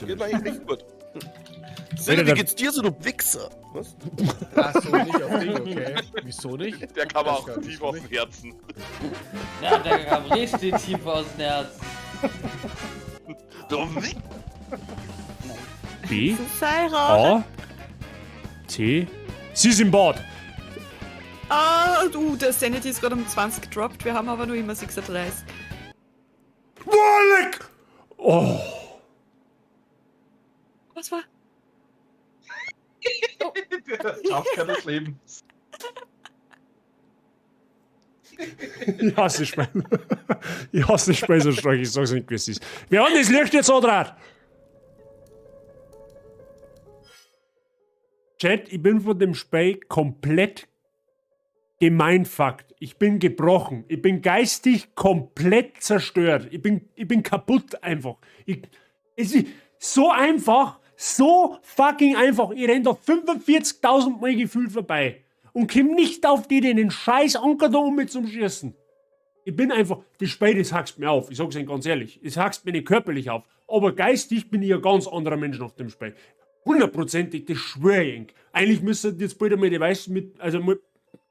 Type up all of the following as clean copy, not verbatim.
Geht mir eigentlich echt gut. Sille, wie geht's dir so, du Wichser? Was? Ach so, nicht auf dich, okay. Wieso nicht? Der kam auch tief aus dem Herzen. Ja, der kam richtig tief aus dem Herzen. Du Wichser. B, A, T. Sie ist im Bad. Ah, du, der Sanity ist gerade um 20 gedroppt, wir haben aber nur immer 36. Boah, leck! Oh. Was war? Der Jumpscare des Lebens. Ich hasse das Spiel. Ich hasse das Spiel so stark, ich sag's nicht, wie es ist. Wir haben das Licht jetzt angedraht. Chat, ich bin von dem Spiel komplett gemeinfuckt. Ich bin gebrochen. Ich bin geistig komplett zerstört. Ich bin kaputt einfach. Es ist so einfach, so fucking einfach. Ich renn da 45.000 Mal gefühlt vorbei und komm nicht auf die, den scheiß Anker da um mit zum Schießen. Ich bin einfach, das Spiel, das hackst mir auf. Ich sag's Ihnen ganz ehrlich. Es hackst mir nicht körperlich auf. Aber geistig bin ich ein ganz anderer Mensch nach dem Spiel. Hundertprozentig, das schwör ich Ihnen. Eigentlich müssen jetzt bald einmal die weißen mit, also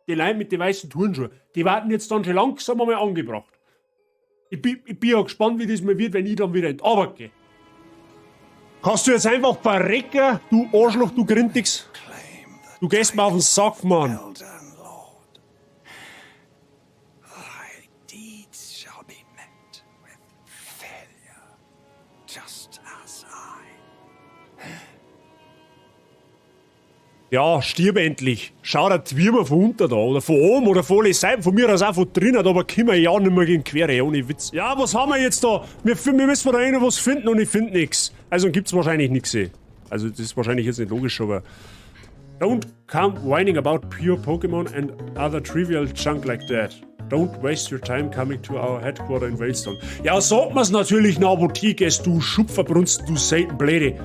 die Leute mit den weißen Turnschuhen, die warten jetzt dann schon langsam einmal angebracht. Ich bin ja gespannt, wie das mal wird, wenn ich dann wieder in die Arbeit gehe. Kannst du jetzt einfach verrecken, du Arschloch, du Grindix? Du gehst mir auf den Sack, Mann. Ja, stirb endlich. Schau dir die Würmer von unten da oder von oben oder von allen Seiten, von mir aus auch von drinnen, aber können wir ja nicht mehr gegen Quere, ohne Witz. Ja, was haben wir jetzt da? Wir müssen da noch was finden und ich finde nix. Also gibt's wahrscheinlich nix. Also das ist wahrscheinlich jetzt nicht logisch, aber... Don't come whining about pure Pokémon and other trivial junk like that. Don't waste your time coming to our headquarter in Veilstone. Ja, sagt man's natürlich nach Apotheke, du Schupferbrunsten, du Seitenbläde.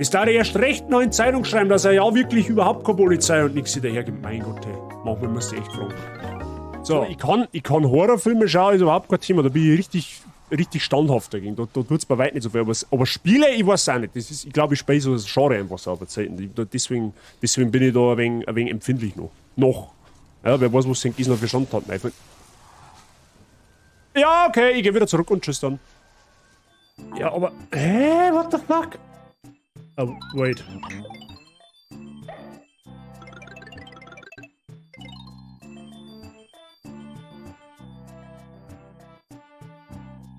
Es darf erst recht noch in Zeitung schreiben, dass er ja wirklich überhaupt keine Polizei und nichts dahergibt. Mein Gott, ey. Manchmal musst du echt fragen. So, ich kann Horrorfilme schauen, ist überhaupt kein Thema. Da bin ich richtig, richtig standhaft dagegen. Da tut's bei weitem nicht so viel. Aber Spiele, ich weiß auch nicht. Das ist, ich glaube, ich spiele so das Genre einfach so auf der Zeiten. Deswegen bin ich da ein wenig empfindlich noch. Noch. Ja, wer weiß, was es noch für Schandtaten einfach. Ja, okay, ich gehe wieder zurück und tschüss dann. Ja, aber. Hä? What the fuck? Oh, wait.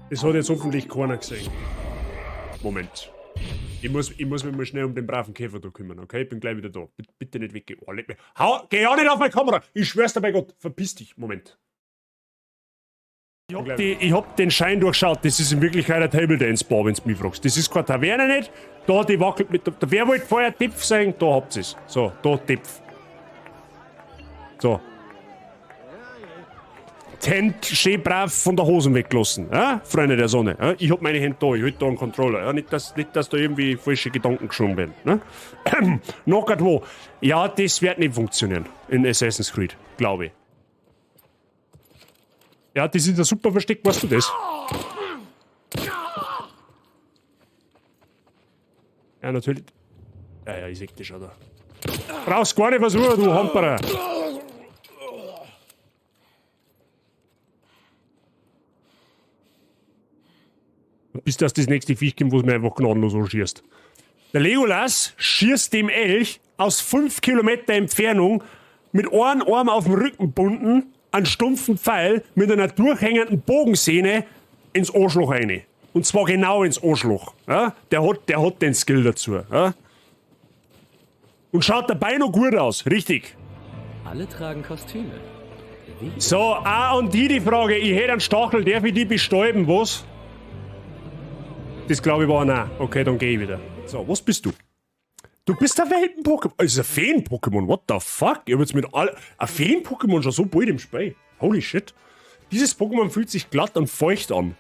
Das hat jetzt hoffentlich keiner gesehen. Moment. Ich muss mich mal schnell um den braven Käfer da kümmern, okay? Ich bin gleich wieder da. Bitte nicht weggehen. Oh, leck mich. Hau, geh ja nicht auf meine Kamera! Ich schwör's dir bei Gott. Verpiss dich. Moment. Ich hab den Schein durchschaut. Das ist in Wirklichkeit ein Table Dance Bar, wenn du mich fragst. Das ist keine Taverne nicht. Da, die wackelt mit. Wer wollte vorher Tipf sein? Da habt ihr's. So, da Tipf. So. Hände schön brav von der Hosen weggelassen, ja? Freunde der Sonne. Ja? Ich hab meine Hände da, ich halt da einen Controller. Ja? Nicht, dass da irgendwie falsche Gedanken geschoben werden. Ne? Noch grad wo. Ja, das wird nicht funktionieren in Assassin's Creed, glaube ich. Ja, das ist ein super Versteck, weißt du das? Ja, natürlich. Ja, ja, ich seh das schon da. Brauchst gar nicht versuchen, du Hamperer! Bis das nächste Viech kommt, wo es mir einfach gnadenlos anschießt. Der Legolas schießt dem Elch aus 5 Kilometer Entfernung mit einem Arm auf dem Rücken bunden, einen stumpfen Pfeil mit einer durchhängenden Bogensehne ins Arschloch rein. Und zwar genau ins Arschloch. Ja? Der hat den Skill dazu. Ja? Und schaut dabei noch gut aus, richtig. Alle tragen Kostüme. Wie? So, auch an die Frage, ich hätte einen Stachel, darf ich die bestäuben, was? Das glaube ich war nein. Okay, dann gehe ich wieder. So, was bist du? Du bist ein Welten-Pokémon. Das ist ein Feen-Pokémon. What the fuck? Ich hab jetzt mit all. Ein Feen-Pokémon schon so bald im Spiel. Holy shit. Dieses Pokémon fühlt sich glatt und feucht an.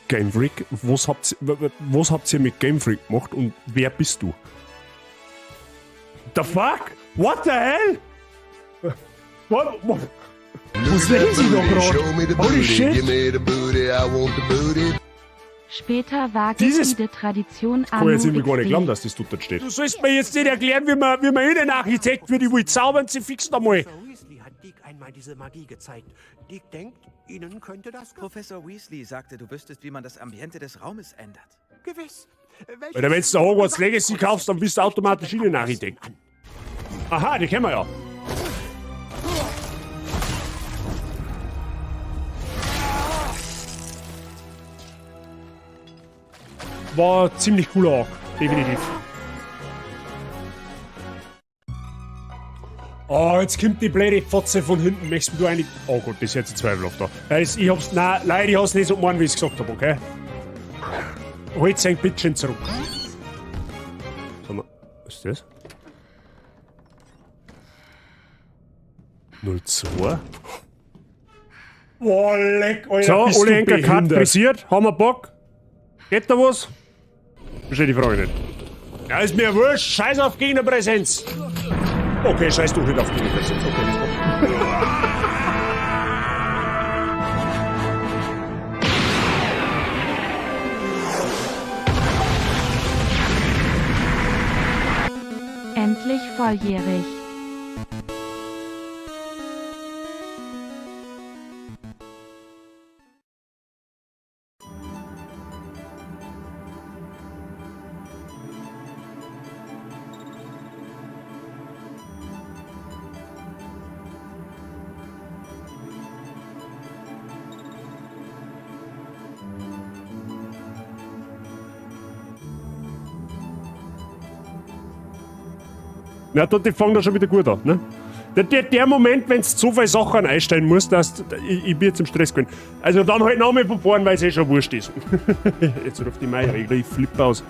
Game Freak, was habt ihr mit Game Freak gemacht und wer bist du? The fuck? What the hell? What? Was lese ich da gerade? Holy shit! Später war Dieses- die Tradition Kann ich jetzt irgendwie gar nicht XD. glauben, dass das dort steht. Du sollst mir jetzt nicht erklären, wie man Innenarchitekt wird. Ich will zaubern, sie fixen einmal. Professor Weasley hat Dick einmal diese Magie gezeigt. Dick denkt, Ihnen könnte das gefallen. Professor Weasley sagte, du wüsstest, wie man das Ambiente des Raumes ändert. Gewiss. Welches Alter, wenn du Hogwarts Legacy kaufst, dann bist du automatisch Innenarchitekt. Aha, die kennen wir ja. War ziemlich cooler Arc, definitiv. Oh, jetzt kommt die blöde Fotze von hinten. Möchtest du eigentlich. Oh Gott, das ist jetzt ein zweifelhaft da. Ich hab's. Nein, leider, ich hab's nicht so gemeint, wie ich's gesagt hab, okay? Holt sein Bitchen zurück. Sag mal, was ist das? 02? Boah, leck, Alter. So, bist alle du Enker Cut behindert. pressiert. Haben wir Bock? Geht da was? Verstehe die Frage nicht. Ja, ist mir wurscht. Scheiß auf Gegnerpräsenz. Okay, scheiß du nicht auf Gegnerpräsenz. Okay, let's go. Endlich volljährig. Na, da, die fangen da schon wieder gut an, ne? Der Moment, wenn du so viele Sachen einstellen musst, dass ich bin jetzt im Stress gewesen. Also dann halt nochmal von vorn, weil es eh schon wurscht ist. Jetzt ruft die Meier, ich flippe aus.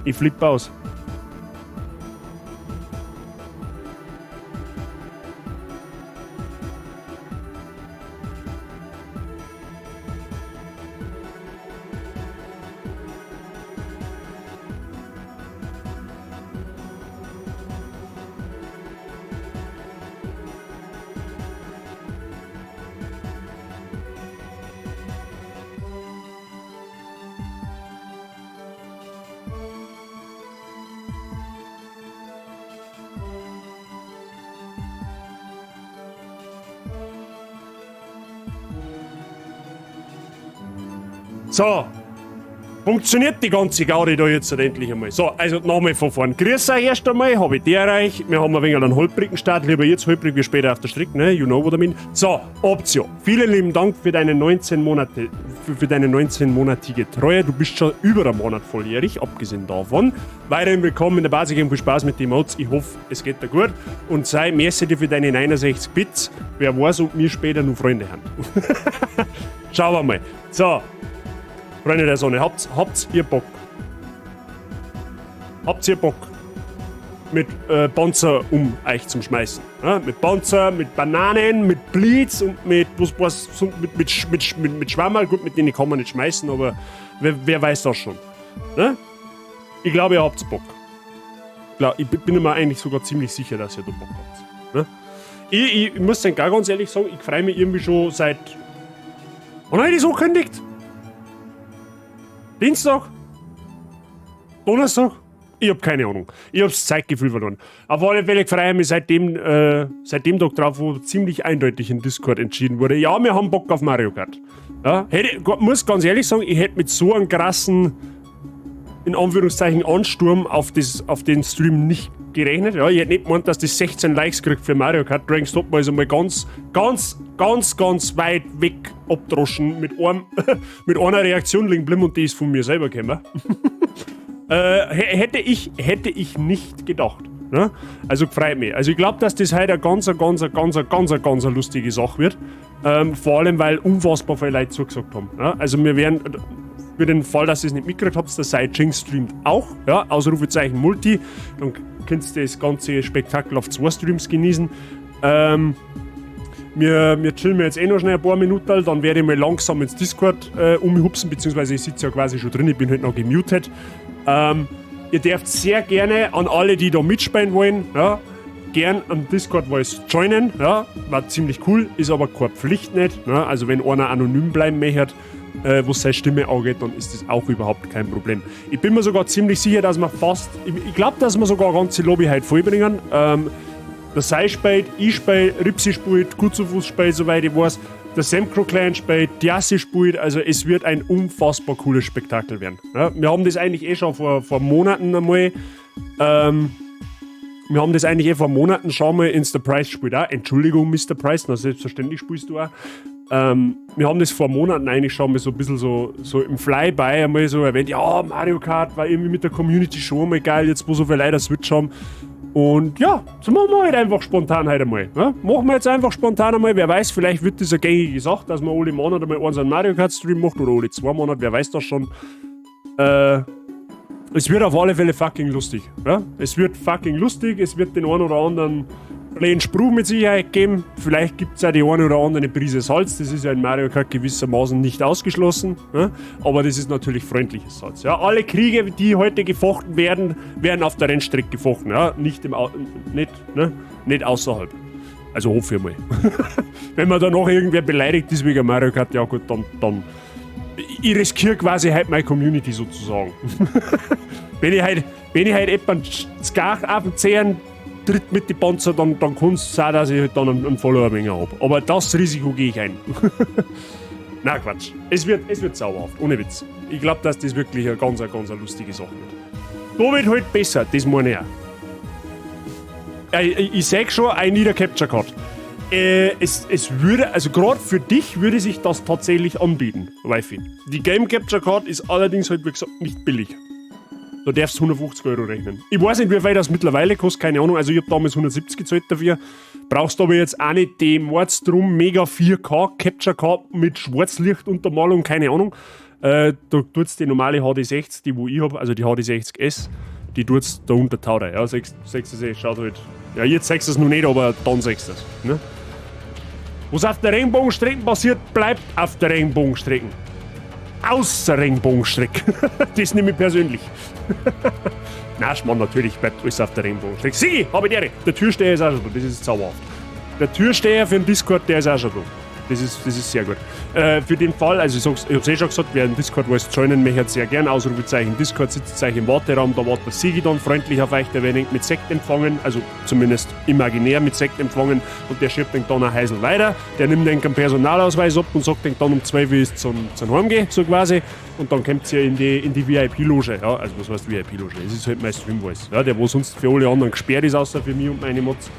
Ich flippe aus. So, funktioniert die ganze Gaudi da jetzt endlich einmal. So, also nochmal von vorn. Grüß euch erst einmal, hab ich die erreicht. Wir haben ein wenig einen holprigen Start. Lieber jetzt holprig wie später auf der Strecke, ne? You know what I mean. So, Optio. Vielen lieben Dank für deine 19 Monate, für deine 19-monatige Treue. Du bist schon über einen Monat volljährig, abgesehen davon. Weiterhin willkommen in der Basic, viel Spaß mit den Emotes. Ich hoffe, es geht dir gut. Und sei merci dir für deine 69 Bits. Wer weiß, ob wir später noch Freunde haben. Schauen wir mal. So. Freunde der Sonne, habt ihr Bock? Habt ihr Bock? Mit Panzer um euch zum Schmeißen? Ja? Mit Panzer, mit Bananen, mit Blitz und mit, was, so, mit Schwammerl. Gut, mit denen kann man nicht schmeißen, aber wer weiß das schon? Ne? Ich glaube, ihr habt Bock. Ich bin mir eigentlich sogar ziemlich sicher, dass ihr da Bock habt. Ne? Ich muss dann gar ganz ehrlich sagen, ich freue mich irgendwie schon seit. Wann hab ich das angekündigt? Dienstag? Donnerstag? Ich hab keine Ahnung. Ich hab's Zeitgefühl verloren. Auf alle Fälle freue ich mich seit dem Tag drauf, wo ziemlich eindeutig in Discord entschieden wurde. Ja, wir haben Bock auf Mario Kart. Ja, muss ganz ehrlich sagen, ich hätte mit so einem krassen, in Anführungszeichen, Ansturm auf den Stream nicht gerechnet. Ja, ich hätte nicht gemeint, dass das 16 Likes kriegt für Mario Kart. Dragon's Dogma ist einmal ganz, ganz, ganz, ganz weit weg abdroschen mit einer Reaktion liegen geblieben und die ist von mir selber gekommen. Hätte ich nicht gedacht. Ne? Also freut mich. Also ich glaub, dass das heute eine ganz, ganz, ganz, ganz, ganz lustige Sache wird. Vor allem, weil unfassbar viele Leute zugesagt haben. Ja? Also wir werden, für den Fall, dass ihr es nicht mitgekriegt habt, der Saijing streamt auch. Ja? Ausrufezeichen Multi. Dann könnt ihr das ganze Spektakel auf 2 Streams genießen. Wir chillen jetzt eh noch schnell ein paar Minuten, dann werde ich mal langsam ins Discord umhupsen, beziehungsweise ich sitze ja quasi schon drin, ich bin halt noch gemutet. Ihr dürft sehr gerne an alle, die da mitspielen wollen, ja, gern am Discord Voice joinen, ja, war ziemlich cool, ist aber keine Pflicht nicht, ne? Also wenn einer anonym bleiben möchte, was seine Stimme angeht, dann ist das auch überhaupt kein Problem. Ich bin mir sogar ziemlich sicher, dass wir fast, ich glaube, dass wir sogar eine ganze Lobby heute vollbringen. Der Sei spielt, ich spiele, Ripsi spielt, Kutzufuß spielt, soweit ich weiß, der Semcro Clan spielt, Diassi spielt, also es wird ein unfassbar cooles Spektakel werden. Ja, wir haben das eigentlich eh schon vor Monaten einmal, wir haben das eigentlich eh vor Monaten schon mal in The Price gespielt auch. Entschuldigung, Mr. Price, na selbstverständlich spielst du auch. Wir haben das vor Monaten eigentlich schon mal so ein bisschen so im Flyby einmal so erwähnt, ja, Mario Kart war irgendwie mit der Community schon mal geil, jetzt wo so viele Leute Switch haben. Und ja, so machen wir halt einfach spontan heute einmal. Ne? Machen wir jetzt einfach spontan einmal, wer weiß, vielleicht wird das eine gängige Sache, dass man alle Monate einmal einen Mario Kart Stream macht oder alle 2 Monate, wer weiß das schon. Es wird auf alle Fälle fucking lustig. Ja? Es wird fucking lustig, es wird den einen oder anderen kleinen Spruch mit Sicherheit geben. Vielleicht gibt es auch die eine oder andere Prise Salz, das ist ja in Mario Kart gewissermaßen nicht ausgeschlossen. Ja? Aber das ist natürlich freundliches Salz. Ja? Alle Kriege, die heute gefochten werden, werden auf der Rennstrecke gefochten. Ja? Nicht, nicht außerhalb. Also hoffe ich mal. Wenn man da noch irgendwer beleidigt ist wegen Mario Kart, ja gut, dann ich riskiere quasi halt meine Community sozusagen. Wenn ich halt jemanden Skach auf den Zehen tritt mit den Panzer, dann kann es sein, dass ich halt dann einen Follower-Menge habe. Aber das Risiko gehe ich ein. Na Quatsch. Es wird sauerhaft, ohne Witz. Ich glaube, dass das wirklich eine ganz, ganz lustige Sache wird. Da wird halt besser, das meine ich auch. Ich sag schon, I need a Capture Card. Es würde, also gerade für dich würde sich das tatsächlich anbieten, Wifi. Die Game Capture Card ist allerdings halt, wie gesagt, nicht billig. Da darfst du 150 Euro rechnen. Ich weiß nicht, wie viel das mittlerweile kostet, keine Ahnung. Also ich habe damals 170 gezahlt dafür. Brauchst aber jetzt auch nicht die Mordsdrum Mega 4K Capture Card mit Schwarzlichtuntermalung, keine Ahnung. Da tut's die normale HD60, die wo ich habe, also die HD60S, die tut's da unter Tauder. Ja, 66 schaut halt. Ja, jetzt sechst du es noch nicht, aber dann sechst du es. Ne? Was auf der Regenbogenstrecke passiert, bleibt auf der Regenbogenstrecke. Außer Regenbogenstrecke. Das nehme ich persönlich. Na, Schmarrn, natürlich bleibt alles auf der Regenbogenstrecke. Sigi, habe ich die Ehre. Der Türsteher ist auch schon da, das ist zauberhaft. Der Türsteher für den Discord, der ist auch schon da. Das ist sehr gut. Für den Fall, also ich hab's eh schon gesagt, wer im Discord was joinen möchte, sehr gern. Ausrufezeichen Discord, Sitzzeichen im Warteraum, da wartet der Sigi dann freundlich auf euch, der wird mit Sekt empfangen, also zumindest imaginär mit Sekt empfangen, und der schiebt den dann ein Heisel weiter, der nimmt den Personalausweis ab und sagt den dann um 12 Uhr ist zum Heimgehen, so quasi, und dann kommt ihr in die VIP-Loge, ja, also was heißt VIP-Loge? Es ist halt mein Stream-Voice, ja, der wo sonst für alle anderen gesperrt ist, außer für mich und meine Mods.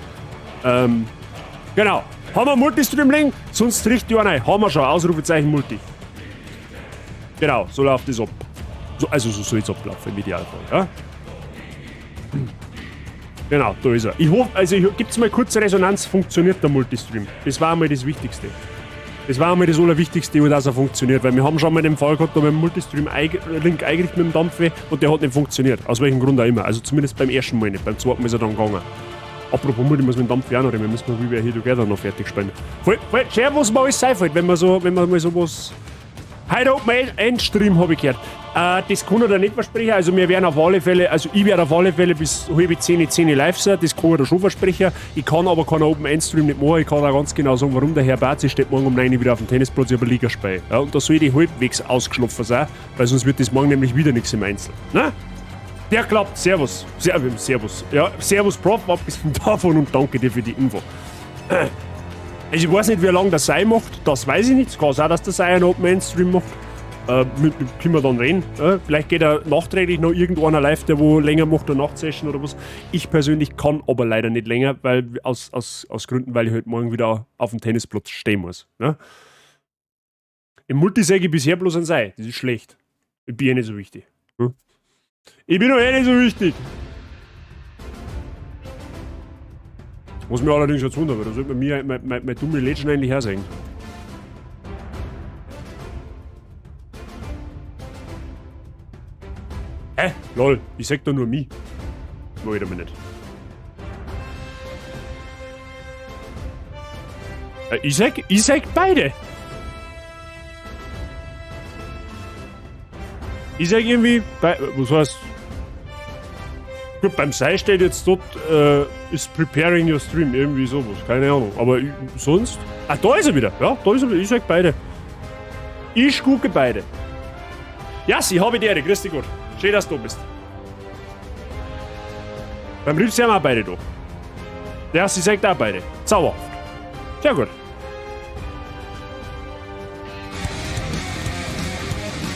Genau. Haben wir Multistream-Link? Sonst riecht die einer. Haben wir schon. Ausrufezeichen Multi. Genau, so läuft das ab. So, also so soll es ablaufen im Idealfall, ja? Genau, da ist er. Ich hoffe, also gibt's mal kurze Resonanz, funktioniert der Multistream. Das war einmal das Wichtigste. Das war einmal das Allerwichtigste, dass er funktioniert, weil wir haben schon mal den Fall gehabt, da haben wir einen Multistream-Link eingerichtet mit dem Dampfe und der hat nicht funktioniert. Aus welchem Grund auch immer. Also zumindest beim ersten Mal nicht. Beim zweiten Mal ist er dann gegangen. Apropos Multi, muss mit dem Dampf auch noch reden, wir müssen mal We Were Here Together noch fertig spielen. Voll schön, was mir alles einfällt, wenn man mal sowas. Heute Open End Stream habe ich gehört. Das kann er da nicht versprechen, also wir werden auf alle Fälle, also ich werde auf alle Fälle bis 9:30 live sein, das kann er da schon versprechen. Ich kann aber keinen Open End Stream nicht machen, ich kann auch ganz genau sagen, warum der Herr Barzi steht morgen um 9 Uhr wieder auf dem Tennisplatz, ich habe ein Ligaspiel. Ja, und da soll ich halbwegs ausgeschlafen sein, weil sonst wird das morgen nämlich wieder nichts im Einzel. Na? Der klappt. Servus. Servus. Ja, Servus, Prof, abgesehen davon und danke dir für die Info. Also ich weiß nicht, wie lange der Sei macht, das weiß ich nicht. Es kann sein, dass der Sei einen Open-End-Stream macht. Mit können wir dann reden. Ja, vielleicht geht er nachträglich noch irgendeiner live, der wo länger macht, eine Nachtsession oder was. Ich persönlich kann aber leider nicht länger, weil aus Gründen, weil ich halt morgen wieder auf dem Tennisplatz stehen muss. Ne? Im Multi sage ich bisher bloß ein Sei. Das ist schlecht. Ich bin eh nicht so wichtig. Hm? Ich bin doch eh nicht so wichtig. Was mir allerdings jetzt wundert, weil da sollte man mir meine dumme Legend eigentlich hersehen. Hä? Lol, ich sag da nur mich. Wait a minute. Ich sag beide. Ich sag irgendwie, was heißt? Gut, beim Sei steht jetzt dort, ist preparing your stream, irgendwie sowas, keine Ahnung. Aber sonst? Ah, da ist er wieder, ja, da ist er wieder, ich sag beide. Ich gucke beide. Ja, sie habe die Ehre, grüß dich Gott. Schön, dass du da bist. Beim Rips sind wir auch beide da. Ja, sie sagt auch beide. Zauberhaft. Sehr gut.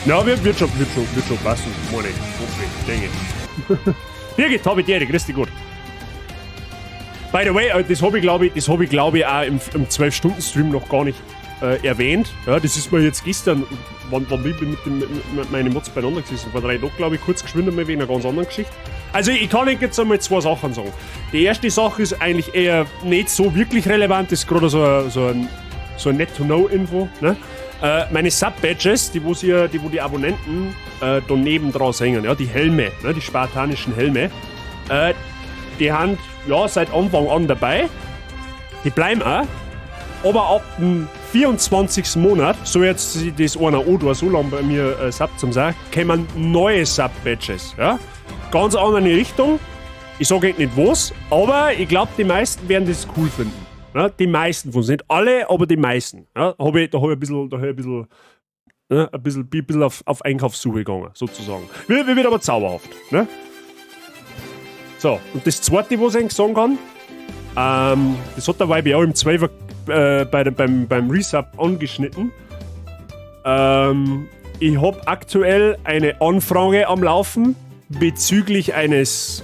Ja, wird schon passen, meine ich. Hoffe ich, denke ich. Birgit, habe ich die Ehre, grüß dich Gott. By the way, das habe ich, glaube ich, auch im 12-Stunden-Stream noch gar nicht erwähnt. Ja, das ist mir jetzt gestern, wann bin ich mit meinen Mods beieinander gesessen? Vor 3 Tagen, glaube ich, kurz geschwind einmal wegen einer ganz anderen Geschichte. Also ich kann jetzt einmal 2 Sachen sagen. Die erste Sache ist eigentlich eher nicht so wirklich relevant, das ist gerade so ein Net-to-Know-Info. Ne? Meine Sub-Badges, die wo die Abonnenten daneben draus hängen, ja, die Helme, ne, die spartanischen Helme, die haben ja seit Anfang an dabei. Die bleiben auch. Aber ab dem 24. Monat, so jetzt das einer oder so lange bei mir Sub zum sagen, kommen neue Sub-Badges. Ja? Ganz andere Richtung. Ich sage nicht was, aber ich glaube, die meisten werden das cool finden. Ja? Die meisten von uns. Nicht alle, aber die meisten. Ja? Da hab ich ein bisschen auf Einkaufssuche gegangen, sozusagen. Wird aber zauberhaft. Ne? So, und das zweite, was ich sagen kann, das hat der YBO im 12er beim Resub angeschnitten. Ich habe aktuell eine Anfrage am Laufen bezüglich eines,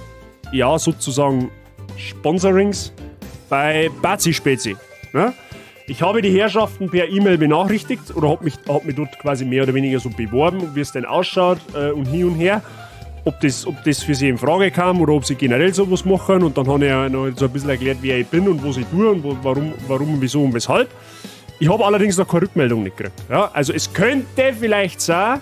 ja, sozusagen Sponsorings bei Bazi Spezi. Ne? Ich habe die Herrschaften per E-Mail benachrichtigt oder habe mich dort quasi mehr oder weniger so beworben, wie es denn ausschaut und hin und her. Ob das für sie in Frage kam oder ob sie generell sowas machen. Und dann habe ich ja noch so ein bisschen erklärt, wer ich bin und was ich tue und warum, wieso und weshalb. Ich habe allerdings noch keine Rückmeldung nicht gekriegt. Ja, also es könnte vielleicht sein,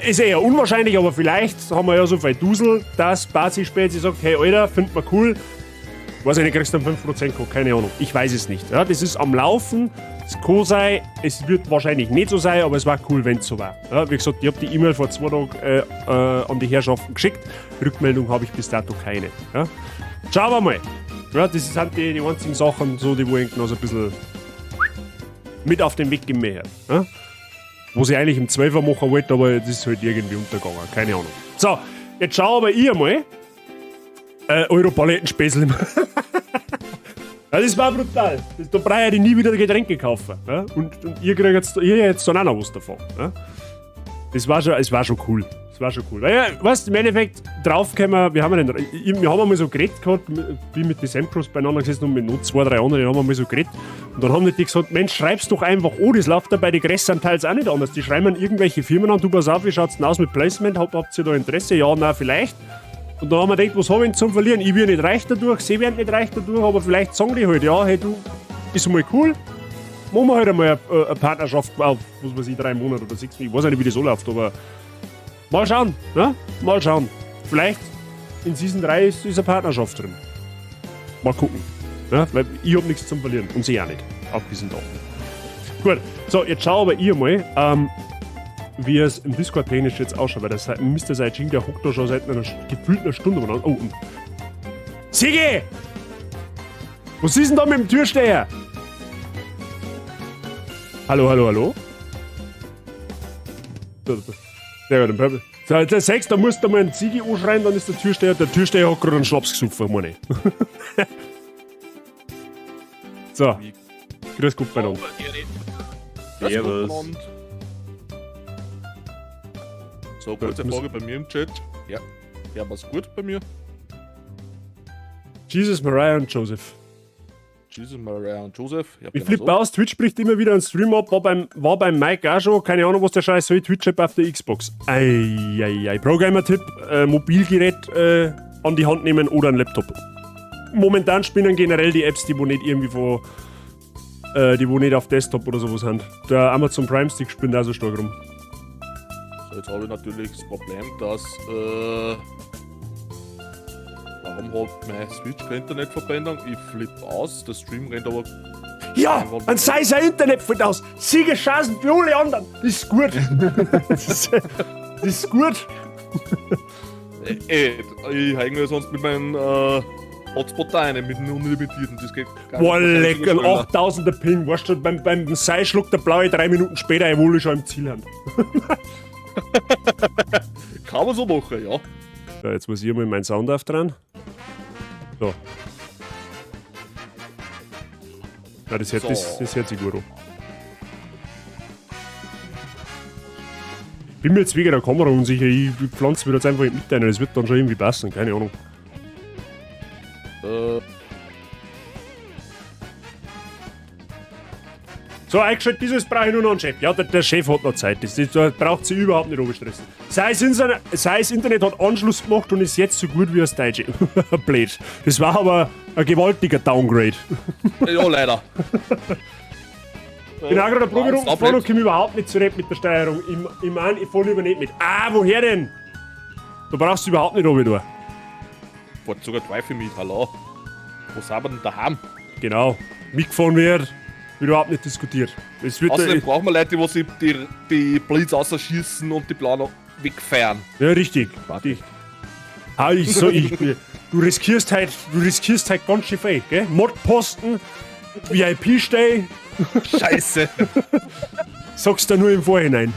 ist eher unwahrscheinlich, aber vielleicht haben wir ja so viel Dusel, dass Bazi Spezi sagt, hey Alter, findet man cool. Weiß ich nicht, kriegst du einen 5% Code, keine Ahnung. Ich weiß es nicht. Ja, das ist am Laufen. Es kann sein, es wird wahrscheinlich nicht so sein, aber es war cool, wenn es so war. Ja, wie gesagt, ich habe die E-Mail vor 2 Tagen an die Herrschaften geschickt. Rückmeldung habe ich bis dato keine. Ja. Schauen wir mal. Ja, das sind die einzigen Sachen, so, die wo ich noch so ein bisschen mit auf den Weg geben möchte. Ja. Was ich eigentlich im 12er machen wollte, aber das ist halt irgendwie untergegangen. Keine Ahnung. So, jetzt schauen wir ich einmal. Europaletten-Späßle. Ja, das war brutal. Da brauche ich nie wieder Getränke kaufen. Ja? Und ihr kriegt jetzt, jetzt dann auch noch was davon. Ja? Es war schon cool. Es war schon cool. Weil, ja, weißt, im Endeffekt, draufgekommen, wir haben einmal so geredet gehabt, bin mit den Sempros beieinander gesessen und mit noch 2, 3 anderen, haben wir mal so geredet. Und dann haben die gesagt, Mensch, schreib's doch einfach an, das läuft da bei den größeren Teils auch nicht anders. Die schreiben an irgendwelche Firmen an, du pass auf, wie schaut's denn aus mit Placement, habt ihr da Interesse? Ja, na vielleicht. Und dann haben wir gedacht, was habe ich denn zum Verlieren? Ich werde nicht reich dadurch, sie werden nicht reich dadurch, aber vielleicht sagen die halt, ja, hey du, ist mal cool, machen wir halt einmal eine Partnerschaft auf, was weiß ich, 3 Monate oder 6, ich weiß nicht, wie das so läuft, aber mal schauen, ne? Mal schauen. Vielleicht in Season 3 ist eine Partnerschaft drin. Mal gucken, ne? Weil ich hab nichts zum Verlieren und sie auch nicht, abgesehen davon. Gut, so, jetzt schau aber ich mal, wie es im Discord technisch jetzt ausschaut, weil das Mr. Saijing, der hockt da schon seit einer gefühlten einer Stunde. Oh, und Sigi! Was ist denn da mit dem Türsteher? Hallo, hallo, hallo? Sehr gut, dann so, der 6, da musst du mal einen Sigi anschreien, dann ist der Türsteher. Der Türsteher hat gerade einen Schnaps gesoffen, meine ich. So. Grüß Gott beieinander. Servus. So, kurze Frage bei mir im Chat. Ja, ja, was gut bei mir? Jesus, Mariah und Joseph. Jesus, Mariah und Joseph. Ich flippe aus, Twitch bricht immer wieder einen Stream ab, war beim Mike auch schon, keine Ahnung, was der Scheiß soll, Twitch-App auf der Xbox. Eieiei. Programmer-Tipp, Mobilgerät an die Hand nehmen oder einen Laptop. Momentan spinnen generell die Apps, die wo nicht irgendwie von, die wo nicht auf Desktop oder sowas sind. Der Amazon Prime Stick spinnt auch so stark rum. So, jetzt habe ich natürlich das Problem, dass, warum Warum hat meine Switch keine Internetverbindung? Ich flipp aus, der Stream rennt aber. Ja, dann sei sein Internet fällt aus. Siegeschancen für alle anderen. Das ist gut. Das ist gut. Ich hänge mir sonst mit meinem Hotspot da rein, mit dem unlimitierten. Das geht gar Boah, nicht. leck, ein 8000er Ping. Weißt du, beim Sei schluckt der blaue 3 Minuten später, ich wohl schon im Ziel haben. Kann man so machen, ja. So, jetzt muss ich mal meinen Sound auf dran. So. Ja, das hört, So. das hört sich gut an. Bin mir jetzt wegen der Kamera unsicher. Ich pflanze mir jetzt einfach in die Mitte rein. Das wird dann schon irgendwie passen, keine Ahnung. So, eingeschaltet, dieses brauche ich nur noch einen Chef. Ja, der Chef hat noch Zeit. Das braucht sie überhaupt nicht runterstressen. Sein Internet hat Anschluss gemacht und ist jetzt so gut wie das Deutsche. Blöd. Das war aber ein gewaltiger Downgrade. Ja, leider. Bin auch gerade eine Probe Stop gefahren und it. komme überhaupt nicht zurecht mit der Steuerung. Ich mein, ich fahr lieber nicht mit. Ah, woher denn? Du brauchst überhaupt nicht runter. da. Fährt sogar zwei für mich, hallo. Wo sind wir denn daheim? Genau. Mitgefahren wird, wird überhaupt nicht diskutiert. Es wird Außerdem brauchen wir Leute, die sich die Blitz ausschießen und die Blauen wegfahren. Ja, richtig. Richtig. Ah, ich so, ich, du riskierst halt, ganz schön viel, gell? Modposten, VIP-Stay. Scheiße. Sagst du nur im Vorhinein.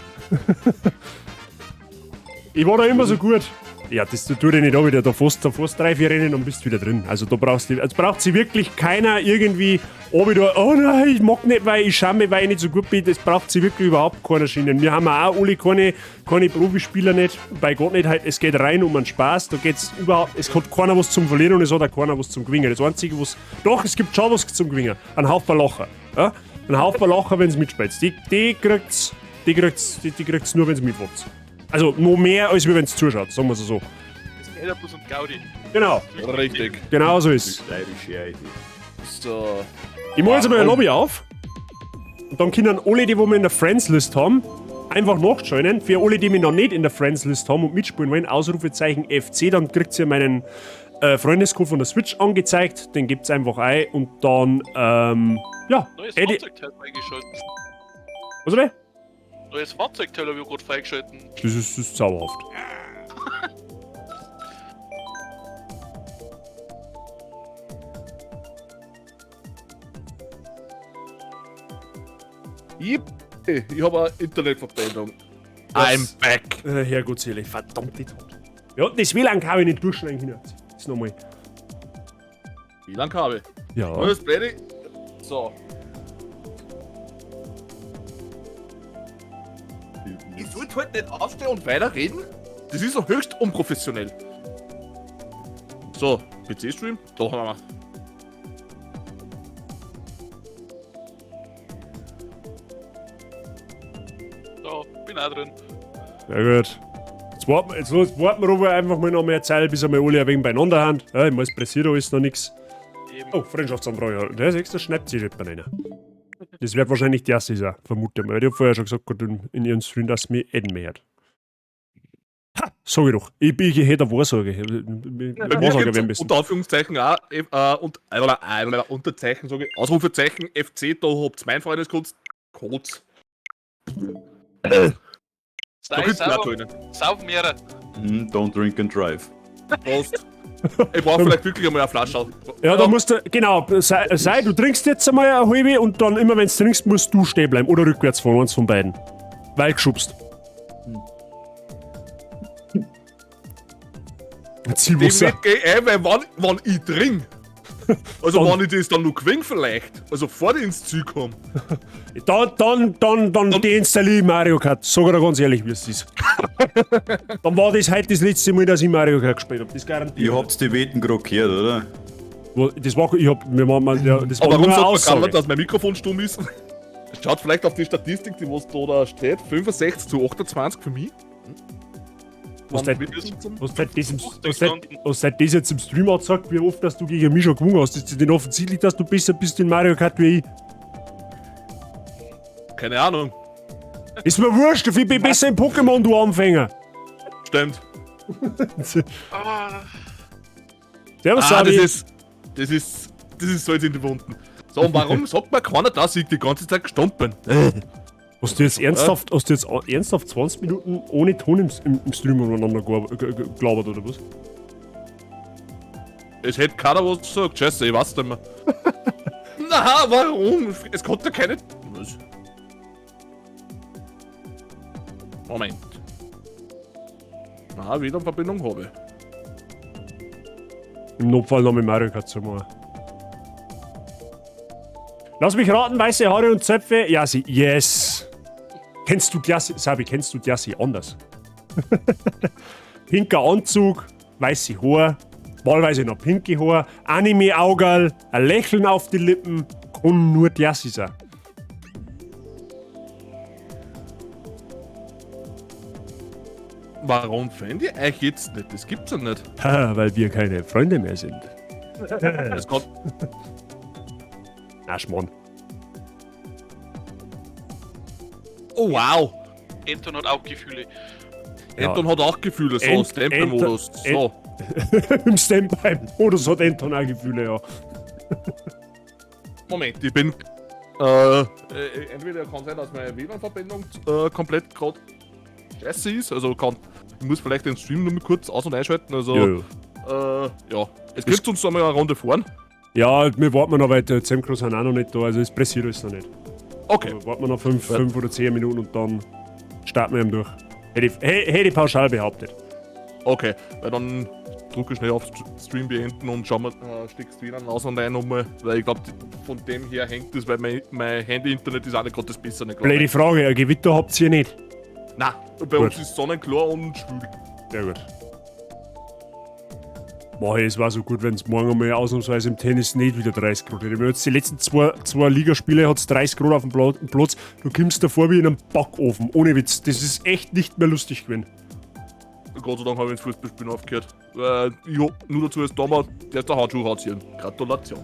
Ich war da immer so gut. Ja, das tut dir nicht auch wieder. Da fährst 3, 4 Rennen und bist wieder drin. Also da brauchst du, also braucht sie wirklich keiner irgendwie, oh, wieder, oh nein, ich mag nicht, weil ich schau mich, weil ich nicht so gut bin. Das braucht sie wirklich überhaupt keiner Schienen. Wir haben auch alle keine Profispieler nicht, bei Gott nicht. Halt, es geht rein um einen Spaß. Da geht's überhaupt, es hat keiner was zum Verlieren und es hat auch keiner was zum Gewinnen. Das Einzige, was, doch, es gibt schon was zum Gewinnen. Ein Haufen Lacher. Ja? Ein Haufen Lacher, wenn's mitspielt. Die kriegt's nur, wenn's mitmacht. Also noch mehr, als wenn es zuschaut, sagen wir es so. Das geht ja bloß um Gaudi. Genau. Richtig. Genau so ist es. So. Ich mache jetzt einmal eine Lobby auf. Und dann können alle, die wo wir in der Friends-List haben, einfach nachjoinen. Für alle, die mich noch nicht in der Friends-List haben und mitspielen wollen, Ausrufezeichen FC, dann kriegt ihr meinen Freundescode von der Switch angezeigt. Den gebt's einfach ein und dann, ja. Neues Eddie- Fahrzeugteil freigeschalten. Was denn? Neues Fahrzeugteil habe ich gerade freigeschalten. Das ist zauberhaft. Ich habe eine Internetverbindung. I'm back. Herrgottsele, verdammte Tat. Ja, das WLAN-Kabel nicht durchschneiden können. Das nochmal. WLAN-Kabel? Ja. Und das Blöde. So. Ich sollte halt nicht aufstehen und weiterreden. Das ist doch höchst unprofessionell. So, PC-Stream, da haben wir. Da, bin auch drin. Ja gut. Jetzt warten, jetzt warten wir aber einfach mal noch mehr Zeit, bis einmal alle ein wenig beieinander haben. Ja, ich muss pressiert alles noch nichts. Oh, Freundschaftsanfrage. Ja. Der ist extra schnappt sich jemand einer. Das wird wahrscheinlich der sein, vermute ich mal. Ich hab vorher schon gesagt, grad in ihrem Stream, dass mich adden möchte. Ha, sag ich doch. Ich hätte eine Wahrsager. Bei mir Wahrsager wäre am gibt's besten. unter Anführungszeichen auch, und Unterzeichen, sage ich, Ausrufezeichen FC, da habt ihr mein Freundescode. Codes. Da gibt's mehr Töne. Sauf mehrere. Don't drink and drive. Prost. Ich brauche vielleicht wirklich einmal eine Flasche. Ja, da musst du, genau, sei, du trinkst jetzt einmal eine halbe und dann immer, wenn du trinkst, musst du stehen bleiben oder rückwärts fahren, eins von beiden. Weil geschubst. Zielwasser. Dem nicht geh ein, weil wann ich trink. Also wenn ich das dann noch gewinne vielleicht. Also vor ich ins Ziel komme. Dann deinstalliere ich Mario Kart. Sag ich dir ganz ehrlich, wie es ist. Dann war das heute das letzte Mal, dass ich Mario Kart gespielt habe. Das garantiert. Ihr habt die Wetten gerade gehört, oder? Das war, ich hab, wir machen, ja, das war Aber warum nur eine sagt man Aussage. keiner, dass mein Mikrofon stumm ist? Schaut vielleicht auf die Statistik, die was da steht. 65:28 für mich. Was seit das jetzt im Stream hat gesagt, wie oft dass du gegen mich schon gewonnen hast. Ist denn offensichtlich, dass du besser bist in Mario Kart wie ich? Keine Ahnung. Ist mir wurscht, ich bin besser in Pokémon, du Anfänger. Stimmt. Servus, Ah, Sabi. das ist Salz in die Wunden. So, und warum sagt mir keiner, dass ich die ganze Zeit gestorben bin? Hast du jetzt ernsthaft 20 Minuten ohne Ton im Stream umeinander gelabert, oder was? Es hätte keiner was gesagt. Scheiße, ich weiß nicht mehr. Na, warum? Es konnte keine. Was? Moment. Na, wieder Verbindung habe ich. Im Notfall noch mit Mario Kart zu machen. Lass mich raten, weiße Haare und Zöpfe. Ja, sie. Yes. Kennst du Diassi? Sabi, kennst du Diassi anders? Pinker Anzug, weiße Haare, wahlweise noch pinke Haare, Anime-Augerl, ein Lächeln auf die Lippen, kann nur Diassi sein. Warum finde ich euch jetzt nicht? Das gibt's ja nicht. Ha, weil wir keine Freunde mehr sind. Das kann. Na, Schmarrn. Oh wow. Anton hat auch Gefühle. Ja. Anton hat auch Gefühle, so Standby-Modus. So. Im Standby-Modus hat Anton auch Gefühle, ja. Moment, ich bin. Entweder kann sein, dass meine WLAN-Verbindung komplett gerade scheiße ist. Also kann. Ich muss vielleicht den Stream nur mal kurz aus- und einschalten. Also. Ja, Ja. Es gibt uns einmal eine Runde fahren. Ja, wir warten noch, weil der Zemkros sind auch noch nicht da, also es pressiert alles noch nicht. Okay. Also warten wir noch 5 oder 10 Minuten und dann starten wir ihm durch. Hätte ich pauschal behauptet. Okay, weil dann drücke ich schnell auf Stream beenden und schau mal, steckst WLAN aus und ein nochmal, weil ich glaube, von dem her hängt das, weil mein Handy-Internet ist auch nicht gerade das Bessere. glaub Blöde ich. Frage, ein Gewitter habt ihr nicht? Nein, bei Gut. uns ist sonnenklar und schwül. Sehr gut. Boah, es war so gut, wenn es morgen einmal ausnahmsweise im Tennis nicht wieder 30 Grad hätte. Wir haben jetzt die letzten zwei Ligaspiele hat's 30 Grad auf dem Platz. Du kommst davor wie in einem Backofen. Ohne Witz. Das ist echt nicht mehr lustig gewesen. Gott sei Dank habe ich ins Fußballspielen aufgehört. Ich hab nur dazu als damals, der ist der Handschuh rausziehen. Gratulation.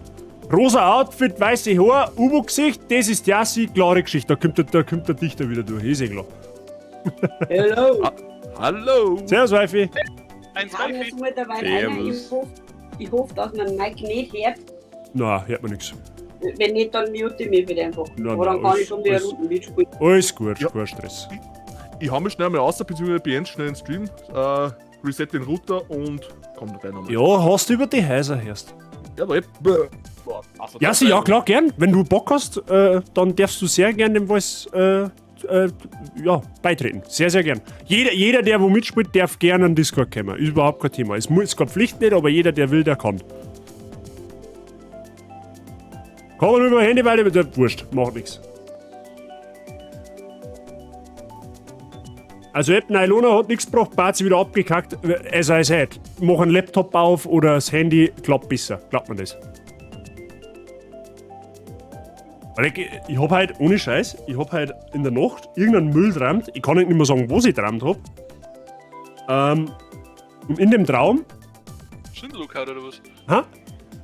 Rosa Outfit, weiße Haare, U-Boot-Gesicht, das ist Jassi, klare Geschichte. Da kommt der Dichter wieder durch, ist eh klar. Hello. Hallo. Servus, Wifi. Eins, Ja, mir zwei, ist mittlerweile einer. Ich hoff, dass man Mike nicht hört. Na, hört man nix. Wenn nicht, dann mute ich mich wieder einfach. Na, Aber dann na, kann ich schon wieder Runden mitspielen. Alles gut, kein Stress. Ich hau mich schnell mal aus, beziehungsweise beende schnell den Stream, reset den Router und komm da rein nochmal. Ja, hast du über die Häuser hörst. Jawohl. Boah, also Ja, das sie, ja, klar, gern. Wenn du Bock hast, dann darfst du sehr gern dem Voice ja, beitreten. Sehr, sehr gern. Jeder, der wo mitspielt, darf gerne an Discord kommen. Ist überhaupt kein Thema. Es muss ist keine Pflicht nicht, aber jeder, der will, der kann. Kann man über Handy weiter, mit wurscht, macht nichts. Also App Nylona hat nichts gebracht, Bazi wieder abgekackt. As I said, mach einen Laptop auf oder das Handy, klappt besser. Klappt man das. Weil ich hab halt, ohne Scheiß, ich hab halt in der Nacht irgendeinen Müll träumt. Ich kann nicht mehr sagen, was ich träumt hab. Und in dem Traum. Schindelkaut oder was? Hä?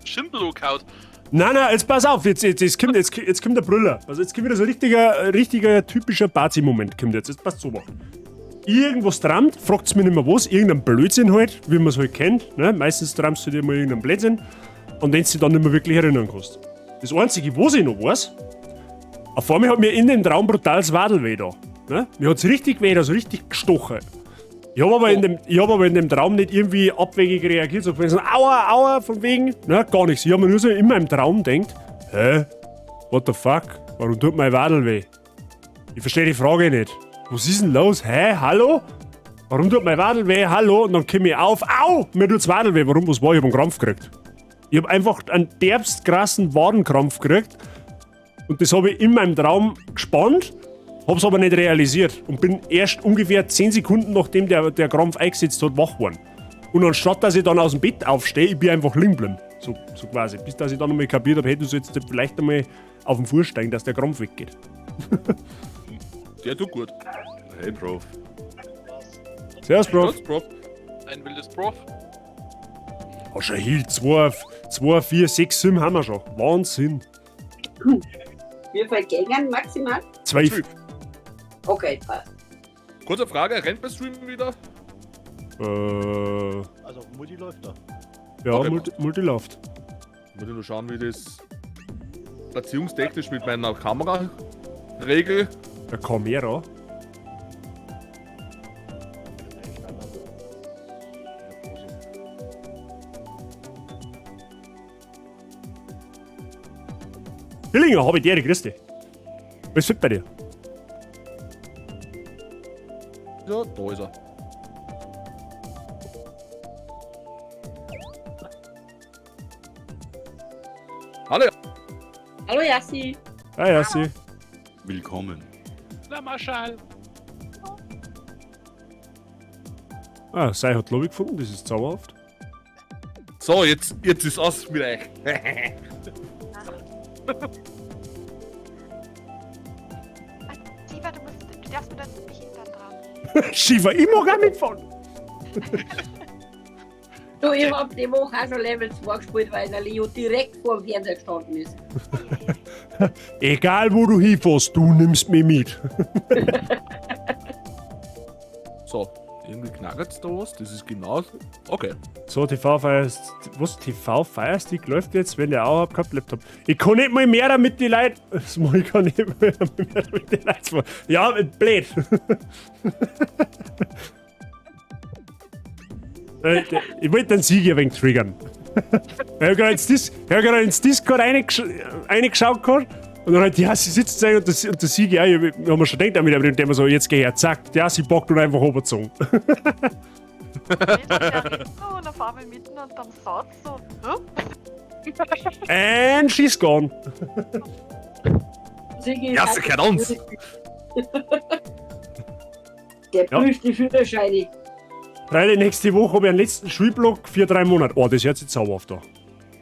Schindelkaut. Nein, nein, jetzt pass auf, jetzt kommt der Brüller. Also jetzt kommt wieder so ein richtiger typischer Bazi-Moment kommt jetzt. Jetzt passt so machen. Irgendwas träumt, fragt's mich nicht mehr was, irgendein Blödsinn halt, wie man es halt kennt. Ne? Meistens träumst du dir mal irgendeinen Blödsinn, an den du dich dann nicht mehr wirklich erinnern kannst. Das Einzige, was ich noch weiß, auf einmal hat mir in dem Traum brutal das Wadel weh da. Ne? Mir hat's richtig weh, also richtig gestochen. Ich hab aber in dem Traum nicht irgendwie abwegig reagiert, so von wegen so, aua, aua, von wegen, ne, gar nichts. Ich hab mir nur so in meinem Traum gedacht, hä, what the fuck, warum tut mein Wadel weh? Ich verstehe die Frage nicht. Was ist denn los? Hä, hallo? Warum tut mein Wadel weh? Hallo? Und dann komm ich auf, au, mir tut's Wadel weh. Warum, was war? Ich hab einen Krampf gekriegt. Ich hab einfach einen derbst krassen Wadenkrampf gekriegt. Und das hab ich in meinem Traum gespannt, hab's aber nicht realisiert und bin erst ungefähr 10 Sekunden, nachdem der Krampf eingesetzt hat, wach geworden. Und anstatt, dass ich dann aus dem Bett aufstehe, ich bin einfach liegen geblieben. So quasi. Bis dass ich dann einmal kapiert hab, hey, du sollst vielleicht einmal auf den Fuß steigen, dass der Krampf weggeht. Der tut gut. Hey, Prof. Servus, Prof. Prof. Ein wildes Prof. Oh, schon hier, 2, 2, 4, 6, 7 haben wir schon. Wahnsinn. Wie viel gängen maximal? 12. Okay, passt. Kurze Frage, rennt bei Stream wieder? Also auf Multi läuft er. Ja, Okay, Multi läuft. Muss ich nur schauen, wie das platzierungstechnisch mit meiner Kamera regel. Der Kamera. Dillinger, hab ich dir, grüß dich. Was fit bei dir? Ja, da ist er. Hallo. Hallo Yassi. Ah ja, sie. Willkommen. Na, Marschall. Ah, Sei hat Lobby gefunden, das ist zauberhaft. So, jetzt ist aus mit euch. Siva, du darfst mir dann behindern dran. Shiva, ich mag auch mitfahren. Du, ich hab die Woche auch schon Level 2 gespielt, weil der Leo direkt vor dem Fernseher gestanden ist. Egal wo du hinfährst, du nimmst mich mit. So, irgendwie knackert's da was. Das ist genau. Okay. So, TV Fire, was? TV Fire Stick läuft jetzt, wenn der auch hab, gehabt, Laptop. Ich kann nicht mal mehr damit die Leute. Das mach ich kann nicht mal mehr damit die Leute. Ja, blöd. Ich wollte den Sieg ein wenig triggern. Ich hab gerade ins Discord reingeschaut gehabt und dann halt, ja, sie sitzt da und der Sieg, ja, ich hab mir schon gedacht, mit dem so, jetzt geh her, zack, ja, sie bockt und einfach runtergezogen. So, und auf einmal mitten unterm Satz so, hä? And she's gone. Sigi Ja, sie gehört uns. Der Ja. prüft die Führerscheine. Freilich, nächste Woche habe ich einen letzten Schulblock für 3 Monate. Oh, das hört sich zauberhaft an.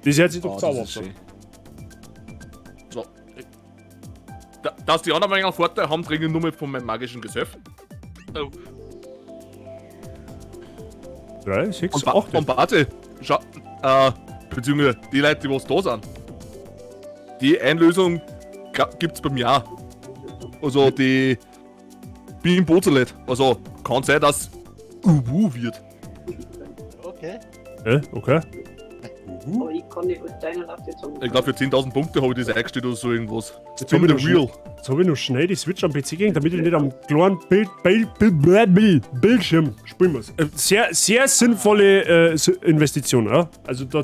Das hört sich doch Oh, das zauberhaft ist an. schön. So. Dass die anderen einen Vorteil haben, trinke ich nur mal von meinem magischen Gesöff. Oh. 3, 6, Und, 8. und warte, schau, beziehungsweise die Leute, die was da sind. Die Einlösung gibt's bei mir auch. Also die bin im Bozelet. Also kann sein, dass Uwu wird. Okay. Okay. Aber ich kann nicht mit deiner Latte sagen. Ich glaube für 10.000 Punkte habe ich das eingestellt oder so irgendwas. Jetzt Spin habe the ich, wheel. noch schnell schnell die Switch am PC gegangen, damit ich nicht am kleinen Bildschirm spielen muss. Sehr, sehr sinnvolle Investition, ja? Also da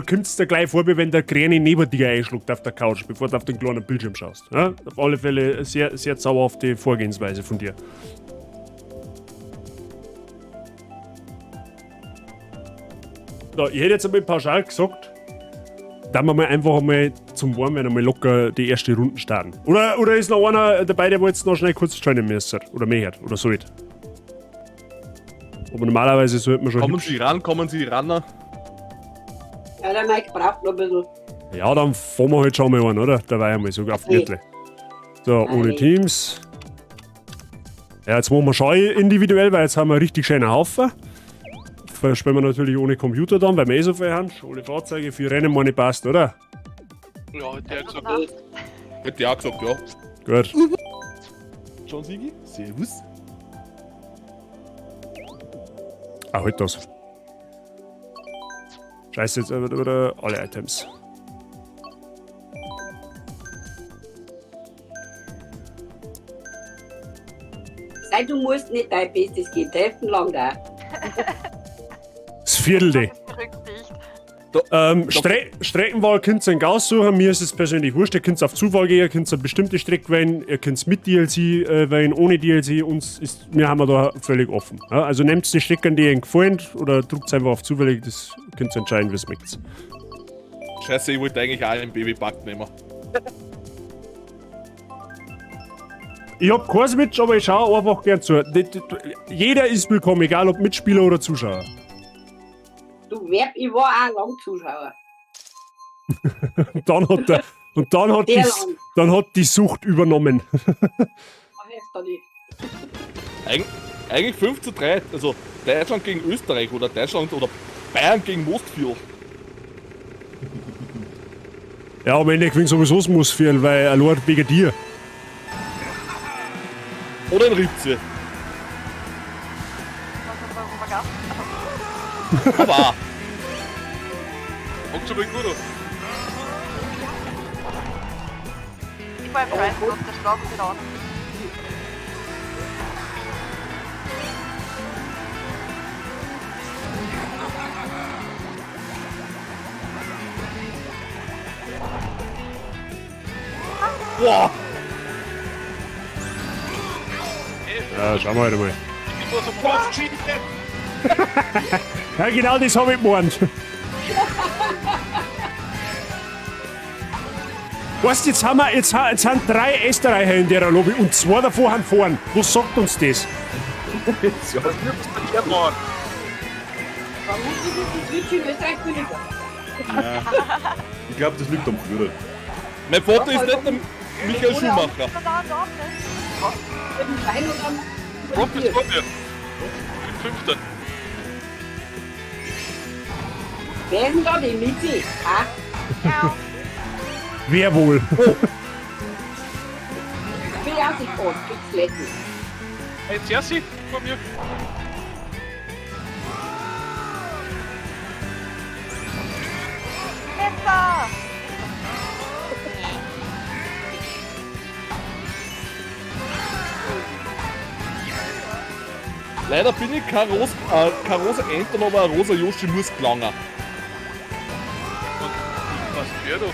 kommt's dir gleich vor, wie wenn der Kräne neben dir einschlägt auf der Couch, bevor du auf den kleinen Bildschirm schaust. Ja? Auf alle Fälle sehr, sehr zauberhafte Vorgehensweise von dir. So, ich hätte jetzt einmal pauschal gesagt, da wir mal einfach einmal zum Warmwerden einmal locker die erste Runden starten. Oder ist noch einer dabei, der wo jetzt noch schnell kurz joinen müsste? Oder mehr hat, oder sollte? Aber normalerweise sollte man schon. Kommen Sie ran, kommen Sie ran. Ja, der Mike braucht noch ein bisschen. Ja, dann fahren wir halt schon mal an, oder? Da war ja mal so auf Gürtel. So, ohne Teams. Ja, jetzt machen wir schon individuell, weil jetzt haben wir einen richtig schönen Haufen. Spielen wir natürlich ohne Computer dann, weil wir eh so viel haben. Alle Fahrzeuge, für Rennen meine passt, oder? Ja, hätte ich gesagt. Hätte ich auch gesagt, ja. Gut. John Sigi, servus. Ah, halt das. Scheiße, jetzt wieder alle Items. Sei, du musst nicht dein Bestes geben. Treffen lang da. Das Viertel. Streckenwahl könnt ihr euch aussuchen. Mir ist es persönlich wurscht. Ihr könnt auf Zufall gehen, ihr könnt eine bestimmte Strecke wählen, ihr könnt mit DLC wählen, ohne DLC. Uns ist, wir haben da völlig offen. Ja, also nehmt die Strecken, die euch gefallen, oder drückt einfach auf zufällig. Das könnt ihr entscheiden, wie es möchtet. Scheiße, ich wollte eigentlich auch einen Babypack nehmen. Ich hab kein Switch, aber ich schaue einfach gern zu. Jeder ist willkommen, egal ob Mitspieler oder Zuschauer. Du, ich war auch lang Zuschauer. Und dann hat, der, und dann hat, die, dann hat die Sucht übernommen. Mach ich da nicht. Eigentlich 5:3, also Deutschland gegen Österreich oder Deutschland oder Bayern gegen Mostviertel. Ja, am Ende gewinnt sowieso das Mostviertel, weil allein wegen dir. Oder in Ritze. Aber. Fängt schon mal gut an. Ich war im Preis, der schlagen wieder an. Boah! Ja, schauen wir halt einmal. Ich war so fast. Ja, genau das habe ich gemeint. Weißt du, jetzt haben wir, jetzt, jetzt sind drei Österreicher in der Lobby und zwei davon haben vorn. Was sagt uns das? Das wird machen. Vermutlich ist die Twitch in Österreich billiger. Ja. Ich glaube, das liegt am Führer. Mein Vater ist nicht der Michael Schumacher. Mit dem Wein und am Rob ist vor mir. Ich bin Fünfter. Wer ist denn da die Mitzi? Ah, Wer wohl? ich bin ja auch nicht groß, krieg's lecken. Hey, Jersey vor mir. Letzter! Leider bin ich kein, Ros kein rosa Anton, aber ein rosa Yoshi muss gelangen. Und was quer du?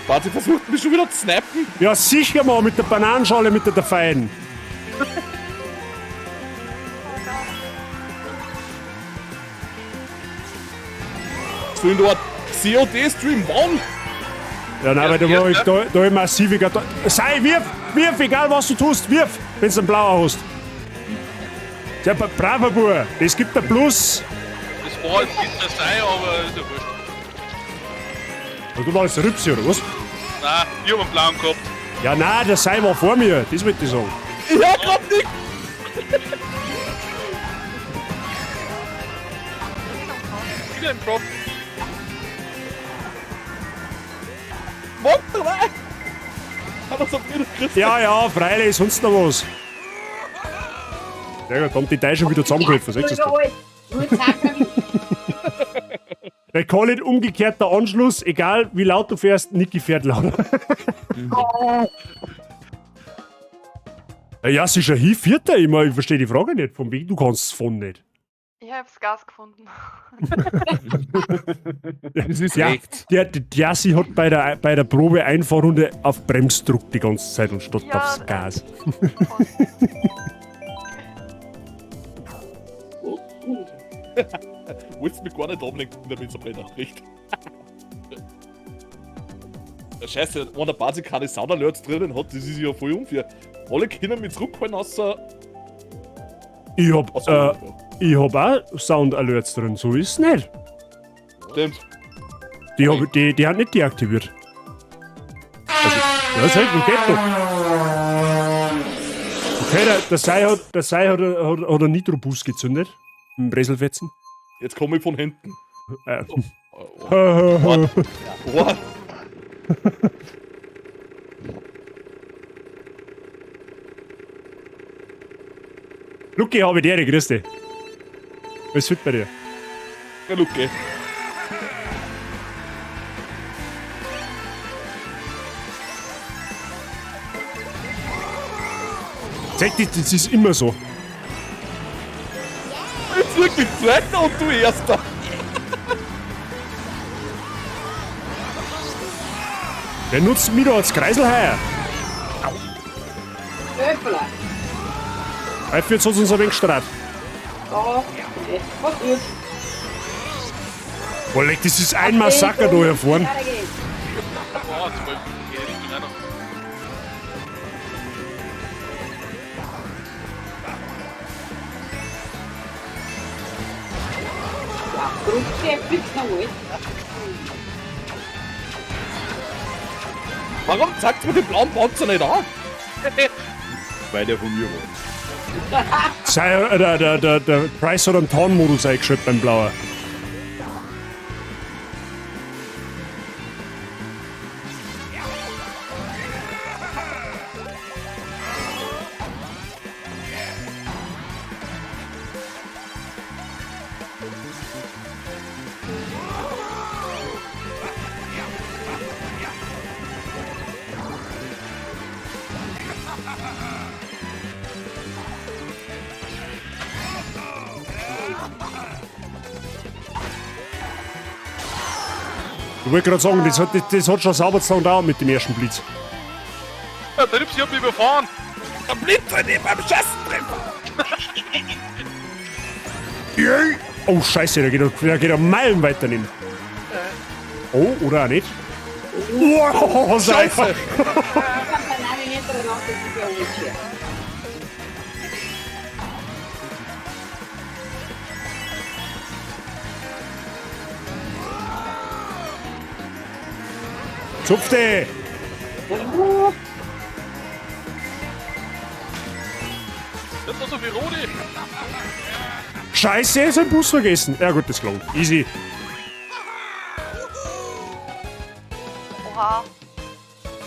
Warte, versucht mich schon wieder zu snappen. Ja, sicher mal mit der Bananenschale, mit der Feinen. So in dort COD Stream One. Ja, nein, weil da war ich, da, da massiv. Da, sei, wirf, wirf, egal was du tust, wirf, wenn du einen blauen hast. Ja, braver Bub, das gibt ein Plus. Das war jetzt nicht der Sei, aber ist ja wurscht. Und du warst Rübsi, oder was? Nein, ich hab einen blauen gehabt. Ja, nein, der Sei war vor mir, das wollte ich sagen. Ich hör grad nicht. Wieder im Drop. What? Hat er so wieder gekriegt? Ja, ja, freilich, sonst noch was. Ja, gut, haben die Teil schon wieder zusammengegriffen, siehst du das? Nur Zacker. Der call it umgekehrter Anschluss, egal wie laut du fährst, Niki fährt lauter. Ja, sicher, hier Vierter, ich, mein, ich verstehe die Frage nicht. Von wegen, du kannst es von nicht. Ich hab's Gas gefunden. Das ist ja, recht. Der Jassi hat bei der Probe Einfahrrunde auf Bremsdruck die ganze Zeit und statt Ja, aufs Gas. Wolltest mich gar nicht ablenken, damit es brennt. Recht. Scheiße, wenn der Basi keine Sound Alerts drinnen hat, das ist ja voll unfair. Alle können mich zurückholen, außer. Ich hab, ich hab auch Sound Alerts drin, so ist es nicht. Stimmt. Die, hab, die haben nicht deaktiviert. Also, ja, ist halt, geht doch. Okay, der Sei hat einen Nitro-Boost gezündet. Im Breselfetzen. Jetzt komme ich von hinten. Oh. What? Lucky, habe ich dir, grüß dich. Alles fit bei dir? Ja, Lucky. Zeig dich, das ist immer so. Jetzt wirklich Zweiter und du Erster. Der nutzt mich da als Kreiselhaier. Öffler. Jetzt hat uns ein wenig gestrahlt. Da, was ist? Boah, leck, das ist ein Massaker da hier vorne. Boah, jetzt mal in die Richtung auch noch. Ja, der fix noch nicht. Warum zeigt mir den blauen Panzer nicht an? Weil der von mir war. Sei, der Price hat einen Tarnmodus eingeschaltet beim Blauer. Ich wollte gerade sagen, das hat schon sauber zu lang gedauert mit dem ersten Blitz. Ja, der Ripsi hat mich überfahren. Der Blitz hat ihn beim Schassentreffer. Yay. Oh Scheiße, der geht er Meilen weiter nehmen. Oh, oder auch nicht. Wow, Scheiße. Banane hintereinander, das ist ja nicht schwer. Zupf dich! Das war so viel Rode. Scheiße, ist ein Bus vergessen. Ja gut, das gelangt. Easy. Oha.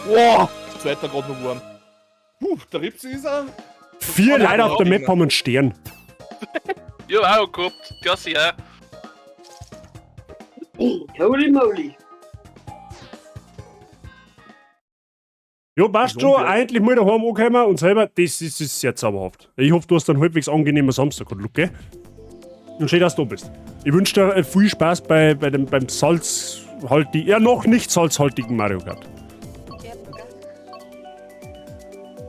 Wow, zweiter gerade noch geworden. Puh, der Ripsi ist er. 4 Leute auf der Map haben einen Stern. Ich hab auch gehabt. Klasse, ja. Holy moly. Ja, passt schon. Endlich mal daheim angekommen und selber, das ist sehr zauberhaft. Ich hoffe, du hast einen halbwegs angenehmen Samstag gehabt, Luke. Und schön, dass du da bist. Ich wünsche dir viel Spaß beim salzhaltigen, ja noch nicht salzhaltigen Mario Kart.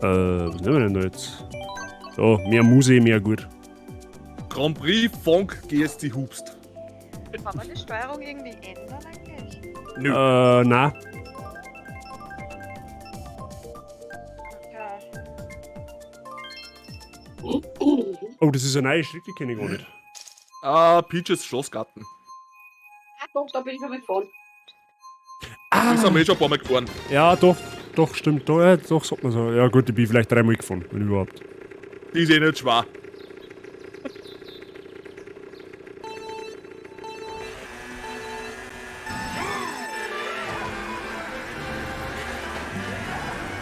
Was nehmen wir denn da jetzt? So, mehr Muse, mehr gut. Grand Prix Funk GST Hubst. Kann man die Steuerung irgendwie ändern eigentlich? Nö. Na. Ja. Oh, das ist eine neue Strecke, die kenne ich gar nicht. Ah, Peaches Schlossgarten. Ah, doch, da bin ich schon mal gefahren. Ah. Das haben wir eh schon ein paar Mal gefahren. Ja, doch, doch, stimmt. Doch, ja, doch, sagt man so. Ja gut, ich bin vielleicht dreimal gefahren, wenn überhaupt. Die ist eh nicht schwer.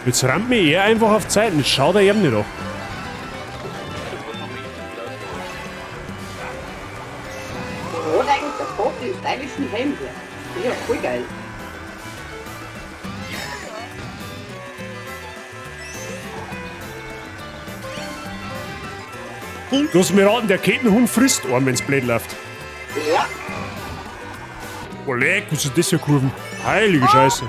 Jetzt rammt mich er einfach auf Zeiten. Jetzt schaut er eben nicht an. Wo hat eigentlich der Bob den stylischen Helm her? Das ist ja voll geil. Du hast mir raten, der Kettenhund frisst einen, wenn's blöd läuft. Ja. Oh, leck, was ist das für Kurven? Heilige Scheiße.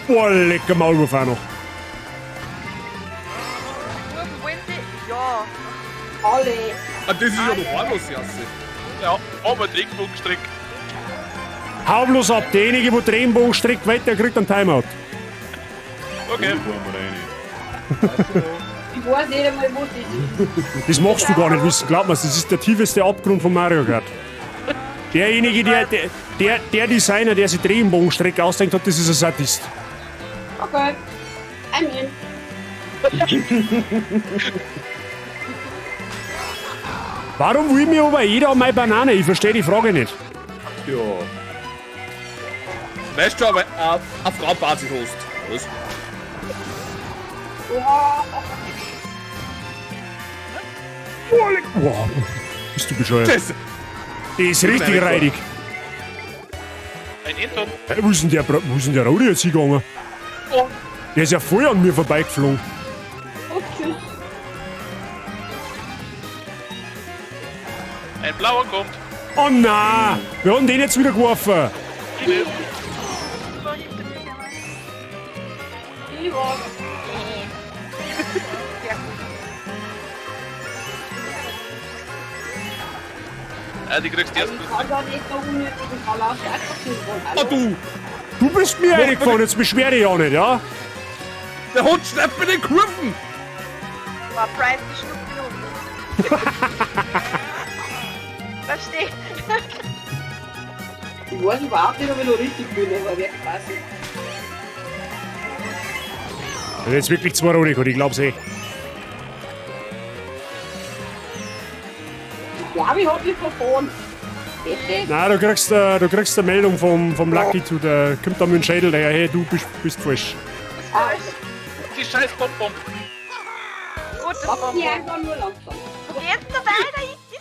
Boah, lecker Maulwurf auch noch. Kurven wollen sie? Ja. Alle. Ah, das ist ja noch harmlos, Jasse. Ja, aber Regenbogenstrick. Hau bloß ab, derjenige, wo der Regenbogen streckt, weiter, kriegt einen Timeout. Okay. Ich weiß nicht einmal, wo das ist. Das machst du gar nicht wissen, glaub mir, das ist der tiefste Abgrund von Mario Kart. Derjenige, der Designer, der sich die Regenbogenstrecke ausdenkt hat, das ist ein Sadist. Okay. I'm in. Warum will mir aber jeder meine Banane? Ich verstehe die Frage nicht. Ja. Weißt du, aber eine Frau Party hast. Was? Boah, leck- Boah, bist du bescheuert? Das, Die ist richtig reidig. Ein Enton. Hey, wo ist denn der, wo ist denn der Rudi jetzt hingegangen? Oh. Der ist ja voll an mir vorbeigeflogen. Und tschüss. Ein blauer kommt. Oh nein! Wir haben den jetzt wieder geworfen. Ich war. Sehr gut. Ah, die kriegst du erst. Ich kann da nicht so unnötigen Verlauf ah, du! Du bist mir reingefahren, jetzt beschwer dich auch nicht, ja? Der Hund schnappt mir den Kurven! War Price die Schnuppen. Verstehe. Ich weiß überhaupt nicht, ob ich noch richtig bin, aber wird passen. Das ist jetzt wirklich zwei Rudi gehabt, ich glaub's eh. Ich glaube, ich hab mich verfahren. Bitte? Nein, du kriegst eine Meldung vom Lucky zu, der kommt da mit dem Schädel daher, hey, du bist falsch. Ah, Die scheiß Bonbon. Gut, das Lass Bonbon. mich einfach nur langsam. Wo geht's denn weiter? Ich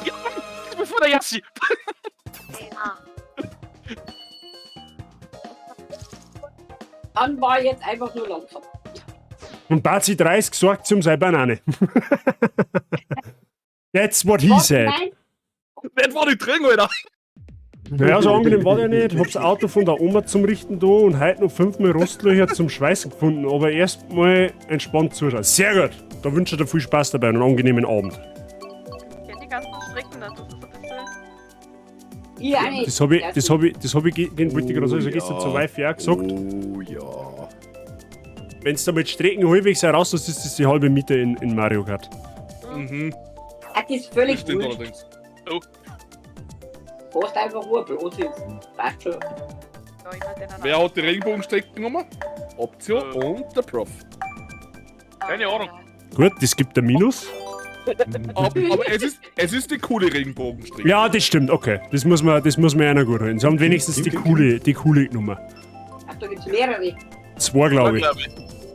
Ja, ich bin vor der Jassi. Ah. Dann war ich jetzt einfach nur langsam. Und Bazi 30 sorgt sich um seine Banane. That's what he said. Nein, Das war nicht drin, Alter. Naja, so angenehm war der nicht. Hab's Auto von der Oma zum Richten da und heute noch fünfmal Rostlöcher zum Schweißen gefunden. Aber erstmal entspannt zuschauen. Sehr gut. Da wünsche ich dir viel Spaß dabei und einen angenehmen Abend. Ich kenn die ganzen Strecken nicht, das ist ein bisschen. ich auch nicht. Das habe ich, das hab ich, das hab ich, wollte ich gerade sagen, das hab ich gestern zu Wife auch gesagt. Oh ja. Wenn du da mit Strecken halbwegs heraus hast, ist das die halbe Miete in Mario Kart. Mhm. Ah, das ist völlig Stimmt wurscht. allerdings. Passt einfach, wo ein Platz ist. Passt schon. Ja, immer den Wer hat die Regenbogenstrecken genommen? Option und der Prof. Keine Ahnung. Gut, das gibt ein Minus. Aber es ist die coole Regenbogenstrecke. Ja, das stimmt, okay. Das muss man einer gut halten. Sie haben wenigstens die coole genommen. Ach, da gibt's mehrere. Zwei, glaube ich. Glaub ich.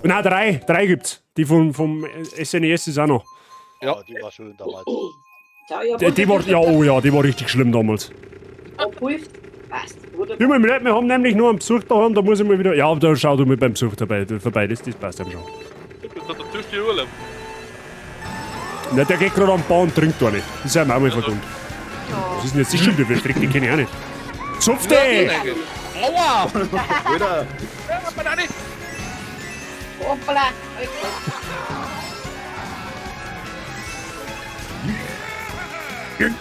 Nein, drei. Drei gibt's. Die vom SNES ist auch noch. Ja. Die war schön damals. Schau, ich hab Die war, ja, oh ja, die war richtig schlimm damals. Abprüft. Passt. Wunderbar. Hör mal, wir haben nämlich nur einen Besuch daheim, da muss ich mal wieder. Ja, da schau du mal beim Besuch dabei, vorbei, das passt einem schon. Das hat der Tisch die Urlaub. Na, der geht gerade am Bau und trinkt da nicht. Das ist einem auch mal vergönnt. Was ist denn jetzt das schon wieder für Strick? Die kenne ich auch nicht. Zupf dich! Aua! Alter, Banane! Hoppala.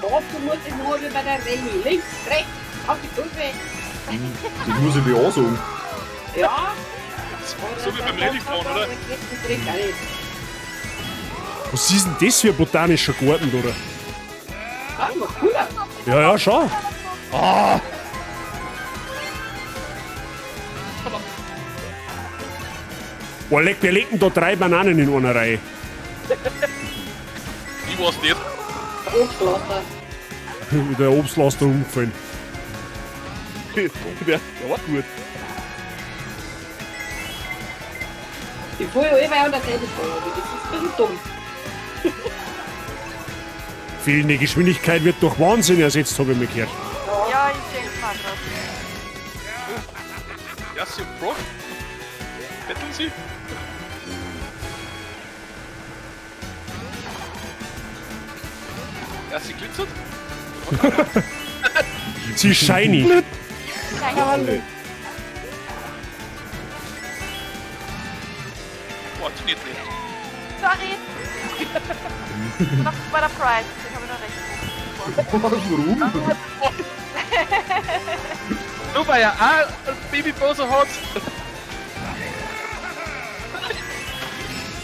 Doch, du musst es nur wie bei der Rallye. Links, rechts, auf die Kurve. das muss ich mir auch sagen. Ja. So wie beim Rallye fahren, oder? Was ist denn das für ein botanischer Garten, oder? Ah, macht cool aus. Ja, ja, schau. Ah! Boah, leck, wir legen da drei Bananen in einer Reihe. Ich weiß nicht. Obstlaster. Der Obstlaster umgefallen. Der war gut. Ich fahre ja immer an der Seite stehen, aber das ist ein bisschen dumm. Fehlende Geschwindigkeit wird durch Wahnsinn ersetzt, habe ich mir gehört. Ja, ich denke mal grad. Ja, sie und Prof. Betteln sie? Ja, sie glitzert. Sie ist shiny. Alle. Boah, die nicht nicht. Sorry! Noch bei der Price, ich habe noch recht. Warum? Nur weil er auch ein Babybowser hat.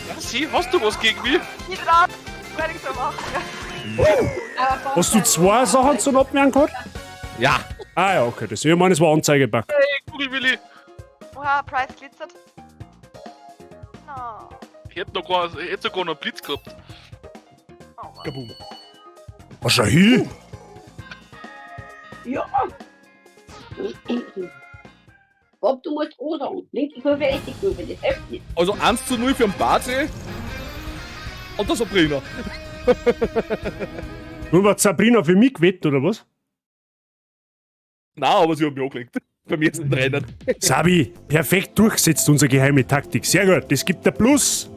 Ja, sie, hast du was gegen mich? Nicht raus! Werde ich so machen. Hast du zwei Sachen zum Abwehren gehabt? Ja. Ah ja, okay. Das, ich meine, es war Anzeigeback. Hey, Kugelwilli. Oha, Price glitzert. No. Ich hätte sogar noch einen Blitz gehabt. Oh Mann. Kaboom. Was schau hin? Ja. Bob, du musst O sagen. Linke Kurve, rechte Kurve, das hilft nicht. Also 1:0 für den Bazi und der Sabrina. Nur war Sabrina für mich gewettet, oder was? Nein, aber sie hat mich angelegt. Beim ersten Rennen. Sabi, perfekt durchgesetzt, unsere geheime Taktik. Sehr gut, das gibt der Plus.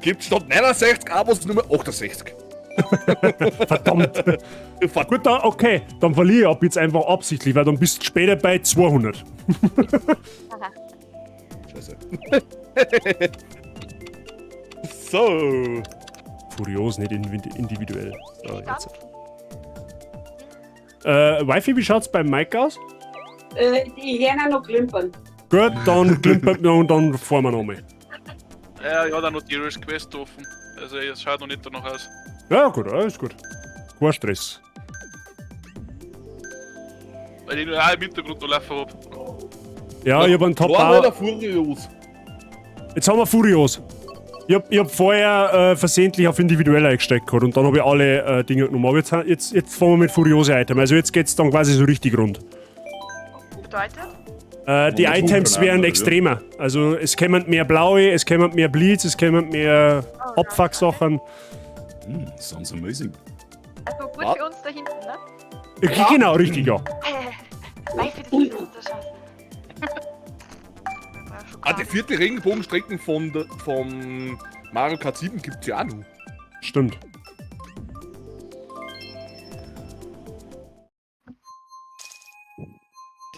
Gibt statt 69 Abos nur mehr 68. Verdammt. Gut, dann, okay, dann verliere ich ab jetzt einfach absichtlich, weil dann bist du später bei 200. Scheiße. So. Furios, nicht individuell. So, jetzt. Wifi, wie schaut's beim Mike aus? Die hören auch noch klimpern. Gut, dann klimpert noch und dann fahren wir nochmal. Ja, ich habe auch noch die Irish Quest offen. Also, es schaut noch nicht danach aus. Ja, gut, alles gut. Kein Stress. Weil ich nur auch im Hintergrund noch laufen hab. Ja, ich hab einen Top War oder auch. Furios? Jetzt haben wir Furios. Ich hab vorher versehentlich auf individuell eingesteckt gehabt und dann hab ich alle Dinge genommen. Aber jetzt fahren wir mit Furiose Item. Also jetzt geht's dann quasi so richtig rund. Bedeutet? Die Mit Items Hochgranaten, werden oder wie? extremer. Also es kämen mehr blaue, es kämen mehr Blitz, es kämen mehr Abfuck-Sachen. Sounds amazing. Also gut Was? für uns da hinten, ne? Genau, richtig, ja. Weil für die das schon. Ah, die vierte Regenbogenstrecken vom Mario Kart 7 gibt's ja auch noch. Stimmt.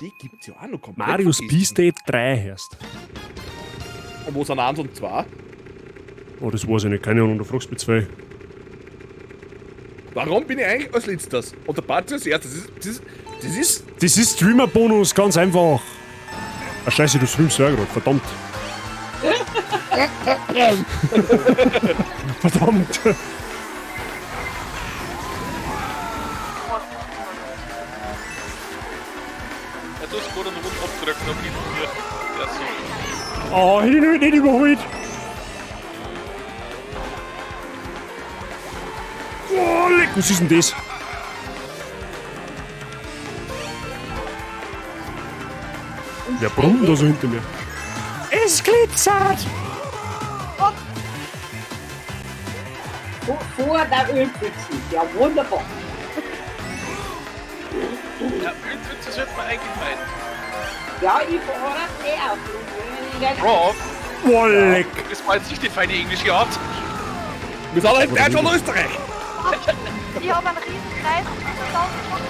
Die gibt's ja auch noch komplett. Marius vergessen. P-State 3 heißt. Und wo sind 1 und 2? Oh, das weiß ich nicht. Keine Ahnung, du fragst mich zwei. Warum bin ich eigentlich als letztes? Und der Patri als erstes. Das ist. Das ist Streamer-Bonus, ganz einfach. Ah, scheiße, du streamst ja gerade, verdammt. Verdammt. Ja, du hast gerade einen Rund abgedrückt, aber nicht von mir. Der ist so. Oh, hätte ich ihn nicht überholt. Oh, leck, was ist denn das? Wer brummt da so hinter mir? Es glitzert! Vor der Ölpfützen. Ja, wunderbar. Ja, Ölpfütze sollte man eigentlich meiden. Ja, ich fahre auf. Rob, Oh, leck. das war jetzt nicht die feine englische Art. Wir sind halt in Deutschland und Österreich. Ich habe einen riesen Kreis und 100.000 Schatten.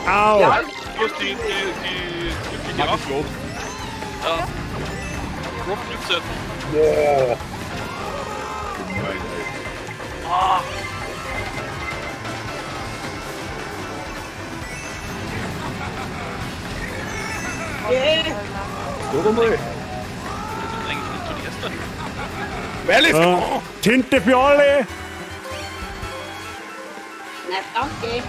Au. Ja, du hast die glückliche Art. Ja. Rob glitzert. Boah. Ah. Sag einmal. Das ist eigentlich nicht so die erste. Weil es. Ja, Tinte für alle! Na, danke.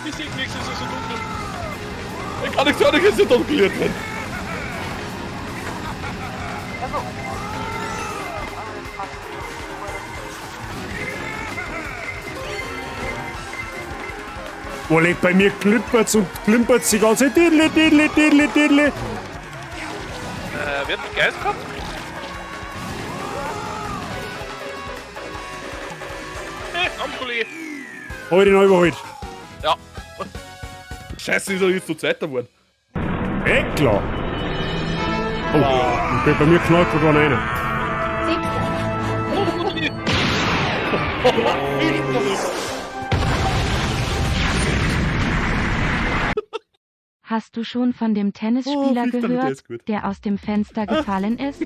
Ich sehe nichts, es ist so dunkel. Ich kann nichts hören, ich ist ja dunkel hier drin. Also. Oh, leck, bei mir klimpert's und klimpert's die ganze Zeit. Diddle, diddle, diddle, diddle. Wer hat den Geist gehabt? Hey, Ampuli. Hab ich den noch überholt? Ja. Scheiße, ist er jetzt zu zweiter geworden. Eh, klar. Oh, okay, bei mir knallt gerade einer rein. Hast du schon von dem Tennisspieler Oh, Fichter, der gehört, ist gut. der aus dem Fenster gefallen ist?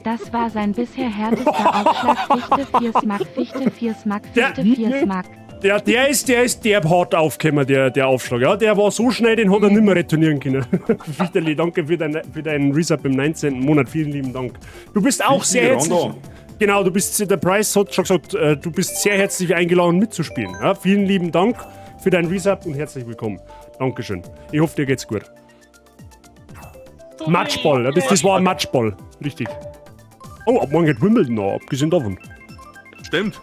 Das war sein bisher härtester Aufschlag. Fichte 4 Smack, Fichte 4 Smack, Fichte 4 Smack. Der ist derb hart aufgekommen, der Aufschlag. Ja, der war so schnell, den hat er nicht mehr retournieren können. Fichterli, danke für deinen Resub im 19. Monat. Vielen lieben Dank. Du bist auch sehr Fichterli, herzlich. Randa. Genau, du bist, der Price hat schon gesagt, du bist sehr herzlich eingeladen mitzuspielen. Ja, vielen lieben Dank für deinen Resub und herzlich willkommen. Dankeschön. Ich hoffe, dir geht's gut. Matchball, ja, das war ein Matchball. Richtig. Oh, ab morgen geht Wimbledon noch, abgesehen davon. Stimmt.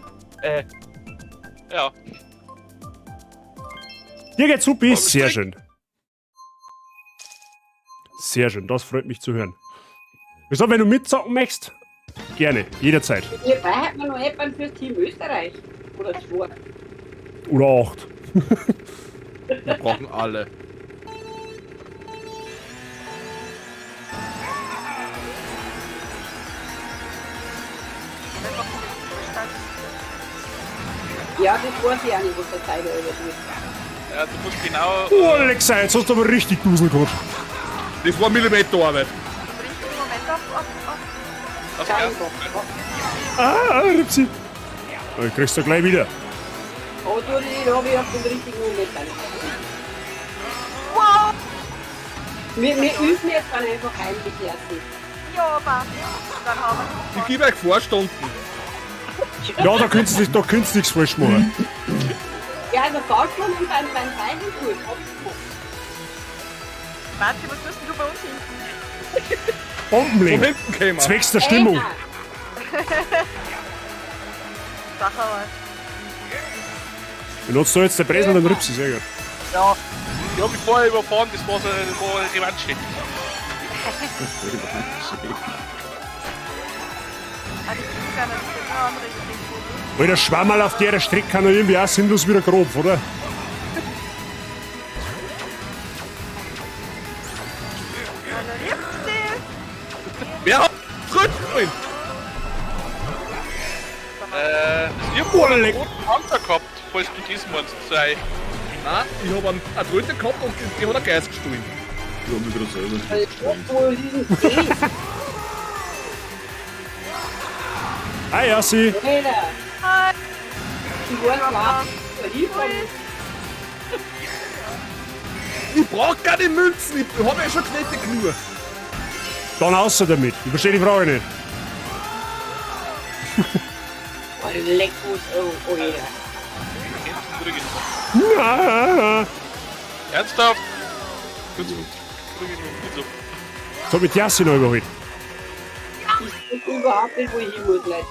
Ja. Dir geht's supi, sehr schön. Sehr schön, das freut mich zu hören. Wieso, wenn du mitzocken möchtest, gerne, jederzeit. Hierbei hat man noch jemanden fürs Team Österreich. Oder zwei. Oder 8. Wir brauchen alle. Ja, das weiß ich auch nicht, was der Zeiger über tut. Ja, du musst genau. Oh, Alexa, jetzt hast du aber richtig Dusel gehabt. Das war Millimeterarbeit. Richtigen Moment auf. Auf ersten. Ah, Ripsi. Ich kriegst du gleich wieder. Aber du, den habe ich auf den richtigen Moment dann. Wow! Wir üben jetzt dann einfach heimlich erst. Ja, passt. Dann haben wir Ich gebe euch 4 Stunden. Ja, da könntest du nichts falsch machen. Ja, also Fahrstunden und beim Zeichen gut. Hab ich gemacht. Martin, was tust denn du bei uns hinten? Bomben Von legen. hinten kämen. Zwecks der Stimmung. Sag aber. Benutzt du jetzt der Bresel den Ripsi, sehr gut. Ja. Ich hab mich vorher überfahren, das war so das war eine Revanche. Ah, das ist gar nicht, das ist eine andere Idee. Alter, Schwammerl auf der Strecke kann er irgendwie auch sinnlos wieder grob, oder? Oh, einen leck. roten Panzer gehabt, falls du das meinst, sei. Nein, ich hab einen Tröte gehabt und die hat einen Geist gestohlen. Ich hab mich gerade selber Wo ist denn das? Hi, Yassi. Alter, Hi. die waren aber hinfahren. Ich brauch keine Münzen, ich hab ja schon Knete genug. Dann außer damit. Ich verstehe die Frage nicht. Oh, leck uns, oh, oh, ja. Na. Ernsthaft? Kurz, so. So hab ich die Yassi noch überholt. Ich weiß überhaupt nicht, wo ich hin muss, Leute.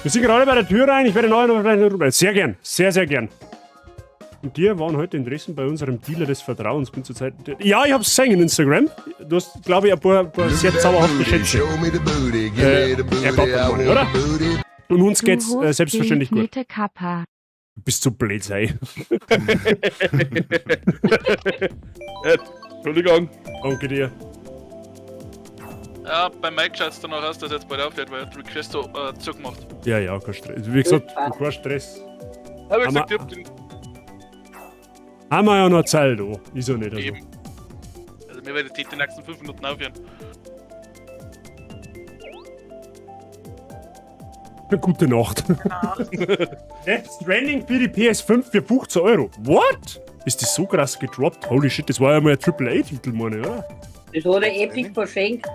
Wir sind gerade bei der Tür rein. Ich werde nachher noch vielleicht rüber. Sehr gern. Sehr, sehr gern. Und dir waren heute in Dresden bei unserem Dealer des Vertrauens. Bin zurzeit. Ja, ich hab's gesehen in Instagram. Du hast, glaube ich, ein paar sehr zauberhafte Schätze. Ergattert, meine, oder? Und uns geht's Du host selbstverständlich den gut. Knete Kappa. Du bist so blöd, sei. Entschuldigung. Danke dir. Ja, bei Mike schaut's danach aus, dass er jetzt bald aufhört, weil er hat Request zugemacht. Ja, ja, kein Stress. Wie gesagt, kein Stress. Hab ich Haben gesagt, wir- ich hab den. Haben wir ja noch Zeit, da. Ist ja nicht. Also. Eben. Also mir werdet die nächsten 5 Minuten aufhören. Gute Nacht. Death Stranding für die PS5 für 15 Euro. What? Ist das so krass gedroppt? Holy shit, das war ja mal ein AAA-Titel, meine ich, oder? Das hat er Epic verschenkt.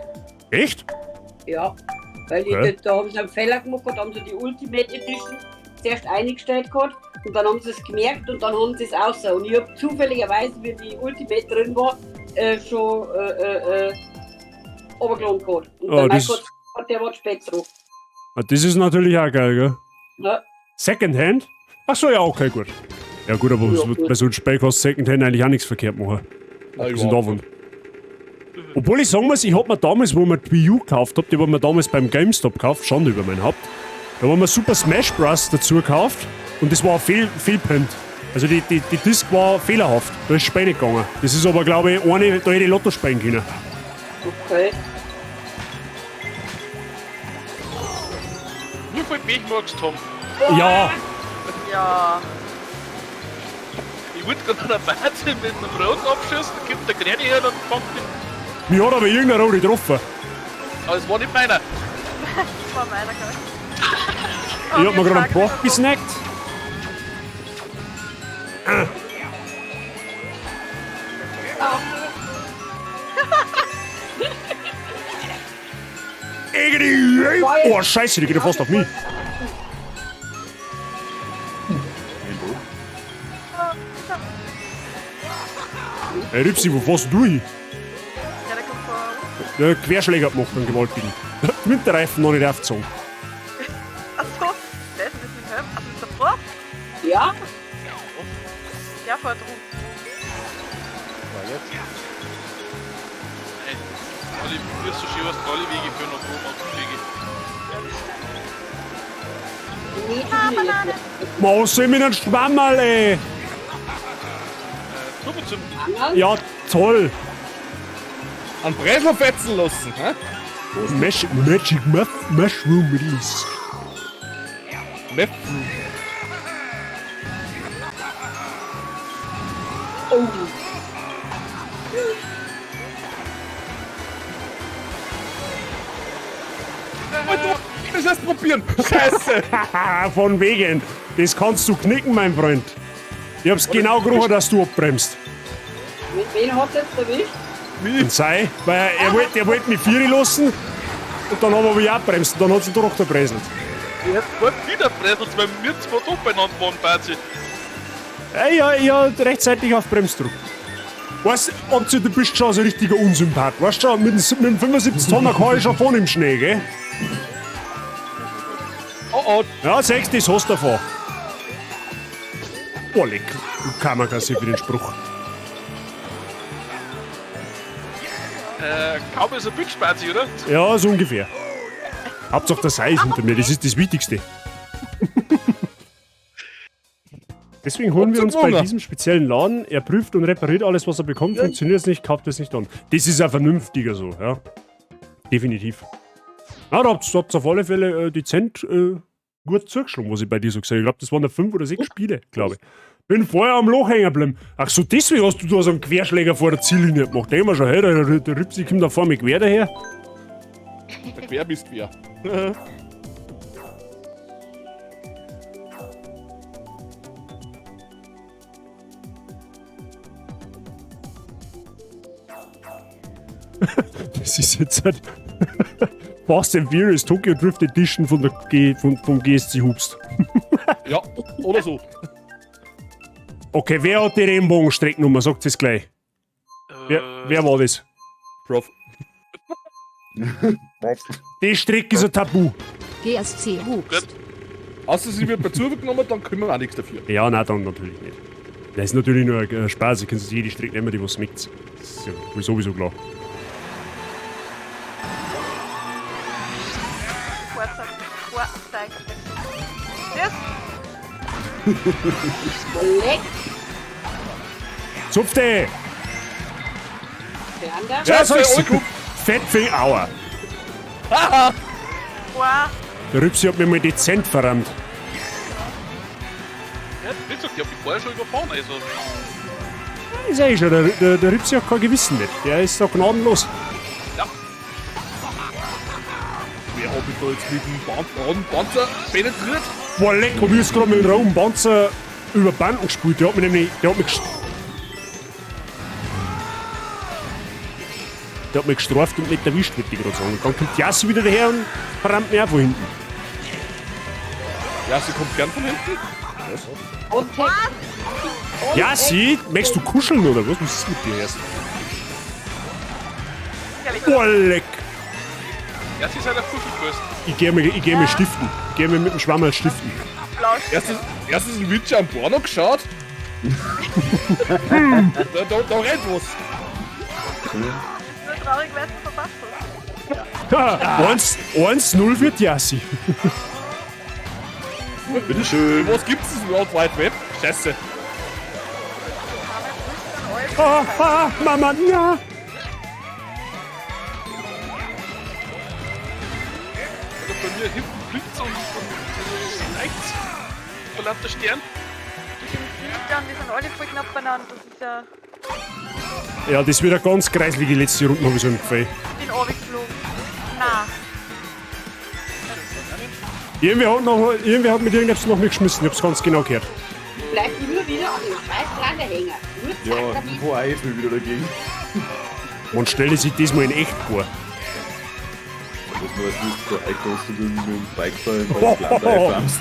Echt? Ja. Weil Okay. die, da haben sie einen Fehler gemacht, da haben sie die Ultimate Edition zuerst eingestellt gehabt und dann haben sie es gemerkt und dann haben sie es außer. Und ich habe zufälligerweise, wie die Ultimate drin war, schon runtergeladen gehabt. Und Oh, der das- Mike hat, der war spät dran. Ah, das ist natürlich auch geil, gell? Ja. Secondhand? Ach so, ja, okay, gut. Ja gut, aber Ja, was- gut. bei so einem Spiel kannst du Secondhand eigentlich auch nichts verkehrt machen. Abgesehen überhaupt davon. Obwohl ich sagen muss, ich hab mir damals, wo ich mir die Wii U gekauft hab, die hab ich mir damals beim GameStop gekauft, Schande über mein Haupt, da haben wir Super Smash Bros. Dazu gekauft und das war ein Fehlprint. Also die Disc war fehlerhaft, da ist Spiel nicht gegangen. Das ist aber, glaube ich, eine, da hätte ich Lotto spielen können. Okay. Wie viel Pech magst du, Tom? Ja, Ja. Ich wollte gerade an der Party mit einem Roten abschießen, dann kommt der Grüne her und fängt den. mich hat aber irgendein Rote getroffen. Aber es war nicht meiner. Das war meiner, glaube ich. Ich hab mir gerade einen Broch gesnackt. Ah. Irgendwie- Oh, scheiße, die geht ja fast auf mich. Ey, Ripsi, wo fährst du hin? Ja, der kommt vor. Der Querschläger gemacht, einen gewaltigen. Winterreifen noch nicht aufgezogen. Achso, wer ist denn das mit Helm? Also ist der Prof? Ja? Ja, vor drum. Ey, alle, wie es so schön heißt, alle Wege führen nach Rom auf die Wege. Nee, tu mir jetzt nicht. Maus, mit einem Schwammerl, ey. Turbo zum. Ja, toll. An Bresel fetzen lassen, hä? Magic Mushroom Release. Meth. Oh. Alter, ich muss erst probieren. Scheiße. Von wegen. Das kannst du knicken, mein Freund. Ich hab's genau gerochen, dass du abbremst. Mit wen hat jetzt erwischt? Und sei, weil er wollte er wollt mich vieri lassen und dann haben wir mich auch abbremst und dann hat's ihn doch gebremst. Ich hätte bald wieder Bresel, weil wir zwei da beieinander waren, Bazi. Ja, ja, rechtzeitig auf Bremsdruck. Weißt du, du bist schon so ein richtiger Unsympath. Weißt du, mit dem 75 Tonner kann ich schon fahren im Schnee, gell? Oh oh. Ja, sechs, das hast du davon. Boah, leck. Kammerkasse für den Spruch. Kaum ist ein Bitch, Bazi, oder? Ja, so ungefähr. Hauptsache der Sei ist hinter mir, das ist das Wichtigste. Deswegen holen wir uns bei diesem speziellen Laden. Er prüft und repariert alles, was er bekommt. Funktioniert es nicht, kauft es nicht an. Das ist ja vernünftiger so, ja. Definitiv. Na, da habt ihr auf alle Fälle dezent gut zugeschlagen, was ich bei dir so gesehen habe. Ich glaube, das waren da 5 oder 6 Spiele, glaube ich. Bin vorher am Loch hängen geblieben. Ach so, deswegen hast du da so einen Querschläger vor der Ziellinie gemacht. Denk mir schon, hey, der Ripsi kommt da vor mir quer daher. Der Quer bist quer. Das ist jetzt halt Fast and Furious Tokyo Drift Edition von der G, von, vom GSC Hubst. Ja, oder so. Okay, wer hat die Regenbogenstreckennummer? Sagt es gleich. Wer war das? Prof. Die Strecke ist ein Tabu. GSC Hubst. Außer sie wird bei Zufall genommen, dann können wir auch nichts dafür. Ja, nein, dann natürlich nicht. Das ist natürlich nur ein Spaß. Ich kann sich jede Strecke nehmen, die was schmeckt. Das ist ja sowieso klar. Vorzeig. Das? Leck, Zupfte! der andere. Ja, soll ich's? Fettfing, aua. Wow. Der Rübsi hat mir mal dezent verrammt. Ja, wie gesagt, ich hab mich vorher schon überfahren, also. Ich sag ich schon, der Rübsi hat kein Gewissen nicht. Der ist da gnadenlos. Ja. Wer hat mich da jetzt mit dem roten Panzer penetriert? Boah, leck, hab ich jetzt gerade mit dem roten Panzer über Banden gespielt. Der hat mich nämlich. Der hat mich gestraft und nicht erwischt, würde ich gerade sagen. Und dann kommt Jassi wieder daher und verrammt mich auch von hinten. Jassi kommt gern von hinten. Was? Jassi, möchtest du kuscheln oder was? Was ist mit dir, Jassi? Boah, leck. Ja, sie ist halt auf Kuschelkurs. Ich geh mir stiften. Ich geh mir mit dem Schwammerl stiften. Erstens ein Witcher am Porno geschaut. Da rennt was. Nur traurig, weil du verpasst hast. Ha, 1-0 für Jassi. Bitteschön. Was gibt's denn World Wide Web? Scheiße. Ah, ah, Mama, ja. Also bei mir hinten blitzt und rechts. Vor lauter Stern. Ich im Siebten, wir sind alle voll knapp beieinander. Das ist ja. Ja, das wird eine ganz kreislige letzte Runde, habe ich so im Gefühl. Ich bin runtergeflogen. Nein. Irgendwer hat mit irgendetwas noch mitgeschmissen, ich hab's ganz genau gehört. Bleibt immer wieder an dem scheiß Drache hängen. Nur Ja, zack, ich war auch jetzt mal wieder dagegen. Man stelle sich das mal in echt vor. Was man als nicht da eingekostet und mit dem Bike da im Land einfahrst.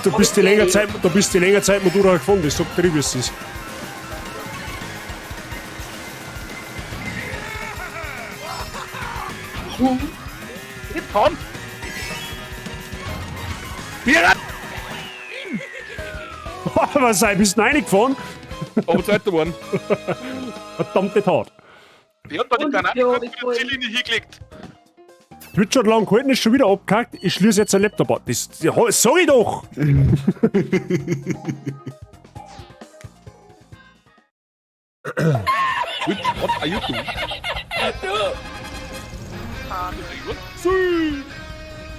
Da bist du länger Zeit, da bist du länger Zeit Motorrad gefahren, das sagt der, wie es ist. Komm! Was sei, bist du reingefahren? Aber zweiter geworden. Verdammte Tat. Die hat da die Granate kurz vor der Ziellinie hingelegt. Twitch hat lang gehalten, ist schon wieder abgehackt. Ich schließe jetzt ein Laptop an. Das sag ich doch! Twitch, what are you doing?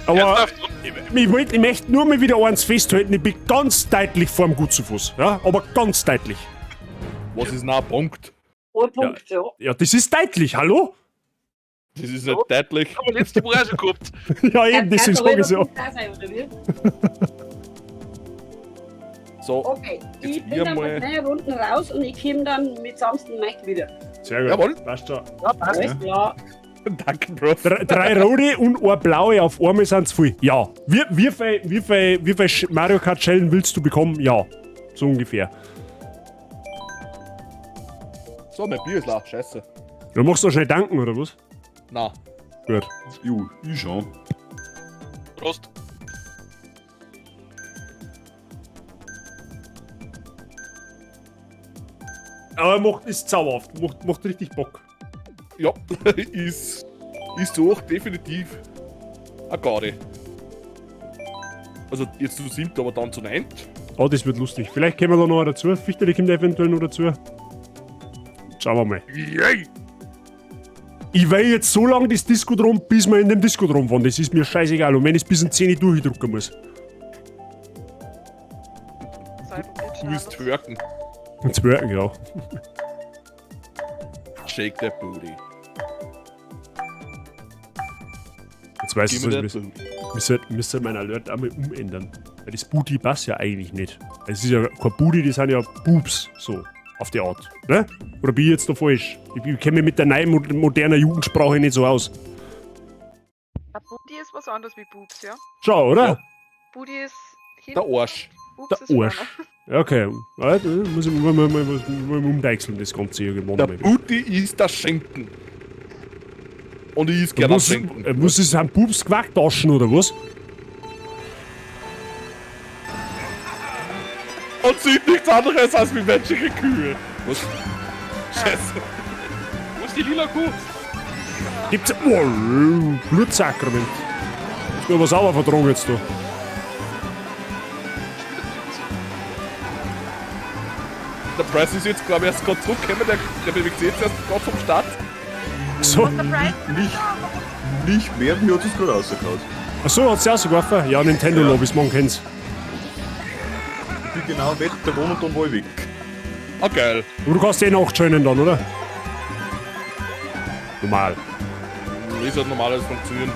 Aber ich möchte nur mal wieder eins festhalten, ich bin ganz deutlich vorm Gutzufuß. Ja, aber ganz deutlich. Was ist denn ein Punkt? Ein Punkt, ja. Ja, das ist deutlich, hallo? Das ist nicht deutlich. Aber letzte Woche auch schon gehabt. Ja, eben, deswegen sag ich ja. So, Okay, ich jetzt bin wir dann mal. mit 3 Runden raus und ich komme dann mit Samstag Mike wieder. Sehr gut. Jawohl. Passt schon. Ja, passt. Alles klar. Danke, Bro. Drei rote und eine blaue auf einmal sind zu viel. Ja. Wie viel Mario Kart Schellen willst du bekommen? Ja. So ungefähr. So, mein Bier ist leer. Scheiße. Du machst doch schnell danken, oder was? Na. Gut. Jo, ich schon. Prost. Aber ist zauberhaft. Macht richtig Bock. Ja, ist so definitiv eine Garde. Also jetzt zu siebt, aber dann zu neunt. Oh, das wird lustig. Vielleicht kommen wir da noch dazu. Fichterli kommt eventuell noch dazu. Schauen wir mal. Yay! Ich will jetzt so lange das Discodrom, bis wir in dem Discodrom fahren. Das ist mir scheißegal. Und wenn ich es bis in 10 durchdrucken muss. Du willst twerken. Twerken, ja. Shake that booty. Jetzt weiß ich Gib so, mir that wir sollten meinen Alert einmal umändern. Weil das Booty passt ja eigentlich nicht. Es ist ja kein Booty, das sind ja Boobs, so, auf die Art. Ne? Oder bin ich jetzt da falsch? Ich kenne mich mit der neuen modernen Jugendsprache nicht so aus. A Booty ist was anderes wie Boobs, ja? Schau, oder? Booty ist hinten. Der Arsch. Boobs Der ist vorne. Arsch. Ja, okay. Ja, da muss ich mal umdeichseln, das Ganze irgendwann Der mal. Booty ist der Schinken. Und ich is gerne Muss, Schinken. muss es am Boobs Quark tauschen, oder was? Und sieht nichts anderes als wie menschliche Kühe. Was? Scheiße. Wo ist die lila Kuh? Gibt's. Oh, Blutsakrament. Ist mir aber sauber vertragen jetzt da. Der Price ist jetzt, glaube ich, erst gerade zurückgekommen. Der bewegt sich jetzt erst gerade vom Start. So. Nicht mehr, mir hat es gerade rausgehauen. Achso, hat's ja rausgeworfen? Ja, Nintendo Lobbys, man kennt's. Ich bin genau weg der Wohnung und dann war ich weg. Ah, geil. Aber du kannst eh nachjoinen dann, oder? Normal. Ist halt normalerweise funktionieren.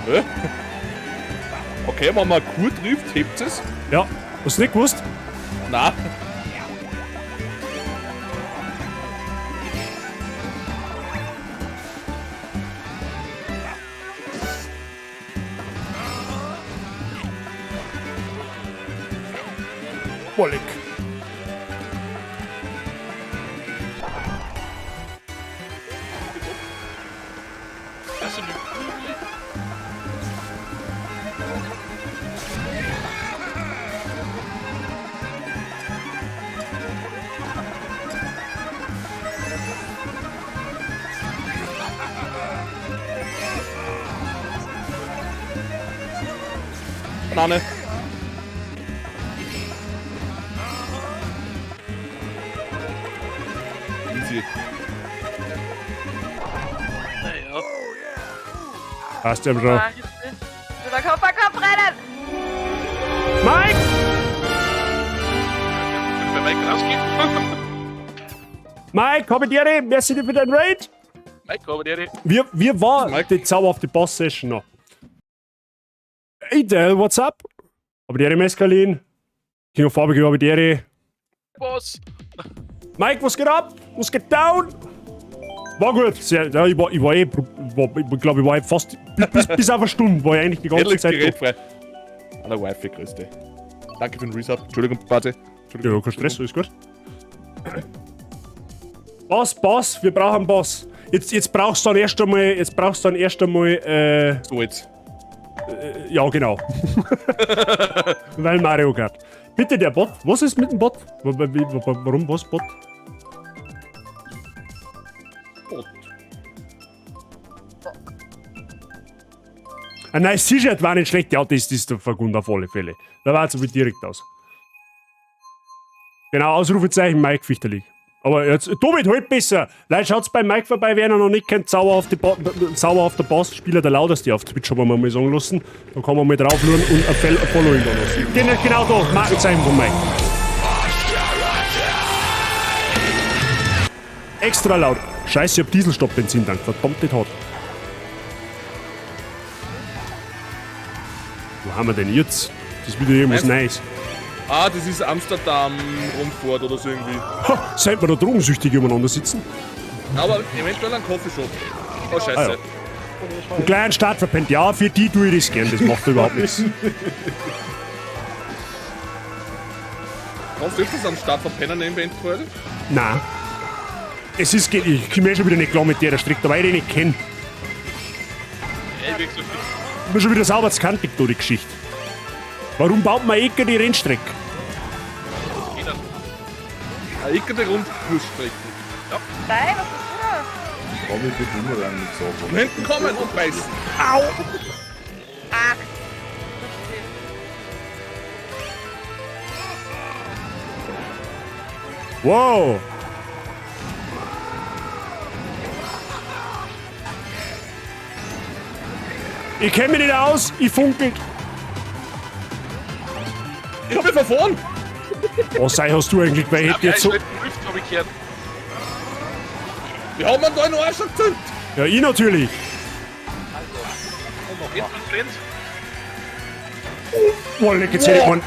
Hä? Okay, wenn man eine Kuh trifft, hebt es. Ja, hast du nicht gewusst? Na. Wolleck. Das sind die Kuh. Banane. Easy. Naja. Passt ja schon. Ah, jetzt will der Kopf an Kopf rennen! Mike! Bei Mike rausgeht. Mike, hab ich dir, merci dir für dein Raid. Mike, aber der. Wir war die zauberhafte Boss-Session noch. Hey Dale, what's up? Aber die Mescalin. King of Barbecue, aber die. Boss. Mike, was geht ab? Was geht down? War gut. Sehr, ja, ich war, ich war eh, war, ich glaube, ich war eh fast bis auf eine Stunde, war ich eigentlich die ganze Endlich Zeit Gerät da. frei. An der Wifi, grüß dich. Danke für den Resub. Entschuldigung, warte. Entschuldigung. Ja, kein Stress, alles gut. Boss, Boss, wir brauchen einen Boss. Jetzt brauchst du dann erst einmal, So jetzt. Ja, genau. Weil Mario Kart. Bitte der Bot. Was ist mit dem Bot? Warum was Bot? Bot. Ein neues T-Shirt war nicht schlecht. Ja, das ist der Vergund auf alle Fälle. Da war es aber direkt aus. Genau, Ausrufezeichen Mike Fichterlich. Aber jetzt, David, halt besser! Leute, schaut's bei Mike vorbei, wer ihn noch nicht kennt. Sauer auf, die Sauer auf der Boss, Spieler der lauteste auf Twitch, haben wir mal sagen lassen. Da kann man mal drauf schauen und ein Following da lassen. Genau, genau da, Markenzeichen von Mike. Extra laut. Scheiße, ich hab Dieselstoppbenzin dank. Verdammte Tat. Wo haben wir denn jetzt? Das ist wieder irgendwas Neues. Ah, das ist Amsterdam Rundfahrt oder so irgendwie. Ha, seit wir da drogensüchtig übereinander sitzen. Aber eventuell ein Coffeeshop. Oh, scheiße. Ah, ja. Einen kleinen Start verpennt. Ja, für die tue ich das gern. Das macht überhaupt nichts. Kannst du öfters einen Start verpennen eventuell? Nein. Es ist, ich komme eh schon wieder nicht klar mit der Strecke, weil ich die nicht kenne. Ey, wie gesagt, Ich bin schon wieder sauber zu kantig da, die Geschichte. Warum baut man Ecker die Rennstrecke? das geht dann. Eine Ecke Rundkursstrecken. Ja. Nein, was bist du da? Komm, ich bin Boomerang nicht so. Von hinten kommen und beißen. Au! Ach. Wow! Ich kenn mich nicht aus, ich funkel. Ich hab mich verfahren! Was sei hast du eigentlich, weil ich hätte jetzt so. Rift hab ich gehört. Wir haben einen da in den Arsch gezündet! Ja, ich natürlich. Jetzt und brennt. Oh, leck, jetzt hätte ich einen.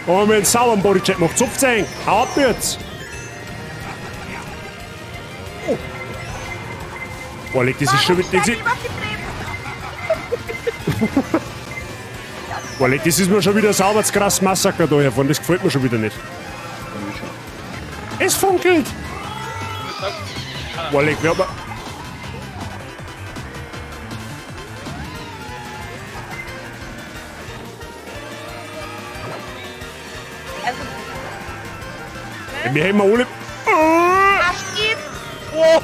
Oh, wir einen sauberen Bodycheck gemacht. Zupft's ein. Hau ab jetzt. Boah, leck, das ist schon wieder. Das ist, boah, leck, das ist mir schon wieder sauber das krass Massaker da herfahren. Das gefällt mir schon wieder nicht. Es funkelt! Boah, leck, wer hat mir. Also, Wir haben alle. ah, stimmt. Oh.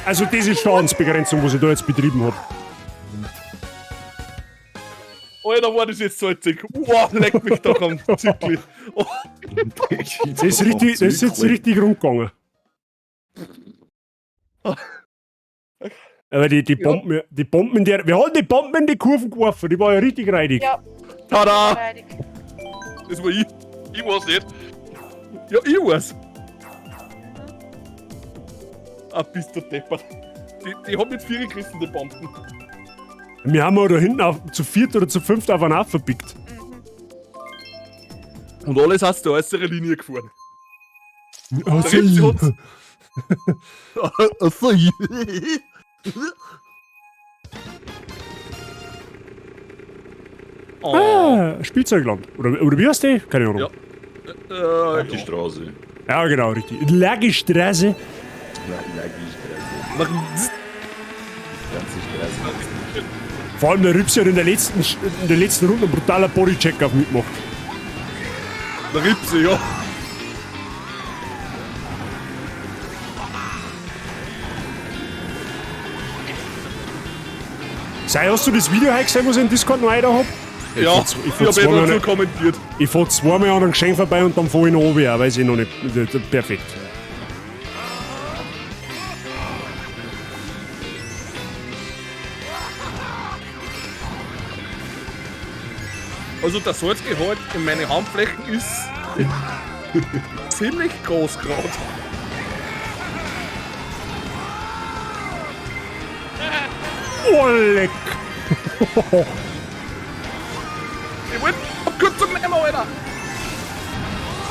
Also, das ist Schadensbegrenzung, was ich da jetzt betrieben habe. Alter, war das jetzt salzig. Uah, leck mich doch am Zückli. Oh. Das ist, richtig, das ist jetzt richtig rundgegangen. Aber die Bomben, die Bomben in der. Wir haben die Bomben in die Kurven geworfen, die war ja richtig reidig. Ja. Tada! Reidig. Das war ich. Ich weiß nicht. Ja, ich weiß. Ah, bist du deppert. Die haben jetzt vier gerissen, die Bomben. Wir haben ja da hinten auf, zu viert oder zu fünft auf einen verpickt. Und alles hast du äußere Linie gefahren. Oh, Da gibt's uns. Achso. Oh. Ah, Spielzeugland. Oder wie heißt die? Keine Ahnung. Ja. Die Straße. Ja, genau, richtig. Lagistraße. Lagi Straße. Die ganze Straße. Vor allem der Rübsi hat in der letzten Runde einen brutaler Bodycheck auf mich gemacht. Der Ripse, ja. Sei, hast du das Video heute gesehen, was ich in Discord noch weiter hab? Ja, ich ich fahr hab eh zweimal dazu an- kommentiert. Ich fahr zweimal an einem Geschenk vorbei und dann fahr ich noch runter, auch, weiß ich noch nicht. Perfekt. Also der Salzgehalt in meinen Handflächen ist ziemlich groß gerade. Oh, leck! Ich wollte kurz zum Eimer, Alter!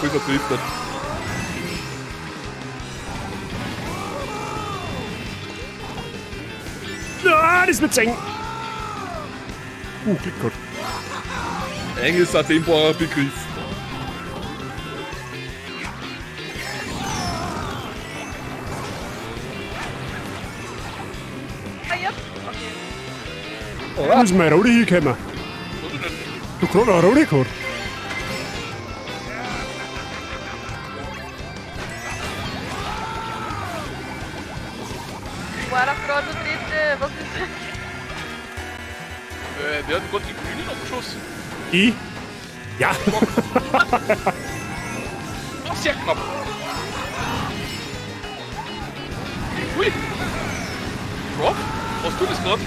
Voll verdriftet. Ah, das wird eng. Glück gehabt. Eng ist ein dehnbarer Begriff. Ah, jetzt? Okay. Wo ist mein Rodi hingekommen? Du gerade noch Rodi gehabt? War doch gerade der dritte. Was ist das? Wer hat gerade die Grünen abgeschossen? Ich? Ja. War sehr knapp. Ui. Rob, hast du das gerade?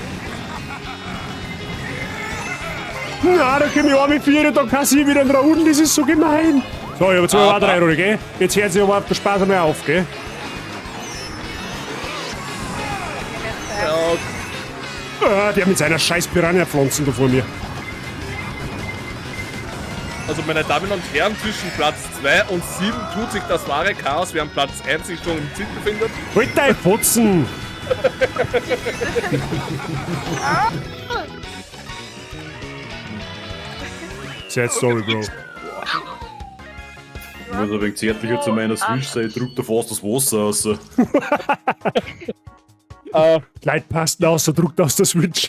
Na, da komm ich auch mit vier, da kassier ich wieder einen Rauden, das ist so gemein. So, ich hab jetzt ah, auch drei Runden, gell? Jetzt hört sich aber der Spaß einmal auf, gell? Ja. Ah, der mit seiner scheiß Piranha-Pflanzen da vor mir. Also meine Damen und Herren, zwischen Platz 2 und 7 tut sich das wahre Chaos, während Platz 1 sich schon im Ziel befindet. Halt dein Fotzen! Sad story, Bro. Ich muss ein wenig zärtlicher zu meiner Switch sein, ich drück da fast das Wasser raus. Die Leute passen aus, er druckt aus der Switch.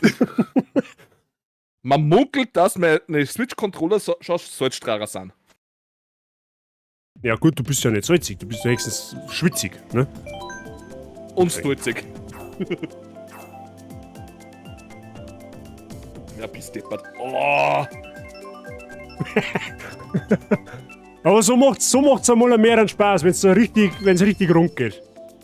Man munkelt, dass meine Switch-Controller so, schon Salzstrahler sind. Ja gut, du bist ja nicht salzig, du bist ja höchstens schwitzig, ne? Und stolzig. Ja, bist deppert. Oh. Aber so macht's einmal mehr Spaß, wenn's so richtig, wenn's richtig rund geht.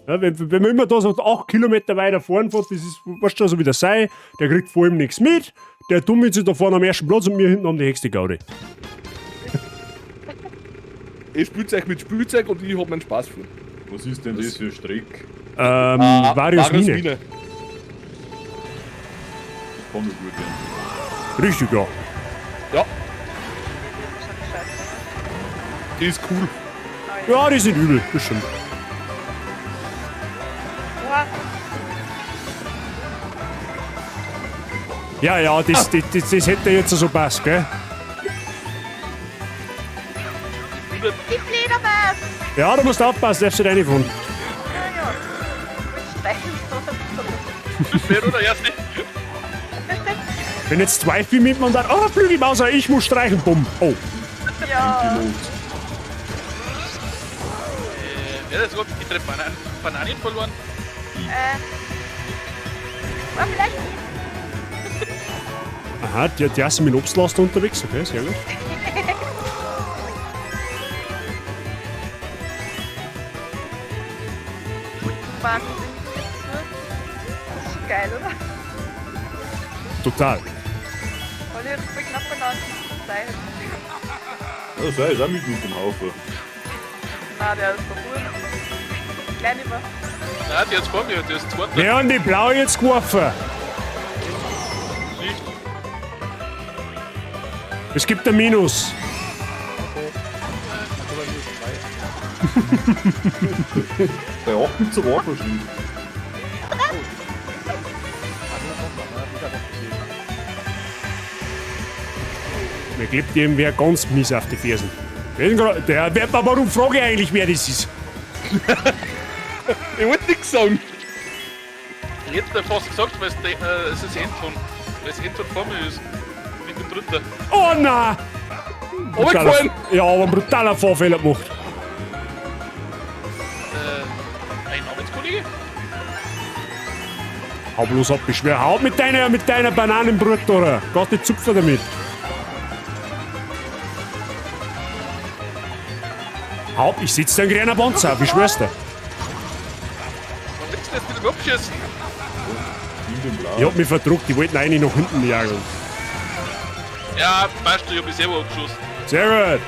Ja, wenn man immer da so 8 Kilometer weiter vorn fährt, das ist, weißt du, so wie der sei, der kriegt vor ihm nichts mit, der dummelt sich da vorne am ersten Platz und wir hinten haben die höchste Gaudi. Ich Spielzeug mit Spielzeug und ich hab meinen Spaß für. Was ist denn das für ein Strick? Varius Mine. Mine. Das kann nur gut werden. Richtig, ja. Ja. Die ist cool. Ja, die sind übel, das stimmt. Oha. Ja, ja, das hätte jetzt so passt, gell? Die Fledermaus! Ja, da musst du aufpassen, darfst du nicht reinfahren. Ja, ja. Streichen. Wer oder erst nicht? Wenn jetzt zwei Vieh mitmachen, dann, oh, Flügelmauser, ich muss streichen, bumm. Oh. Ja. Wer hat jetzt die drei Bananen verloren? Aber vielleicht. Aha, der ist mit dem Obstlaster unterwegs, okay, sehr gut. Markus, das ist schon geil, oder? Total. Olli hat voll knapp benannt. Sei. Ja, sei ist auch mit dem Haufen. Nein, der ist doch gut. Gleich nicht mehr. Nein, der ist vor mir, der ist zweiter. Wer hat die Blaue jetzt geworfen? Nicht. Es gibt ein Minus. Bei 8 gibt's ein Wahrscheinlich. Mir klebt dem wer ganz mies auf die Fersen. Warum frage ich eigentlich, wer das ist? Ich wollte nichts sagen. Ich hätte fast gesagt, weil es ist Anton. Weil es Anton vor mir ist. Und ich bin Dritter. Oh nein! Runtergefallen. Ja, aber ein brutaler Vorfehler gemacht. Ein Arbeitskollege? Hau bloß ab, ich schwör. Hau mit deiner Bananenbrot, oder? Kannst nicht zupfen damit. Hau, ich sitz dir einen grünen Panzer auf, ich schwör's dir. Warum willst du jetzt wieder abschießen? Ich hab mich verdruckt, ich wollte eigentlich nach hinten jagen. Ja, passt, ich hab mich selber abgeschossen. Sehr gut.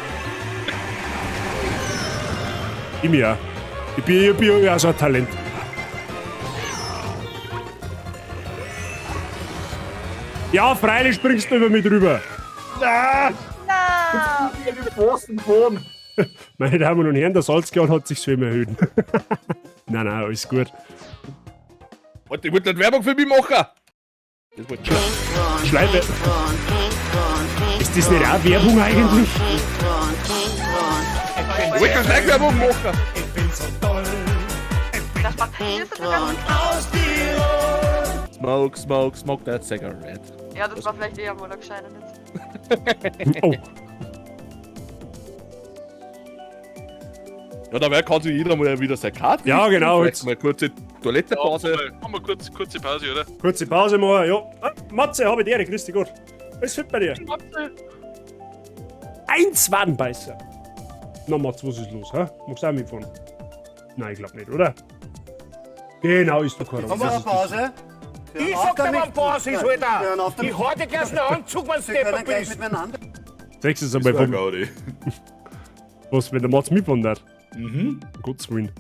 Ich mir auch. Ich bin ja so ein Talent. Ja, freilich springst du über mich drüber. Nein! Nein! Jetzt bin ich in den Pfosten gefahren. Meine Damen und Herren, der Salzgehalt hat sich so immer erhöht. Nein, nein, alles gut. Warte, ich wollte nicht Werbung für mich machen. Das wollte ich. Schleife. Ist das nicht auch Werbung eigentlich? Ich wollte keine Werbung machen. Das macht hier ist das ganz Smoke, smoke, smoke that cigarette. Ja, das war vielleicht eher wohl gescheiter jetzt. Oh. Ja, dabei kann sich jeder mal wieder seine Karte Ja, richten. genau, Vielleicht jetzt. mal kurze Toilettenpause. Ja, machen wir kurze Pause, oder? Kurze Pause machen, ja. Ah, Matze, hab ich dir, grüß dich Gott. Alles fit bei dir? Matze. Ein Zwadenbeißer. Na, Matze, was ist los, hä? Magst du auch mitfahren? Nein, ich glaub nicht, oder? Genau, ist doch kein Haben wir eine Pause? Ich sag dir, wann Pause ist, Alter! Ich hau dir gleich einen Anzug, wenn's Sie können deppert gleich bist! miteinander. Sechs ist einmal Das war vom. Gaudi. Was, wenn der Matze mitfahren darf? Mhm. Um Gottes Willen.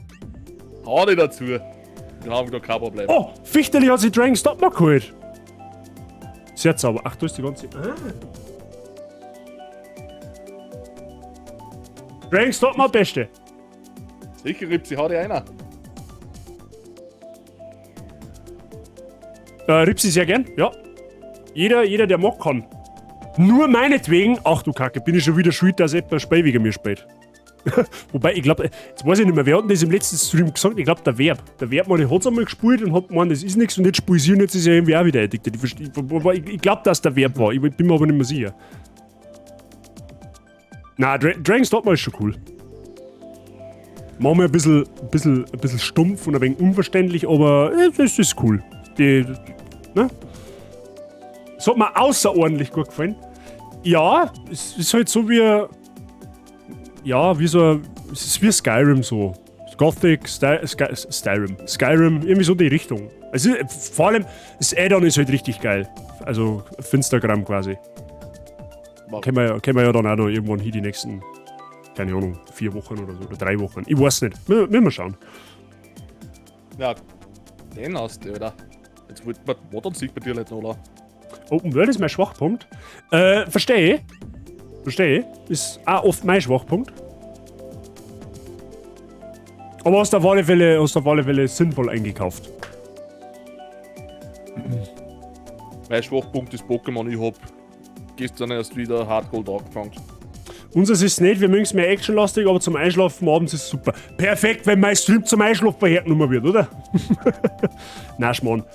Hau dich dazu. Dann haben wir da kein Problem. Oh, Fichterli hat sich Dragon's Dogma geholt. Sehr sauber. Ach, da ist die ganze. Ah. Dragon's Dogma, Beste. Sicher, Ripsi, hau dich einer. Ripsi sehr gern, ja. Jeder, der mag, kann. Nur meinetwegen, ach du Kacke, bin ich schon wieder schuld, dass etwa Spiel wegen mir spielt. Wobei, ich glaube, jetzt weiß ich nicht mehr, wer hat denn das im letzten Stream gesagt? Ich glaube, der Verb. Der Verb hat es einmal gespielt und hat gemeint, das ist nichts und jetzt spiele ich und jetzt ist er irgendwie auch wieder addicted. Ich glaube, dass der Verb war, ich bin mir aber nicht mehr sicher. Na, Dragon's Dogma ist schon cool. Machen wir ein bisschen stumpf und ein wenig unverständlich, aber das ist cool. Ne? Das hat mir außerordentlich gut gefallen. Ja, es ist halt so wie. ja, wie so, es ist wie Skyrim so. Gothic, Skyrim, Skyrim, irgendwie so die Richtung. Es ist, vor allem, das Add-on ist halt richtig geil. Also Finstergram quasi. Kennen wir ja dann auch noch irgendwann hier die nächsten, keine Ahnung, 4 Wochen oder so, oder 3 Wochen. Ich weiß nicht. Müssen wir schauen. Ja, den hast du, oder? Jetzt wollte man Modern Sieg bei dir nicht, oder? Open World ist mein Schwachpunkt. Verstehe ich. Verstehe ich. Ist auch oft mein Schwachpunkt. Aber hast du auf alle Fälle sinnvoll eingekauft. Mein Schwachpunkt ist Pokémon. Ich hab gestern erst wieder Hard Gold angefangen. Unseres ist nicht, wir mögen es mehr actionlastig, aber zum Einschlafen abends ist super. Perfekt, wenn mein Stream zum Einschlafen hergenommen wird, oder? Nein, Schmarrn.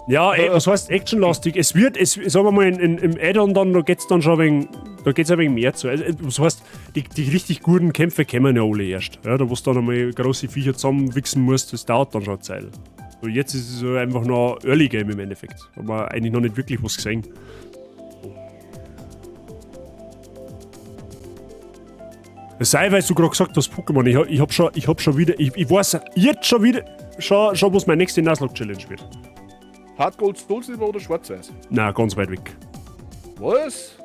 Ja, ey, was heißt actionlastig? Es wird, es, sagen wir mal, im Add-on dann, da geht's dann schon ein wenig, da geht's ein wenig mehr zu. Also, was heißt, die richtig guten Kämpfe kommen ja alle erst. Ja, da wo du dann einmal große Viecher zusammenwichsen musst, das dauert dann schon eine Zeit. So, jetzt ist es so einfach noch Early Game im Endeffekt. Haben wir eigentlich noch nicht wirklich was gesehen. Es sei, weil du gerade gesagt hast, Pokémon, ich hab schon wieder, ich weiß jetzt schon wieder, schon, was meine nächste Nuzlocke Challenge wird. Hard Gold, Soul Silver oder Schwarz-Weiß? Na, ganz weit weg. Was?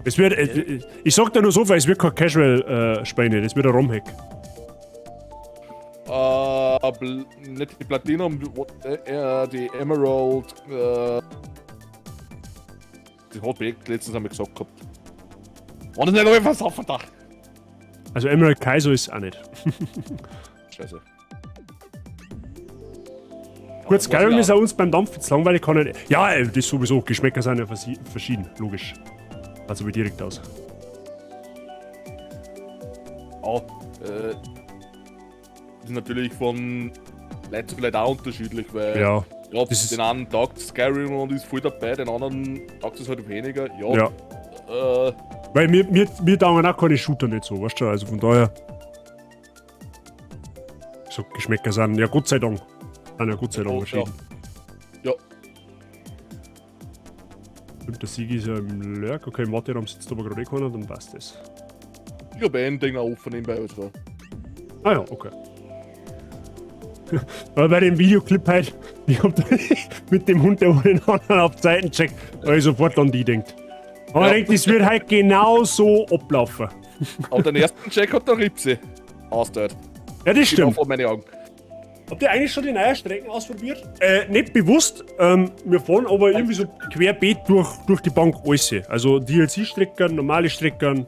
Es wird, ich sag dir nur so viel, es wird kein Casual Spielen, das wird ein ROM-Hack. Nicht die Platinum, die Emerald, das hat Projekt letztens einmal gesagt gehabt. War das nicht einfach versaufen da? Also Emerald Kaizo ist auch nicht. Scheiße. Gut, Skyrim ist auch uns beim Dampf jetzt langweilig, kann nicht. Ja, das ist sowieso, Geschmäcker sind ja verschieden, logisch. Also wie direkt aus. Ja, das ist natürlich von Leute zu Leute auch unterschiedlich, weil ja, ja, den einen taugt Skyrim und ist voll dabei, den anderen taugt es halt weniger. Ja. Ja. Weil mir taugen auch keine Shooter nicht so, weißt du? Also von daher. So Geschmäcker sind ja Gott sei Dank. Sind ja Gott sei Dank verschieden. Ja. Und der Sieg ist ja im Lurk. Okay, im Warteraum sitzt aber gerade eh keiner, dann passt das. Ich hab eh ein Ding auch offen nebenbei, also. Ah ja, okay. Aber bei dem Videoclip halt, ich hab mit dem Hund, der den anderen auf die Seiten checkt, weil ich sofort an die denkt. Aber ja. Ich denke, das wird halt genau so ablaufen. Aber den ersten Check hat der Ripse ausgeteilt. Ja, das stimmt. Genau vor meine Augen. Habt ihr eigentlich schon die neuen Strecken ausprobiert? Nicht bewusst. Wir fahren aber irgendwie so querbeet durch die Bank alles. Also DLC-Strecken, normale Strecken.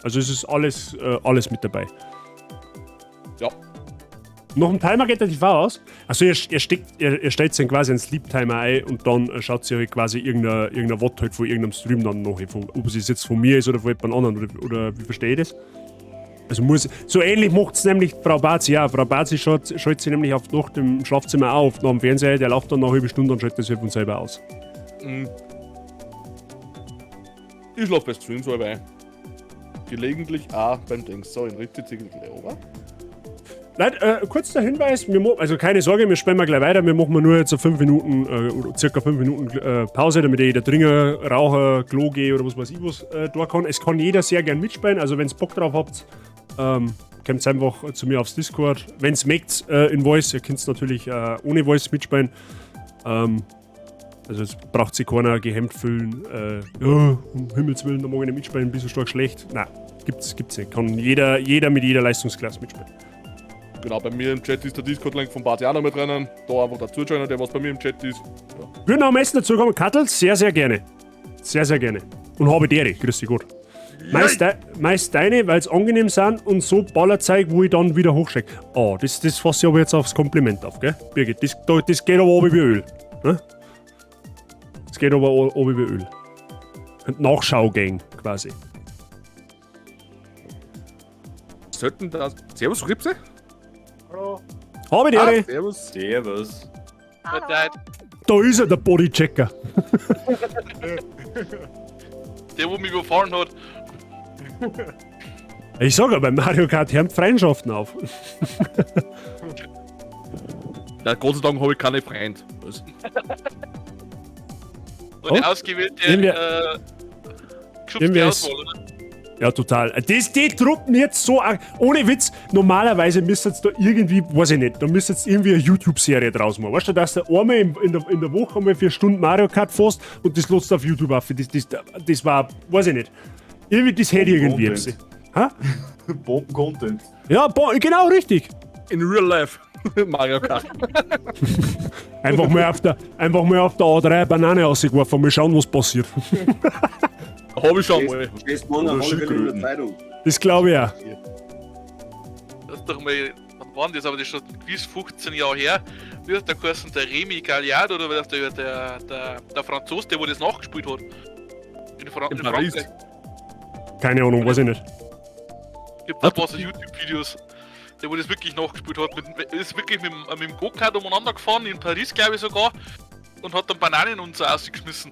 Also es ist alles, alles mit dabei. Ja. Noch ein Timer geht der TV aus. Also ihr stellt dann quasi einen Sleep-Timer ein und dann schaut sich halt quasi irgendein Watt halt von irgendeinem Stream dann nach. Ob es jetzt von mir ist oder von jemand anderen oder wie verstehe ich das? Also muss, so ähnlich macht es nämlich Frau Bazi auch. Frau Bazi schaltet sich nämlich auf Nacht im Schlafzimmer auf, nach dem Fernseher, der läuft dann nach einer halben Stunde und schaltet das halt von selber aus. Mhm. Ich schlafe bei Streams selber ein. Gelegentlich auch beim Dings. So, in richtig gleich runter. Leute, kurz der Hinweis, wir also keine Sorge, wir spielen mal gleich weiter, wir machen nur jetzt so 5 Minuten, oder circa 5 Minuten Pause, damit jeder Dringer, Raucher, Klo geh oder was weiß ich was da kann. Es kann jeder sehr gern mitspielen, also wenn ihr Bock drauf habt, kommt einfach zu mir aufs Discord. Wenn es mögt, in Voice, ihr könnt natürlich ohne Voice mitspielen. Also es braucht sich keiner gehemmt fühlen, ja, um Himmels Willen, da mag ich nicht mitspielen, bin so stark schlecht. Nein, gibt's nicht. Kann jeder mit jeder Leistungsklasse mitspielen. Genau, bei mir im Chat ist der Discord-Link von Barty auch noch mit drinnen. Da einfach dazu joinen, der was bei mir im Chat ist. Ja. Würden am besten dazu kommen, Kattel, sehr, sehr gerne. Sehr, sehr gerne. Und habe Dere, grüß dich Gott. Meist deine, weil es angenehm sind und so Ballerzeug, wo ich dann wieder hochschicke. Oh, das fasse ich aber jetzt aufs Kompliment auf, gell? Birgit, das geht aber runter wie Öl. Ne? Das geht aber runter wie Öl. Nachschaugang quasi. Sollten das. Servus, Ripse? Hallo. Habe die Ehre. Servus. Servus. Hallo. Da ist er, der Bodychecker. Der, wo mich überfahren hat. Ich sag ja, bei Mario Kart hören Freundschaften auf. Ja, Gott sei Dank habe ich keine Freund. Was? Nur die ausgewählte geschubste Auswahl, oder? Ja, total. Das, die Truppen jetzt so, ohne Witz, normalerweise müsst ihr da irgendwie, weiß ich nicht, da müsst ihr irgendwie eine YouTube-Serie draus machen. Weißt du, dass du einmal in der Woche einmal 4 Stunden Mario Kart fährst und das lädst du auf YouTube auf. Das war, weiß ich nicht. Irgendwie, das hätte ich irgendwie Content. etwas. Hä? Bomben-Content. Ja, genau richtig. In real life. Mario Kart. Einfach mal auf der A3 eine Banane rausgeworfen, mal schauen, was passiert. Hab ich schon mal. Stehst morgen Oder auf alle Fälle in der Schildkröten. Zeitung. Das glaube ich auch. Das ist doch mal, wann war denn das? Aber das ist schon gewiss 15 Jahre her. Wie hat der geheißen? Der Remy Galliard oder wer der Franzose, der wo das nachgespielt hat? In In Paris. Frankreich. Keine Ahnung, weiß ich nicht. Gibt ein paar so YouTube-Videos, der wo das wirklich nachgespielt hat. Ist wirklich mit dem Go-Kart umeinander gefahren, in Paris glaube ich sogar, und hat dann Bananen und so rausgeschmissen.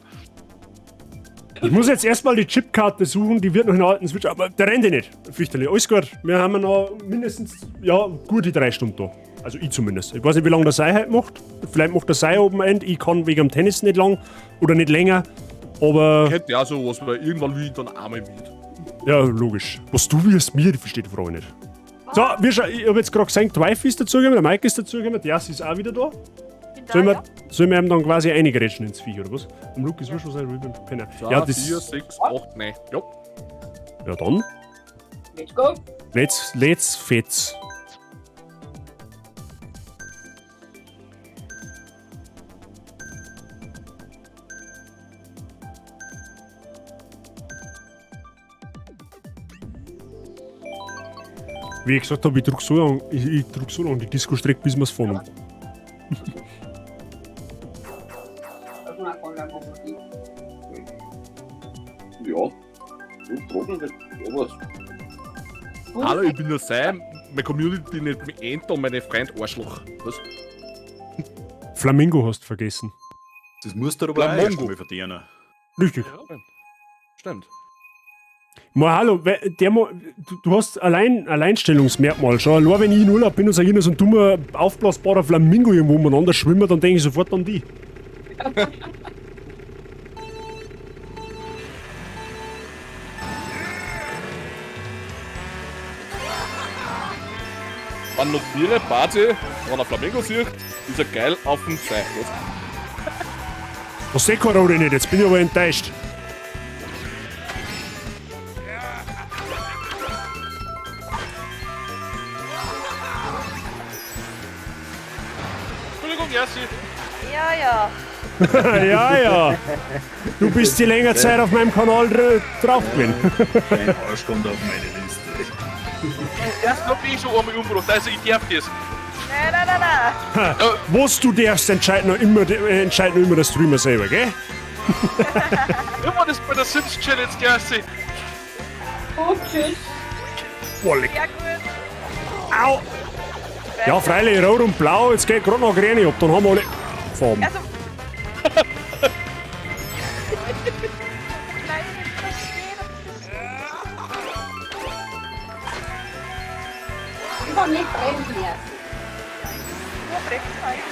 Ich muss jetzt erstmal die Chipkarte suchen, die wird noch in der alten Switch, aber der rennt ja nicht. Fürchterlich. Alles gut. Wir haben ja noch mindestens, ja, gute 3 Stunden da. Also ich zumindest. Ich weiß nicht, wie lange der Sei heute macht. Vielleicht macht der Sei Open End. Ich kann wegen dem Tennis nicht lang oder nicht länger. Aber Hätte ja sowas, weil irgendwann will ich dann einmal mit. ja, logisch. Was du wirst mir, die versteht die Frage nicht. So, ich habe jetzt gerade gesehen, die Wife ist dazugekommen, der Mike ist dazugekommen, der Jassi ist auch wieder da. Sollen wir ihm dann quasi eingrätschen ins Viech, oder was? Am Luke ist wurscht, was er will, beim Penner. 2, Ja, das. 4, 6, 8, 9. Ja. Ja, dann. Let's go. Let's fetz. Wie ich gesagt habe, ich druck so lang die Disco-Strecke, bis wir's fahren. Also, na, kann ich einfach nicht. Ja. Du trocken wird. Ja, was? Hallo, ich bin der Sam. Meine Community nennt mich Enter und meine Freund Arschloch. Was? Flamingo hast du vergessen. Das musst du aber auch Flamongo. erst mal verdienen. Richtig. Stimmt. Mal hallo, du hast Alleinstellungsmerkmal schon. Allein wenn ich in Urlaub bin und sage, ich so ein dummer, aufblasbarer Flamingo irgendwo umeinander schwimmen, dann denke ich sofort an die. Man notiere, Party, wenn er Flamingo sieht, ist er geil auf dem Sei. Was? Was sehe ich nicht, jetzt bin ich aber enttäuscht. Entschuldigung, Jassi. Ja, ja. Ja, ja. Du bist die länger Zeit auf meinem Kanal drauf gewesen. Dein Arsch kommt auf meine Liste. Erst hab ich schon einmal umgebracht, also ich darf das. Nein, nein, nein, nein. Was du darfst, entscheidet noch immer der Streamer selber, gell? Immer das bei der Sims Challenge, Jassi. Und tschüss. Boah, leck. Ja, gut. Au! Ja, freilich, rot und blau, jetzt geht gerade noch grün ab, dann haben wir alle Farben. Also. Nein, ich verstehe das nicht. Ich kann nicht bremsen erst. Nur bremsen halt.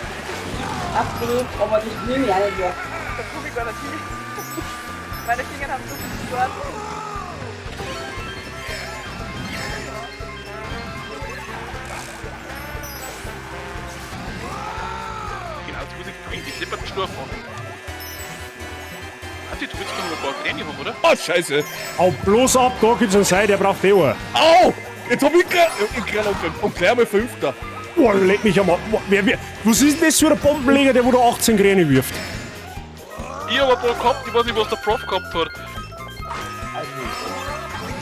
Auf Weg, aber das nehme ich auch nicht mehr. Da komme ich gar nicht hin. Meine Finger haben so viel Sport. Genau, jetzt muss ich die depperten Sturm fahren. Ah, die, du willst doch noch ein paar Gräne haben, oder? Oh, scheiße. Au, bloß ab, da gibt's einen Sei, der braucht eh einen. Au! Jetzt hab ich grad, ich grad und gleich mal Fünfter. Boah, leck mich am Arsch. Boah, was ist denn das für ein Bombenleger, der wo da 18 Gräne wirft? Ich hab ein paar gehabt, ich weiß nicht, was der Prof gehabt hat.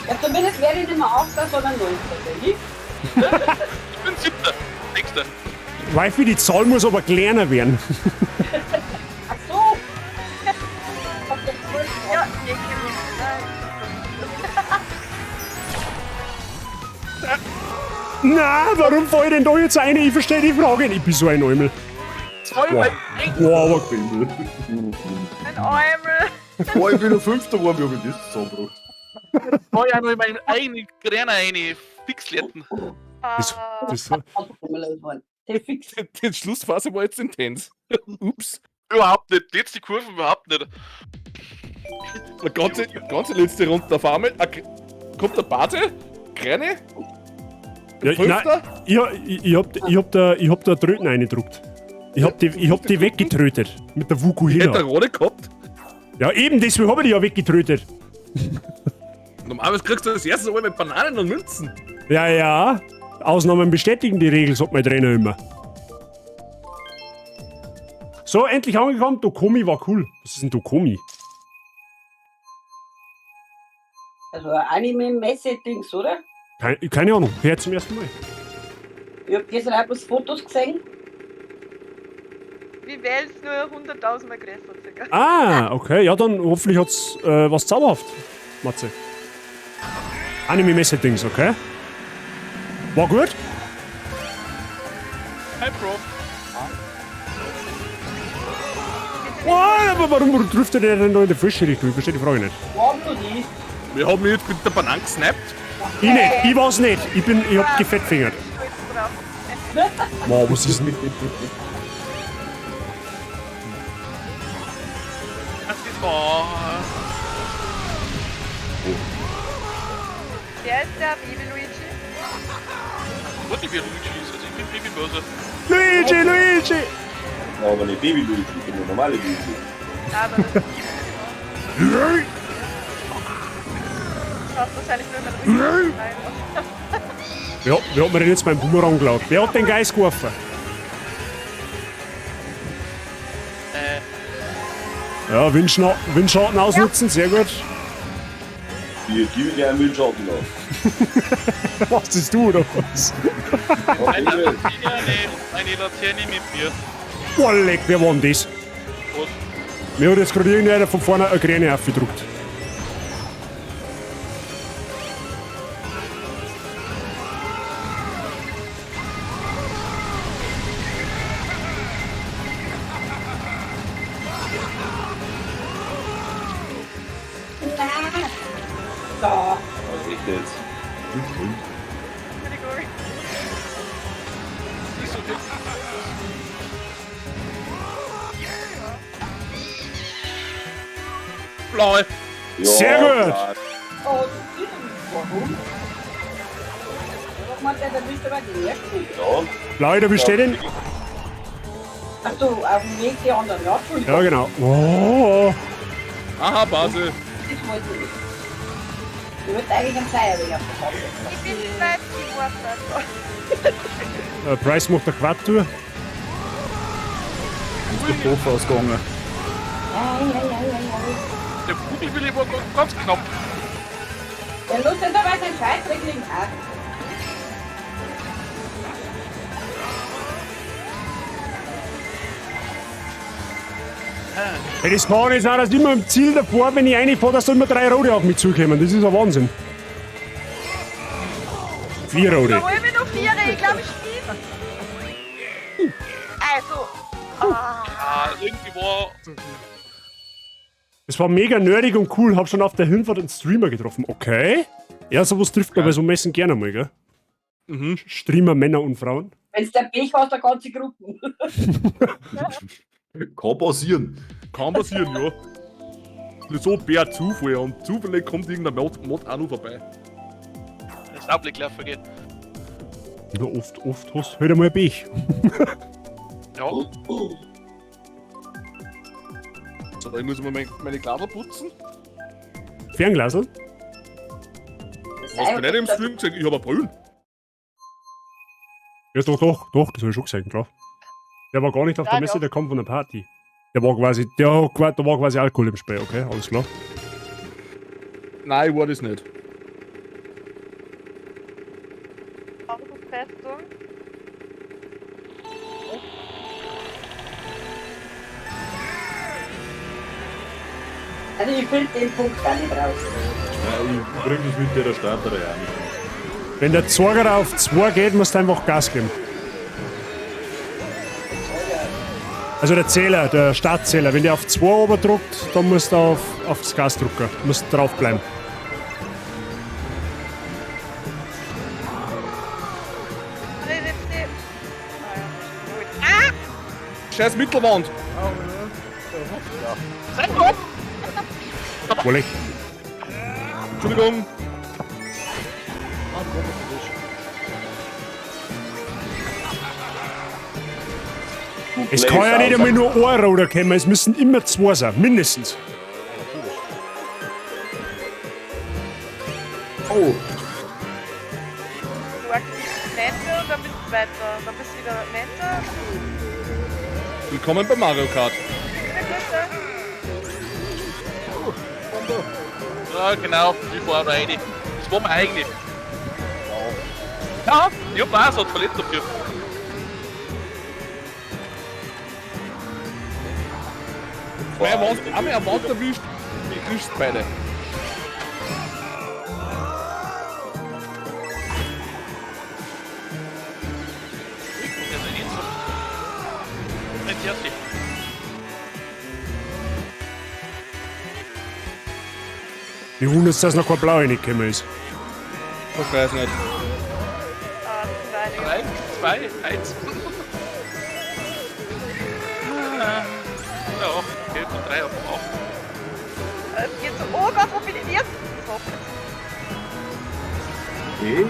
Ja, zumindest werde ich nicht mehr Achter, sondern Neunter, denke ich. Ich bin Siebter. Sechster. Wifi, die Zahl muss aber kleiner werden. Ach so. Ja, ich gewinne. Na, warum fall ich denn da jetzt eine? Ich verstehe die Frage nicht. Ich bin so ein Eumel. Zwei Boah, Boah, aber Ein Eumel. Boah, ich bin der Fünfter geworden, wie hab ich das zusammengebracht? War ja noch in meinen eigenen Gräner eine Fixletten. Das, Die Schlussphase war jetzt intens. Ups. Überhaupt nicht. Letzte Kurven überhaupt nicht. Die ganze letzte Runde auf einmal. Kommt der Bate? Kleine? Ja, nein, ich hab da Tröten reingedruckt. Ich hab die weggetrötet. Mit der Ich hätte Vukuhila. eine Rote gehabt. Ja, eben, deswegen hab ich die ja weggetrötet. Normalerweise kriegst du das erste Mal mit Bananen und Münzen. Ja, ja. Ausnahmen bestätigen die Regel, sagt mein Trainer immer. So, endlich angekommen. Dokomi war cool. Was ist denn Dokomi? Also ein Anime-Messe-Dings, oder? Keine Ahnung. Hör zum ersten Mal. Ich hab gestern auch bloß Fotos gesehen. Wie Wels nur 100.000 Mal größer circa. Ah, okay. Ja, dann hoffentlich hat's was zauberhaft, Matze. Anime-Messe-Dings, okay? War gut? Hi, Bro. Oh, aber warum trifft er denn da in die falsche Richtung? Ich verstehe die Frage nicht. Warum du nicht? Wir haben mich jetzt mit der Banane gesnappt. Ich nicht, ich war's nicht. Ich hab gefettfingert. Wow, was ist denn? Das ist wahr. Wer ist der Baby Luigi? Ich weiß nicht, wer Luigi ist. Also ich bin Baby Bowser. Luigi, Luigi! Ja, aber nicht Baby Luigi, ich bin der normale Luigi. Aber das schaust wahrscheinlich nur mit Rücken rein. Ja, wer hat mir denn jetzt meinen Boomerang geklaut? Wer hat den Geist geworfen? Ja, Windschatten ausnutzen, sehr gut. Ich gebe dir einen Windschatten auf. Was bist du, oder was? Eine Laterne, eine Laterne mit mir. Boah, leck, wer war denn das? Was? Mir hat jetzt gerade irgendeiner von vorne eine Gräne aufgedruckt. Nein! Da! Was echt jetzt? Entschuldigung. Nicht so viel. Blaue. Ja, Sehr gut. klar. Oh, warum? Warum hat der denn nicht aber den ersten? Ja. Blaue, da bestellen. Ach so, auf dem Weg die anderen, ja, Entschuldigung. Ja, genau. Oh. Aha, Base. Das wollte ich nicht. Ich wollte eigentlich einen Feierweg auf der Karte. Ich bin zu weit geworden. Also. Price macht eine Quadtour. Ist der Puff ausgegangen. Ja, ja, ja, ja, ja. Der Kugelwille war ganz knapp. Der Lust ist aber sein Scheißdreck liegen. Ah. Hey, das kann nicht sein, dass immer im Ziel davor, wenn ich reinfahre, dass da immer 3 Rote auf mich zukommen. Das ist ein Wahnsinn. 4 Rote. Da hol ich mir noch 4, ich glaube, ich spiele. Also. Ah. Ah, irgendwie war. Es war mega nerdig und cool, hab schon auf der Hinfahrt einen Streamer getroffen. Okay. Ja, sowas trifft man bei so Messen gerne mal, gell? Mhm. Streamer, Männer und Frauen. Wenn's der Pech hast, der ganze Gruppen. Kann passieren. Kann passieren, ja. Nur so per Zufall und zufällig kommt irgendein Mod auch noch vorbei. Das Sablick laufen geht. Ja, oft hast du halt einmal Pech. Ja. So, ich muss mal meine Gladel putzen. Fernglasel? Hast du nicht im Stream gesehen? Ich hab ein Brüllen. Ja, doch, das hab ich schon gesehen, klar. Der war gar nicht auf der Ja, Messe, ja. der kam von der Party. Der war quasi, da war quasi Alkohol im Spiel, okay, alles klar. Nein, ich war das nicht. Festung. Also ich finde den Punkt gar nicht raus. Ja, ich bring das mit der Starterei auch nicht. Wenn der Zorger auf 2 geht, musst du einfach Gas geben. Also der Zähler, der Startzähler, wenn der auf 2 oberdruckt, dann musst du aufs Gas drücken. Musst draufbleiben. Ah! Scheiß Mittelwand! Sei doch! Wolle. Entschuldigung. Es kann ja nicht einmal nur ein Roder kommen, es müssen immer zwei sein, mindestens. Oh. Du aktivierst Neunter und dann bist du Zweiter. Dann bist du wieder Neunter. Willkommen bei Mario Kart. Bitte, Ja, genau, ich fahr da rein. Das war mir eigentlich. Ja, ich hab auch so ein Toilette dafür. Weil einmal am Wand erwischt, kriegst du beide. Nicht herzlich. Mich wundert dass noch kein Blau reingekommen ist. Verschrei's nicht. Ah, das sind einige. 3, 2, 1. Ja, okay, von 3 auf 8. Es geht so, oh Gott, wo bin ich denn jetzt? So. Hey.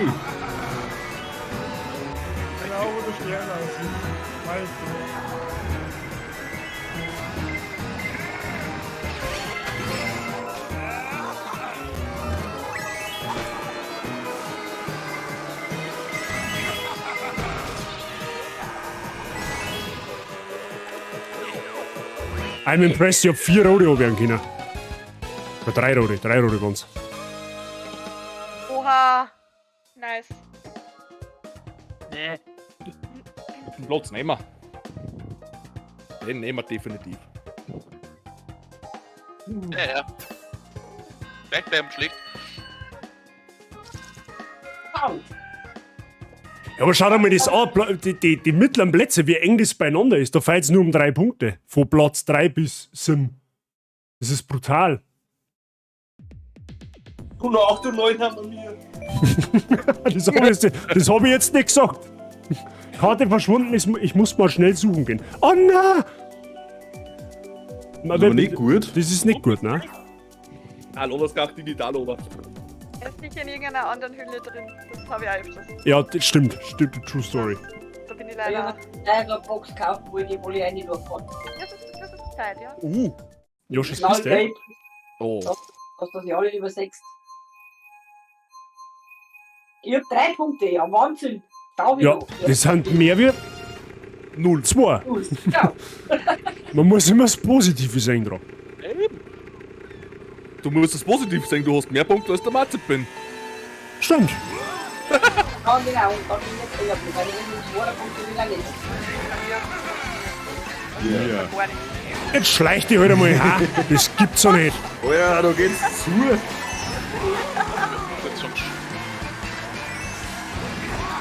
Genau, wo der Stern aussieht. Weißt du. I'm impressed, ich hab 4 Rote abwehren können. Oder 3 Rote, 3 Rote waren's. Oha. Nice. Nee. Den Platz nehmen wir. Den nehmen wir definitiv. Ja, ja. Gleich bleiben schlecht. Au. Ja, aber schau dir mal das an, die mittleren Plätze, wie eng das beieinander ist. Da fällt's nur um 3 Punkte. Von Platz 3 bis 7. Das ist brutal. 108 und 9 haben wir mir. Das habe ich, jetzt- das hab ich jetzt nicht gesagt. Karte verschwunden ist, ich muss mal schnell suchen gehen. Oh nein! Das ist aber nicht gut. Das ist nicht gut, ne? Hallo, das gab digital, oder? Er ist sicher in irgendeiner anderen Hülle drin. Das habe ich auch öfters. Ja, das stimmt. Stimmt, True Story. Da bin ich Ich leider. habe eine Box gekauft, wo ich die wohl eine durchfahre. Das ist Zeit, ja. Josh, was bist du? Knallgelb. Oh. Dass das ja nicht übersetzt. Ich hab 3 Punkte, ja, Wahnsinn. Schau Ja, das sind mehr wie 0, 2. Ja. Man muss immer das Positive sehen dran. Eben. Du musst das positiv sehen, du hast mehr Punkte als der Mazepin. Stimmt. Ja, genau, und dann bin ich nicht drin, weil ich bin 2 Punkte wieder nicht. Ja. Jetzt schleicht dich halt einmal. Ha? Das gibt's doch nicht. Oh ja, da geht's zu.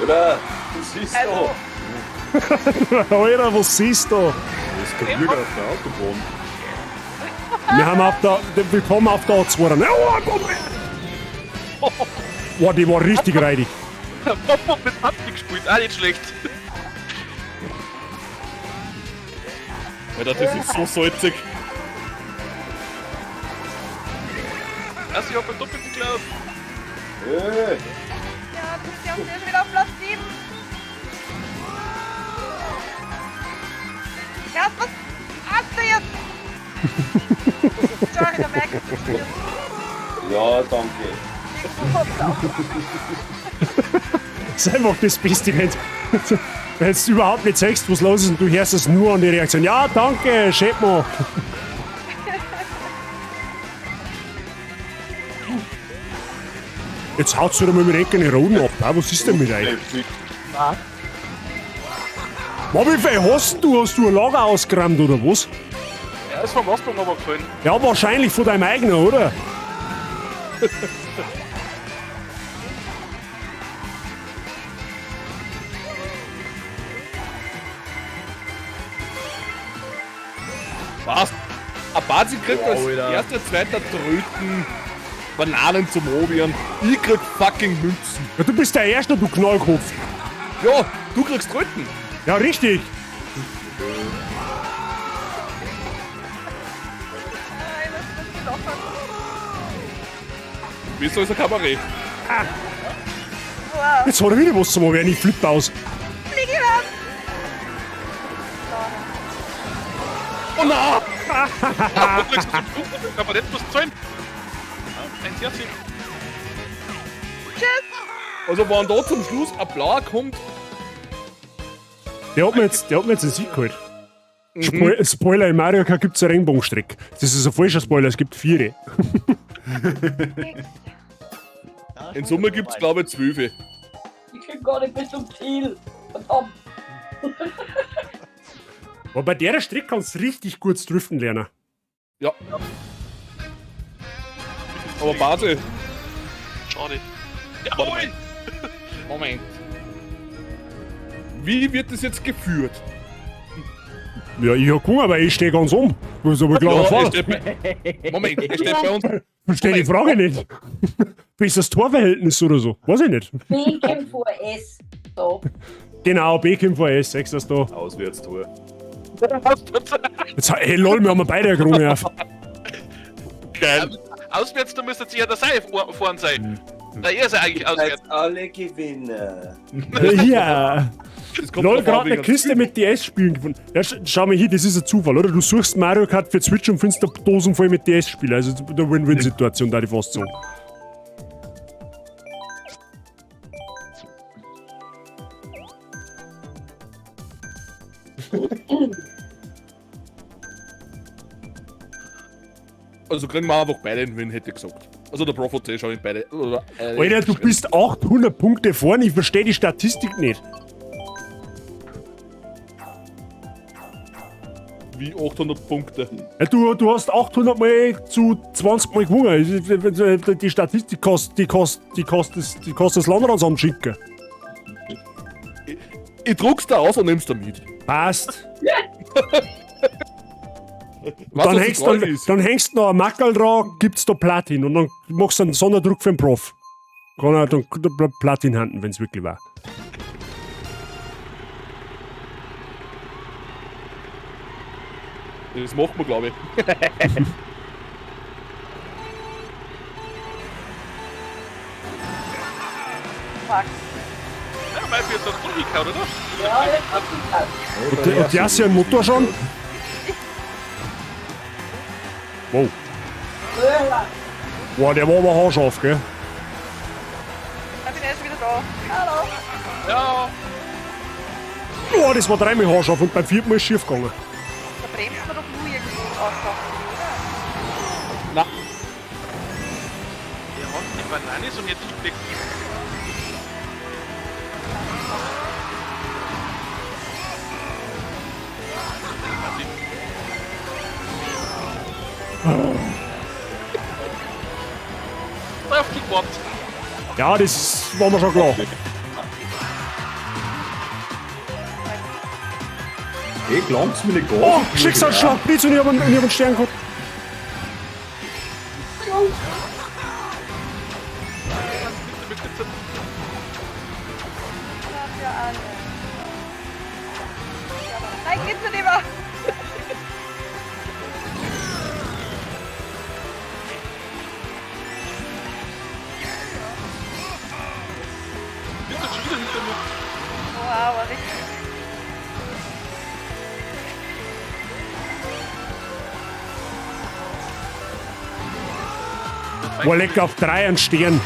Oder? Was ist Also, da? Alter, was siehst du? Das ist der Bürger auf der Autobahn. Wir haben auf der. Willkommen auf der A2. Oh, komm. Boah, die war richtig reidig. Popo mit Patrick gespielt, auch nicht schlecht. Alter, das ist so salzig. Also, ich hab ein Doppel geglaubt. Ja, du bist ja schon wieder auf Platz 7. Ja, was hast du jetzt? Sorry, der Mac ist jetzt. Ja, danke. Das ist einfach das Beste, wenn du überhaupt nicht sagst, was los ist und du hörst es nur an die Reaktion. Ja, danke, schön mal. Jetzt haut's wieder mal mit den Roden ab. Ah, was ist denn mit euch? Nein. Mann, wie viel hast denn du? Hast du ein Lager ausgerammt oder was? Er ist vom Lastwagen aber gefallen. Ja, wahrscheinlich von deinem eigenen, oder? Was? Abazi kriegt Wow, als Alter. erster, zweiter Tröten Bananen zum Probieren. Ich krieg fucking Münzen. Ja, du bist der Erste, du Knallkopf. Ja, du kriegst Tröten. Ja, richtig. Besser als ein Kabarett. Wow. Jetzt hat er wieder was zum Probieren. Ich flippe aus. Flieg ich weg. Oh nein! Ja, wo kriegst du den Punkt? Kann man nicht was zahlen? Ja, ein Herz. Tschüss. Also, wenn da zum Schluss ein blauer kommt, Der hat mir jetzt, der hat mir jetzt einen Sieg geholt. Spoiler, in Mario Kart gibt es eine Regenbogenstrecke. Das ist ein falscher Spoiler, es gibt vier. in Summe gibt es glaube ich 12. Ich krieg gar nicht bis zum Ziel. Verdammt. Aber bei der Strecke kannst du richtig gut driften lernen. Ja. Aber warte. Schade. Warte mal. Moment. Wie wird das jetzt geführt? Ja, ich hab gewonnen, aber ich stehe ganz um. Das ist aber klar Ja, Fahrt. es steht bei, Moment, es steht bei uns. Verstehe die Frage nicht. Besseres Torverhältnis oder so. Weiß ich nicht. B kommt vor S. So. Genau, B kommt vor S, sechs das da. Auswärtstor. Jetzt, hey lol, wir haben beide eine Krone auf. Geil. Auswärts, da müsste ja der Seif fahren sein. Na, er ist ja eigentlich auswärts. Alle Gewinner. Ja. kommt Lol, drauf an, gerade eine wie Kiste mit DS-Spielen gefunden. Ja, schau mal hier, das ist ein Zufall, oder? Du suchst Mario Kart für Switch und findest eine Dosen voll mit DS-Spielen. Also eine Win-Win-Situation, da ich fast sagen. Also kriegen wir einfach beide einen Win, hätte ich gesagt. Also der Prof hat eh schon in beide. Oder, Alter, du bist 800 Punkte vorne, ich verstehe die Statistik nicht. Wie 800 Punkte. Ja, du hast 800 Mal zu 20 Mal gewonnen. Die Statistik kostet, die kostet, die kostet, das, die kostet das Landratsamt schicken. Ich druck's da aus und nimm's da mit. Passt. Was, Dann was hängst, die Frage dann, ist. dann hängst du noch ein Mackerl dran, gibt's da Platin und dann machst du einen Sonderdruck für den Prof. Kann er dann Platin handen, wenn's wirklich war. Das macht man, glaube ich. Fuck. Ja, mein jetzt hast du hingehauen, oder? Ja, jetzt hast du Und, und der ist ja ein Motor schon? Wow. Boah, der war aber haarscharf, gell? Ich bin erst wieder da. Hallo. Ja. Boah, das war dreimal haarscharf und beim vierten Mal ist schief gegangen. Da bremst man doch nur irgendwo außer. Na. Der hat die Banane so nicht hingekriegt. Drauf gewartet. Ja, das war mir schon klar. Ey, glaubt's mir nicht gar Oh, Schicksalsschlag, Blitz und ich hab einen Stern gehabt. Nein, geht's nicht mehr. Bist du schon wieder hinter mir? Wow, war richtig. Boah, leck auf drei einen Stern.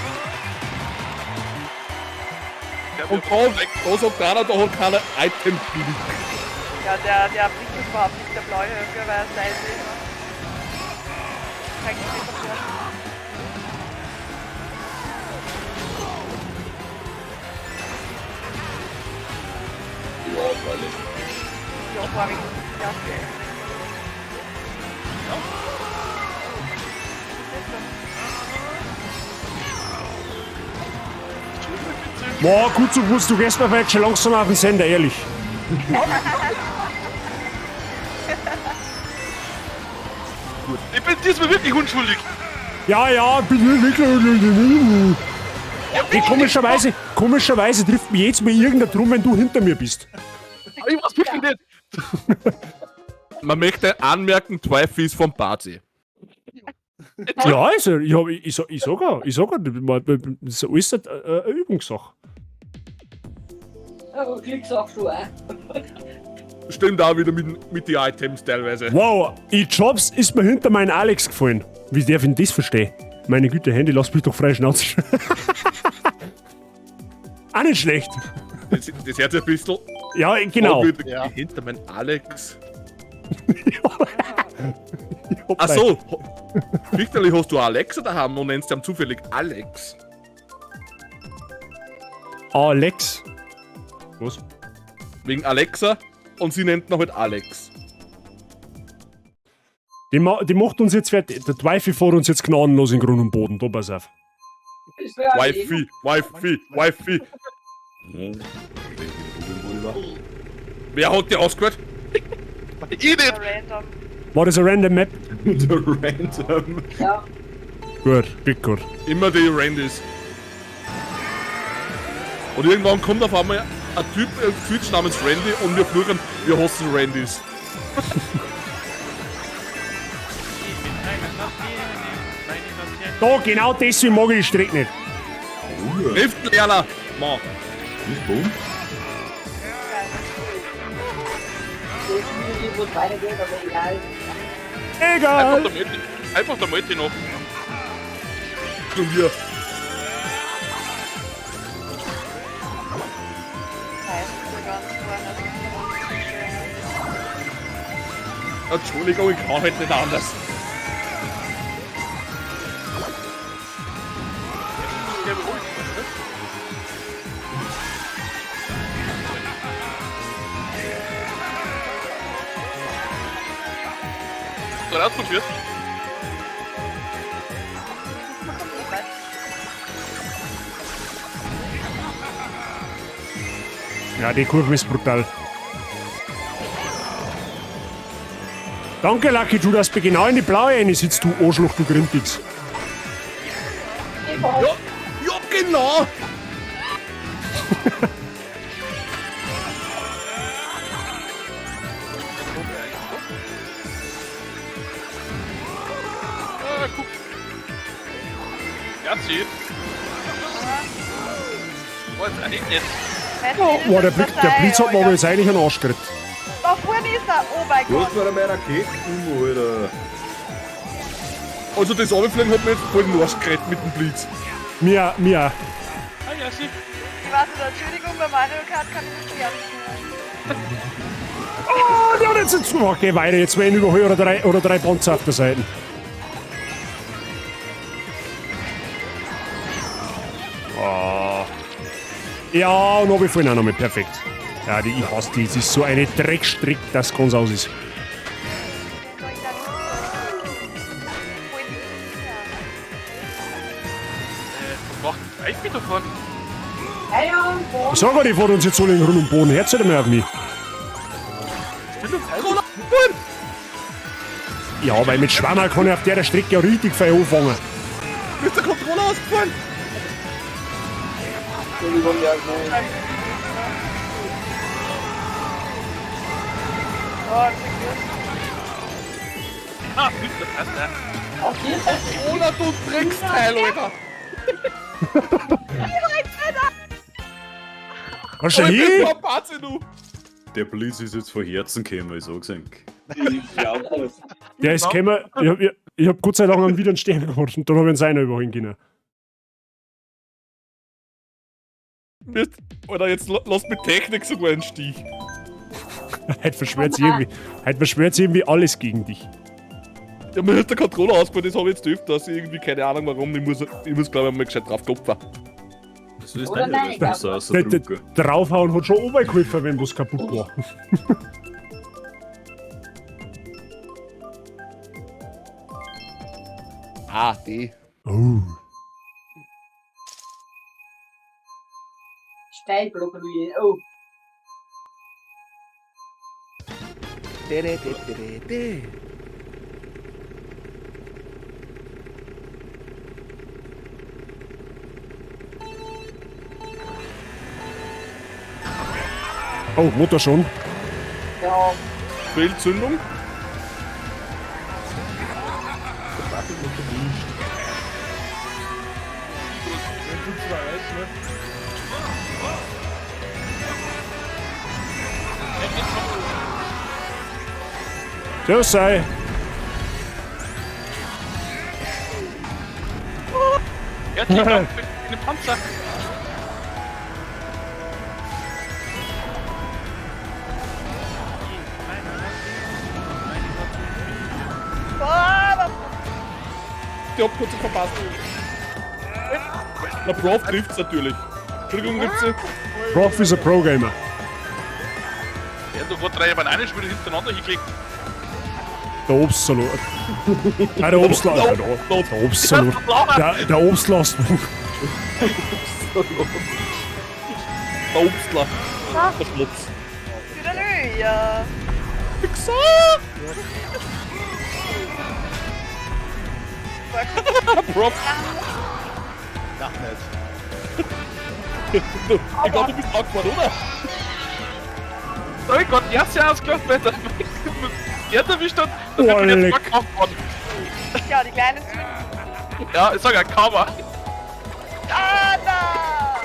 Und da sagt einer, da hat keiner Item Glück. Ja, der bringt das überhaupt nicht, der blaue Höfer, weil er leise ist. Zeig nicht dafür. Ja, freilich. Ja, war ich. Ja. Boah, gut so gewusst, du gehst mir vielleicht schon langsam auf den Sender, ehrlich. Ich bin diesmal wirklich unschuldig. Ja, ja, bin wirklich. Ey, komischerweise trifft mich jetzt mal irgendein drum, wenn du hinter mir bist. Aber ich war's wirklich nicht. Man möchte anmerken, Twyfi ist vom Party. Ja, also, ich, hab, ich, ich, sag ja, ich sag ja, das ist alles eine Übungssache. Aber Glückssache schon auch. Stimmt auch wieder mit den Items teilweise. Wow, ich Jobs ist mir hinter meinen Alex gefallen. Wie darf ich denn das verstehen? Meine Güte, Handy, lass mich doch frei Schnauze. Auch nicht schlecht. Das hört sich ein bisschen. Ja, genau. Ja. Hinter mein Alex. Ach so. Fichterlich hast du Alexa daheim und nennst ihn zufällig Alex. Alex. Was? Wegen Alexa und sie nennt ihn halt Alex. Die, ma die macht uns jetzt fertig. Der Teufel fährt uns jetzt gnadenlos in Grund und Boden. Da pass auf. Wifi, Wifi, Wifi. Wer hat die ausgewählt? Ich nicht! Random. War das eine random Map? Der Random. Ja. Gut, geht gut. Immer die Randys. Und irgendwann kommt auf einmal ein Typ auf Twitch namens Randy und wir fluchen, wir hassen Randys. Da, genau deswegen mag ich die Strecke nicht. Riftlerner! Mann. Nicht boom? Ich weiß nicht, wo es weitergeht, aber egal. Egal! Einfach der Mölti noch. Und wir. Entschuldigung, ich kann halt nicht anders. Gerade ausprobiert. Ja, die Kurve ist brutal. Danke, Lucky, du, dass du genau in die blaue rein sitzt, du Arschloch, du Grindix. Ja, ja, genau! Ah, guck. Ja, sie. War jetzt eigentlich nicht. Oh, boah, der Blitz hat mir aber jetzt eigentlich einen Arsch gekriegt. Da vorne ist er! Oh mein Du Gott! hast mir meine Raketen, Alter. Also das Runterfliegen hat mir jetzt voll den Arsch gerettet mit dem Blitz. Mir auch. Ah, ja, sie. Ich weiß nicht, Entschuldigung, bei Mario Kart kann ich nicht ernst nehmen. Oh, der hat jetzt jetzt. Okay, weiter, jetzt werden überholt oder drei Panzer auf der Seite. Oh. Ja, und hab ich vorhin auch noch mit. Perfekt. Ja, die, ich hasse die. Es ist so eine Dreckstrecke, dass ganz aus ist. Was macht denn Eifi da vorne? Ich sag ja, die fahren uns jetzt alle in Grund und Boden. Hört nicht mehr auf mich. Ja, weil mit Schwammerl kann ich auf der Strecke ja richtig fein anfangen. Mir ist der Controller ausgefallen! Entschuldigung, ja, nein. Oh, zum Ah, gut, das passt ja. Controller, du Drecksteil, Alter! Was schon Aber ich bin hin? so ein Patze, du! Der Blitz ist jetzt von Herzen gekommen, ich sag's euch. Ich glaub das. Der ist gekommen. Ich hab Gott sei Dank einen wieder einen Stern gehabt und dann hab ich einen seiner überholen können. Mist, Alter, jetzt lass mit Technik sogar einen Stich. Heute verschwört sich irgendwie, heute verschwört sich irgendwie alles gegen dich. Ja, mir ist der Controller ausgefallen, das hab ich jetzt öfters irgendwie, keine Ahnung warum. Ich muss glaube ich, mal gescheit drauf klopfen. Das ist Oder deine nein, Besser Der, ausdrucken. draufhauen hat schon geholfen, wenn was kaputt war. Ah, die. Oh. Steinblockruine. Oh. Oh, Motor schon. Ja. Fehlzündung? Wenn du zwar weißt, ne? Servus sei. Herzlichen Dank für den Panzer. Die Abkürzung verpasst. Na, Prof trifft's natürlich. Entschuldigung, Ritze. Prof ist ein Pro-Gamer. Der hat doch gerade drei Bananenspiele hintereinander hingeklickt. Der Obstsalat. Nein, der Obstsalat. Der Obstsalat. Der Obstlastwagen. Der Obstler. Der Schmutz. Halleluja. Fixer! Prof. Sag nicht. Ich glaube, du bist angefahren, oder? Oh Gott, die hat's ja ausgelacht, weil der der hat erwischt hat, dann bin ich jetzt voll angefahren. Ja, die kleinen Sünden. Ja, ich sag ja, Karma. Ah, na!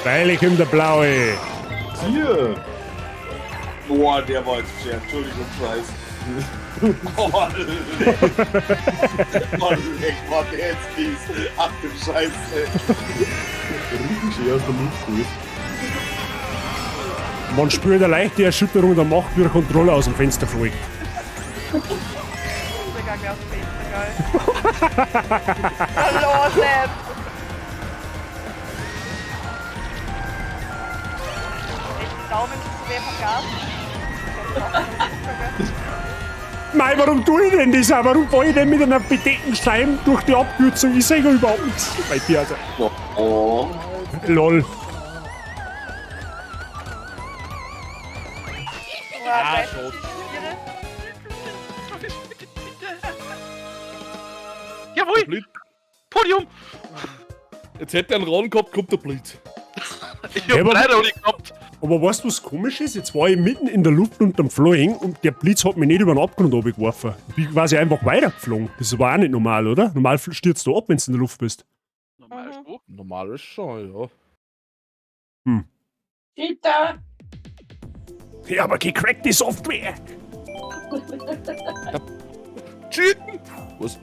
Freilich kommt der Blaue. Hier! Boah, der war jetzt schwer. Entschuldigung, Preis. Oh, leck. Oh, leck, war der jetzt fies. Ach du Scheiße. Richtig schön aus der Luft geholt. Man spürt eine leichte Erschütterung der Macht, wie der Controller aus dem Fenster fliegt. Ich geh gleich aus dem Fenster, geil. Hallo, Sepp! Echt, die Daumen tut so weh vom Gas. Mei, warum tue ich denn das auch? Warum fahre ich denn mit einer bedeckten Scheibe durch die Abkürzung? Ich sehe ja überhaupt nichts bei dir. Also. Oh. Lol. Ah, schon. Jawohl! Podium! Jetzt hätte er einen Ron gehabt, kommt der Blitz. Ich Ja, hab aber- leider nicht gehabt. Aber weißt du, was komisch ist? Jetzt war ich mitten in der Luft unterm Flying und der Blitz hat mich nicht über den Abgrund runtergeworfen. Ich bin quasi einfach weitergeflogen. Das war auch nicht normal, oder? Normal stürzt du ab, wenn du in der Luft bist. Normal schon. Normal ist schon, ja. Hm. Cheater! Ja, aber gecrackte Software! Cheaten! Was?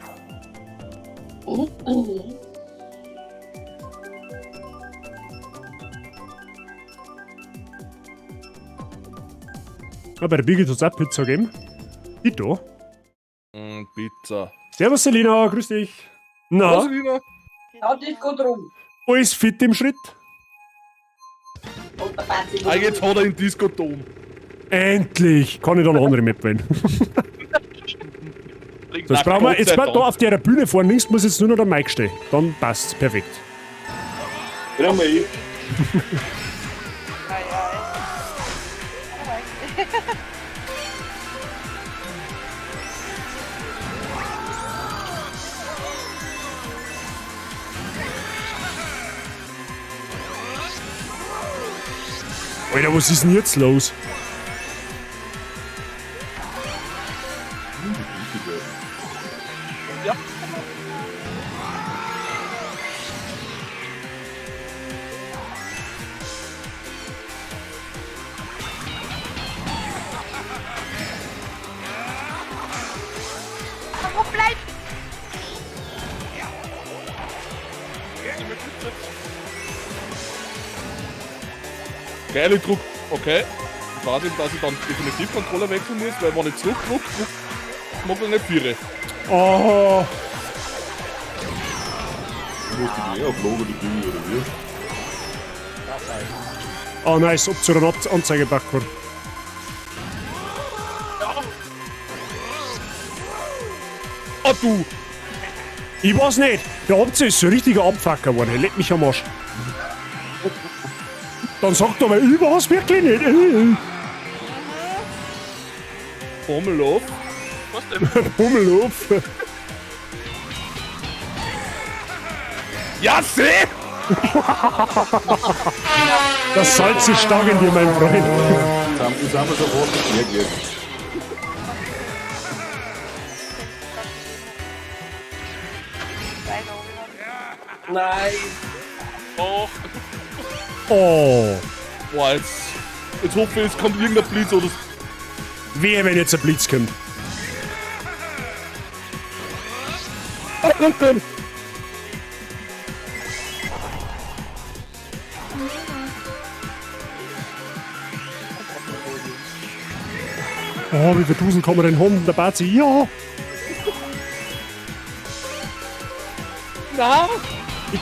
Ah, bei der Birgit hat es auch Pizza gegeben. Dito. Mm, Pizza. Servus Selina, grüß dich. Na, Was, Selina? Ja, das geht rum. alles fit im Schritt? Und der Patzi Ah, jetzt hat er den Disco-Dom. Endlich kann ich da noch andere Map wählen. So, jetzt brauchen wir, jetzt mal da auf der Bühne vorne links muss jetzt nur noch der Mike stehen. Dann passt's perfekt. Wieder mal ich. Ei, ei. Oh mein. Alter, was ist denn jetzt los? Ja. Warum bleibt? Geile Druck. Okay. Ich weiß eben, dass ich dann definitiv Controller wechseln muss, weil wenn ich zurückdruck, mag ich nicht viere. Oh, Du musst dich eh auf Logo die Dinge, oder wie? oh nice, ob zu einer Anzeige gepackt worden. Ah, du! Ich weiß nicht, der Abzug ist so ein richtiger Abfucker geworden. Leck mich am Arsch. Dann sagt er aber, ich war's wirklich nicht. Pummeloff. Was denn? Pummeloff. Ja, seh! Das Salz ist stark in dir, mein Freund. Jetzt haben wir schon fast nicht mehr gelegt. Nein. Oh. Oh. Boah, jetzt hoffe ich, es kommt irgendein Blitz oder. Wehe, wenn jetzt ein Blitz kommt. Oh, wie viel Tausend kann man denn haben? Der Bazi, ja! Na!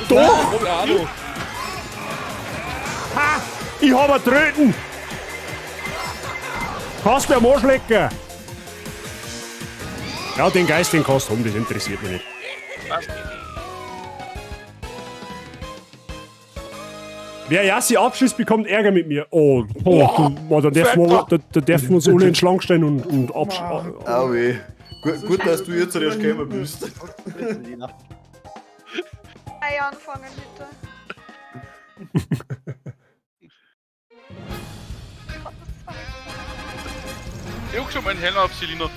Doch! Hab ich auch noch. Ha! Ich hab einen Tröten! Kannst mir am Arsch lecken! Ja, den Geist, den kannst du haben, das interessiert mich nicht. Wer Yassi abschießt, bekommt Ärger mit mir. Oh, oh, du, oh, da dürfen wir, da dürfen wir uns alle in den Schlangen stellen und abschießen. Au weh. Gut, gut, dass du jetzt erst gekommen bist. Ei anfangen, bitte. Ich hab schon meinen Helm auf, Selina.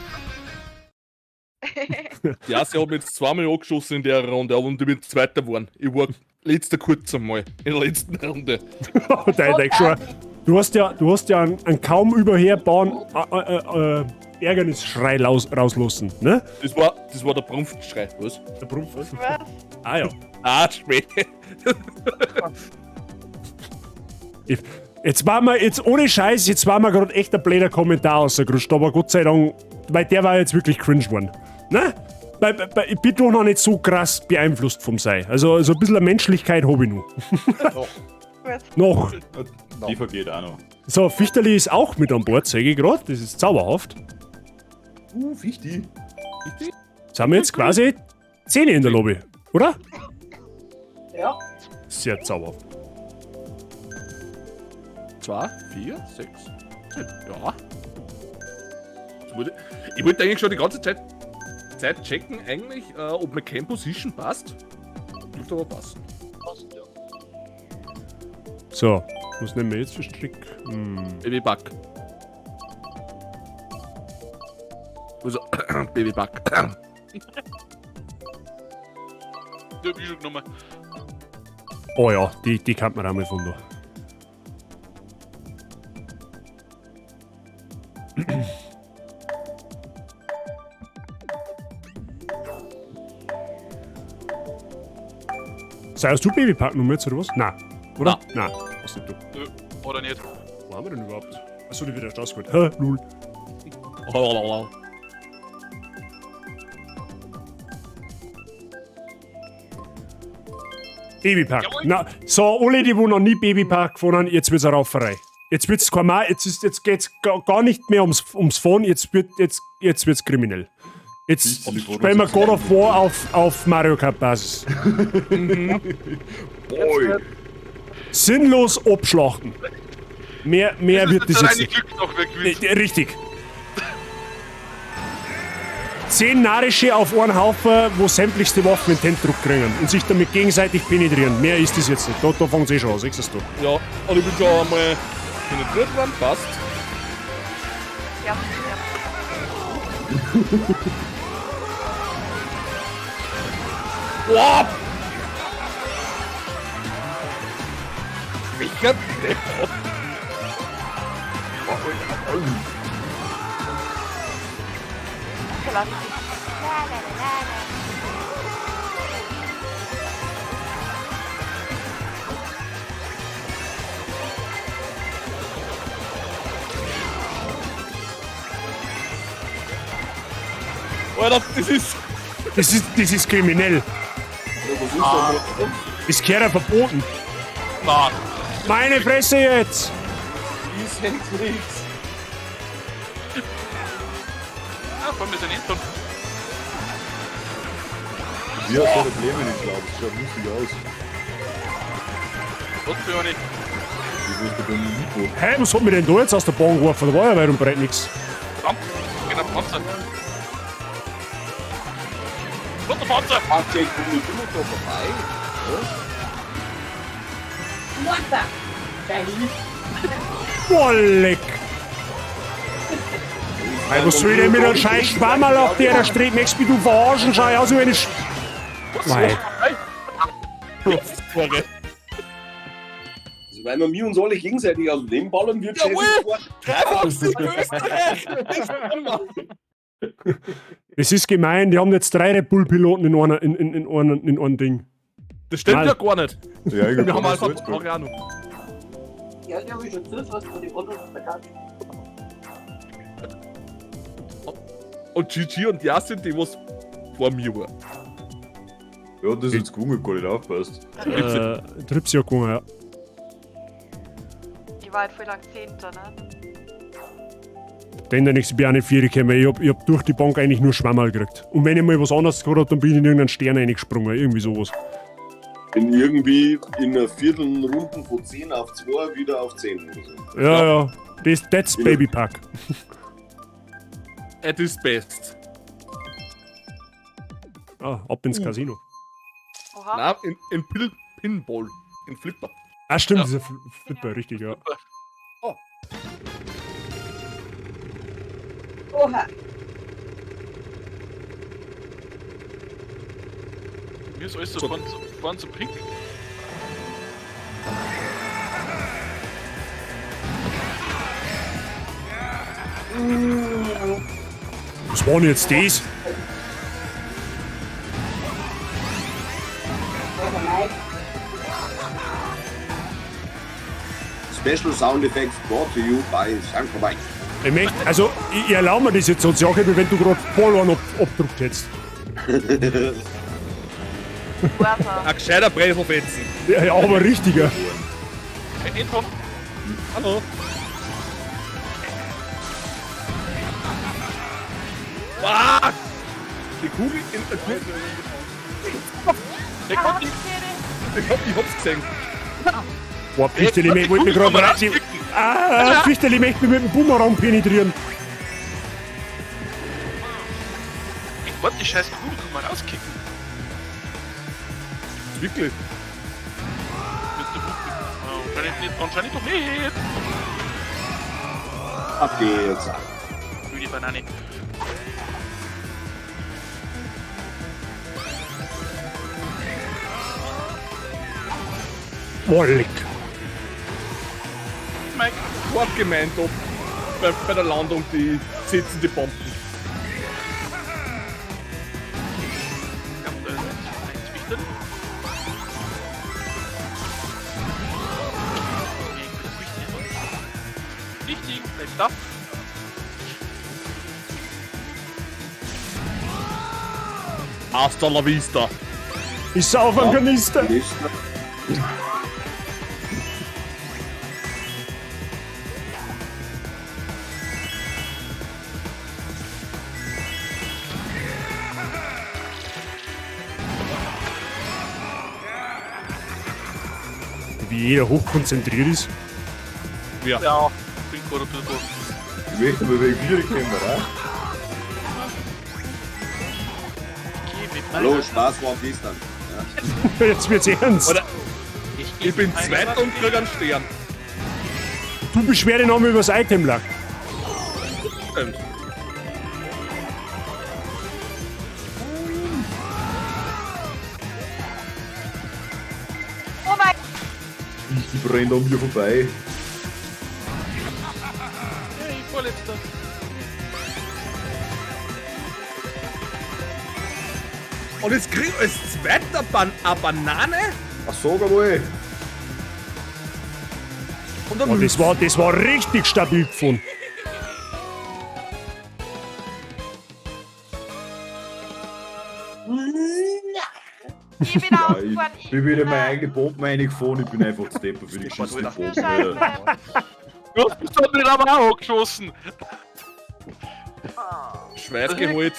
Ja, sie hat mich jetzt zweimal angeschossen in der Runde, aber ich bin Zweiter geworden. Ich war letzter kurz einmal in der letzten Runde. Dein schon. Du hast ja, einen kaum überhörbaren Ärgernisschrei rauslassen, ne? Das war der Brumpfschrei, was? Der Brumpf? Was? Ah ja. Ah, Schmäh. Jetzt war mir, jetzt ohne Scheiß, jetzt war mir gerade echt ein blöder Kommentar rausgerutscht, aber Gott sei Dank, weil der war jetzt wirklich cringe geworden. Ne? Weil ich bin doch noch nicht so krass beeinflusst vom Sei. Also ein bisschen Menschlichkeit hab ich noch. Noch. Die vergeht auch noch. So, Fichterli ist auch mit an Bord, sehe ich gerade. Das ist zauberhaft. Fichti. Sind wir jetzt quasi 10 in der Lobby, oder? Ja. Sehr zauberhaft. 2, 4, 6, 7. Ja. Ich wollte eigentlich schon die ganze Zeit checken, eigentlich, ob meine Cam Position passt. Dürfte aber passen. Passt, ja. So, was nehmen wir jetzt für Strick? Baby Buck. Also, Baby Buck. Die hab ich schon genommen. Oh ja, die kann man auch mal von da. Seist du Babypark-Nummer jetzt oder was? Nein. Oder? Nein. Was nicht du? Nö, oder nicht. Wo haben wir denn überhaupt? Achso, die wird erst rausgeholt. Hä? Lul. Babypark. Na, so, alle, die wo noch nie Babypark gefahren haben, jetzt wird's eine Rauferei. Jetzt wird's kein Mal, jetzt geht's gar nicht mehr ums Fahren, jetzt wird's kriminell. Jetzt spielen wir God of War auf Mario Kart Basis. Boy. Sinnlos abschlachten. Mehr wird das jetzt nicht. Glück noch, wer gewinnt. Richtig. 10 Narische auf einen Haufen, wo sämtlichste Waffen in den Händedruck kriegen und sich damit gegenseitig penetrieren. Mehr ist das jetzt nicht. Da fängt's eh schon an, siehst du. Ja, und ich bin schon einmal penetriert worden, passt. Ja, ja. Boah! Welcher Depp hat... Alter, das ist... Das ist kriminell. Das gehört ja verboten. Nein. Meine Fresse jetzt! Ist jetzt nichts. Ah, vor allem ist ein Anton. Wie hast du Probleme nicht geglaubt? Das schaut lustig aus. Was für eine? Ich wusste bei mir nicht, wo. Hä, was hat mir denn da jetzt aus der Bahn geworfen? Da war ja weit und breit nix. Verdammt, genau, Panzer. Roter Panzer! Ah, Jack, komm nicht immer da vorbei. Mutter! Boah, leck! Hey, was soll ich denn mit einem scheiß Schwammerl auf der Strecke? Möchtest du mich du verarschen? Schau ich aus wie eine Sch... Mei. Sorry. Weil wir mir uns alle gegenseitig aus dem Leben ballern, wird Jawohl! Dreifach Österreich! Es ist gemein, die haben jetzt drei Red Bull-Piloten in einer, in einem Ding. Das stimmt Nein. ja gar nicht. Ja, ich Wir haben hab Alpha Salzburg. Mariano. Ja, die habe ich schon zu, was von den anderen verkauft. Und GG und Yasin, die was vor mir war. Ja, das ist jetzt gewonnen, hab gar nicht aufgepasst. Tripsi hat gewonnen, ja. Die war halt voll lang Zehnter, ne? Den der nächste bin ich auch nicht vier gekommen. Ich hab durch die Bank eigentlich nur Schwammerl gekriegt. Und wenn ich mal was anderes gehabt hab, dann bin ich in irgendeinen Stern reingesprungen. Irgendwie sowas. Bin irgendwie in einer Viertelrunde von 10 auf 2 wieder auf 10 oder so. Ja, ja. Das, that's Baby Park. At its best. Ah, ab ins Casino. Oha. Nein, in Pinball. In Flipper. Ah, stimmt, dieser Flipper, richtig, ja. Oha. Mir ist alles so vorn so pink. Was war denn jetzt das? Special Sound Effects brought to you by Sanko Mike. Ich möchte, also, ich erlaube mir das jetzt sonst, Jakob, wenn du gerade voll einen abgedruckt hättest. Ein gescheiter Breselfetzen. Ja, ja, aber richtiger. Hey, Anton. Hallo. Ah! Die Kugel in der Kugel. Ich hab, ich hab's gesehen. Boah, Fichteli, ich wollte mich gerade raus. Ah, Fichteli möchte mich mit dem Boomerang penetrieren. Ich wollte die scheiß Kugel kann man rauskicken. Wirklich? Mit der Wut. Anscheinend nicht, anscheinend doch nicht. Ab geht's. Blöde Banane. Boah, leck. Mike. Hart gemeint, ob bei der Landung die sitzen die Bomben. Ich hab da eins Wichtel. Nee, ich bin das Wichtel. Richtig, bleib da. Hasta la vista. Ich sauf einen Kanister. Wie jeder hochkonzentriert ist. Ja. Ja, bin gerade ein bisschen. Ich möchte mal wegen Bier kommen, oder? Hallo, Spaß war gestern. Ja. Jetzt wird's ernst. Oder ich bin Zweiter und krieg einen Stern. Du beschwer dich nochmal übers Item Lack. Stimmt. Oh mein Ich brenne an mir vorbei. Hey, vorletzter. Und jetzt krieg ich als Zweiter eine Banane Ach, sag einmal. und dann Oh, das war richtig stabil gefunden. Ich bin Ja, ausgefahren. ich bin wieder in meine eigene Bomben reingefahren. Ich bin einfach zu deppert für die geschissene Bomben. Alter. Du hast mich dann aber auch angeschossen. Schweiß geholt.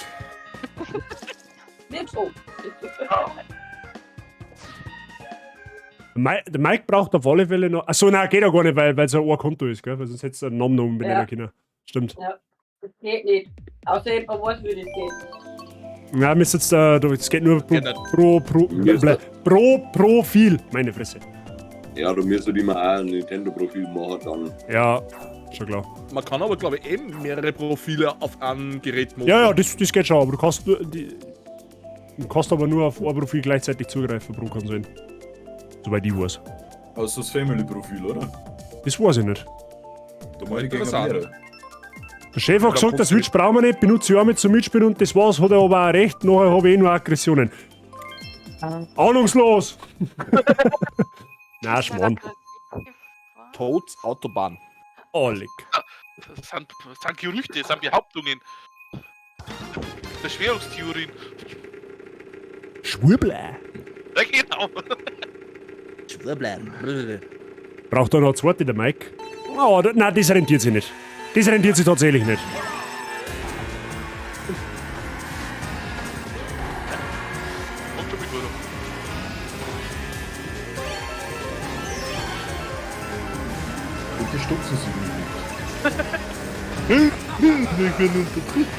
Nicht so. Der Mike braucht auf alle Fälle noch. Achso, nein, geht ja gar nicht, weil es ein Konto ist, gell? Weil sonst hättest du einen Namen noch umbenennen Ja. können. Stimmt. Ja, das geht nicht. Außer jemand weiß, wie das geht. Ja, mir ist jetzt, das geht nur pro, Geht nicht. pro Profil. Meine Fresse. Ja, du müsstest immer auch ein Nintendo-Profil machen, dann. Ja, schon klar. Man kann aber, glaube ich, eh mehrere Profile auf einem Gerät machen. Ja, ja, das geht schon, aber du kannst, nur du kannst aber nur auf ein Profil gleichzeitig zugreifen pro Konsole. Soweit ich weiß. Außer das Family-Profil, oder? Das weiß ich nicht. Da mach ich gegen Interessant. mehrere. Der Chef hat gesagt, das Switch brauchen wir nicht, benutze ich auch mit zum Mitspielen und das war's, hat er aber auch recht, nachher habe ich eh nur Aggressionen. Ahnungslos! Na, Schmarrn. Toads Autobahn. Oh, leck. Das sind Gerüchte, das sind Behauptungen. Verschwörungstheorien. Schwurbler. Ja, genau. Braucht da noch eine zweite, der Mike? Oh, da, nein, das rentiert sich nicht. Das rentiert sich tatsächlich nicht. Kommt schon mit, oder? Bitte stupsen Sie mich nicht. Ich bin unterdrückt.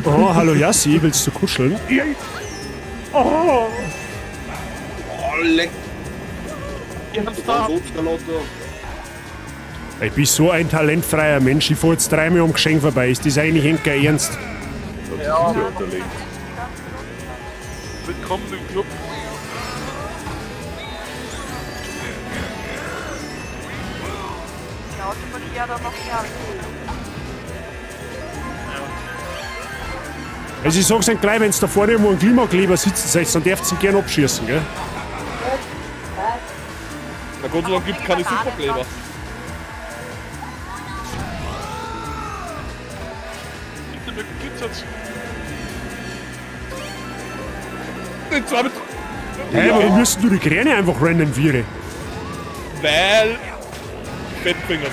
Oh, hallo Yassi, willst du kuscheln? Oh. Oh, leck. Ich bin so ein talentfreier Mensch, ich fahr jetzt dreimal am Geschenk vorbei. Ist das eigentlich endlich kein Ernst? Ja. Talent. Willkommen im Club. Der Autoverkehr da noch mehr. Also ich sag's euch gleich, wenn's da vorne irgendwo ein Klimakleber sitzen seid, dann dürft ihr ihn gern abschießen, gell? Na Gott sei Dank gibt es keine Superkleber. Bitte mit dem Glitzert. Den zwei mit. Hey, warum müssen du die Kräne einfach random viere? Weil. Fettfinger.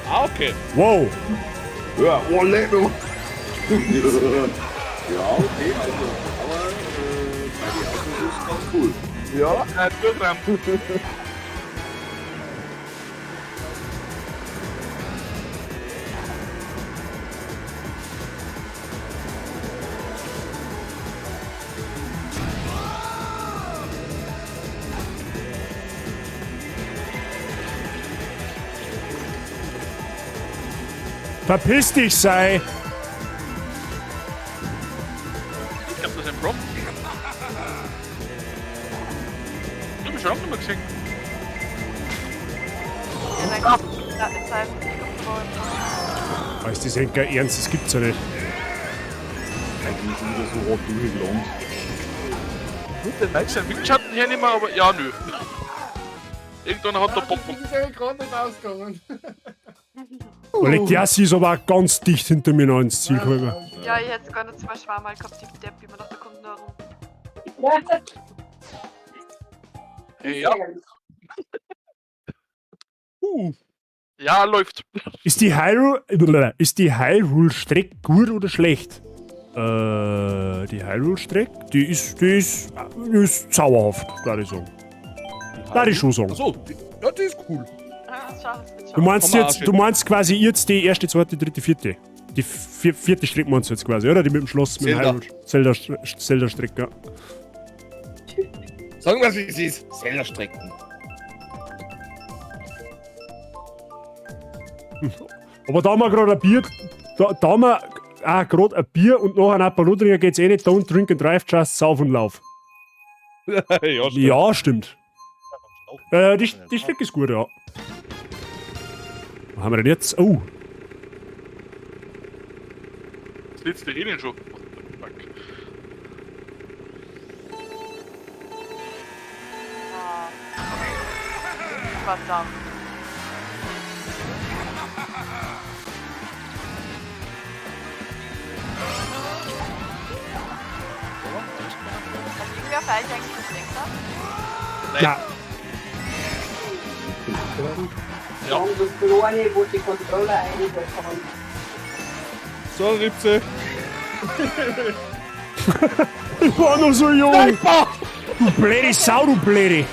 Ah, okay. Wow. Ja, oh, leck mich. Ja, okay, also, aber bei den Autos ist ganz cool. Ja. Durchrammen. Verpiss dich, sei! Ich glaube, das ist ein Prop. Ich hab mich schon lange nicht mehr gesehen. Ja, dann kommt die Zeit, ich komm vorbei. Ah, ist das eigentlich kein Ernst? Das gibt's ja nicht. Eigentlich schon wieder so hart durchgelangt. Den Mike seinen Windschatten hernehmen, aber ja, nö. Irgendwann hat der Pop. Das ist ja gerade nicht ausgegangen. Oh. Leck, Yassi ist aber auch ganz dicht hinter mir noch ins Ziel gekommen. Ja, ich hätte sogar noch zwei Schwarmal gehabt, die Depp, immer noch, da kommt nur rum. Ja. Ja, läuft. Ist die Hyrule, ist die Hyrule-Strecke gut oder schlecht? Die Hyrule-Strecke, die ist zauberhaft, würde ich sagen. Würde ich schon sagen. Achso, ja, die ist cool. Ah, schau, das Du meinst Kann man jetzt, auch du meinst quasi jetzt die erste, zweite, dritte, vierte. Die vierte Strecke meinst du jetzt quasi, oder? Die mit dem Schloss, mit dem Zelda. Hyrule- Zelda, Zelda-Strecke, ja. Sagen wir, wie es ist. Zelda-Strecken. Aber da haben wir gerade ein Bier, da haben wir auch gerade ein Bier und noch ein Aperol trinken geht's eh nicht. Don't drink and drive, just sauf und lauf. Ja, stimmt. Ja, stimmt. Die Strecke ist gut, ja. Was haben wir denn jetzt? Oh, Das letzte Rennen schon. What the fuck? Ah. Verdammt. Hat irgendwer für euch eigentlich das Lenkrad? ja. Ja. Das Kleine, wo die Controller eingebaut haben. So, Ripse. Ich war noch so jung. Du blöde Sau, du blöde.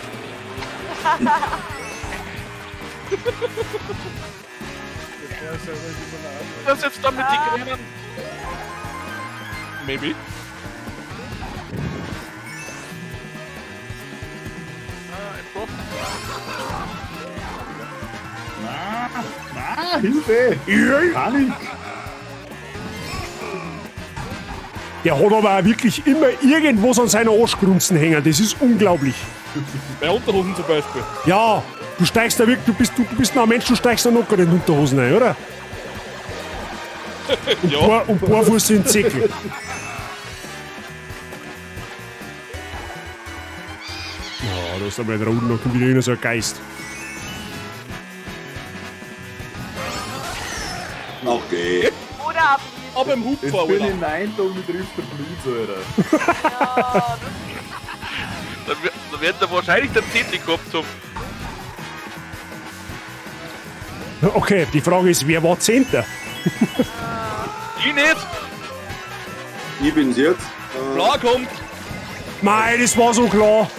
Das jetzt dann mit den Grünen. Maybe. Ah, ein Prop. Na, na, Hilfe! Panik! Der hat aber auch wirklich immer irgendwas an seiner Arschgrunzen hängen. Das ist unglaublich. Bei Unterhosen zum Beispiel. Ja, du steigst da wirklich, du bist noch ein Mensch, du steigst da noch gar nicht in Unterhosen ein, oder? Und, Ja. und barfuß in den Zeckel. Ja, da ist einmal da unten, da kommt wieder irgendein so ein Geist. Okay. Oder ab. Aber im Hupfer, Jetzt bin Alter. ich neunter und mich trifft der Blitz, Alter. Da wird er wahrscheinlich der Zehnte gehabt haben. Okay, die Frage ist, wer war Zehnter? Ich nicht! Ich bin's jetzt. Klar kommt! Mei, das war so klar.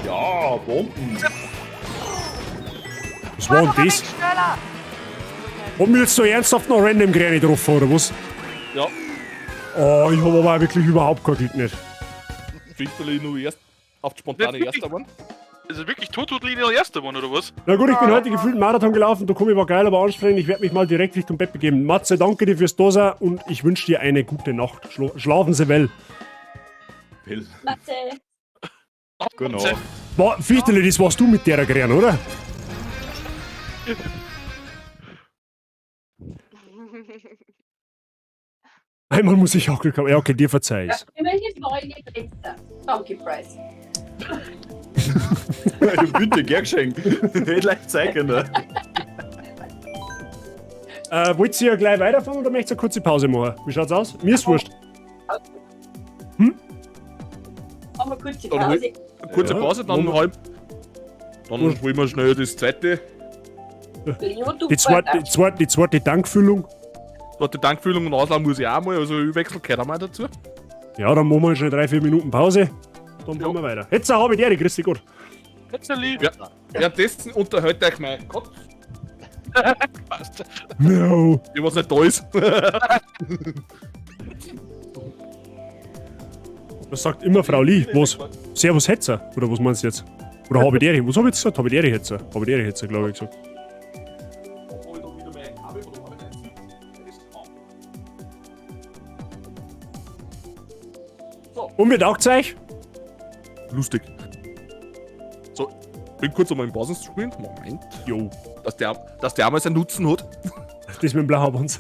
Ja, Bomben. Was war denn das? Schneller. Haben wir jetzt so ernsthaft noch random Gräne getroffen, oder was? Ja. Oh, ich hab aber auch wirklich überhaupt kein Glück nicht. Fichterli nur erst auf die spontane Erster geworden. Ist er wirklich Totutlinie Erster geworden, oder was? Na gut, ich bin heute gefühlt einen Marathon gelaufen, da komme ich war geil, aber anstrengend. Ich werde mich mal direkt Richtung Bett begeben. Matze, danke dir fürs Dosa und ich wünsche dir eine gute Nacht. Schlafen Sie well. Matze. Genau. Fichterli, das warst du mit der Gräne, oder? Einmal muss ich auch Glück haben. Ja, okay, dir verzeih Ja, ich's. immerhin war ich nicht letzter. Danke, Price. Bitte, gern geschenkt. Hätte leicht zeigen können. Wollt ihr gleich weiterfahren oder möchtet ihr eine kurze Pause machen? Wie schaut's aus? Mir ist wurscht. Haben wir kurze Dann hol, Pause. kurze Ja. Pause, dann halb. Dann holen wir schnell das zweite. Leo, du Die zweite Tankfüllung. Zweite Tankfüllung und Ausladen muss ich auch mal, also ich wechsle keiner mal dazu. Ja, dann machen wir schnell 3-4 Minuten Pause. Dann fahren wir weiter. Jetzt habe ich die Ehre, grüß dich Gott. Ja, währenddessen unterhält euch mein Kopf. Passt. No. Die, was nicht da ist. Das sagt immer Frau Lee. Was? Servus Hetzer. Oder was meinst du jetzt? Oder habe ich die Ehre? Was habe ich jetzt gesagt? Habe ich die Ehre Hetzer? Habe ich die Ehre Hetzer, glaube ich, gesagt. Und wie taugt's euch? Lustig. So, bin kurz einmal im Pausenstream. Moment. Jo. Dass der einmal seinen Nutzen hat. Das mit dem Blauhaarbanz.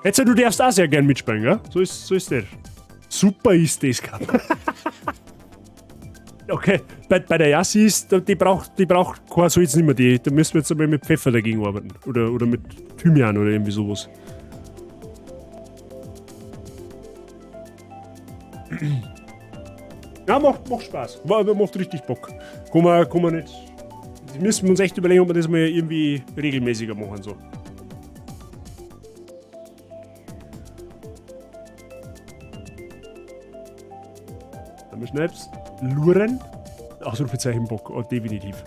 Hetzer, du darfst auch sehr gern mitspielen, gell? So ist das. Super ist das, gell? Okay, bei der Yassi ist, die braucht kein Salz nicht mehr. Da müssen wir jetzt einmal mit Pfeffer dagegen arbeiten. Oder mit Thymian oder irgendwie sowas. Ja, macht Spaß. Macht richtig Bock. Kann man nicht. Das müssen wir uns echt überlegen, ob wir das mal irgendwie regelmäßiger machen. So. Dann wir Schnaps. Luren. Ausrufezeichen Bock. Oh, definitiv.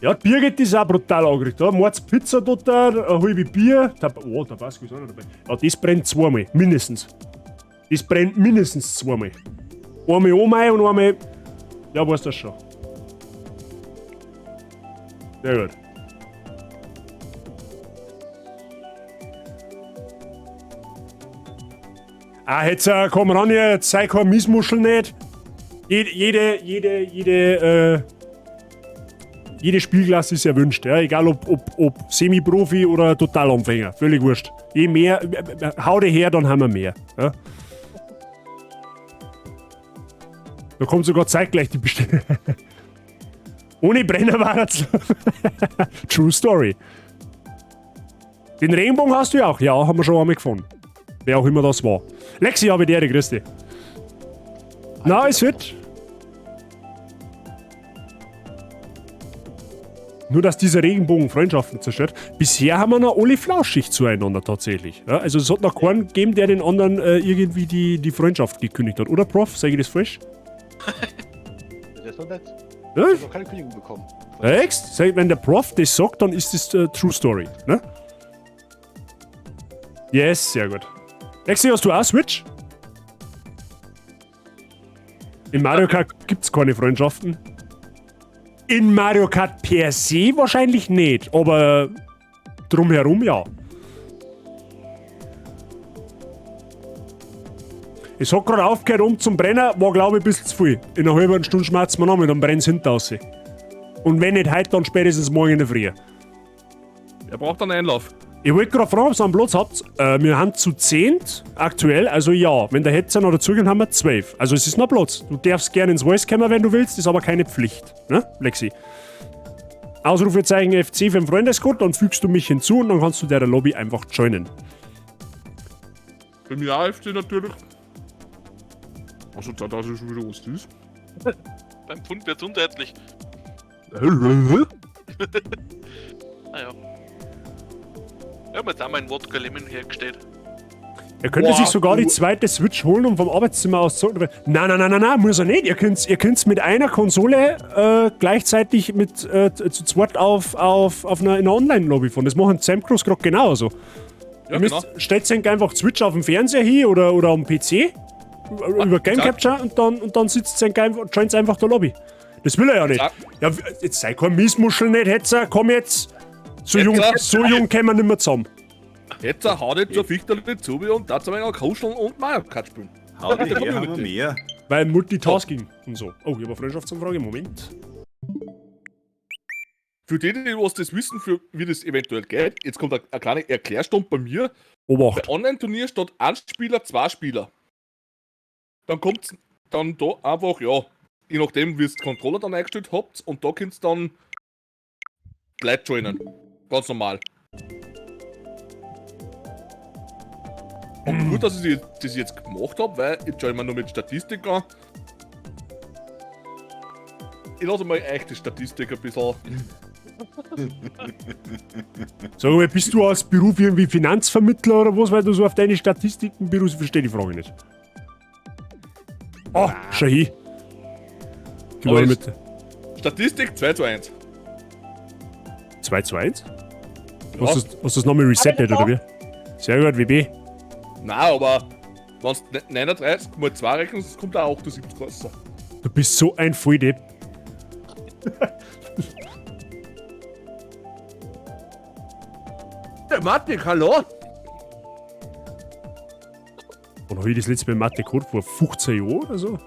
Ja, die Birgit ist auch brutal angeregt. Da Mords Pizza dort, eine halbe Bier. Oh, Tabasco ist auch noch dabei. Ja, das brennt zweimal, mindestens. Das brennt mindestens zweimal. Einmal einmal und einmal. Ja, weißt du das schon. Sehr gut. Ah, jetzt komm ran, jetzt sei kein Miesmuschel nicht. Jede Spielklasse ist erwünscht, ja? Egal ob Semi-Profi oder Totalanfänger, völlig wurscht. Je mehr, hau dir her, dann haben wir mehr. Ja? Da kommt sogar zeitgleich die Bestellung. Ohne Brenner war das. True Story. Den Regenbogen hast du ja auch. Ja, haben wir schon einmal gefunden. Wer auch immer das war. Lexi, habe ich dir, grüß dich. Na, es wird. Nur, dass dieser Regenbogen Freundschaften zerstört. Bisher haben wir noch alle flauschig zueinander tatsächlich. Ja, also es hat noch keinen gegeben, der den anderen irgendwie die Freundschaft gekündigt hat. Oder, Prof? Sag ich das falsch? Das ist doch nett. Ja? Ich hab noch keine Kündigung bekommen. Echt? Wenn der Prof das sagt, dann ist das True Story. Ne? Yes, sehr gut. Lexi, hast du auch Switch? In Mario Kart gibt's keine Freundschaften. In Mario Kart per se wahrscheinlich nicht, aber drumherum ja. Es hat gerade aufgehört um zum Brennen, war glaube ich ein bisschen zu viel. In einer halben Stunde schmerzt man noch mit, dann brennt's hinten raus. Und wenn nicht heute, dann spätestens morgen in der Früh. Er braucht einen Einlauf. Ich wollte gerade fragen, ob ihr einen Platz habt. Wir haben zu 10 aktuell, also ja. Wenn der Hetzer noch dazukommt, haben wir 12. Also es ist noch Platz. Du darfst gerne ins Voice kommen, wenn du willst, ist aber keine Pflicht. Ne, Lexi? Ausrufezeichen FC für den Freundescode, dann fügst du mich hinzu und dann kannst du der Lobby einfach joinen. Bei mir AFC natürlich. Also da ist schon wieder was das. Beim Pfund wird's undeutlich. Naja. Wir haben jetzt auch mal einen Wodka Lemon hergestellt. Er könnte Boah, sich sogar die du- zweite Switch holen und vom Arbeitszimmer aus zocken. Nein, nein, nein, nein, nein, muss er nicht. Ihr könnt's mit einer Konsole gleichzeitig mit zu zweit auf einer, in einer Online-Lobby fahren. Das machen Samcross gerade genauso. Ja, Ihr müsst, genau. Stellt euch einfach Switch auf dem Fernseher hin oder am PC über Game zack. Capture und dann sitzt ihr einfach, joint einfach der Lobby. Das will er ja nicht. Zack. Ja, jetzt sei kein Miesmuschel nicht, Hetzer, komm jetzt. So jung, Hetzer. so jung kämen wir nicht mehr zusammen. Jetzt haut jetzt zur Fichterle zu und dazu ein wenig kuscheln und Mario Kart spielen. Hau die Der her, haben wir Community. mehr. Weil Multitasking und so. Oh, ich habe eine Freundschaftsanfrage. Moment. Für die, die was das wissen, für wie das eventuell geht, jetzt kommt eine kleine Erklärstunde bei mir. Obacht. Bei Online-Turnier statt ein Spieler, zwei Spieler. Dann kommt dann da einfach, ja, je nachdem, wie ihr den Controller dann eingestellt habt, und da könnt ihr dann gleich joinen. Ganz normal. Und gut, dass ich das jetzt gemacht habe, weil ich join mir nur mit Statistik an. Ich lasse mal echt die Statistik ein bisschen. Sag mal, bist du als Beruf irgendwie Finanzvermittler oder was, weil du so auf deine Statistiken berufst? Ich verstehe die Frage nicht. Oh, schau hin. Gib Aber mal jetzt- mit. Statistik 2 zu 1. 2 zu 1? Ja. Hast du das nochmal resettet, oder wie? Sehr gut, WB. Nein, aber wenn du 39 mal 2 rechnest, kommt auch 78 raus. Du bist so ein Volldepp. Der Martin, hallo? Wann habe ich das letzte Mal Mathe gehabt? Vor 15 Jahren oder so?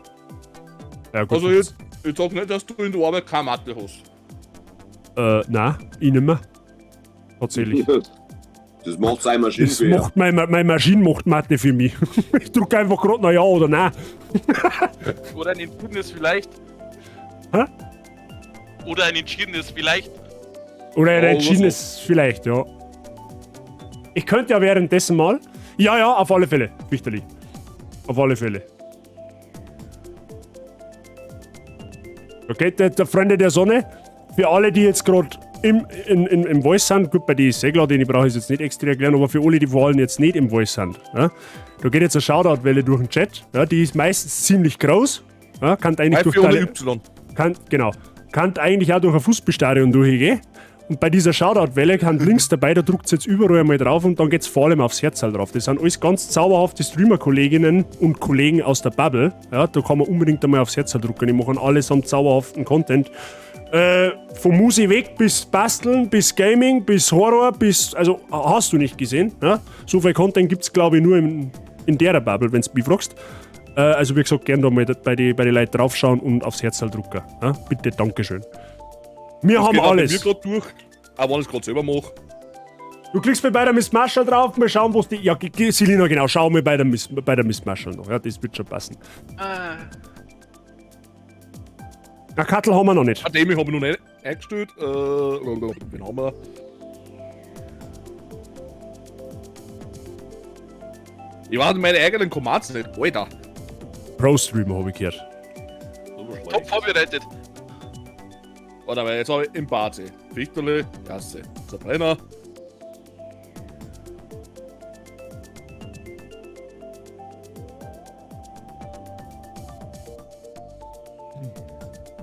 Ja, gut. Also ich, ich sag nicht, dass du in der Arbeit keine Mathe hast. Nein, ich nicht mehr. Tatsächlich. Das macht seine Maschine Das für ihn. macht meine Maschine macht Mathe für mich. Ich drücke einfach gerade noch Ja oder Nein. Oder ein entschiedenes vielleicht. Hä? Oder ein entschiedenes vielleicht. Oder ein Oh, entschiedenes vielleicht, ja. Ich könnte ja währenddessen mal. Ja, ja, auf alle Fälle. Wichterlich. Auf alle Fälle. Okay, der Freunde der Sonne, für alle, die jetzt gerade im Voice sind, gut, bei die Segler, den ich brauche ich jetzt nicht extra erklären, aber für alle, die vor allem jetzt nicht im Voice sind, ja, da geht jetzt eine Shoutout-Welle durch den Chat, ja, die ist meistens ziemlich groß, ja, kann eigentlich durch Ohne alle- Y. kann, genau. Kann eigentlich auch durch ein Fußballstadion durchgehen. Und bei dieser Shoutout-Welle kann links dabei, da druckt jetzt überall einmal drauf und dann geht's vor allem aufs Herz halt drauf. Das sind alles ganz zauberhafte Streamer-Kolleginnen und Kollegen aus der Bubble. Ja, da kann man unbedingt einmal aufs Herz halt drucken. Die machen allesamt zauberhaften Content. Von Musik weg bis Basteln, bis Gaming, bis Horror, bis. Also hast du nicht gesehen. Ja? So viel Content gibt's, glaube ich, nur in der Bubble, wenn du mich fragst. Also wie gesagt, gern da mal bei die Leuten draufschauen und aufs Herz halt drucken. Ja? Bitte, Dankeschön. Wir Das haben geht auch bei alles. mir gerade durch, auch wenn ich es gerade selber mache. Du klickst mir bei der Miss Marshall drauf, mal schauen, was die. Ja, Selina, genau, schau mal bei der Miss Marshall noch. Ja, das wird schon passen. Ah. Na, Kattel haben wir noch nicht. Demi habe ich noch nicht eingestellt. Wen haben wir? Ich weiß meine eigenen Commands nicht, Alter. Pro-Streamer habe ich gehört. Top vorbereitet. Warte mal, jetzt habe ich im Bad. Fichterle, Jasse, Sabrina.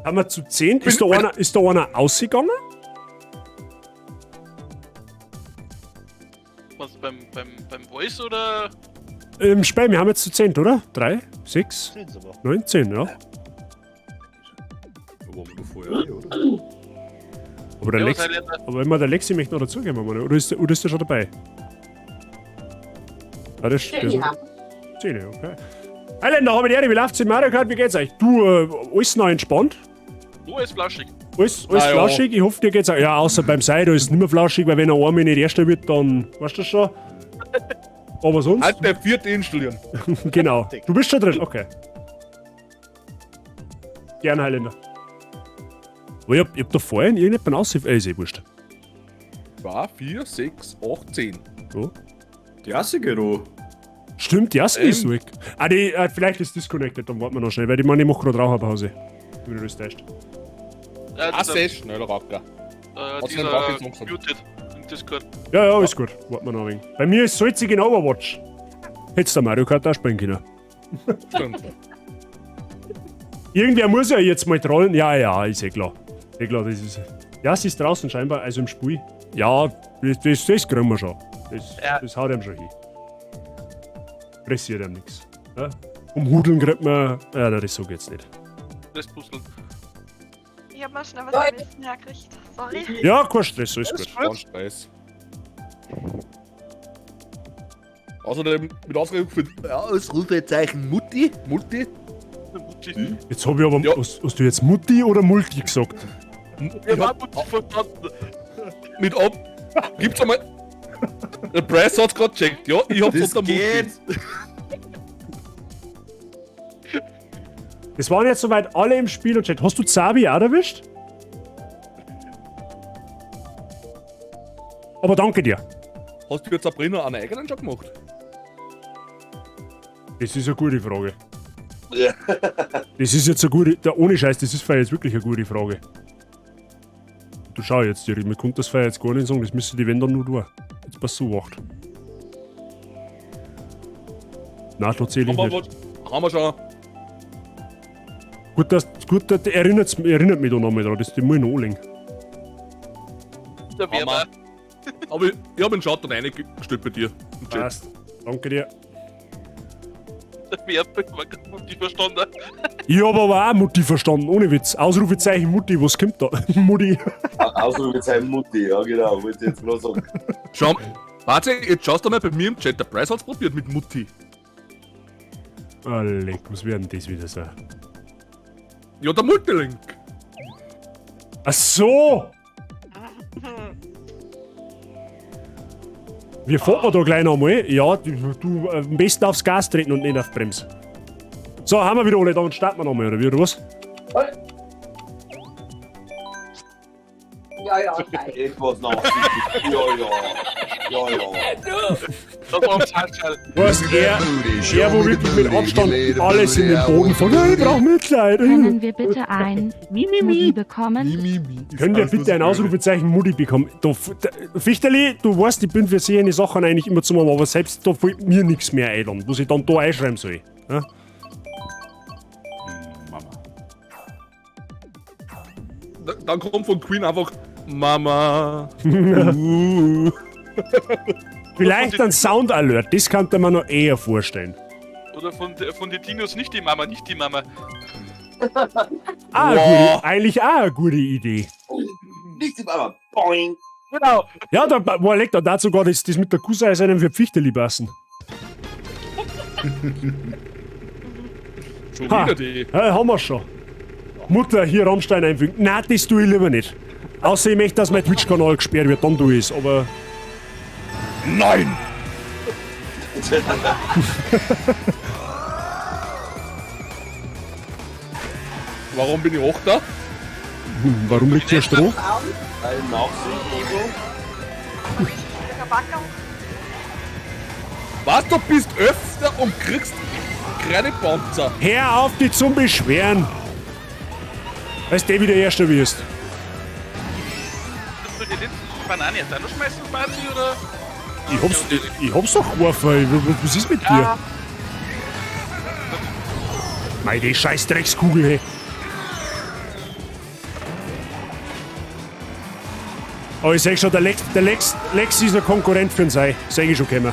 Haben wir zu 10? Ist da einer ausgegangen? Was beim Voice oder? Im Spiel, wir haben jetzt zu 10, oder? 3, 6, 10 sind wir. 9, 10, ja. Waren wir da vorher eh, oder? Aber der Ja, Lex, was Highlander? aber immer der Lexi möchte noch dazugeben, oder? Oder ist der schon dabei? Ah, das, das, Ja. 10, okay. Highlander, habe ich die Ehre, wie läuft's in Mario Kart? Wie geht's euch? Du, alles noch entspannt? Du ist flauschig. Alles, alles Ah, ja. flauschig? Ich hoffe, dir geht's auch. Ja, außer beim Sei, da ist es nicht mehr flauschig, weil wenn er einmal nicht Erster wird, dann weißt du das schon. Aber sonst? Halt der vierte installieren. Genau. Du bist schon drin, okay. Gern, Highlander. Aber ich hab da vorhin irgendjemanden aussehen. Ist eh wurscht. 2, 4, 6, 8, 10. So. Die Jassige da. Stimmt, die Jassige ist weg. Ah, die, vielleicht ist disconnected, dann warten wir noch schnell, weil die meine, ich mach gerade Raucherpause. Wenn du das täuscht. Ja, Das ist schneller Racker. Äh, Hast du den Racker dieser jetzt angesagt? muted im Discord. Ja, ja, ist gut. Warten wir noch ein wenig. Bei mir ist salzig in Overwatch. Hättest du Mario Kart auch spielen können. Stimmt. Irgendwer muss ja jetzt mal trollen. Ja, ja, ist eh klar. Eh klar, das ist. Ja, sie ist draußen scheinbar, also im Spiel. Ja, das kriegen wir schon. Das, Ja. das haut ihm schon hin. Pressiert ihm nichts. Ja? Um Hudeln kriegt man. Ja, nein, das so geht's nicht. Das Puzzle. Ich hab mal schnell was am Essen hergekriegt. Sorry. Ja, kein Stress, alles gut. Kein Stress. Außerdem mit Ausrufezeichen, ja, Ausrufezeichen Mutti, Mutti. Mutti. Jetzt hab ich aber. Hast du jetzt Mutti oder Multi gesagt? Ich hab, mit ab. Gibt's einmal. Der Press hat's grad gecheckt, ja? Ich hab's Das unter Mutti. geht. Das waren jetzt soweit alle im Spiel und Chat. Hast du Zabi auch erwischt? Aber danke dir. Hast du jetzt Sabrina einen eigenen schon gemacht? Das ist eine gute Frage. Ja. Das ist jetzt eine gute. Da, ohne Scheiß, das ist vielleicht jetzt wirklich eine gute Frage. Du schau jetzt, Jiri, mir kommt das vielleicht jetzt gar nicht sagen, das müsste die Wände nur durch. Jetzt passt so wacht. Nein, tatsächlich Haben wir, nicht. was- haben wir schon. Gut, dass, gut, dass erinnert mich da nochmal dran, das die muss ich noch anlegen. Der Haben wir. Werber. Aber ich hab einen Schatten reingestellt bei dir. Im Chat. Passt. Danke dir. Der Werber war grad Mutti verstanden. Ich hab aber auch Mutti verstanden, ohne Witz. Ausrufezeichen Mutti, was kommt da? Mutti. Ausrufezeichen Mutti, ja genau, wollte ich jetzt gerade sagen. Schau, warte, jetzt schaust du mal bei mir im Chat. Der Price hat's probiert mit Mutti. Ah, leck, was wird denn das wieder sein? Ja, der Multilink. Ach so! Wir fahren wir da gleich nochmal. Ja, du am besten aufs Gas treten und nicht auf die Bremse. So, haben wir wieder alle da und starten wir nochmal, oder wie, oder was? Ja, ja, nein. Etwas nachsichtig. Ja, ja. Ja, ja. Das war am Zahlschall. Weißt er, wo wirklich mit Abstand alles in den Boden von, ja, ich brauch Mitleid. Können wir bitte ein Mutti bekommen? Können wir bitte ein Ausrufezeichen Mutti bekommen? Da, da, Fichterli, du weißt, ich bin für solche Sachen eigentlich immer zu machen, aber selbst da fällt mir nichts mehr ein, dann, was ich dann da einschreiben soll. Ja? Mama. Dann kommt von Queen einfach Mama. Vielleicht ein Sound Alert, das könnte man noch eher vorstellen. Oder von den Dinos nicht die Mama, nicht die Mama. Ah, Wow. gute, eigentlich auch eine gute Idee. Nicht die Mama. Boing. Genau. Ja, da, boah, leck, da darf sogar das mit der Kusseis einem für Pfichterli passen. Schon Ha. wieder die. Ja, haben wir schon. Mutter, hier Rammstein einfügen. Nein, das tue ich lieber nicht. Außer ich möchte, dass mein Twitch-Kanal gesperrt wird, dann tue ich es, aber. Nein! Warum bin ich auch da? Warum liegt hier Stroh? Ein Nachsicht oder so. Was, du bist öfter und kriegst keine Panzer. Hör auf, dich zum Beschweren! Weißt du, wie der Erste wirst. Hast du die letzten Banane jetzt auch noch schmeißen, Party, oder? Ich hab's doch geworfen. Was ist mit dir? Mei, die scheiß Dreckskugel, hey. Aber ich sag schon, der Lex ist ein Konkurrent für den Sei. Sag ich schon gekommen.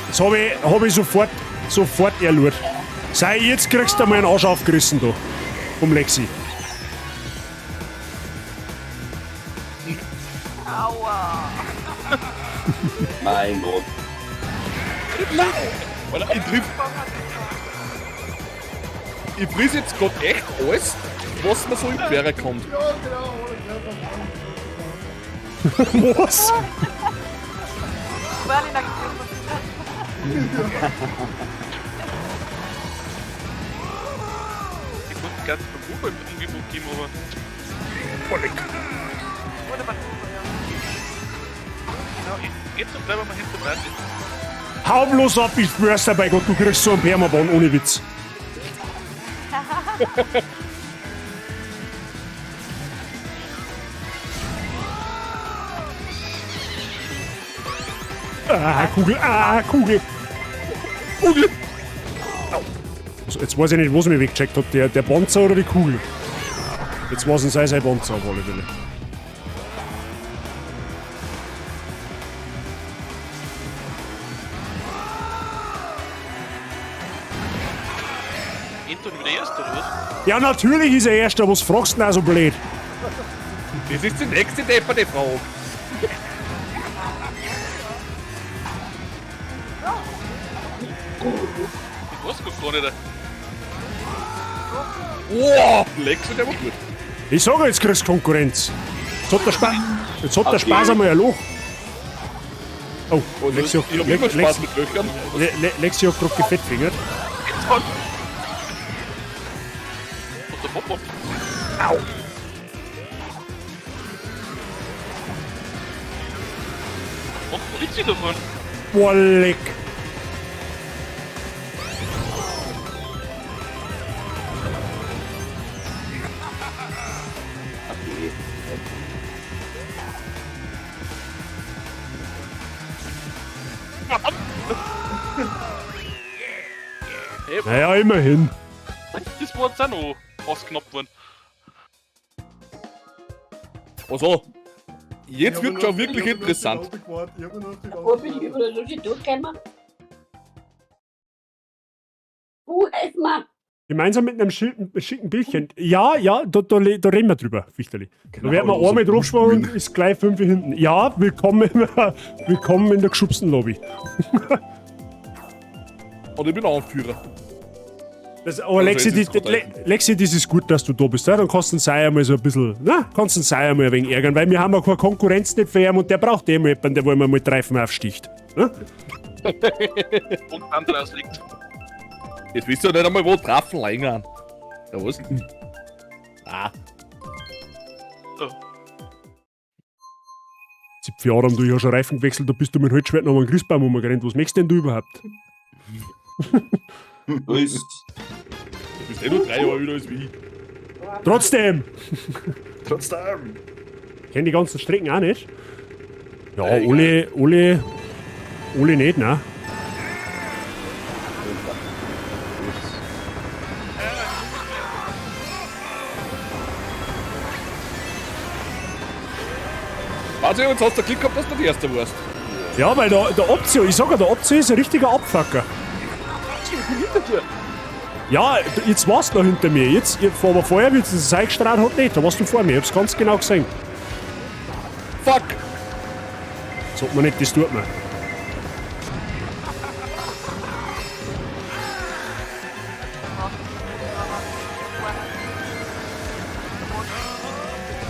Das hab ich sofort erlurt. Sei, jetzt kriegst du mal einen Arsch aufgerissen da. Vom Lexi. Mein Gott. Nein! Alter, ich triff. Ich friss jetzt grad echt alles, was mir so in die Quere kommt. Ja, genau, ohne Körper. Was? War in der Gruppe. Ich konnte ganz beim Buch im Angebot geben, aber. Oder beim Uber, ja. Genau, jetzt bleiben wir hinter Martin. Hau bloß ab, ich schwör's dir bei Gott, du kriegst so einen Permaban, ohne Witz. Ah, Kugel, ah, Kugel. Kugel. Au. Also, jetzt weiß ich nicht, was mich weggecheckt hat, der Panzer oder die Kugel. Jetzt war es ein sein Panzer auf alle Fälle. Anton wieder Erster, oder was? Ja, natürlich ist er Erster, was fragst du denn auch so blöd? Das ist die nächste depperte Frage. Ich weiß gar nicht. Boah, Lexi, der war gut. Ich sag ja, jetzt kriegst du Konkurrenz. Jetzt hat der, Spa jetzt hat der Spaß einmal ein Loch. Oh, Lexi hat, Ich hab immer Spaß mit Löchern. Lexi hat grad gefettfingert. Und der Pop-Up. Au! Und wo ist sie davon? Boah, leck. Okay. Hey, Naja, immerhin. Das war jetzt auch noch ausgenoppt worden. Also, jetzt wird schon wirklich interessant. Wo bin ich überall so schön durchgekommen? Helf mir! Gemeinsam mit einem schicken Bildchen. Ja, ja, da reden wir drüber, Fichterli. Genau, da werden wir so einmal draufschwimmen und ist gleich 5 hinten. Ja, willkommen, willkommen in der geschubsten Lobby. Und ich bin Anführer. Das, aber Lexi, Also, es ist grad Lexi, das ist gut, dass du da bist. Ja? Dann kannst du den Sei einmal so ein bisschen, na, kannst den Sei einmal ein wenig ärgern, weil wir haben ja keine Konkurrenz nicht für ihn und der braucht eh mal jemanden, der wo immer mal Reifen aufsticht. Ne? Und Andreas liegt. Jetzt wisst ihr nicht einmal, wo Trafen länger. Ja, was? Ah. 70 Jahre haben du ja schon Reifen gewechselt, da bist du mit dem Holzschwert noch am Christbaum rumgerannt. Was möchtest denn du überhaupt? Du bist. Du bist eh nur 3 Jahre älter als ich. Trotzdem! Trotzdem! Kenn die ganzen Strecken auch nicht. Ja, alle nicht, ne? Warte, jetzt hast du Glück gehabt, dass du der Erste warst. Ja, weil der Optio, ich sag ja, der Optio ist ein richtiger Abfucker. Ich bin hinter dir. Ja, jetzt warst du noch hinter mir. Jetzt, aber vorher, wie es das eingestrahlt hat, nicht. Da warst du vor mir. Ich hab's ganz genau gesehen. Fuck! Sagt man nicht, das tut man.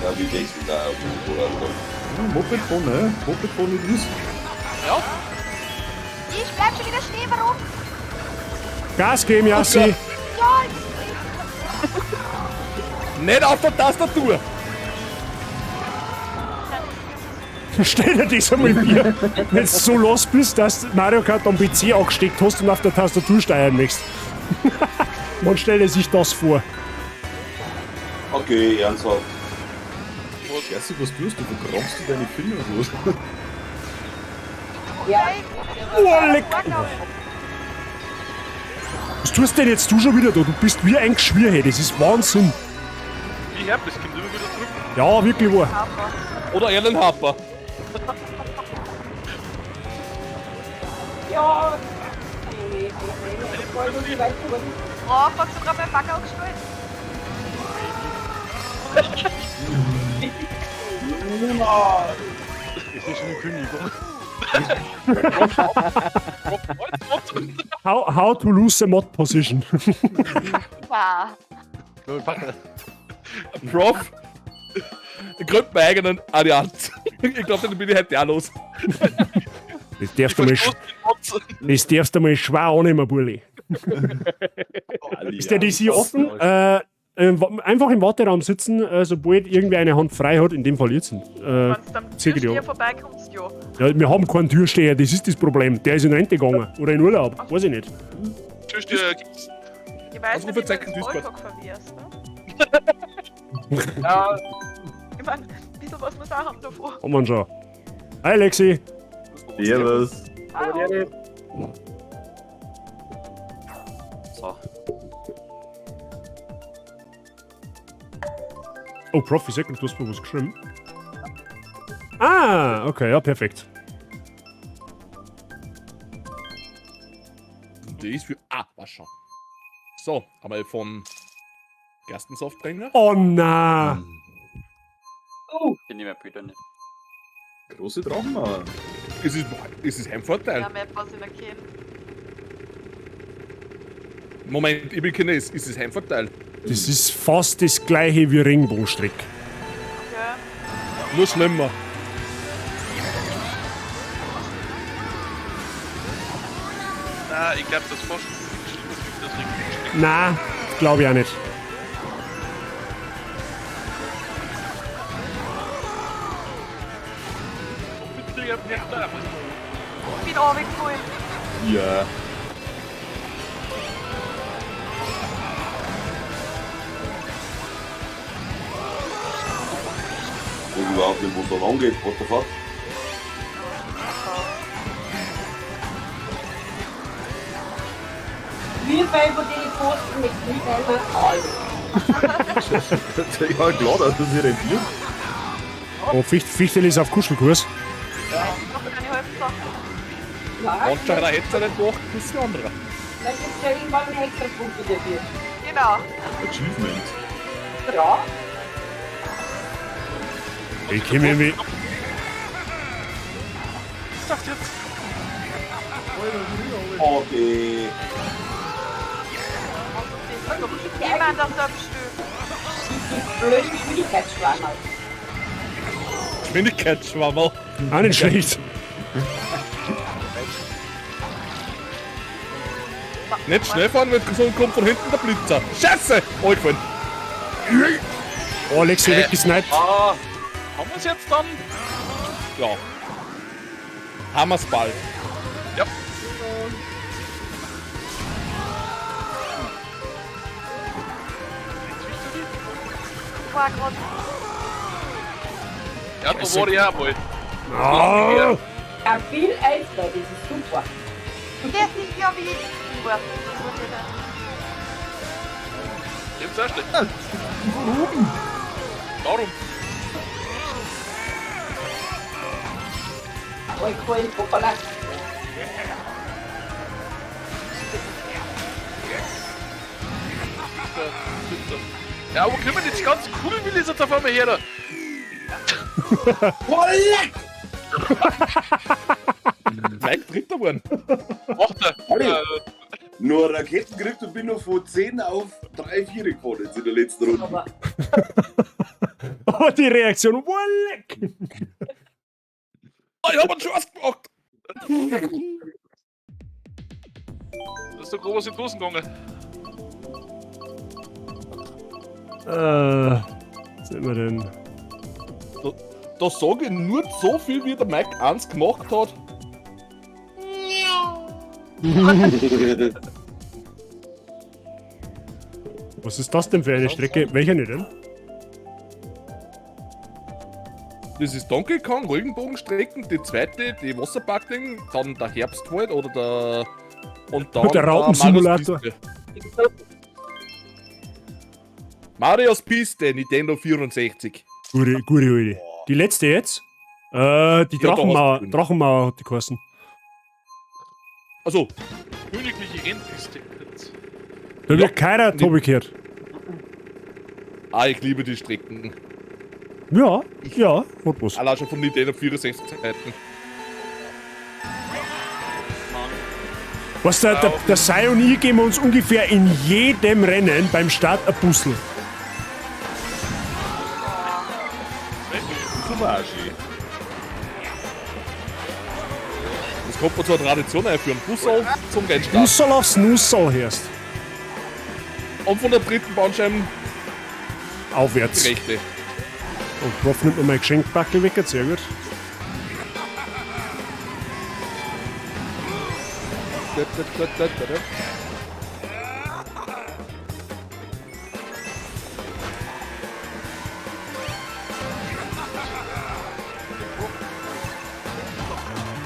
Ja, wie denkst du da? Oder, oder? Ja, Moped vorne, ne? Moped vorne ist. Ja. Ich bleib schon wieder stehen, warum? Gas geben, Jassi! Ja, Nicht auf der Tastatur! Stell dir das einmal vor, wenn du so los bist, dass du Mario Kart am PC angesteckt hast und auf der Tastatur steuern möchtest. Man stelle sich das vor. Okay, ernsthaft. Kerstin, was tust du? Vergrabst du deine Finger so? Ja. Oh, leck. Was tust denn jetzt du schon wieder da? Du bist wie ein Geschwür, hey. Das ist Wahnsinn. Wie Herpes kommt immer wieder zurück. Ja, wirklich wahr. Oder Erlen Harper. Ja. Worauf hast du gerade meinen Bagger angestellt? Ist das schon eine Kündigung? How to lose a mod position. Wow. Prof, ich gründe meinen eigenen Allianz. Ich glaube, dann bin ich heute auch los. Das darfst du mal, das darfst du mal schwer annehmen, Bulli. Ist der DC offen? Einfach im Warteraum sitzen, sobald irgendwer eine Hand frei hat, in dem Fall jetzt. Wenn du am Zeig ich dir Türsteher an. vorbeikommst, ja. Ja, wir haben keinen Türsteher, das ist das Problem. Der ist in Rente gegangen oder in Urlaub, weiß ich nicht. Türsteher gibt's. Ich weiß nicht, wie du Ausrufezeichen den Discord. Smalltalk verwirrst, ne? Ja, Ich mein, ein bisschen was muss auch haben davor. Haben wir schon. Hi Lexi. Servus. Hallo. So. Oh, Prof, ich sag, du hast mir was geschrieben. Ah, okay, ja, perfekt. Die ist für. Ah, war schon. So, einmal von Gerstensaftbringer. Oh na. Oh. Ich nehme Peter nicht. Große Drachenmauer. Es ist Heimvorteil. Ja, Map, was ich noch kenne. Moment, ich bin Chines. Ist es Heimvorteil? Das ist fast das gleiche wie Regenbogenstrick. Okay. Nur schlimmer. Nein, ich glaube, das ist fast schlimmer wie das Regenbogenstrick. Na, glaube ich auch nicht. Ich bin runtergefallen. Ja. Ich überhaupt nicht, wo es da angeht. What the fuck? Wie viel von den Posten mit mitnehmen? Alle. Ja, klar, dass das hier rentiert. Oh, Fichtel ist auf Kuschelkurs. Noch keine halben Sachen. Ja, Manch einer hätte es nicht gemacht, das ist ein anderer. Dann gibt es ja irgendwann mehr extra Punkte dafür. Genau. Achievement. Ja. Ich komme irgendwie. Was sagt jetzt? Okay. Niemand auf der Stuhl. Die blöden Geschwindigkeitsschwammerl. Geschwindigkeitsschwammerl. Auch nicht schlecht. Nicht schnell fahren, weil sonst kommt von hinten der Blitzer. Scheiße! Oh, gefallen. Oh, Lexi weggesniped. Ah, haben wir's jetzt dann? Ja. Haben wir's bald. Ja. War grad. Ja, da war ich auch mal. Ah. Ja, viel Elster, das ist super. Der ist ja wie ich. Das wird ja dann. Dem ist auch schlecht. Darum. Alkohol, hoppala. Ja, wo kommen jetzt die ganzen Kugelwillis jetzt auf einmal her? Da? Boah, leck! Mike Dritter geworden. Achter. Olli. Nur Raketen gekriegt und bin noch von 10 auf 3, 4 gefahren jetzt in der letzten Runde. Aber Oh, die Reaktion. Oh, leck. Oh, ich hab einen Spaß gemacht. Das ist doch groß in die Hosen gegangen. Was sind wir denn? Da sage ich nur so viel, wie der Mike 1 gemacht hat. Was ist das denn für eine Strecke? Welche nicht denn? Das ist Donkey Kong, Regenbogenstrecken, die zweite, die Wasserparkding, dann der Herbstwald oder der. Und dann Der Raupensimulator. Marios Piste. Marios Piste, Nintendo 64. Gute, gute Idee. Die letzte jetzt? Die Ja, da Drachenmauer, hast du ihn. Drachenmauer hat die geheißen. Also, Königliche Rennpiste. Da wird keiner Tobi gehört. ah, ich liebe die Strecken. Ja, ja, hat was. Allein schon von Nintendo 64 Zeiten. Was der Sai und ich geben uns ungefähr in jedem Rennen beim Start ein Puzzle. Das war auch schön. Das kommt man zur Tradition einführen. Bussel zum Rennstart. Nussel aufs Nussel hörst. Und von der dritten Bahnscheibe Aufwärts. die rechte. Und Prof nimmt mir mein Geschenkbackel weg, sehr gut.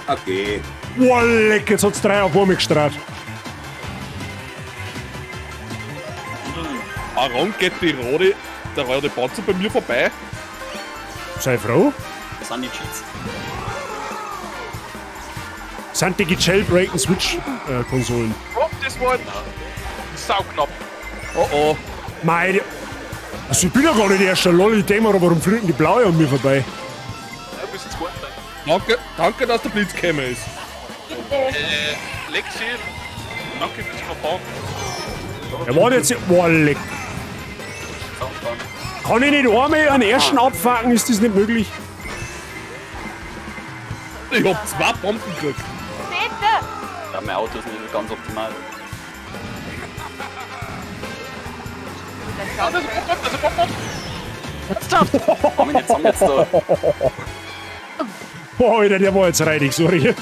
Okay. Boah, leck, jetzt hat's drei auf einmal gestrahlt. Warum geht die rote, der rote Panzer bei mir vorbei? Sei froh. Das sind die Cheats. Sind die gejailbreaken Switch-Konsolen. Oh, das war sauknapp. Oh oh. Meine. Also ich bin ja gar nicht erster Lolli, ich denk mir, warum fliegen die Blaue an mir vorbei? Ja, bist Zweiter. Danke, danke, dass der Blitz gekommen ist. Lexi, danke fürs Verfahren. Er war jetzt. Boah, leck. Kann ich nicht einmal einen ersten abfacken? Ist das nicht möglich? Ich hab zwei Bomben gekriegt. Bitte! Ja, mein Auto ist nicht ganz optimal. Ah, das ist ein Bomb, das ist ein Bomb. Komm, jetzt haben wir jetzt da. Boah, Alter, der war jetzt reidig, sorry.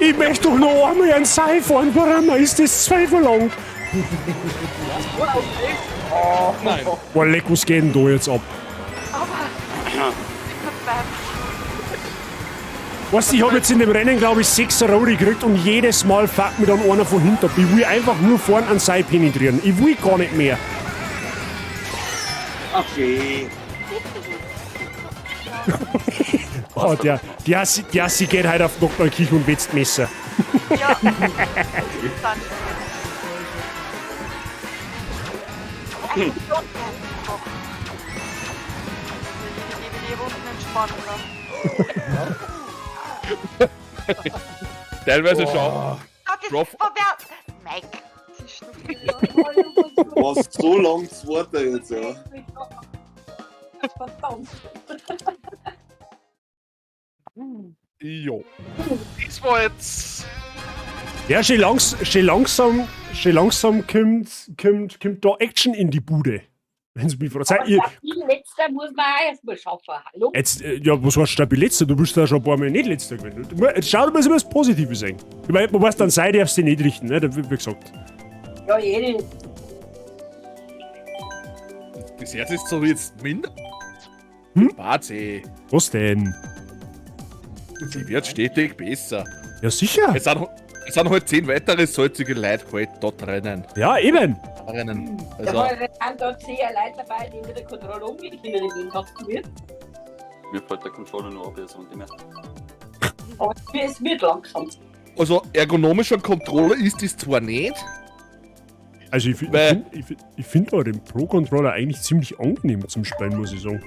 Ich möchte doch noch einmal einen Seil fahren, warum ist das zwei verlangt? Oh, nein. Boah, leck, was geht denn da jetzt ab? Aber ich bin Weißt du, ich hab jetzt in dem Rennen, glaube ich, 6 Rode gekriegt und jedes Mal fuckt mir dann einer von hinten ab. Ich will einfach nur vorn an Seil penetrieren. Ich will gar nicht mehr. Okay. Oh, der Assi geht heute auf Nocknerkirch und wetzt Messer. Ja. Dann. Die Runden entspannen. Teilweise schon. Oh, das Prof. war Mike. Was so lang Zweiter jetzt, ja. Verdammt. Jo. Das war jetzt. Ja, schön langsam kommt da Action in die Bude. Wenn's mich fragt. Aber Ihr, stabil letzter muss man auch erstmal schaffen. Hallo? jetzt, ja, was heißt stabil letzter? Du bist da schon ein paar Mal nicht letzter gewesen. Jetzt schau, du musst immer das Positive sehen. Ich meine, man weiß, dann sei darfst du dich nicht richten, ne? Das wird wie gesagt. Ja, jede. Bis jetzt ist so jetzt minder. Hm? Warte. Was denn? Sie wird stetig besser. Ja, sicher. Es sind halt 10 weitere salzige Leute halt da drinnen. Ja, eben. Drinnen. Da Also, war sind da 10 Leute dabei, die mit der Kontrolle umgehen können, im Gegensatz zu mir. Mir fällt der Controller nur ab, jetzt und nicht mehr. Aber es wird langsam. also ergonomischer Controller ist das zwar nicht. Also ich finde auch den Pro-Controller eigentlich ziemlich angenehm zum Spielen, muss ich sagen.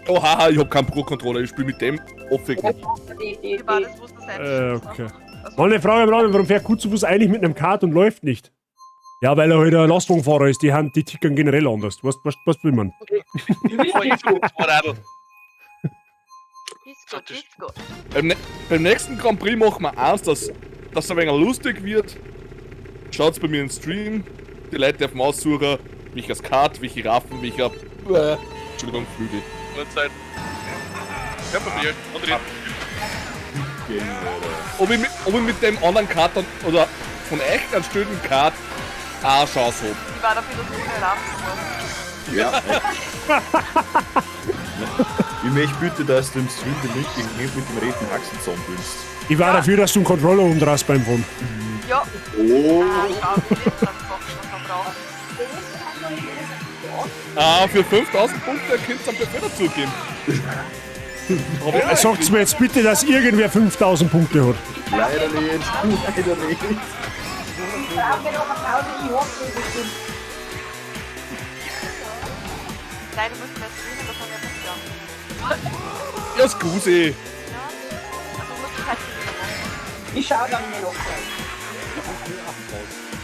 Oh haha, ich hab keinen Pro-Controller, ich spiele mit dem Offig. Okay. Mal eine Frage am Rahmen, warum fährt Kutzufuß eigentlich mit einem Kart und läuft nicht? Ja, weil er halt ein Lastwagenfahrer ist, die, haben, die tickern generell anders. Was will man? Beim nächsten Grand Prix machen wir eins, dass es ein wenig lustig wird. Schaut's bei mir im Stream. Die Leute dürfen aussuchen, welches Kart, welche Raffen, welcher. Entschuldigung, Flügel. Uhrzeit. Ja, probiert. André. Ob ich mit dem anderen Kart dann, oder von euch einen stillen Kart auch eine Chance hab. Ich war dafür, dass du ohne Raffen Ja. Ich möchte bitte, dass du im Stream den linken Hand mit dem rechten Haxen zusammenbündest. Ich war dafür, dass du einen Controller umdrehst beim Fahren. Ja. Oh. Ah, schau, wie wir dann Sachen noch verbrauchen. Ah, für 5000 Punkte könnt ihr einen Befehl dazugeben. Sagt's mir jetzt bitte, dass irgendwer 5000 Punkte hat. Leider nicht. Leider nicht. Ich brauche noch eine Pause, ich hab schon bestimmt. Nein, du musst mehr streamen, das haben wir fast Ja, scusi. Kann ich wieder machen. Ich schau dann mir noch an.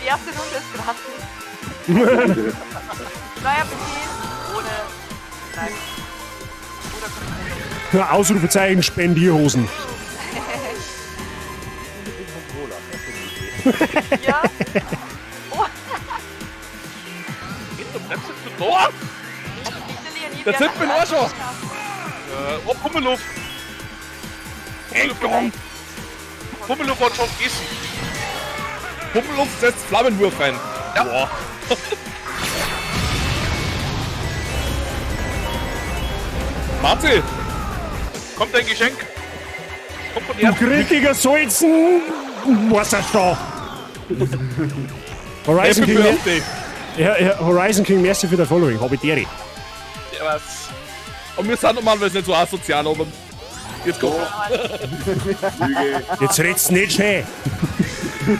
Die erste Runde ist gratis. Neuer Befehl ohne. Nein. Oder Controller. Ausrufezeichen, Spendierhosen. Ja. Oh. Du bleibst jetzt da! Der zippt mich auch schon! Oh, Pummeluff! Pummeluff, Pummeluff hat schon gegessen. Pummeluff setzt Flammenwurf ein. Ja. Boah. Marzi! Kommt ein Geschenk! Kommt von Du Herzen. grittiger Salzen! Was ist da? Horizon Happy King, Birthday! ja, ja, Horizon King, merci für dein Following. Hab ich dir. Ja, was? Und wir sind normalerweise nicht so asozial, aber jetzt kommt. Lüge. Jetzt redst nicht schön. Wow,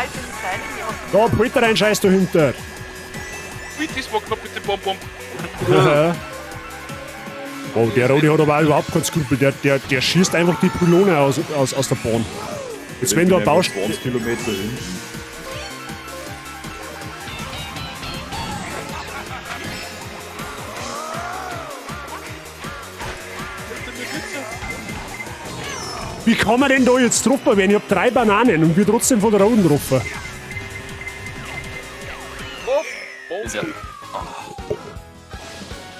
ich bin klein. Da, Polter ein Scheiß dahinter. Wie, das war knapp mit dem Bonbon. Ja. Oh, der Rodi hat aber auch überhaupt keinen Skrupel. Der schießt einfach die Pylone aus der Bahn. Jetzt, wenn du ein Baust. 20 Kilometer hinten. Wie kann man denn da jetzt getroffen werden? Ich hab 3 Bananen und wird trotzdem von der Roten getroffen. Ist ja.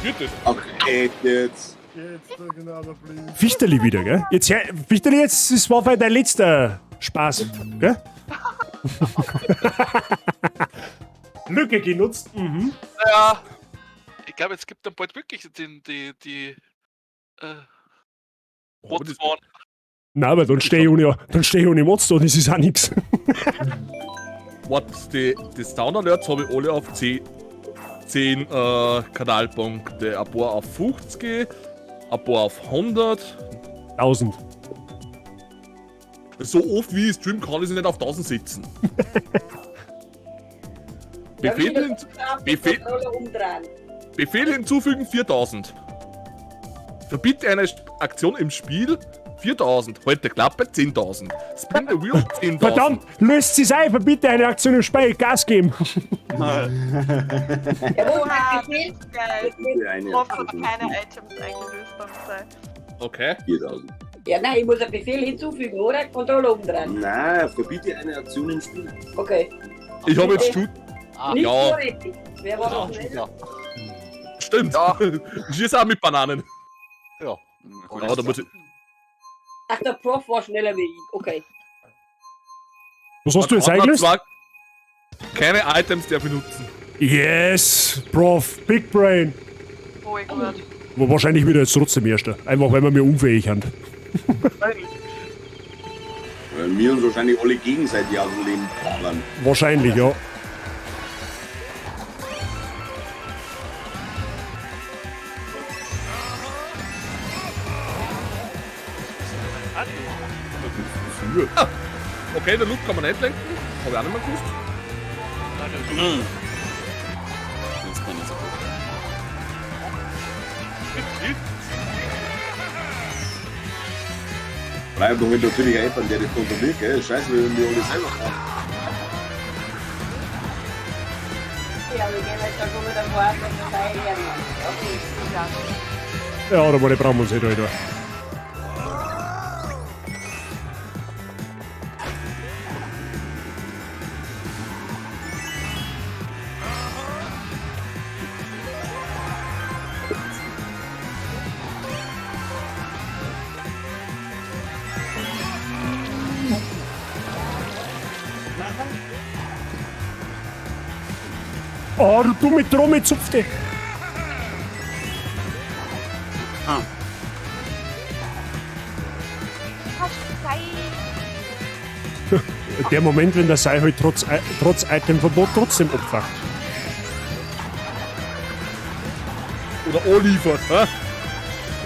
Geht das? Ach, echt jetzt? Jetzt, da genau, der Blitz. Fichterli wieder, gell? Jetzt, Fichterli, jetzt, das war vielleicht dein letzter Spaß, gell? Lücke genutzt, mhm. Naja, ich glaube, es gibt dann bald wirklich den, die Botswan. Nein, aber dann stehe ich ohne, dann steh ich ohne Mods da, das ist auch nix. What, die Sound Alerts habe ich alle auf 10, 10 Kanalpunkte. Ein paar auf 50, ein paar auf 100. 1000. So oft wie ich stream, kann ich sie nicht auf 1000 setzen. Befehl, Befehl, Controller umdrehen. Befehl hinzufügen 4000. Verbiete eine Aktion im Spiel 4000. Heute Klappe 10.000. Spin the Wheel 10.000. Verdammt, löst sie ein, verbiete eine Aktion im Spiel, Gas geben. Ja, wo Oha, ist Befehl? geil. Eine Prof hat keine Items eingelöst beim Sei. Okay. 4000. Ja, nein, ich muss einen Befehl hinzufügen, oder? Controller umdrehen. Nein, verbiete eine Aktion im Spiel. Okay. Ich habe jetzt Shoot. Nicht Ja. so richtig. Wer war das denn? Stimmt. Ja. Schieß auch mit Bananen. Ja. Ja, da muss ich. Ach, der Prof war schneller wie ich. Okay. Was hast du jetzt Man kann eingelöst? zwar Keine Items darf ich nutzen. Yes, Prof, Big Brain. Oh, ich gut. Aber wahrscheinlich wieder jetzt trotzdem Erster. Einfach weil wir mir unfähig sind. Weil wir uns wahrscheinlich alle gegenseitig aus dem Leben ballern. Wahrscheinlich, ja. Ah, okay, der Loop kann man nicht lenken. Habe ich auch nicht mehr gewusst. Das kann ich so gut. Bleib doch mit natürlich einfach, der das kontrolliert, gell? Scheiße, wir würden die alle selber fahren. Ja, wir gehen jetzt da schon wieder vor, dass wir da hermachen. Okay. Ja, da brauchen wir uns nicht, Alter. Oh, du dumme Trommel, zupf dich. Der Moment, wenn der Sei halt trotz Itemverbot trotzdem abfuckt. Oder anliefert, hä?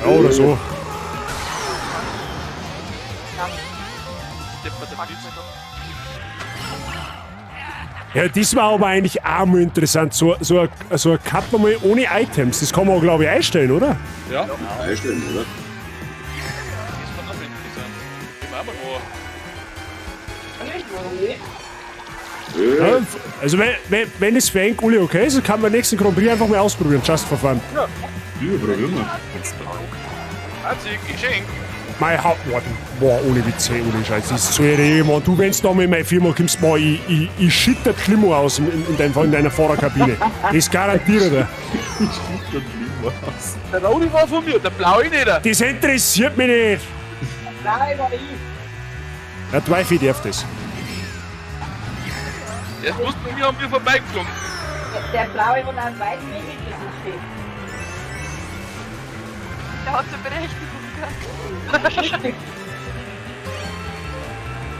Ja, oder so. Ja, das war aber eigentlich auch mal interessant. So ein Cup einmal ohne Items. Das kann man, glaube ich, einstellen, oder? Ja. Einstellen, oder? machen. Nicht, warum nicht? Ja, also, wenn es für einen alle okay ist, kann man nächsten Grand Prix einfach mal ausprobieren. Just for fun. Ja. Ja, probieren wir. Einzig, Geschenk. Mein Haupt. Boah, boah, ohne Witz, hey, ohne Scheiß. Das ist so irre, Mann. Du, wenn's da mal in meine Firma kommst, boah, ich shit das Klima aus in deiner Fahrerkabine. Das garantiere ich dir. Der rote war von mir, der blaue nicht. Das interessiert mich nicht. Nein, war ich. Der Teufel darf das. Der ist bloß bei mir an mir vorbeigeflogen. Der blaue hat einen weiten Weg das ist schön. Der hat so Berechtigung gehabt.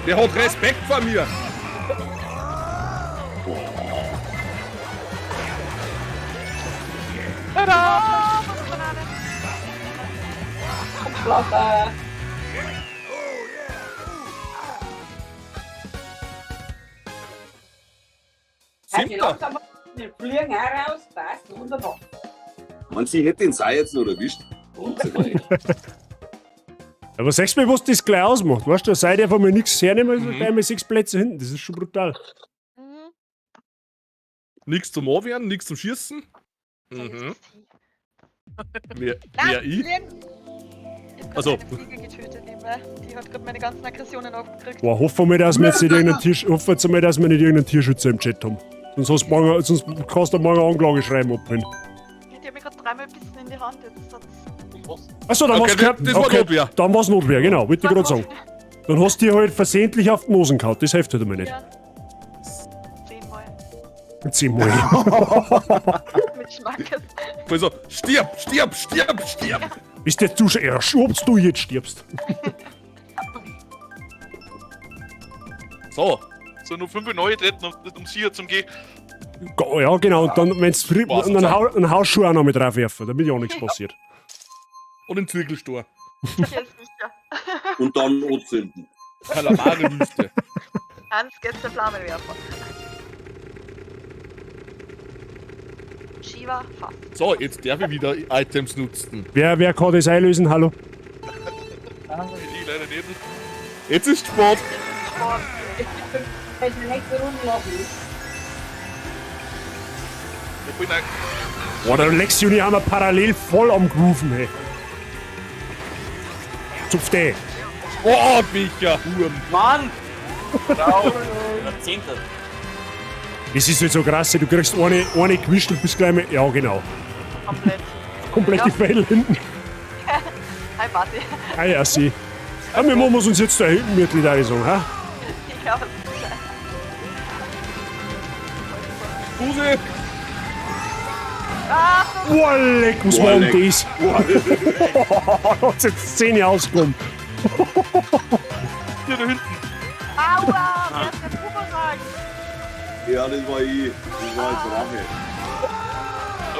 Der hat Respekt vor mir. Tada! Banane. Hoppla. Also langsam wir fliegen auch raus, passt wunderbar. Meinst du, ich hätte den Sei jetzt noch erwischt? Aber sagst mir, was das gleich ausmacht. Weißt du, seit ich von mir nichts hernehmen, also gleich mal 6 Plätze hinten. Das ist schon brutal. Nichts zum Anwehren, nichts zum Schießen. Mhm. Wer ich? Ich hab Also. also. eine Fliege getötet nebenbei. Die hat gerade meine ganzen Aggressionen aufgekriegt. Boah, hoffen wir, dass wir jetzt nicht irgendeinen Tier, hoffen wir mal, dass wir nicht irgendeinen Tierschützer im Chat haben. Sonst, hast du morgen, sonst kannst du morgen eine Anklage schreiben, abholen. Die hat mir gerade dreimal bissen in die Hand. Jetzt hat's. Achso, dann Okay, war's kein- das war okay, Notwehr. Dann war's Notwehr, genau, wollte ich gerade sagen. Dann hast du dir halt versehentlich auf die Nosen gehauen, das hilft halt einmal nicht. Ja. Zehnmal. Zehnmal. Mit Schmackes. Also, stirb, stirb, stirb, stirb. Bist jetzt du schon erst, ob du jetzt stirbst. So. So, nur 5 neue treten, um sicher zum Gehen. Ja, genau, und dann, wenn's früh, Boah, und dann einen Hausschuh auch noch mit draufwerfen, damit ja nichts passiert. Und den Zirkelstor. Sicher ist sicher. Und dann anzünden. Kalamare-Wüste. Hans geht der Flammenwerfer. Shiva fast. So, jetzt darf ich wieder Items nutzen. Wer kann das einlösen? Hallo? Ich leider nicht. Jetzt ist Sport. Sport. Jetzt die nächste Runde machen. Ich bin ein Boah, der Lexi und ich haben wir parallel voll am Grooven, hey. Zupf die. Oh, Micha, Hurm. Mann! Bravo. Zehnter. Das ist halt so krass, ey, du kriegst eine gewischt und bist gleich mal. Ja, genau. Komplett. Komplett Ja. die Pfeile hinten. Hi, Basti. Ah ja, sie. Ja, wir machen uns jetzt da hinten mit, würde ich sagen, ha? Ja, Busi! Ah, Boah, leck, was Boah, war denn leck. das? Da hat's jetzt Zähne ausgekommen. Hier da hinten. Aua, wer ist der Bumerang? Ja, das war ich. Das war jetzt Rache.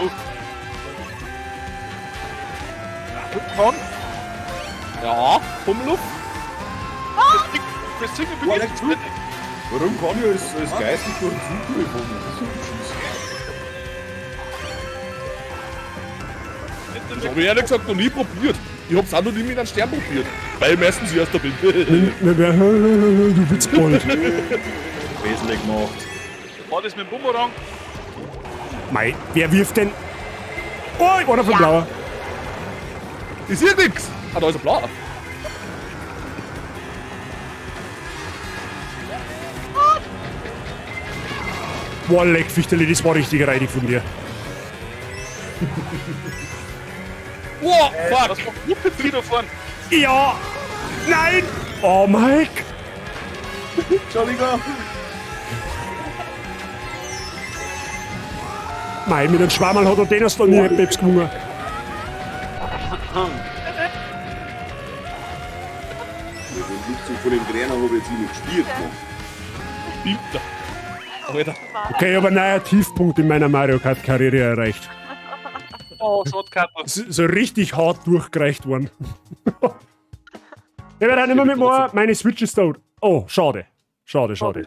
Oh. Mann, Ja, Pummeluff. das Ding Boah, beginnt leck, Warum kann ich als Geist nicht durch den Zug durchkommen? Das ist so ein Beschiss. Das habe ich ehrlich gesagt noch nie probiert. Ich hab's auch noch nie mit einem Stern probiert. Weil ich meistens erster bin. Du Witzbold. Wesentlich gemacht. War das mit dem Bumerang? Mei, wer wirft denn? Oh, einer von Blauer. Ich sehe nix. Ah, da ist ein Blauer. Boah, leck, Fichterli, das war richtig reidig von dir. Boah, fuck. Was macht Wuppetri da vorne? Ja! Nein! Oh, Mike! Entschuldigung. Mei, mit einem Schwammerl hat er den erst noch nie Peps gewonnen. Den Rückzug von dem Trainer habe ich jetzt nicht gespielt. Mann. Bitter. Alter. Okay, ich habe einen neuen Tiefpunkt in meiner Mario Kart Karriere erreicht. Oh, Shotcutter. So richtig hart durchgereicht worden. Ich werde auch nicht mehr mitmachen, meine Switch ist tot. Oh, schade. Schade, schade.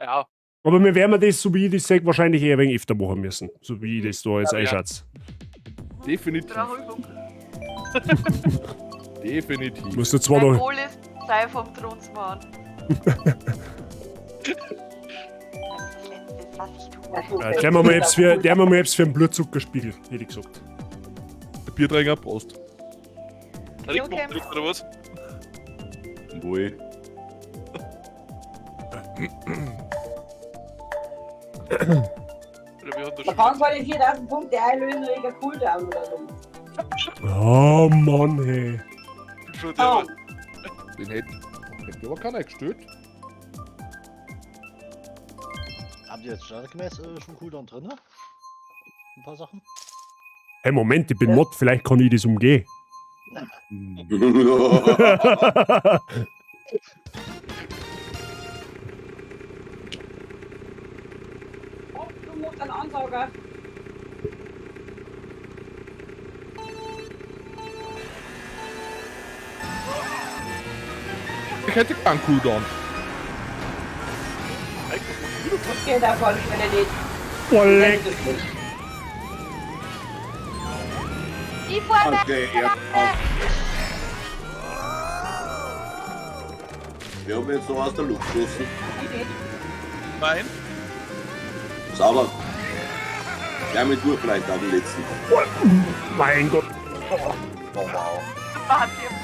Ja. Aber wir werden das, so wie ich das sage, wahrscheinlich eher wegen öfter machen müssen. So wie ich das da jetzt Ja. einschätze. Definitiv. Definitiv. Musst du zwar Mein noch. Goal ist Sei vom Thronsmann. Wenn das das Letzte ist, was ich tue. Ja, der machen wir jetzt für, der machen wir jetzt für einen Blutzuckerspiegel, hätte ich gesagt. Der Bierträger, Prost. Rick macht Druck oder was? Wohl. Oder wie hat das Man kann keine 4000 Punkte einlösen wegen Cooldown oder so. Oh Mann, hey. schon? Oh. Den hätte aber keiner gestellt. Haben die jetzt standardgemäß schon Cooldown drin? Ne? Ein paar Sachen? Hey, Moment, ich bin Mod, vielleicht kann ich das umgehen. Oh, du musst einen Ansager. Ich hätte keinen Cooldown. Das geht auf alle Fälle nicht. Boah, leck. Die Vorwärts! Okay, ja. Wir haben jetzt noch aus der Luft geschossen. Nein. Sauber. Gleich mit durch vielleicht auf den letzten. Mein Gott. Oh, wow. Warte, ich hab's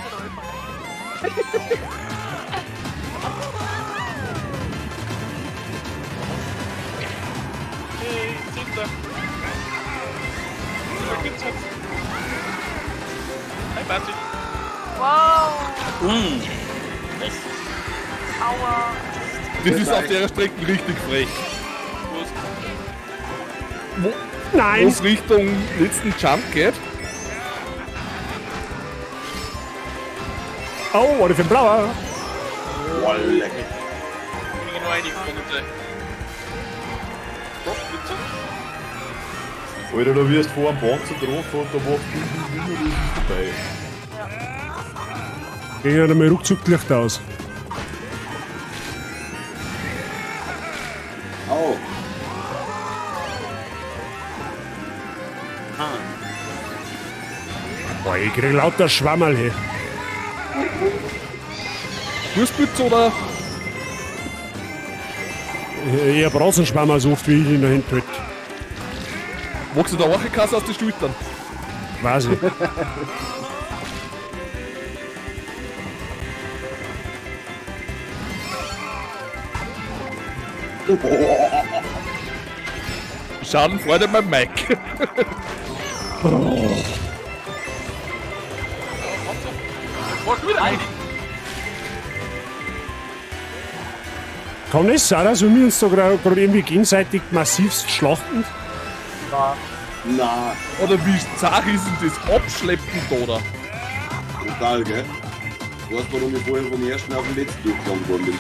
Hey, Zehnter. Da gibt's jetzt. Hi, Basti. Wow! Mm. Aua! Das ist auf der Strecke richtig frech. Wo? Nein! Wo's Richtung letzten Jump geht. Oh, warte für den Blauer. Boah, leck. Ich bin nur einige Punkte. Doch, bitte. Alter, da wirst du vor einem Panzer getroffen und da macht du und das ist vorbei. Gehen ja einmal ruckzuck die Lichter aus. Au. Boah, ich krieg lauter Schwammerl, hey. Fußpütz oder? Eher Brasenschwammerl so oft wie ich in der Hand halt. Magst du da auch eine Kasse aus den Schultern? Weiß ich. Schadenfreude beim Mike. War schon wieder ein. Kann es sein, dass wir uns da gerade irgendwie gegenseitig massivst schlachten? Na. Oder wie zach ist denn das Abschleppen da, oder? Brutal, gell? Du weißt, warum ich vorhin vom ersten auf den letzten durchgegangen worden bin.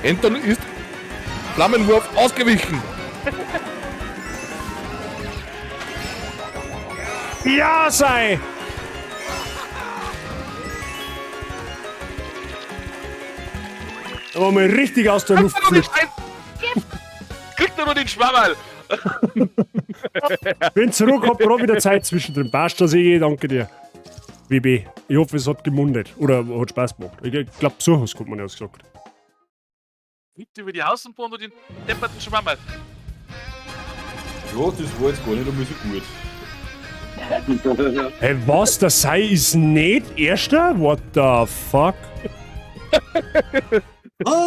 Anton ist Flammenwurf ausgewichen. Ja, sei! Aber mal richtig aus der Luft geflippt. Kriegt er nur den Schwammerl. Bin zurück, hab gerade wieder Zeit zwischendrin. Passt das, Egi, danke dir. WB, ich hoffe, es hat gemundet. Oder hat Spaß gemacht. Ich glaube, Besuchers hat man ja gesagt. Kriegt über die Außenbahn und den depperten Schwammerl. Ja, das war jetzt gar nicht einmal so gut. Hey, was? Der Sei ist nicht Erster? What the fuck?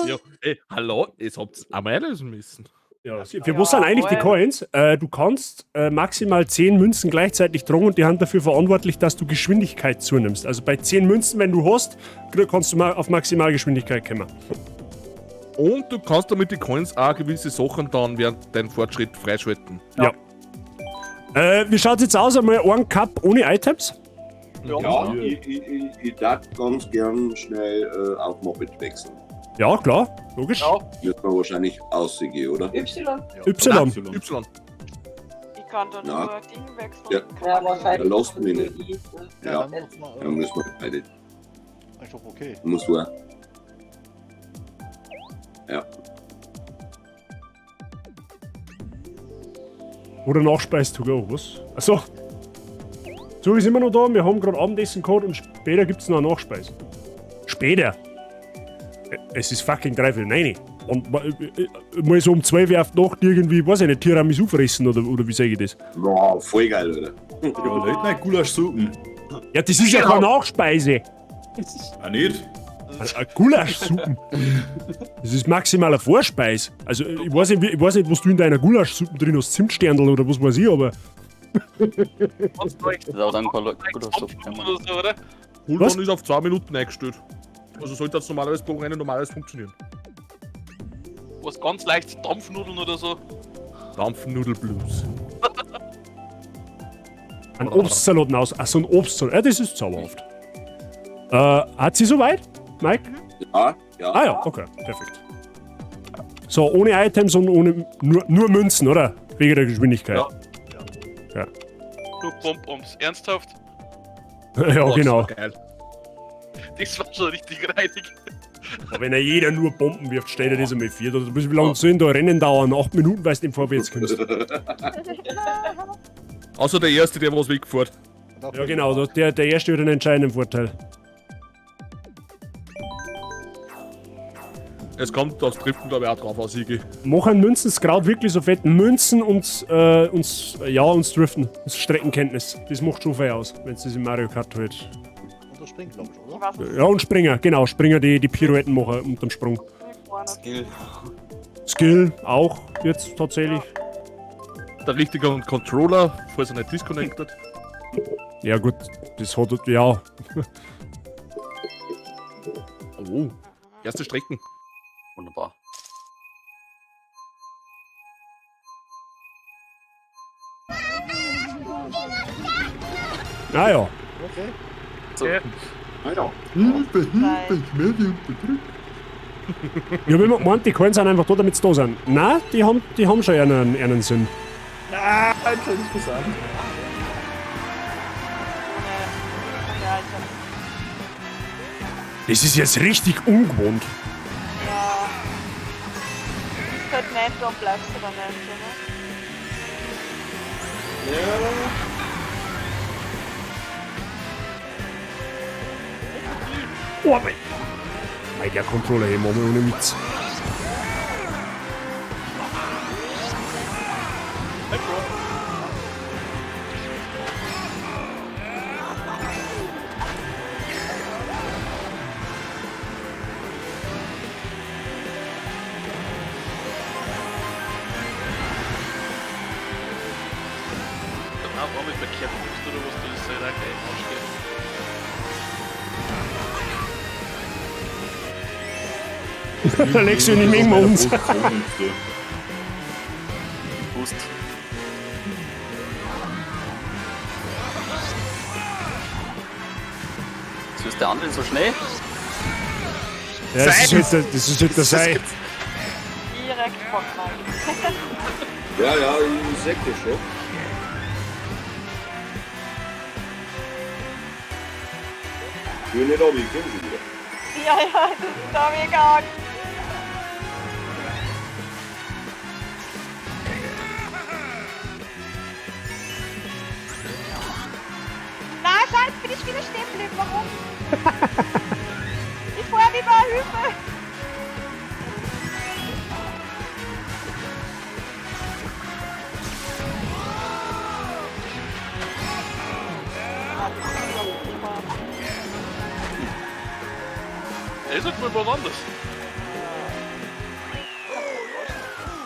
Ja, ey, hallo, das habt ihr einmal einlösen müssen. Ja, für was sind eigentlich die Coins? Du kannst maximal 10 Münzen gleichzeitig tragen und die sind dafür verantwortlich, dass du Geschwindigkeit zunimmst. Also bei 10 Münzen, wenn du hast, kannst du mal auf Maximalgeschwindigkeit kommen. Und du kannst damit die Coins auch gewisse Sachen dann während deinem Fortschritt freischalten. Ja. Wie schaut's jetzt aus? Einmal ein Cup ohne Items? Ja, ich darf ganz gern schnell auf Moped wechseln. Ja, klar, logisch. Wird man wahrscheinlich ausgehen, oder? Y? Y. Y. Ich kann da Na. nur Ding wechseln. Ja. Ja, wahrscheinlich. Ja, lasst mich nicht. Ja, Ja, dann muss man, dann müssen wir beide. Ist doch okay. Muss du auch. Ja. Oder Nachspeis to go, was? Achso. So ist immer noch da, wir haben gerade Abendessen gehabt und später gibt's noch eine Nachspeise. Später? Es ist fucking 8:45. Und mal so um 12 Uhr auf die Nacht irgendwie, weiß ich nicht, Tiramisu fressen oder wie sag ich das? Boah, voll geil, oder? Ja, Leute, nein, Gulaschsuppen. Ja, das ist ja keine Nachspeise. Ah, nicht? Eine Gulaschsuppen. Das ist maximal eine Vorspeise. Also, ich weiß nicht, ich weiß nicht, was du in deiner Gulaschsuppe drin hast, Zimtsterndl oder was weiß ich, aber. Das ist auch dann keine Gulaschsuppe. Oder so, oder? Cooldown ist auf 2 Minuten eingestellt. Also sollte das normalerweise pro Rennen normalerweise funktionieren. Was ganz leicht Dampfnudeln oder so. Dampfnudelblues. Ein Obstsalat aus. Ach, so ein Obstsalat. Ja, das ist zauberhaft. Hat sie soweit, Mike? Ja, ja. Ah ja, okay, perfekt. So, ohne Items und ohne. Nur Münzen, oder? Wegen der Geschwindigkeit. Ja. Ja, Nur Bonbons. Ernsthaft? ja genau. Geil. Das war schon richtig reinig. Aber wenn ja jeder nur Bomben wirft, steht er das einmal vier. Oder wie lange sollen da Rennen dauern? 8 Minuten, weil du im Vorwärts kommst. Außer der Erste, der was wegfährt. Ja, genau, der erste hat einen entscheidenden Vorteil. Es kommt aufs Driften, glaube ich, auch drauf aus, Sigi. Machen Münzen das Kraut wirklich so fett? Münzen und ja, und Driften. Das Streckenkenntnis. Das macht schon viel aus, wenn es das in Mario Kart halt. Und das springt, glaube ich, oder? Ja, und Springer, genau. Springer, die Pirouetten machen unterm Sprung. Skill. Skill auch jetzt tatsächlich. Der richtige Controller, falls er nicht disconnected. Ja, gut, das hat, ja. Oh, erste Strecken. Wunderbar. Ah ja. Okay. So. Ah ja. Hilfe, Hilfe, ich werde unterdrückt. Ich hab immer gemeint, die Coins sind einfach da, damit sie da sind. Nein, die haben schon einen Sinn. Ah, ein kleines Versand. Das ist jetzt richtig ungewohnt. Ja. Du bist halt nicht da und bleibst du dann nicht, oder? Ja. Oh, mein der Controller, hey, Mama, ohne Witz. Dann auch mit verkehrt bist oder was, das ist halt auch gleich Arsch Da legst du nicht mehr mit uns. Boost. So ist der andere so schnell. Ja, das ist halt der, das ist halt der Sei. Direkt von Mike. Ja, ja, ich sag das schon. Ich will nicht ab, ich komm schon wieder. Ja, ja, das ist da mega Angst. Na, schau, jetzt bin ich wieder stehen geblieben. Warum? Ich fahr wie bei Hilfe. Er ist halt mal was anderes.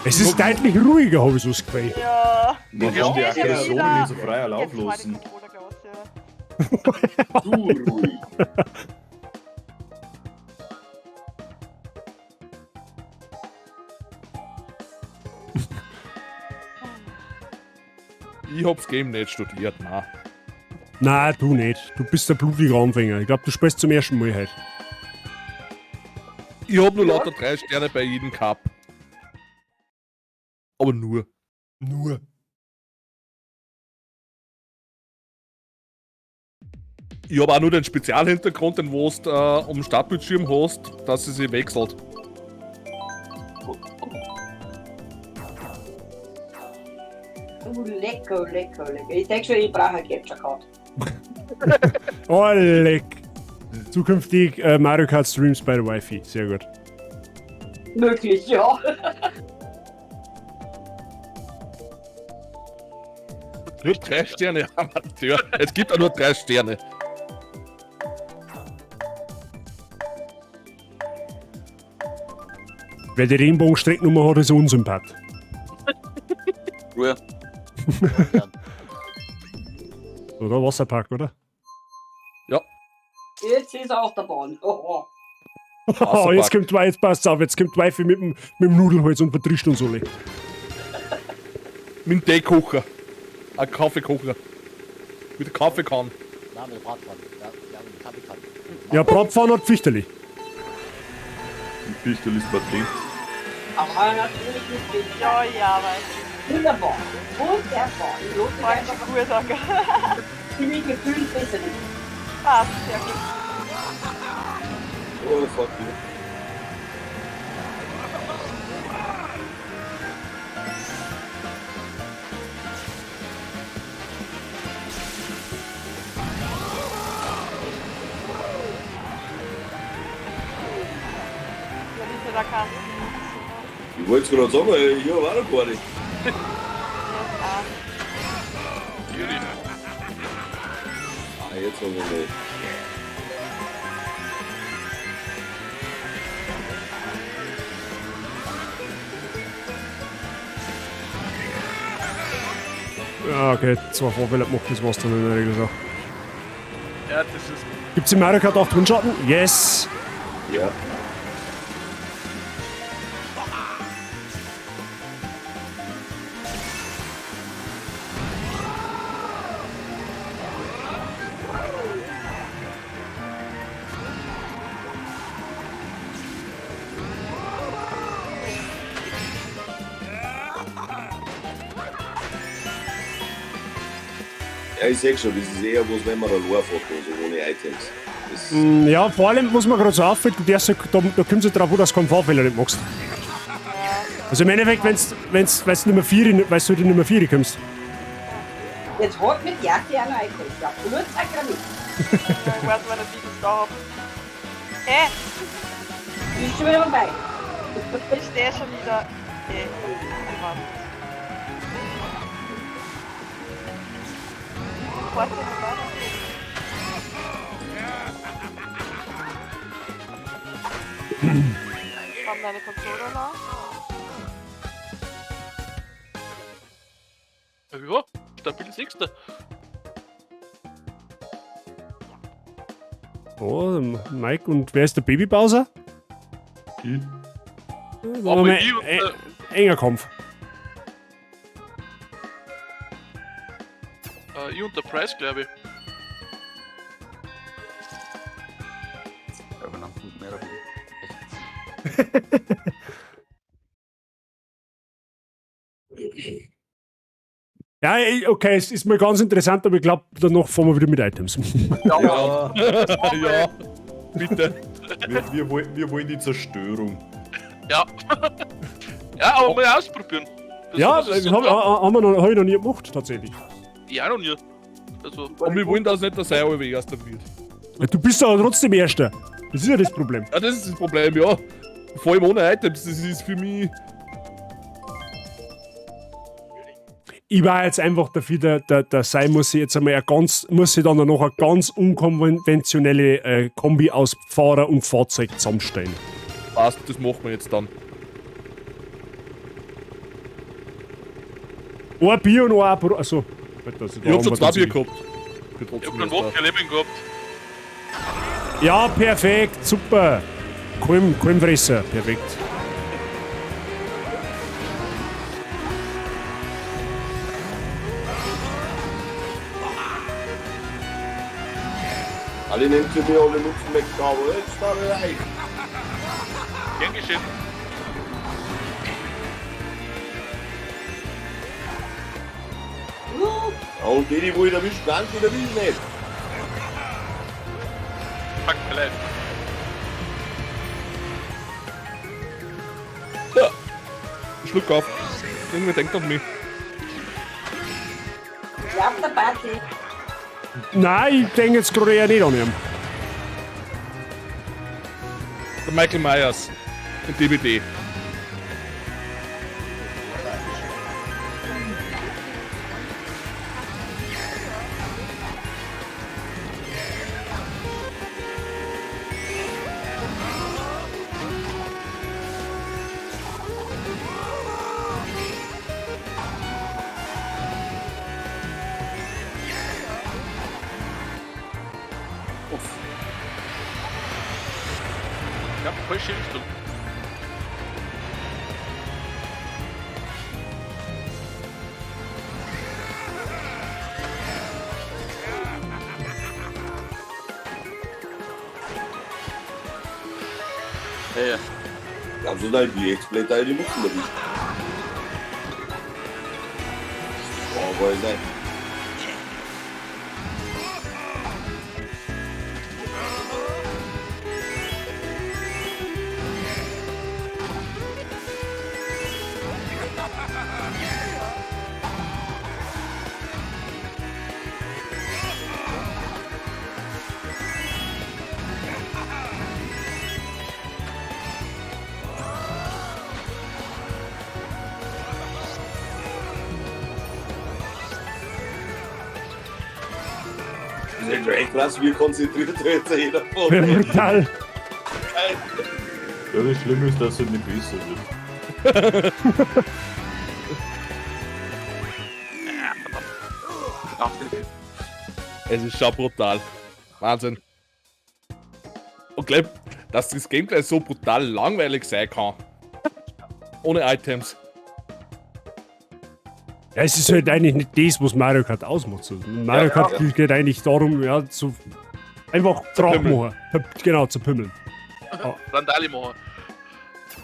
Es ist deutlich ruhiger, habe ich so das Gefühl. Ja. Man kann die Ich hab Aggressionen wieder- nicht so freier Lauf Jetzt fahr ich lassen. Du ruhig. Ich hab's Game nicht studiert, na. Nein, du nicht. Du bist der blutiger Anfänger. Ich glaube, du spielst zum ersten Mal heute. Ich hab nur lauter drei Sterne bei jedem Cup. Aber nur. Nur. Ich hab auch nur den Spezialhintergrund, den wo du am Startbildschirm hast, dass sie sich wechselt. Oh, lecker, lecker, lecker. Ich denke schon, ich brauche ein Capture Card. Oh, leck. Zukünftig Mario Kart Streams bei der Wi-Fi. Sehr gut. Möglich, ja. Nur drei Sterne, Amateur. Es gibt auch nur drei Sterne. Wer die Regenbogenstrecknummer hat, ist ein Unsympath. Ruhe. Oder Wasserpark, oder? Ja. Jetzt ist er auf der Bahn. Oh, Oh, jetzt kommt jetzt passt auf, jetzt kommt Wi-Fi mit dem Nudelholz und vertrischt uns alle. Mit dem Teekocher. Ein Kaffeekocher. Mit der Kaffeekanne. Nein, mit der Bratpfanne. Ja, ja, mit der Kaffeekanne. Ja, Bratpfanne hat Pfichterli. Und Fichtel ist Patent. Aber natürlich nicht den. Ja, ja, weiß ich. Wunderbar. Wunderbar. Ich lasse mich War einfach schon gut, danke. Ich bin gefühlt besser. Passt, sehr gut. Oh, fuck you. Ja, die da kannst Ich wollte es gerade sagen, ich hab auch noch gar nicht. Ah, jetzt haben wir nicht. Ja, okay, zwei Vorfälle gemacht, das war's dann in der Regel schon. Ja, das ist. Gibt's in Mario Kart 8 Windschatten? Yes! Ja. Ja, ich seh schon, das ist eher was, wenn man allein fährt, also ohne Items. Das, Ja, vor allem, was mir gerade so auffällt, du darfst, da kommst du drauf, wo du keinen Fahrfehler nicht machst. Also im Endeffekt, wenn's, wenn's, weil's nicht mehr vier, weil du nicht mehr vier kommst. Jetzt hat mit Jacke auch noch Items. Ja, gut, Sakrament. Ja, ich weiß aber nicht, wie ich das da hab. Hä? Bist schon wieder vorbei. Ich stehe schon wieder. Okay, ich weiß nicht. Warte, warte. Haben deine Controller noch? Ja, stabil Sechster. Oh, Mike, und wer ist der Baby Bowser? Ich. War Aber mal ich und enger Kampf. Ich und der Price, glaube ich. Ja, wenn am Punkt mehr oder Ja, okay, es ist mal ganz interessant, aber ich glaube, danach fahren wir wieder mit Items. Ja. Ja, bitte. Wir wollen die Zerstörung. Ja. Ja, aber mal ausprobieren. Das Ja, ist so hab ich noch nie gemacht, tatsächlich. Ich auch noch nie. Also, Und wir wollen, dass nicht der Sei wie erster wird. Ja, du bist aber trotzdem Erster. Das ist ja das Problem. Ja, das ist das Problem, ja. Vor allem ohne Items, das ist für mich. Ich war jetzt einfach dafür, der Sei muss sich jetzt einmal eine ganz, muss sich dann noch eine ganz unkonventionelle Kombi aus Fahrer und Fahrzeug zusammenstellen. Passt, das machen wir jetzt dann. Ein Bier und ein Apero. Achso. Also, Ich hab schon zwei Bier gehabt. Ich hab einen Wodka Lemon gehabt. Ja, perfekt, super. Kolmfresser, perfekt. Alle nehmt ihr mir alle Nutzen weg, aber jetzt da rein. Gern geschehen. Und die, die wo ich erwischen kann, die erwischen nicht. Fuck my life. Ja. Schluck auf. Irgendwer denkt an mich. Glaubt der Party. Nein, ich denke jetzt gerade eher nicht an ihn. Der Michael Myers. In DVD. Ich hab falsche Richtung. Ja, ja. Glaubst du nicht, die Ex-Blätter, die müssen erwischen. Boah, weiß nicht. Das ist schon echt krass, wie konzentriert jetzt jeder von Ja, brutal. Ja, das Schlimme ist, dass es halt nicht besser wird. Es ist schon brutal. Wahnsinn. Und glaub, dass das Gameplay so brutal langweilig sein kann. Ohne Items. Ja, es ist halt eigentlich nicht das, was Mario Kart ausmacht. So. Mario Ja, Kart ja. geht eigentlich darum, ja, zu einfach Krach pümmeln. machen. Genau, zu pümmeln. Randale machen.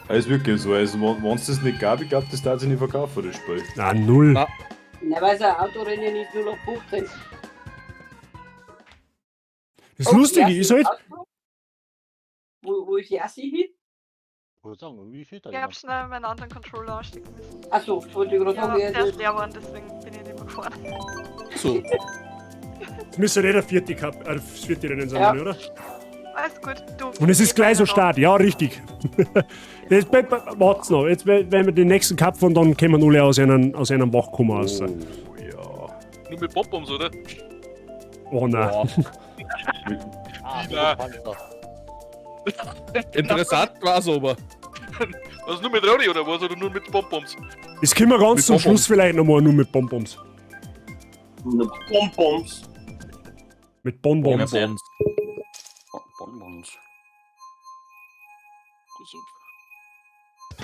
Ja, ist wirklich so. Also, wenn es das nicht gab, ich glaube, das darf sich nicht verkaufen, das Spiel. Na, null. Na, weil es ein Autorennen ist, nur noch 15. Das Lustige ist halt, Wo ist Yassi hin? Ich würde sagen, irgendwie fehlt da Ich hab jemand. schnell meinen anderen Controller anstecken müssen. Achso, das wollte ich gerade Ja, sagen. der ist leer geworden, deswegen bin ich nicht mehr gefahren. So. es müsste ja nicht der vierte, Cup, das vierte Rennen sein, Ja. oder? Alles gut, du. Und es ist gleich so stark, ja, richtig. Jetzt, wart's noch, jetzt, wenn wir den nächsten Cup fahren, dann kommen alle aus einem Wachkoma raus. Oh, ja. Nur mit Bonbons, oder? Oh nein. Ah, Ja. Interessant war's aber. Was, nur mit Rodi oder was? Oder nur mit Bonbons? Das können wir ganz Mit zum Bonbons. Schluss vielleicht nochmal nur mit Bonbons. Bonbons. Mit Bonbons. Bonbons. Bonbons.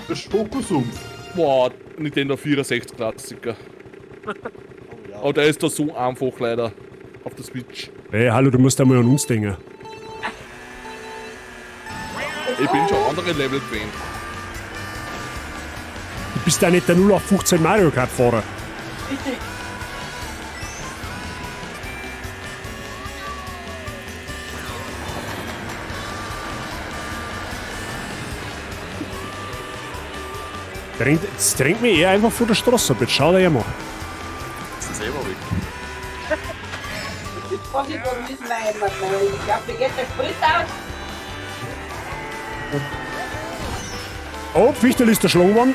Der Schokosumpf. Boah, Nintendo 64 Klassiker. Aber der ist da so einfach leider. Auf der Switch. Hey, hallo, du musst einmal an uns denken. Ich bin schon andere Level gewesen. Du bist ja nicht der 0815 Mario Kart Fahrer. Richtig. Das drängt mich eher einfach vor der Straße ab. Jetzt schau dir ja mal. Das ist selber weg. Jetzt brauche ich doch wissen, weil ich glaube, mir geht der Sprit aus. Oh, Fichtel ist erschlagen worden.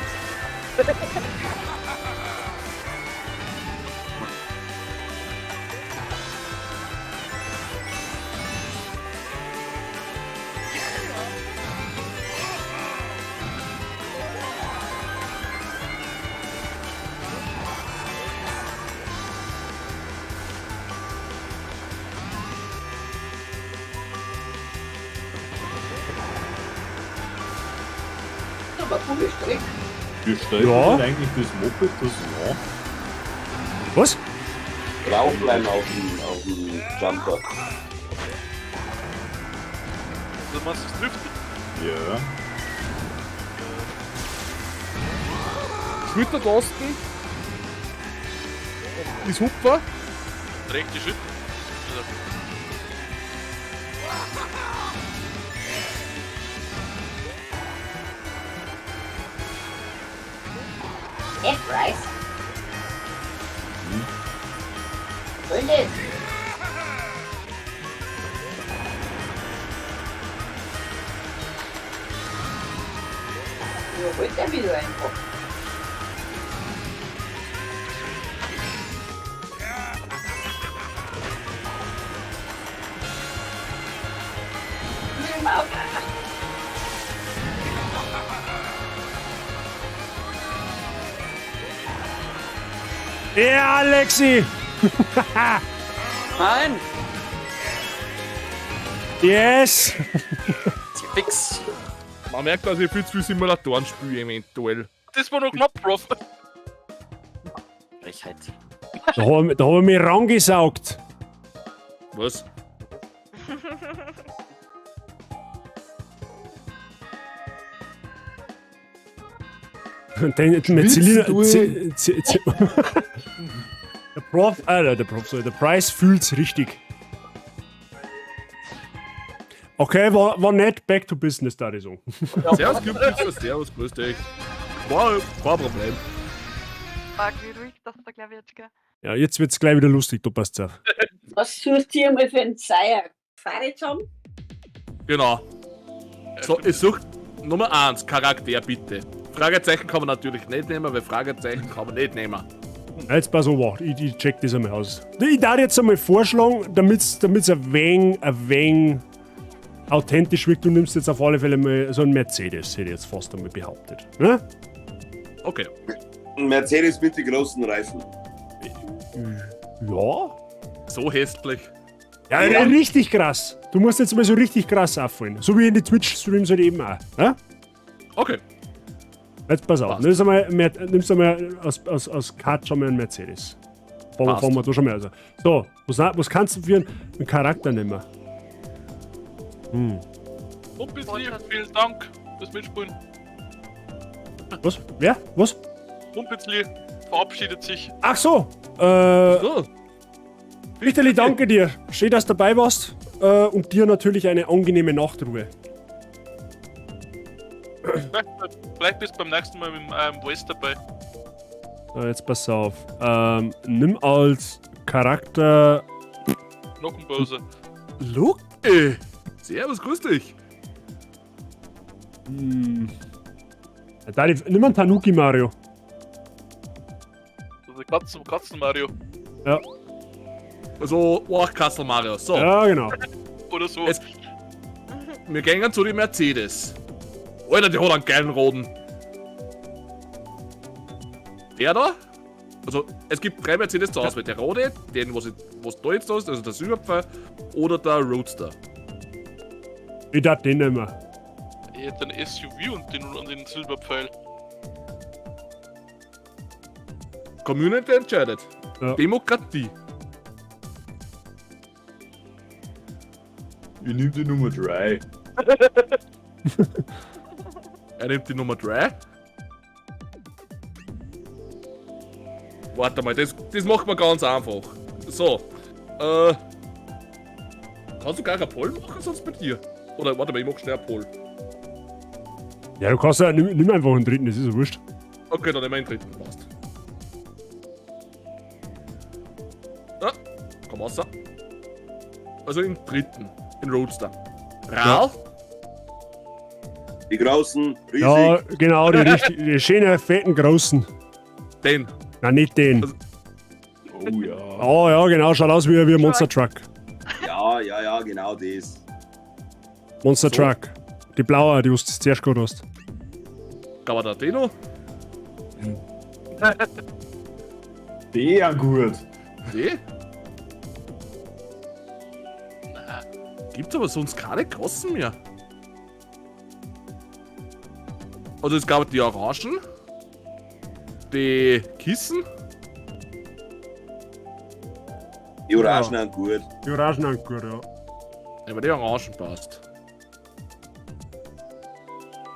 Das ist aber coole Strecke. Wie stellt Ja. denn eigentlich das Moped das an? Was? Draufbleiben auf dem Jumper. Du meinst das Driften? Ja. Schultertasten ist Hupfer. Rechte Schritt. Also, F-Rice? Was soll das? Überholt er wieder einfach. Ja, Alexi! Nein! Yes! Fix! Man merkt, dass ich viel zu viel Simulatoren spiele, eventuell. Das war noch knapp, Prof. Frechheit. Da hab, da hab ich mich rangesaugt. Was? Und dann mit Selina. Z, Z, Z, der Prof, der Prof, sorry, der Price fühlt's richtig. Okay, war nett, back to business, da ich sagen. Servus, Clubpizza, servus, grüß dich. War kein Problem. Fuck, wie ruhig das da gleich wird, gell? Ja, jetzt wird's gleich wieder lustig, du passt auf. Was suchst du hier mal für einen Zeier? Fahr zusammen? Genau. So, ich such Nummer 1, Charakter bitte. Fragezeichen kann man natürlich nicht nehmen, weil Fragezeichen kann man nicht nehmen. Jetzt pass auf, ich check das einmal aus. Ich darf jetzt einmal vorschlagen, damit's ein wenig authentisch wirkt. Du nimmst jetzt auf alle Fälle mal so einen Mercedes, hätte ich jetzt fast einmal behauptet. Ne? Okay. Ein Mercedes mit den großen Reifen. Ja. So hässlich. Ja, ja, richtig krass. Du musst jetzt mal so richtig krass auffallen. So wie in die Twitch-Streams halt eben auch. Ne? Okay. Jetzt pass auf. Nimmst du mal, nimmst du mal aus Cut schon mal einen Mercedes. Fahren wir da schon mal. Also. So, was kannst du für einen Charakter nehmen? Hm. Und bisschen, vielen Dank fürs Mitspielen. Was? Wer? Was? Humpizli verabschiedet sich. Ach so. So. Richterli, danke dir. Schön, dass du dabei warst. Und dir natürlich eine angenehme Nachtruhe. Vielleicht bist du beim nächsten Mal mit dem Voice dabei. So, jetzt pass auf. Nimm als Charakter. Knochenbörse. Look, ey. Servus, grüß dich. Hm. Ja, nimm einen Tanuki Mario. Also Katzen Mario. Ja. Also, Orchkassel Mario. So. Ja, genau. Oder so. Jetzt, wir gehen zu den Mercedes. Alter, die hat einen geilen roten. Der da? Also, es gibt drei Mercedes zur Auswahl. Der rote, den, was da jetzt da ist, also der Silberpfeil, oder der Roadster. Ich darf den nehmen. Ich hätte einen SUV und den Silberpfeil. Community entscheidet. Ja. Demokratie. Ich nehme die Nummer 3. Er nimmt die Nummer 3. Warte mal, das macht man ganz einfach. So. Kannst du gar keinen Poll machen sonst bei dir? Oder warte mal, ich mach schnell einen Poll. Ja, du kannst ja, nimm einfach einen dritten, das ist ja wurscht. Okay, dann nehmen wir einen dritten, passt. Ah, komm raus. Also den dritten, den Roadster. Ral? Die großen, riesig. Ja, genau, die schönen, fetten, großen. Den. Nein, nicht den. Oh ja. Oh ja, genau, schaut aus wie ein Monster Truck. Ja, genau das. Monster Truck. Die blaue, die du zuerst gehabt hast. Gab da den noch? Der gut. Die? Gibt's aber sonst keine großen mehr. Also es gab die Orangen, die Kissen. Die Orangen sind gut. Die Orangen sind gut, ja. Ja, aber die Orangen passt.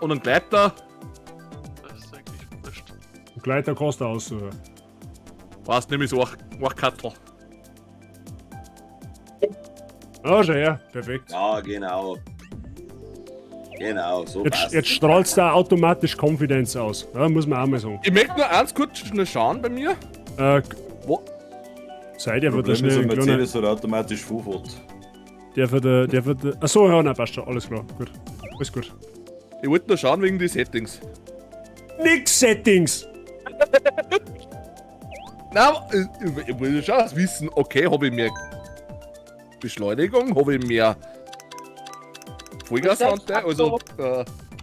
Und ein Gleiter. Das ist eigentlich wurscht. Und gleich der Koster aussuchen. Was, nehme ich so ein Katzel. Ah, schau her. Perfekt. Ja, genau. Genau, so Jetzt, passt. jetzt strahlst du da automatisch Confidence aus. Ja, muss man auch mal sagen. Ich möchte nur eins kurz schnell schauen bei mir. Wo? Seid ihr wird da Problem ist, schnell ein ein kleiner. Mercedes hat automatisch Vorfahrt. Der wird der wird der. Achso, ja, nein, passt schon. Alles klar. Gut. Alles gut. Ich wollte nur schauen wegen die Settings. Nix Settings! Nein, aber ich will schon wissen, okay, habe ich mehr Beschleunigung, habe ich mehr Vollgasanteil, also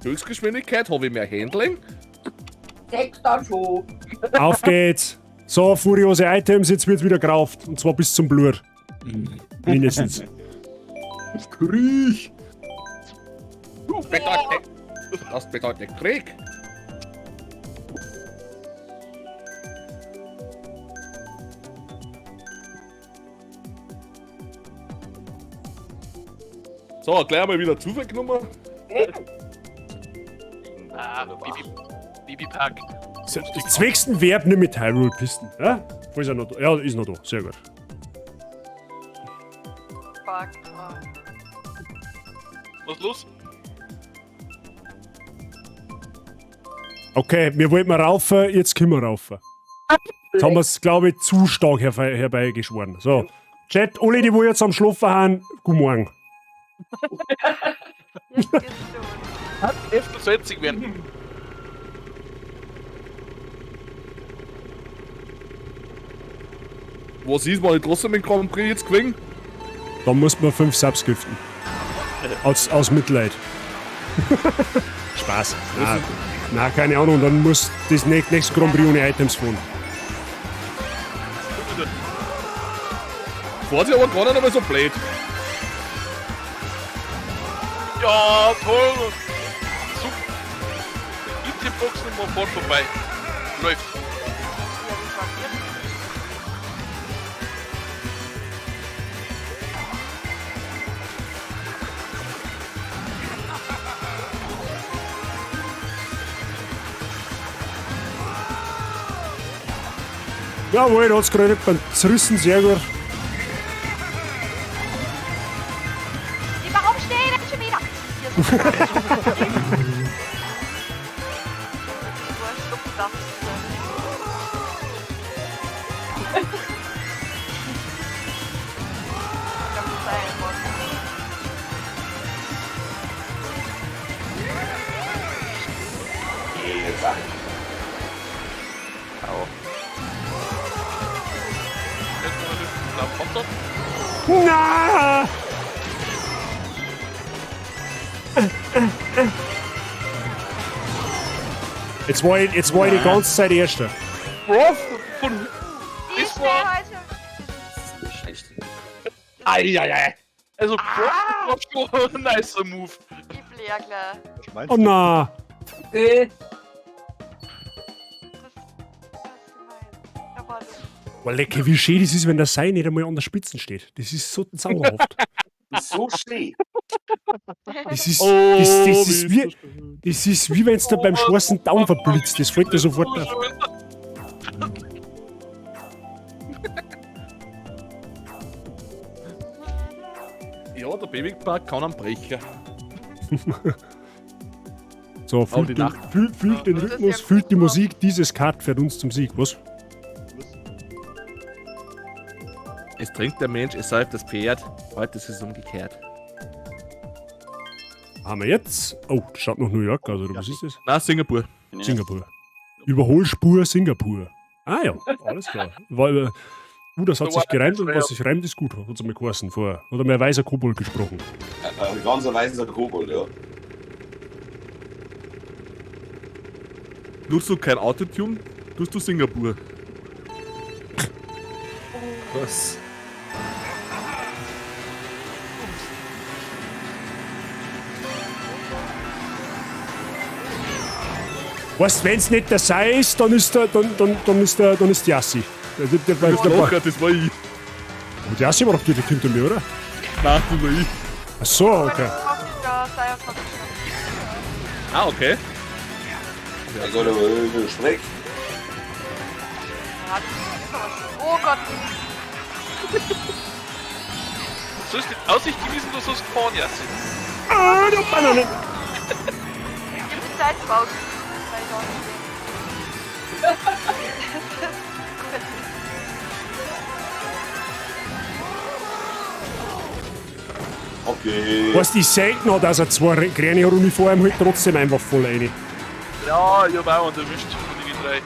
Höchstgeschwindigkeit, habe ich mehr Handling. Sechs dann schon. Auf geht's! So, furiose Items, jetzt wird wieder gerauft. Und zwar bis zum Blut. Mindestens. Kriech! Du bedeutet, das bedeutet Krieg. So, gleich mal wieder Zufall genommen. Ah, Bibi Park. So, Zwecksten Verb nicht mit Hyrule Pisten. Ja? Wo ist er noch da? Ja, ist noch da. Sehr gut. Fuck. Oh. Was ist los? Okay, wir wollten mal raufen, jetzt können wir raufen. Jetzt haben wir es, glaube ich, zu stark herbeigeschworen. So, Chat, alle, die wo jetzt am Schlafen haben, guten Morgen. Hat 68 werden. Was ist, wenn ich trotzdem den Grand Prix jetzt gewinne? Da muss man 5 Subs giften. Aus Mitleid. Spaß. Na, na, keine Ahnung, dann muss das nächste Grand Prix ohne Items fahren. Fahrt sich aber gar nicht einmal so blöd. Ja, toll. Super. Itembox immer voll vorbei. Läuft. Jawohl, da hat's gerade beim Zerrissen, sehr gut. Warum stehe ich denn schon wieder? Hier ist Jetzt sag. Au. Na! Jetzt war ich die ganze Zeit Erster. Bro, von. Ich stehe heute. Eieiei. Also, Bro, das war schon ein nicer Move. Ich flieh gleich. Oh na! Okay. Boah, lecker, wie schön das ist, wenn der Seil nicht einmal an der Spitze steht. Das ist so zauberhaft. So schön. Das ist, Oh, das ist wie wie, das ist wie wenn es da beim schwarzen Daumen verblitzt. Das fällt dir sofort auf. Ja, der Babypark kann am brechen. So, Aber fühlt die den, Nacht- fühlt den Rhythmus, fühlt die Musik. Dieses Kart fährt uns zum Sieg. Was? Es trinkt der Mensch, es säuft das Pferd. Heute ist es umgekehrt. Haben wir jetzt? Oh, das schaut nach New York aus, oder was ist das? Na, Singapur. Singapur. Überholspur Singapur. Ah ja, alles klar. Weil, das hat sich gereimt und was sich reimt, ist gut, hat es einmal geheißen vorher. Hat einmal ein weißer Kobold gesprochen. Ein ganz weißer Kobold, ja. Nutzt du kein Autotune, tust du Singapur. Was? Weißt du, wenn's nicht der Sei ist, dann ist der, dann, dann, dann ist der, dann ist die Yassi. Der, der, der, Das der, war das war ich. Aber die Yassi war doch direkt hinter mir, oder? Nein, das war ich. Ach so, okay. Ah, okay. Ich soll aber über Schreck. Ja, das ist aber schon. Oh Gott! Du sollst nicht Aussicht genießen, du sollst fahren, Jassi. Ah, du Banane! Ich hab die Zeit gebraucht. Weil ich auch nicht sehe. Das ist gut. Okay. Weißt du, ich seh noch, dass er zwei Kräne hat und ich fahr ihm halt trotzdem einfach voll rein. Ja, ich hab auch einen erwischt von den drei.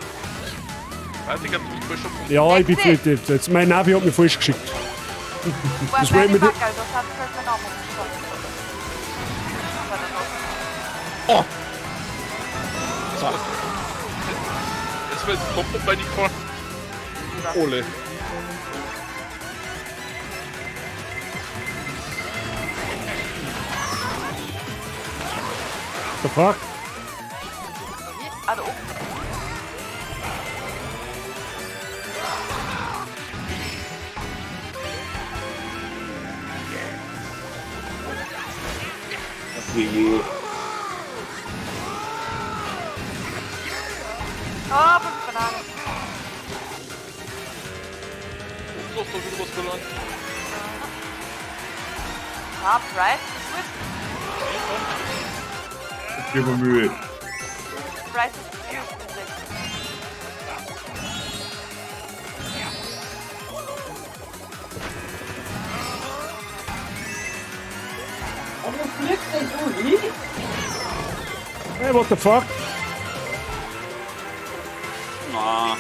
Weiß ich, glaub, du bist voll schon Ja, ich bin voll, jetzt, mein Navi hat mich falsch geschickt. War Das wollte meine ich mit, Backerl, das hat halt mein Name umgestanden. Aber dann noch. Oh! Das war jetzt komplett bei dir gefahren. Ole. The fuck? Ah, da oben. Okay. Oh, fünf Bananen. Du hast doch wieder was verloren. Ah, Price ist gut. Gib mir Mühe. Price ist gut mit 6. Und wo fliegst denn du hin? Hey, what the fuck? Na.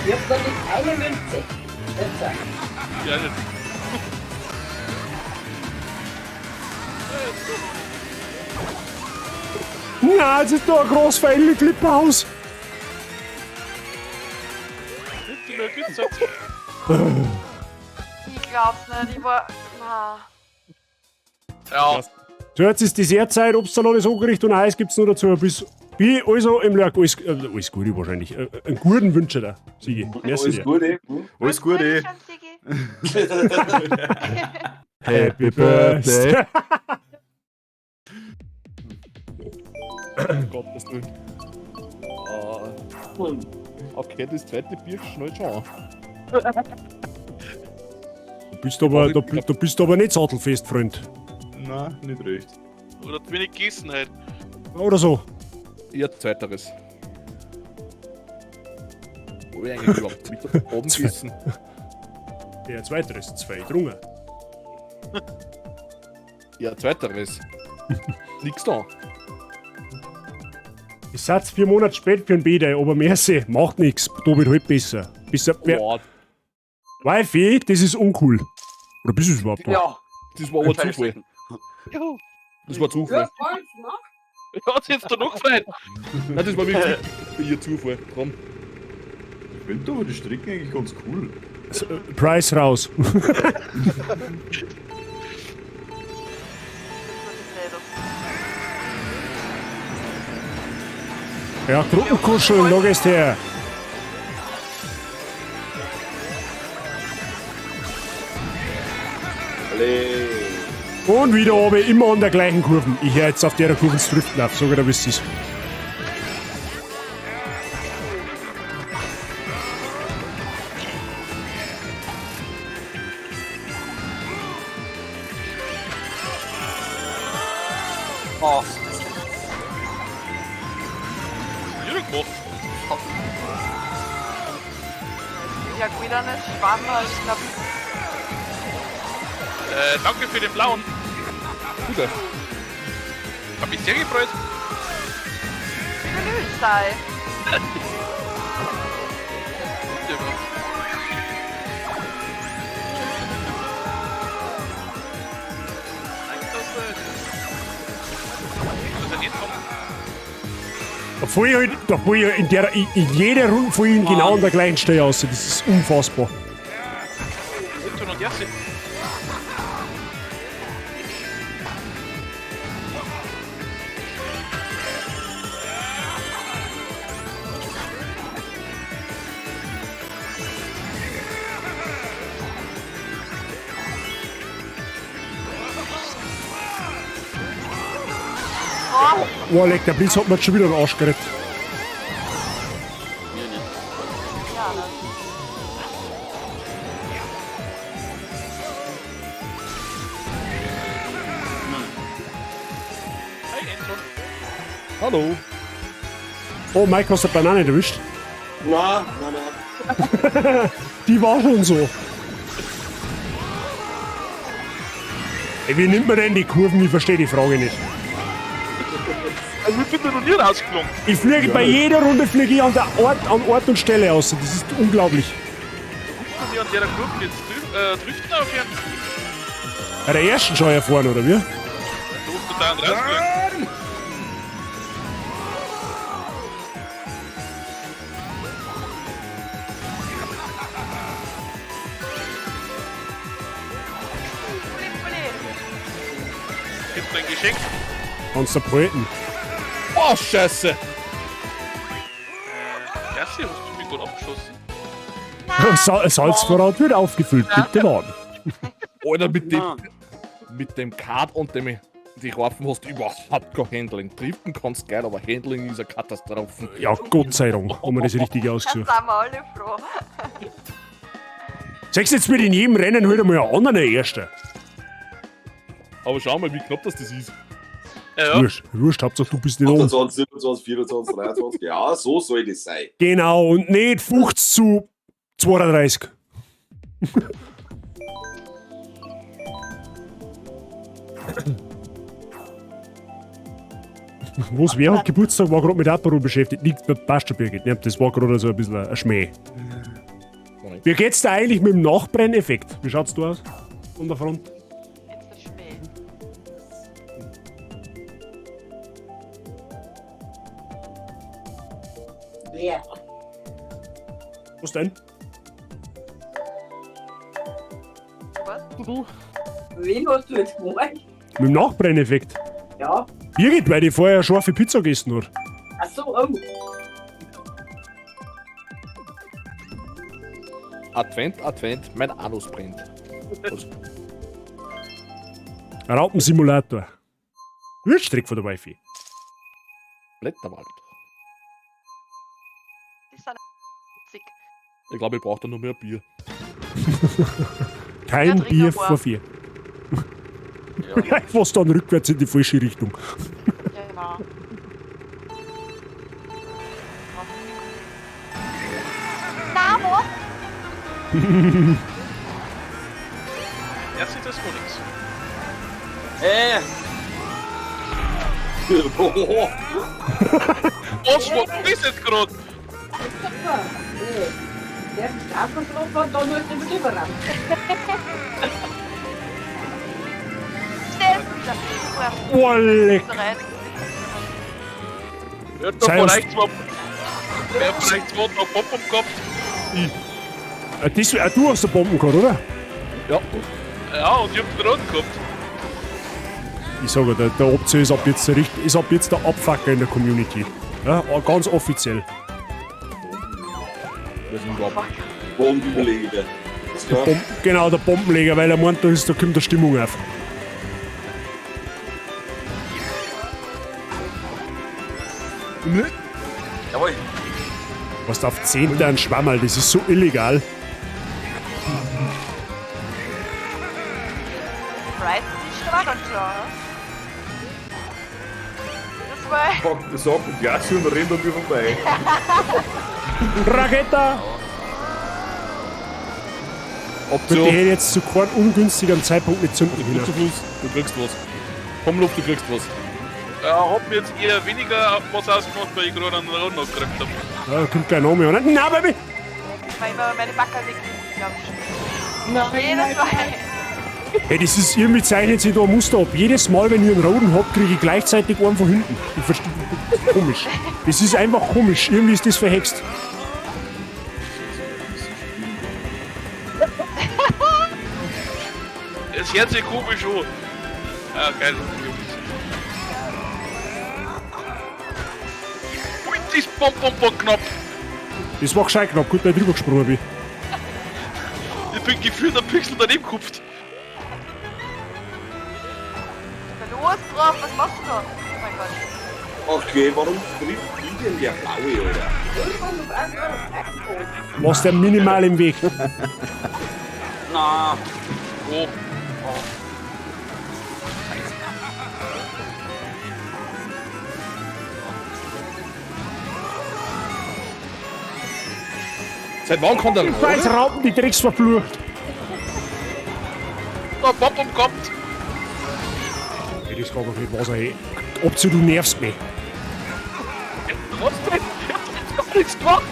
Ich hab da nicht eine Münze. Jetzt sag. Ja, nicht. Na, jetzt ist da ein großfeile Klippenhaus. Bitte, mir geht's jetzt. Ich glaub's nicht, ich war. Na. Ja. So, jetzt ist die Dessertzeit, Obst, Salat ist angerichtet und Eis gibt's nur dazu. Bis, bin also im Lurk, alles, alles Gute wahrscheinlich. Einen guten Wünsche da, Sigi. Merci Alles dir. Gute. Alles Gute. Happy Birthday. Gottes Willen. Ah, okay, das zweite Bier schnell schon an. Du bist aber, du bist aber nicht sattelfest, Freund. Nein, nicht recht. Oder zu wenig gegessen halt. Oder so. Eher zweiteres. Wo ich eigentlich überhaupt Mittag Abend gegessen? Ja, zweiteres, zwei drungen. Ja, zweiteres. Nix da. Ich satz 4 Monate spät für den B-Day, aber merci, macht nix. Da wird halt besser. Besser. Wer, Boah, Wifi, das ist uncool. Oder bist du es überhaupt noch? Ja. das war aber Zufall. Juhu. Das war Zufall. Ja, falsch gemacht. Ja, hat sich jetzt da noch gefreut. Nein, das war wirklich bei ihr Zufall. Komm. Ich finde aber die Strecken eigentlich ganz cool. Price raus. Ja, Gruppenkuscheln, da gehst her. Alle. Und wieder oben, immer an der gleichen Kurve. Ich höre jetzt auf der Kurve ins Driften auf, sag ich dir, wie es ist. Oh. Jeder gemacht. Ja, gut, dann ist Schwammerl, ich glaub. Danke für den blauen. Bitte. Hab mich sehr gefreut. Style. Ja, Nein, das, das ist ja nicht kommen. Da fahr ich halt, da fahr ich in, der, in jeder Runde fahr ich genau an der gleichen Stelle aus. Das ist unfassbar. Anton und Jassi. Oh, leck, der Blitz hat mir jetzt schon wieder den Arsch gerettet. Mir nicht. Hallo. Oh, Mike, hast du eine Banane erwischt? Na, na, na. Die war schon so. Ey, wie nimmt man denn die Kurven? Ich verstehe die Frage nicht. Also ich bin da noch nie rausgeflogen. Ich fliege bei jeder Runde fliege ich an, der Ort, an Ort und Stelle aus. Das ist unglaublich. Kann ich an der Kurve jetzt driften aufhören? Bei der ersten schon erfahren, oder wie? Du musst da rausfliegen. Gibt's ein Geschenk? Kannst du behalten. Oh, Scheiße. Erste, hast du mich gerade abgeschossen? Salzvorrat wird aufgefüllt, bitte warten. Alter, mit dem Kart und dem die Raufen hast du überhaupt kein Handling. Driften kannst geil, aber Handling ist eine Katastrophe. Ja, Gott sei Dank haben wir das Richtige Da ausgesucht. sind wir alle froh. Sagst jetzt wird in jedem Rennen halt einmal ein anderer Erster. Aber schau mal, wie knapp das ist. Ja. Wurscht, wurscht, Hauptsache du bist nicht oben. 28, 27, 24, 23. Ja, so soll das sein. Genau, und nicht 50 zu 32. Was, wer hat Geburtstag, war gerade mit Apero beschäftigt. Nichts, passt schon, Birgit. Ne, das war gerade so ein bisschen ein Schmäh. Wie geht's da eigentlich mit dem Nachbrenneffekt? Wie schaut's da aus? An der Front? Wer? Was denn? Was? Du? Wen hast du jetzt gemeint? Mit dem Nachbrenneffekt? Ja. Birgit, weil die vorher scharfe Pizza gegessen hat. Ach so, oh. Advent, Advent, mein Anus brennt. Was? Raupensimulator. Würzstrick von der Wifi. Blätterwald. Die sind witzig. Ich glaube, ich brauche da noch mehr Bier. Kein Ja, trink Bier ein paar. vor vier. Was dann rückwärts in die falsche Richtung. Genau. Na, was? Erste, das war nix. Was war das jetzt gerade? Der ist Straßenschlupf und dann musst du mit überrannt. Schnell wieder. Oh, leck. Wer hat da Sei uns- vielleicht zwei. Wer hat vielleicht zwei noch Pop gehabt? Das, du hast die Bomben gehabt, oder? Ja. Ja, und ich hab den roten gehabt. Ich sage, der Option ist ab jetzt der, ist ab jetzt der Abfucker in der Community. Ja, ganz offiziell. Wir sind überhaupt. Bombenleger. Ist Der klar. Genau, der Bombenleger, weil er meint, da, ist, da kommt der Stimmung auf. Jawohl. Was da auf 10. ein Schwammerl, das ist so illegal. Brighton ist da war ganz klar. ne? Das war. Fuck, das sagt ein Glas und rennt an mir vorbei. Raketa! Option. Bitte hätte jetzt zu keinem ungünstigen Zeitpunkt nicht zünden können. Zum Schluss, du kriegst was. Komm, Luft, du kriegst was. Ja, hat mir jetzt eher weniger was ausgemacht, weil ich gerade einen roten gekriegt hab. Ja, da kommt gleich noch mehr. Nein, Baby! Weil immer meine Backe liegt, glaube ich. Jedes Mal. Hey, das ist irgendwie zeichnet sich da ein Muster ab. Jedes Mal, wenn ich einen roten hab, kriege ich gleichzeitig einen von hinten. Ich verstehe. Komisch. Das ist einfach komisch. Irgendwie ist das verhext. Es hört sich komisch an. Ah, geil. Ui, das Bonbon knapp. Das war gescheit knapp. Gut, dass ich drüber gesprungen bin. Ich bin gefühlt ein Pixel daneben gehupft. Na los, drauf, was machst du da? Oh mein Gott. Okay, warum trifft die denn der Blaue, Alter? Warst der minimal im Weg. Na. Oh. Seit wann kann der Scheiß Raupen, die Drecks verflucht. Da Bob kommt. Ey, das kann doch nicht wahr sein. ey. Obzu, du nervst mich. Trotzdem, ich hab gar nichts gemacht.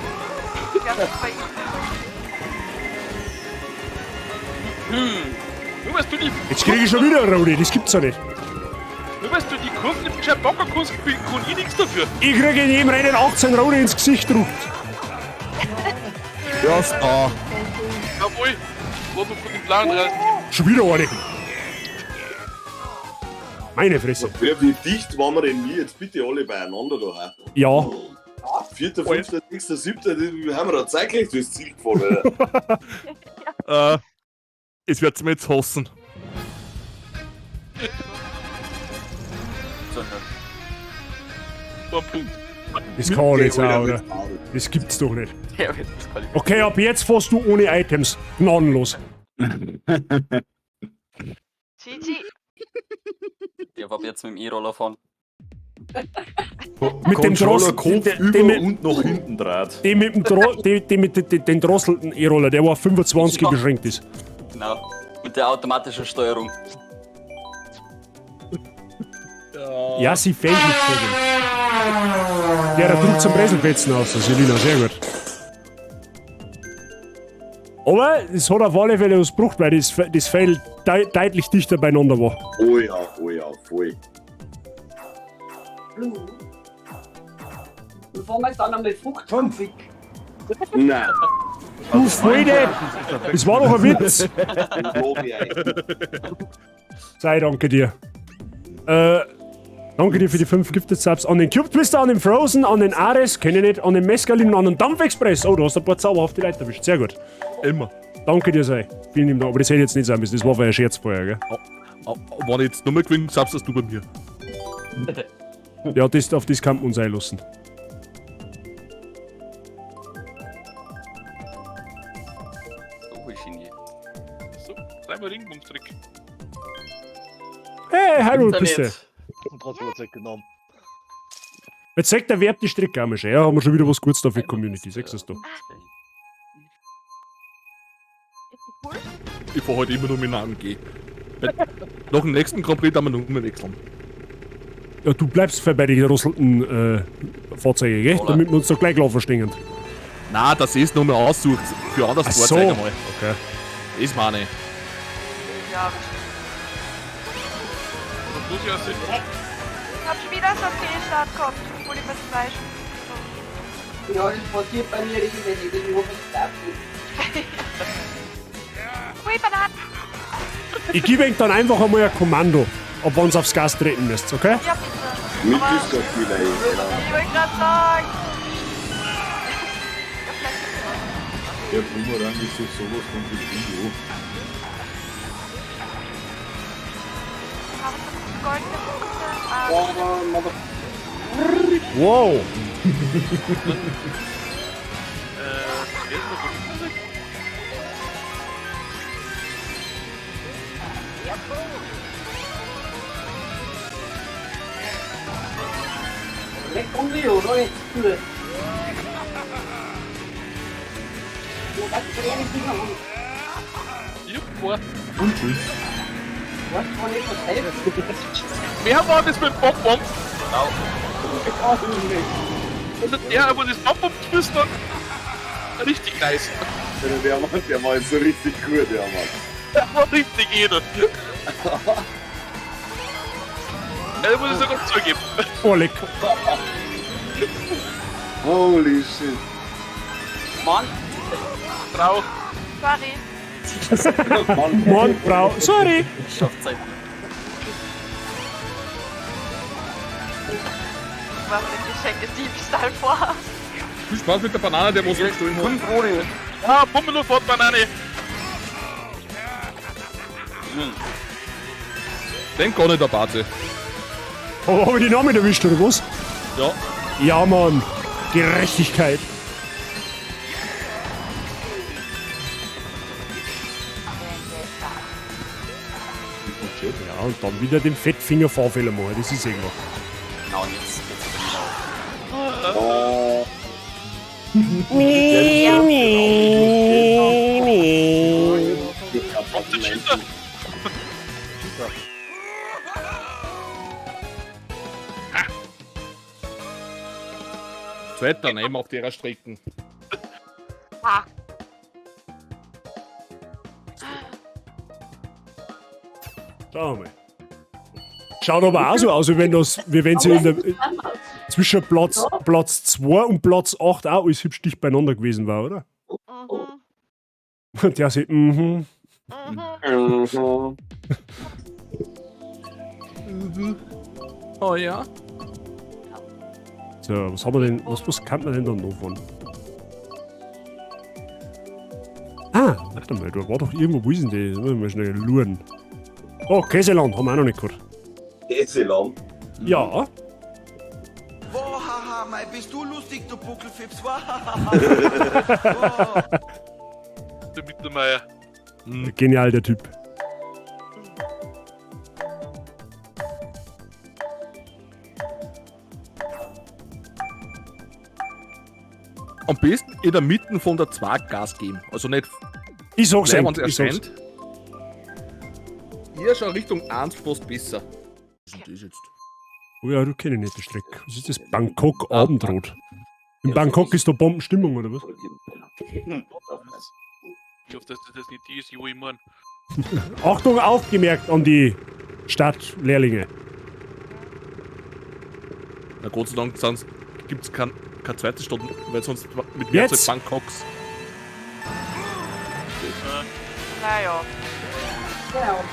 Nur weil du die, Jetzt krieg ich schon wieder eine Rode, das gibt's ja nicht. nur weil du die Kurven nicht gescheit packen kannst, kann ich nichts dafür. Ich krieg in jedem Rennen 18 Rode ins Gesicht gedruckt. Ja, da. Jawohl, wo du von dem blauen raus. Schon wieder eine. Meine Fresse. Wer, wie dicht waren wir denn wir jetzt bitte alle beieinander da? hä? Ja. Vierter, fünfter, sechster, siebter, die haben wir da zeitgleich durchs Ziel gefahren, Alter. Es wird's mir jetzt hassen. Ein Punkt. Das kann nicht sein, oder? Das gibt's doch nicht. Der wird disqualifiziert. Okay, ab jetzt fährst du ohne Items. Gnadenlos. GG. Der war ab jetzt mit dem E-Roller fahren. Mit dem Controller Drossel. Kopf Den, über den, mit, und nach hinten dreht. den mit dem Dro den, den mit den, den drosselten E-Roller, der wo auf 25 Ja. beschränkt ist. Genau. Mit der automatischen Steuerung. Ja, sie fällt nicht vögel. Ja, der drückt zum Breselfetzen aus, Selina, sehr gut. Aber es hat auf alle Fälle was gebracht, weil das Fell deutlich dichter beieinander war. Oh ja, voll. Blue. Und fahren wir jetzt dann einmal 50. Nein. Du Freude! Das war doch ein Witz! Sei danke dir. Danke dir für die 5 Gifted Subs an den Cube Twister, an den Frozen, an den Ares, kenne ich nicht, an den Mescalin und an den Dampf Express. Oh, du hast ein paar zauberhafte Leute erwischt. Sehr gut. Immer. Danke dir, sei. Vielen lieben Dank. Aber das hätte jetzt nicht sein müssen. Das war vorher ein Scherz vorher, gell? Wenn ich jetzt nochmal gewinne, sagst du bei mir. Ja, das, auf das kann man uns einlassen. So ist Genie. So, dreimal Ringbumstrick. Hey, Hyrule Gibt's ja Piste. nicht. Und trotzdem hat's nicht genommen. Jetzt sagt der Verb die Strecke einmal schon. Ja, haben wir schon wieder was Gutes da für die Community. Siehst du das da? Ich fahr heute immer nur mit einem AMG. Weil Nach dem nächsten Grand Prix darf man nur mehr wechseln. Ja, du bleibst bei den drosselten Fahrzeugen, gell? Roller. Damit wir uns da gleich laufen stehen. Nein, dass es nur mehr aussucht für anderes Ach so. Fahrzeug einmal. Okay. Das meine ich. Ja, Das muss ja Sinn. ich hab schon wieder so einen Fehlstart gehabt, obwohl ich was weiß. Ja, das passiert bei mir regelmäßig. Ich hoffe, es bleibt nicht. Ui, Bananen! Ich gebe euch dann einfach einmal ein Kommando, ob wir uns aufs Gas treten müsst, okay? Ja, bitte. Mit Aber Discord-Spieler, ey. ich wollte gerade sagen. Der Boomerang ist doch sowas von Video. Habe ich so goldene Punkte? Ah, Wow! Wer ist noch gut? Leck um mich, oder? Jetzt du. Du kannst dir nicht mehr um. Ich hab vor. Und tschüss. Weißt du, nicht, was hilft? Wer war das mit Bonbon? Also der, wo das Bonbon geschmissen hat, richtig nice. Der war jetzt so richtig gut, der Mann. Der war richtig edel. Ja, da muss ich sogar zugeben. Oh, leck. Holy shit. Mann! Frau. Sorry. Mann, Frau, sorry! Schafft Zeit. Ich war mit Geschenke-Diebstahl vor. Viel Spaß mit der Banane, der was gestohlen hat. 5 Rode. Ah, Pummelo fährt Banane. Den gar nicht der Bate. Aber hab ich die Namen erwischt, oder was? Ja. Ja, Mann. Gerechtigkeit. Ja, und dann wieder den Fettfinger-Fahrfehler machen, das ist irgendwas. Genau, und jetzt geht's wieder auf. Oh. Nee, nee, nee. Zweiter nehmen auf der Strecken. Ah. Schauen wir mal. Schaut aber auch so aus, wie wenn das, wie wenn sie in der, zwischen Platz 2 und Platz 8 auch alles hübsch dicht beieinander gewesen war, oder? Und der sagt, mhm. Oh ja. So, was haben wir denn, was kann man denn da noch von? Ah, warte mal, da war doch irgendwo, wo ist denn die? Da müssen wir mal schnell luren. Oh, Käseland haben wir auch noch nicht gehabt. Käseland? Ja. Wahaha, mei, bist du lustig, du Buckelfips. Wahaha. Der Mittermeier. Genial, der Typ. Am besten in der Mitte von der 2 Gas geben. Also nicht. Ich sag's gleich, ihm, wenn's ich sag's. erscheint. Eher schon Richtung 1 fast besser. Was ist denn das jetzt? Oh ja, du kenne ich nicht die Strecke. Was ist das? Bangkok Abendrot. In Bangkok ist da Bombenstimmung, oder was? Ich hoffe, dass das nicht die ist, wo ich mein. Achtung, aufgemerkt an die Stadtlehrlinge. Na Gott sei Dank gibt es keine zweite Stadt, weil sonst mit mehr Jetzt? Zeit Bangkoks. Naja. Genau.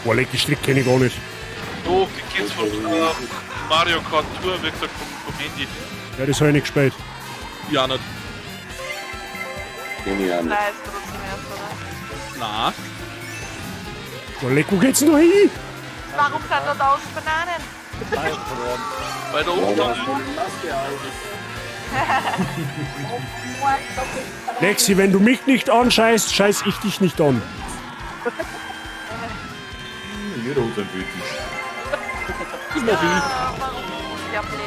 Boah, leck, die Strecke kenne ich gar nicht. Doch, die Kids von Mario Kart Tour, wie gesagt, vom Handy. Ja, das habe ich nicht gespielt. Ja, nicht. Kenn ich auch nicht. Nein, ist trotzdem erst, oder? Na. Boah, leck, wo geht's denn da hin? Warum sind da tausend Bananen? Weil da oben dann. Lexi, wenn du mich nicht anscheißt, scheiß ich dich nicht an. Jeder hat seinen Fetisch. Das mach ich. Ja, warum? Ja, blöd.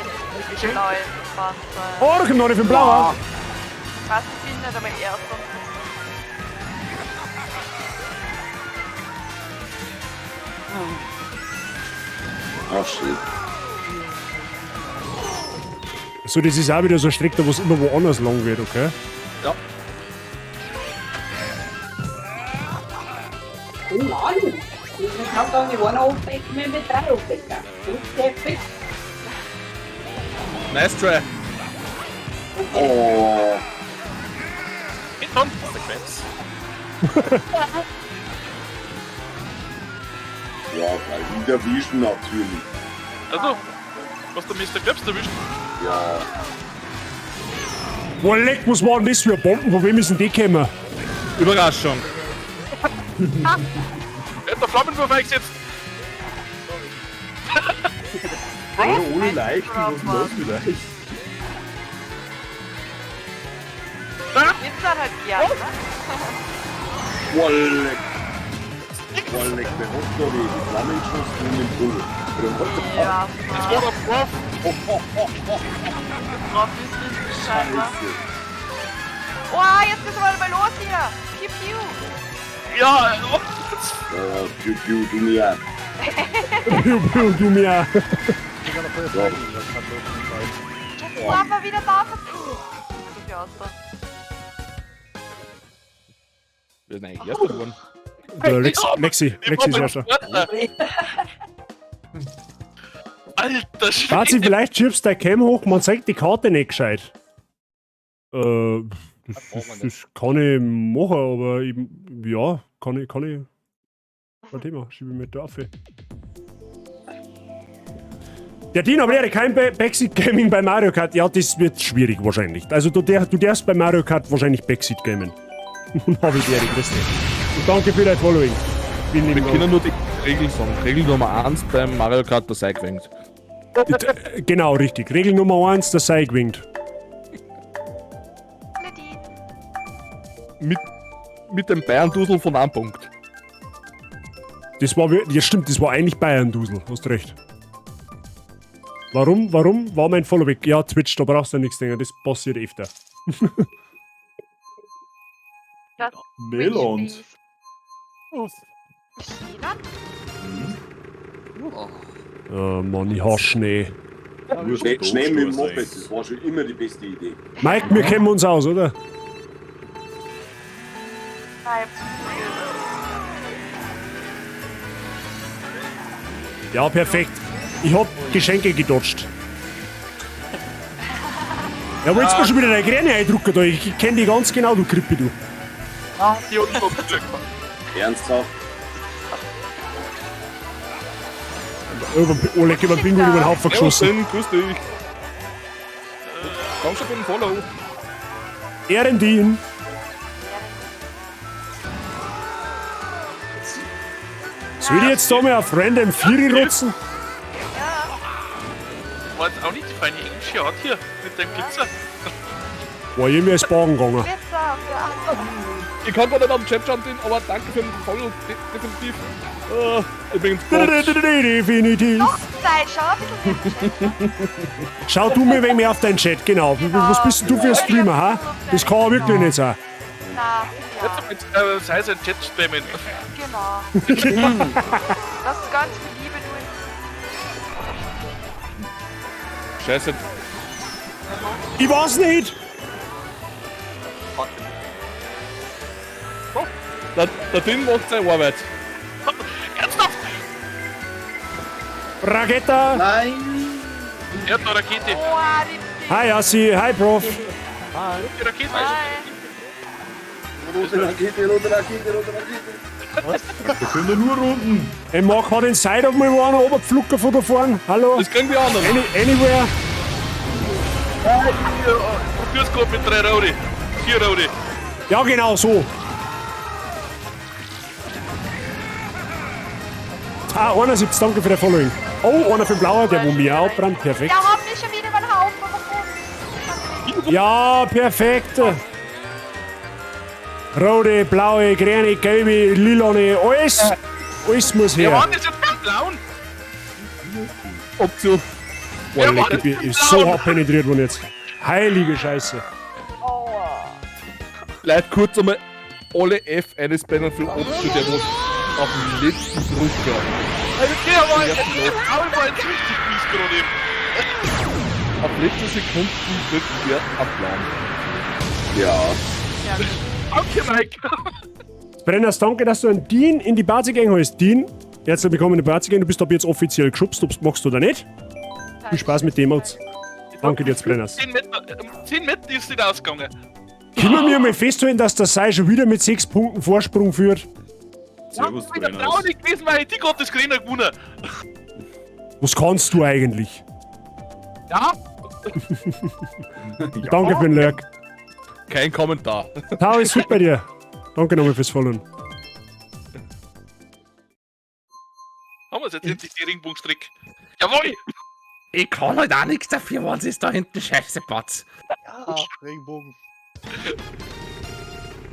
Blaue Panzer. Oh, da kommt noch eine für den Blauer. Was ich bin nicht, aber erst und Ach, shit. So, das ist auch wieder so eine Strecke, da wo es immer woanders lang wird, okay? Ja. Oh Mann! Ich hab dann die eine Abdecken mit drei Abdecken. Perfekt. Nice try. Oh. Hinten! Der Krebs. Ja, weil wieder wischen natürlich. Also, was der Mr. Krebs erwischt? Ja. Boah, leck, was waren das für Bomben? Von wem ist denn die gekommen? Überraschung. Er hat der Flammenwurf eingesetzt. Ohne, ohne Leichen, was ist denn los mit euch? Jetzt dann halt gern, ne? Boah, leck. Boah, leck, wer hat da die Flammen geschossen in den Tunnel? Ja, Das war der Prof. Prof ist richtig scheinbar. Oh, jetzt geht's aber mal los hier. Piu, piu. Ja, Ja, piu, piu, du mir. Piu, piu, du mir. Jetzt waren wir wieder da. So viel aus da. Wir sind eigentlich Erster geworden. Der Lexi, Lexi ist erster. Alter Schwede. Bazi, vielleicht schiebst du dein Cam hoch, man zeigt die Karte nicht gescheit. Das kann ich machen, aber ich, ja, kann ich. Kein Thema, schiebe ich mit der auf. Der Dino wäre kein Backseat Gaming bei Mario Kart. Ja, das wird schwierig wahrscheinlich. Also du darfst bei Mario Kart wahrscheinlich Backseat gamen. Und habe ich dir, grüß dich. Und danke für dein Following. Vielen lieben Wir Dank. können nur die Regeln sagen. Regel Nummer 1 beim Mario Kart, der sei gewinnt. Genau, richtig. Regel Nummer 1, der sei gewinnt. Mit dem Bayern-Dusel von einem Punkt. Das war, ja stimmt, das war eigentlich Bayern-Dusel, hast recht. Warum war mein Follow weg? Ja, Twitch, da brauchst du nichts denken, das passiert öfter. Das Meland. Schneeland? Oh Mann, ich hasse Schnee. Schnee mit dem Moped, das war schon immer die beste Idee. Mike, wir kennen uns aus, oder? Nein. Ja, perfekt. Ich hab Geschenke gedodged. Ja, wolltest du mir schon wieder deine Gräne eindrucken da? Ich kenn die ganz genau, du Krippe, du. Die hat noch Glück. Ernsthaft? Über, oh, leck, über den Pinguin über den Haufen geschossen. Servus, grüß dich. Danke für den Follow. Ehrendien. Soll ich jetzt da mal auf random Vieri rotzen? War jetzt auch nicht die feine englische Art hier mit dem Glitzer. Boah, ich mir ist Bahn gegangen. Glitzer, ja. Ich kann gar nicht am Chat schauen, aber danke für den Follow, definitiv. Übrigens, Gott. Definitiv. Noch Zeit, schau ein bisschen mehr im Chat. Schau du mir wegen mehr auf deinen Chat, genau. Was bist denn du für ein Streamer, ha? Das kann ja wirklich nicht sein. Na, ja, Jetzt, sei es ein Chat spammen. genau. Das ist ganz viel Liebe durch. Scheiße. Ich weiß nicht! Der Ding macht seine Arbeit. Ernsthaft? Raketa! Nein! Er hat eine Rakete. Oh, die Hi Assi, hi Prof. Die Rakete. Rote Rakete, rote Rakete, rote Rakete. Wir können ja nur Runden. Ey, Marc hat den Side auf mal einer runtergepfluckt von da vorne. Hallo? Das kriegen die anderen. Anywhere? Probier's grad mit 3 Rode. 4 Rode. Ja, genau so. Ah, 71, danke für dein Following. Oh, einer für den Blauer, der wo mir auch abbrannt. Perfekt. Der hat mich schon wieder über den Haufen geworfen. Ja, perfekt. Rote, blaue, grüne, gelbe, lilane, alles. Alles muss Wer her. war denn das jetzt beim Blauen? Option. Boah, leck, ich bin ist so hart penetriert worden jetzt. Heilige Scheiße. Leute, kurz einmal alle F eines Spannen für Option, der was auf dem letzten Drucker. Also der war jetzt, der Blaue war jetzt richtig mies gerade eben. Auf letzte Sekunden wird der abladen. Ja. Danke, Mike. Brenners, danke, dass du einen Dean in die Party gegangen hast. Dean, herzlich willkommen in die Party Du bist ab jetzt offiziell geschubst, ob's magst oder nicht. Viel Spaß mit dem Emotes. Danke dir, Brenners. 10 Meter, 10 Meter ist nicht ausgegangen. Können wir mal festhalten, dass der Sei schon wieder mit 6 Punkten Vorsprung führt? Servus, Ich bin der Brenners. Blaue gewesen, weil ich die Gottes Grüne gewonnen. Was kannst du eigentlich? Ja? Danke für den Lurk. Kein Kommentar. Tau, ist gut bei dir. Danke nochmal fürs Followen. Haben wir jetzt endlich die Regenbogenstrick. Jawohl! Ich kann halt auch nichts dafür, wenn sie da hinten scheiße patzt. Ja, Regenbogen.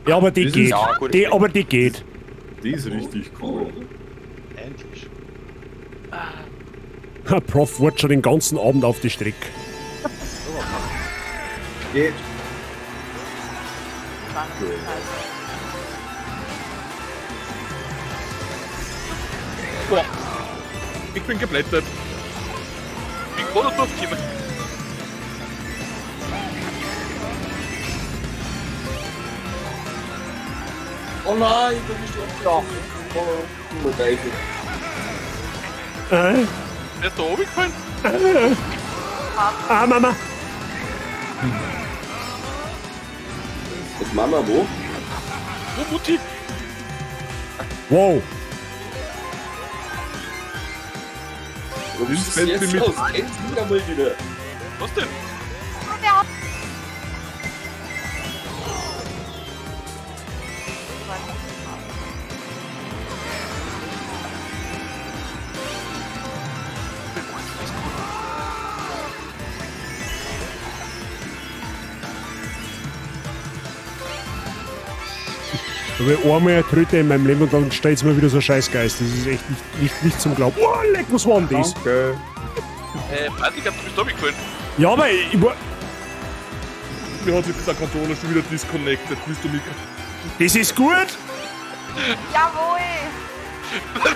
Ja, aber die Das geht. ist auch gut. Die, aber die geht. Die ist richtig cool. Endlich. Ha, Prof wird schon den ganzen Abend auf die Strecke. Geht. Boah. Ich bin geblättert. Ich bin gerade durchgekommen. Oh nein, du bist abgelaufen. Oh, du Teufel. Der ist da oben gefallen? Ah, Mama. Was Mama, wo? Wo, Mutti? Wow. Wo bist du jetzt mit- aus? Endlich einmal wieder. Was denn? Der hat Da habe ich einmal eine Tröte in meinem Leben und dann stellt mir wieder so ein Scheißgeist. Das ist echt nicht zum Glauben. Oh, leck, was war denn das? Danke. Patrick, du bist da gefallen. Ja, aber ich war. Mir hat sich der Controller schon wieder disconnected. Bist du mich? Das ist gut! Jawohl!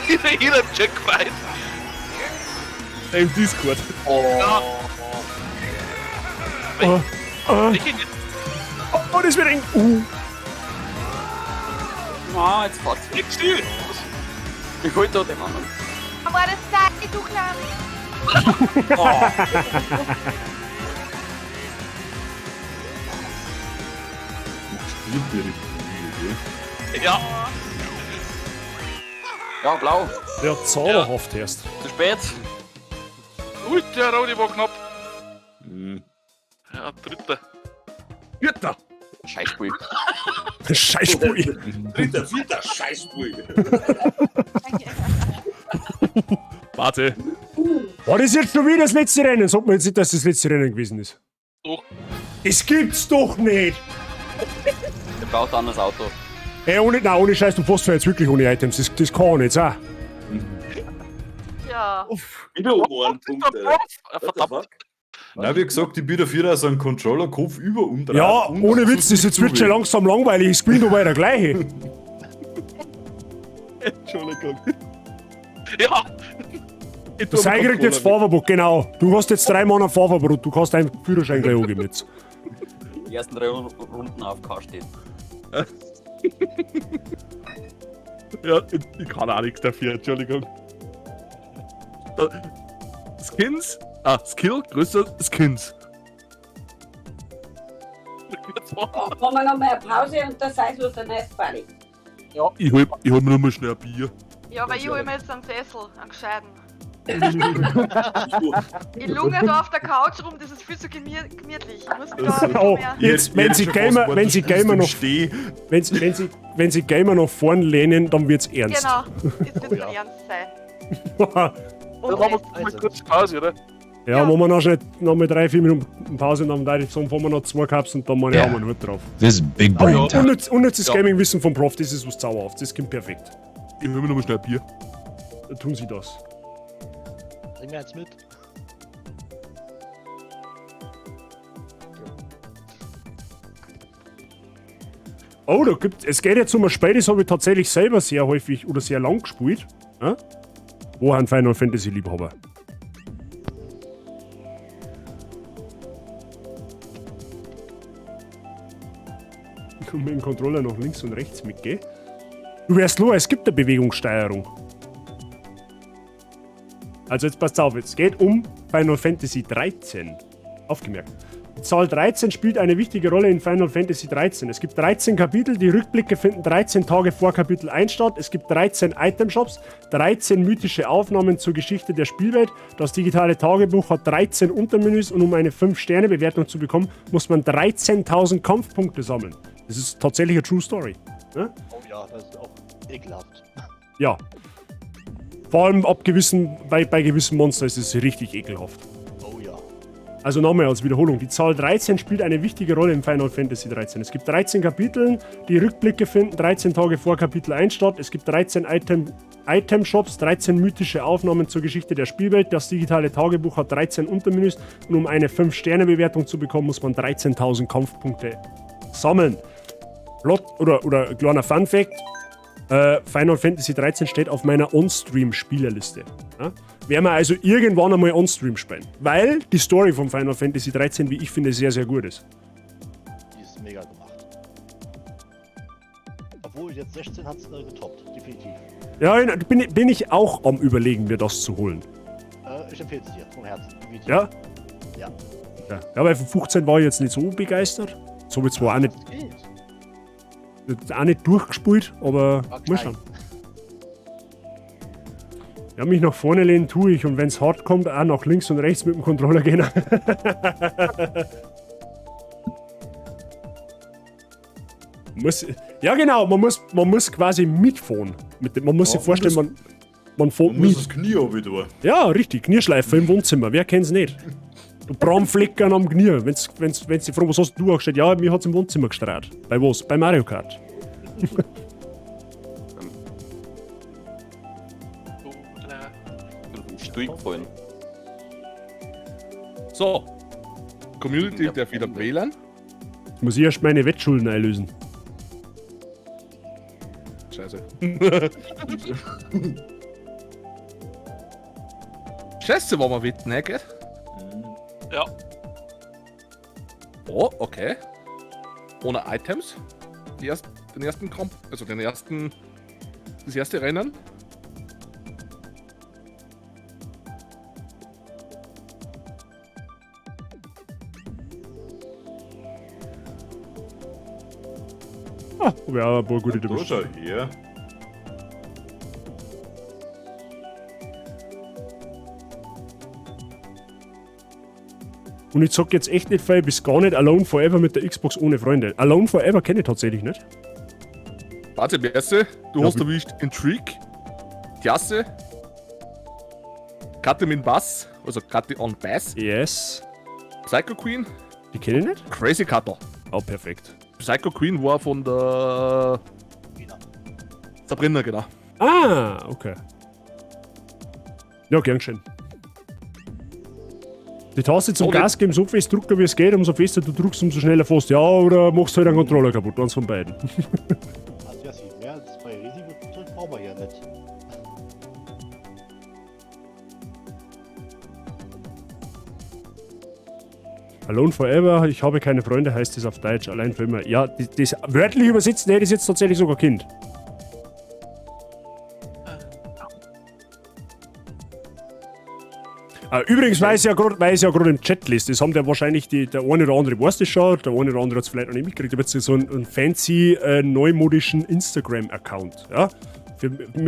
Wieder jeder im Chat gefreut. Im Discord. Oh. Ja. Oh, oh, Ich nicht. oh, das wird eng. Ah, jetzt fahrt's. Lieg still! Ich hol da den anderen. Aber das zeig ich, du Kleine. Spielt dir die Mühe, Ja. Ja, blau. Ja, zauberhaft erst. Zu spät. Ui, der Rodi war knapp. gell? Ja, dritter. Vierter! Scheißspiel. Scheißspiel. Dritter, vierter Scheißspiel. Warte. War das jetzt schon wieder das letzte Rennen? Sagt mir jetzt nicht, dass das letzte Rennen gewesen ist. Doch. Das gibt's doch nicht! Der braucht ein anderes Auto. Ey, ohne, nein, ohne Scheiß, du fährst jetzt wirklich ohne Items. Das kann ich nicht sein. Ja. Wieder um einen Punkt, Alter. Verdammt. Na, wie gesagt, ich bin dafür, dass ein Controller Kopf über umdreht. Ja, und ohne Witz, das jetzt wird schon zuwählt. langsam langweilig. Ich bin doch weiter gleiche. Entschuldigung. Ja. Du sei kriegt jetzt Fahrverbot, genau. Du hast jetzt 3 Monate Fahrverbot, du kannst deinen Führerschein gleich angeben jetzt. Die ersten 3 Runden auf K stehen. Ja, ich kann auch nichts dafür, Entschuldigung. Skins? Ah, Skill, größer Skins. Machen wir nochmal eine Pause und da sei so der neues Party. Ja. Ich hol mir nur mal schnell ein Bier. Ja, aber ich hol mir jetzt einen Sessel, einen gescheiten. Ich lunge da auf der Couch rum, das ist viel zu gemütlich. Ich muss da Oh, mehr. jetzt, wenn sie Gamer, wenn sie Gamer noch, wenn sie Gamer noch vorn lehnen, dann wird's ernst. Genau, jetzt wird's dann ernst sein. Dann machen wir mal kurz Pause, oder? Ja, machen wir noch schnell noch mal 3, 4 Minuten Pause und dann würde ich sagen, fahren wir noch 2 Cups und dann machen wir einen Hut drauf. This is big brain Aber time. unnützes Ja. Gaming-Wissen vom Prof, das ist was zauberhaft, das kommt perfekt. Ich hol mir nur mal schnell ein Bier. Dann tun sie das. Bring mir eins mit. Oh, da gibt es geht jetzt um ein Spiel, das habe ich tatsächlich selber sehr häufig oder sehr lang gespielt. Ja? Wo ein Final Fantasy Liebhaber? Und mit dem Controller nach links und rechts mitgehen. Du wärst nur, es gibt eine Bewegungssteuerung. Also jetzt passt auf, es geht um Final Fantasy 13. Aufgemerkt. Die Zahl 13 spielt eine wichtige Rolle in Final Fantasy 13. Es gibt 13 Kapitel, die Rückblicke finden 13 Tage vor Kapitel 1 statt. Es gibt 13 Item-Shops, 13 mythische Aufnahmen zur Geschichte der Spielwelt. Das digitale Tagebuch hat 13 Untermenüs und um eine 5-Sterne-Bewertung zu bekommen, muss man 13.000 Kampfpunkte sammeln. Das ist tatsächlich eine True Story. Ne? Oh ja, das ist auch ekelhaft. Ja. Vor allem ab gewissen, bei gewissen Monstern ist es richtig ekelhaft. Oh ja. Also nochmal als Wiederholung. Die Zahl 13 spielt eine wichtige Rolle in Final Fantasy 13. Es gibt 13 Kapitel, die Rückblicke finden 13 Tage vor Kapitel 1 statt. Es gibt 13 Item-Shops, 13 mythische Aufnahmen zur Geschichte der Spielwelt. Das digitale Tagebuch hat 13 Untermenüs und um eine 5-Sterne-Bewertung zu bekommen, muss man 13.000 Kampfpunkte sammeln. Plot oder kleiner Fun-Fact: Final Fantasy 13 steht auf meiner On-Stream-Spielerliste. Ja? Werden wir also irgendwann einmal On-Stream spielen. Weil die Story von Final Fantasy 13, wie ich finde, sehr, sehr gut ist. Die ist mega gemacht. Obwohl, jetzt 16 hat es getoppt, definitiv. Ja, bin ich auch am Überlegen, mir das zu holen. Ich empfehle es dir, vom Herzen. Definitiv. Ja? Ja. Ja, weil von 15 war ich jetzt nicht so begeistert. So habe ich zwar auch nicht, auch nicht durchgespielt, aber mal schauen. Ja, mich nach vorne lehnen tue ich und wenn es hart kommt, auch nach links und rechts mit dem Controller gehen. muss, ja genau, man muss quasi mitfahren. Man muss Ja, sich vorstellen, man fährt Man muss mit. das Knie auch wieder. Ja, richtig, Knieschleife im Wohnzimmer, wer kennt's nicht? Du Bramfleckern am Knie. Wenn's dich fragst, was hast du angestellt? Ja, mir hat's im Wohnzimmer gestrahlt. Bei was? Bei Mario Kart. Ich bin vom Stuhl gefallen. So. Community darf wieder wählen. Jetzt muss ich erst meine Wettschulden einlösen. Scheiße. Scheiße, war mal wetten, ne, gell? Ja. Oh, okay. Ohne Items. Den ersten Komp, also den ersten, das erste Rennen. Ah, hab ich auch ein paar gute Da erwischt. schau her. Und ich zock jetzt echt nicht viel, bis gar nicht Alone Forever mit der Xbox ohne Freunde. Alone Forever kenne ich tatsächlich nicht. Warte, Berse, du Ja, hast wie- erwischt Intrigue, Klasse, Karte mit Bass, also Karte on Bass. Yes. Psycho Queen. Die kenne ich nicht. Crazy Cutter. Oh, perfekt. Psycho Queen war von der Sabrina, genau. Ah, okay. Ja, gern geschehen. Die Taste zum Oh, die- Gas geben, so fest drücken, wie es geht, umso fester du drückst, umso schneller fährst. Ja, oder machst halt einen Controller kaputt, eins von beiden. Also ja, sie mehr als zwei Risiko brauchen wir ja nicht. Alone Forever, ich habe keine Freunde, heißt es auf Deutsch, allein für immer. Ja, das, das wörtlich übersetzt, nee, das ist jetzt tatsächlich sogar Kind. Übrigens, weil ich ja gerade im Chat lese, das haben ja wahrscheinlich der eine oder andere weiß das schon, der eine oder andere hat es vielleicht noch nicht mitgekriegt, ich habe jetzt so einen fancy, neumodischen Instagram-Account, ja?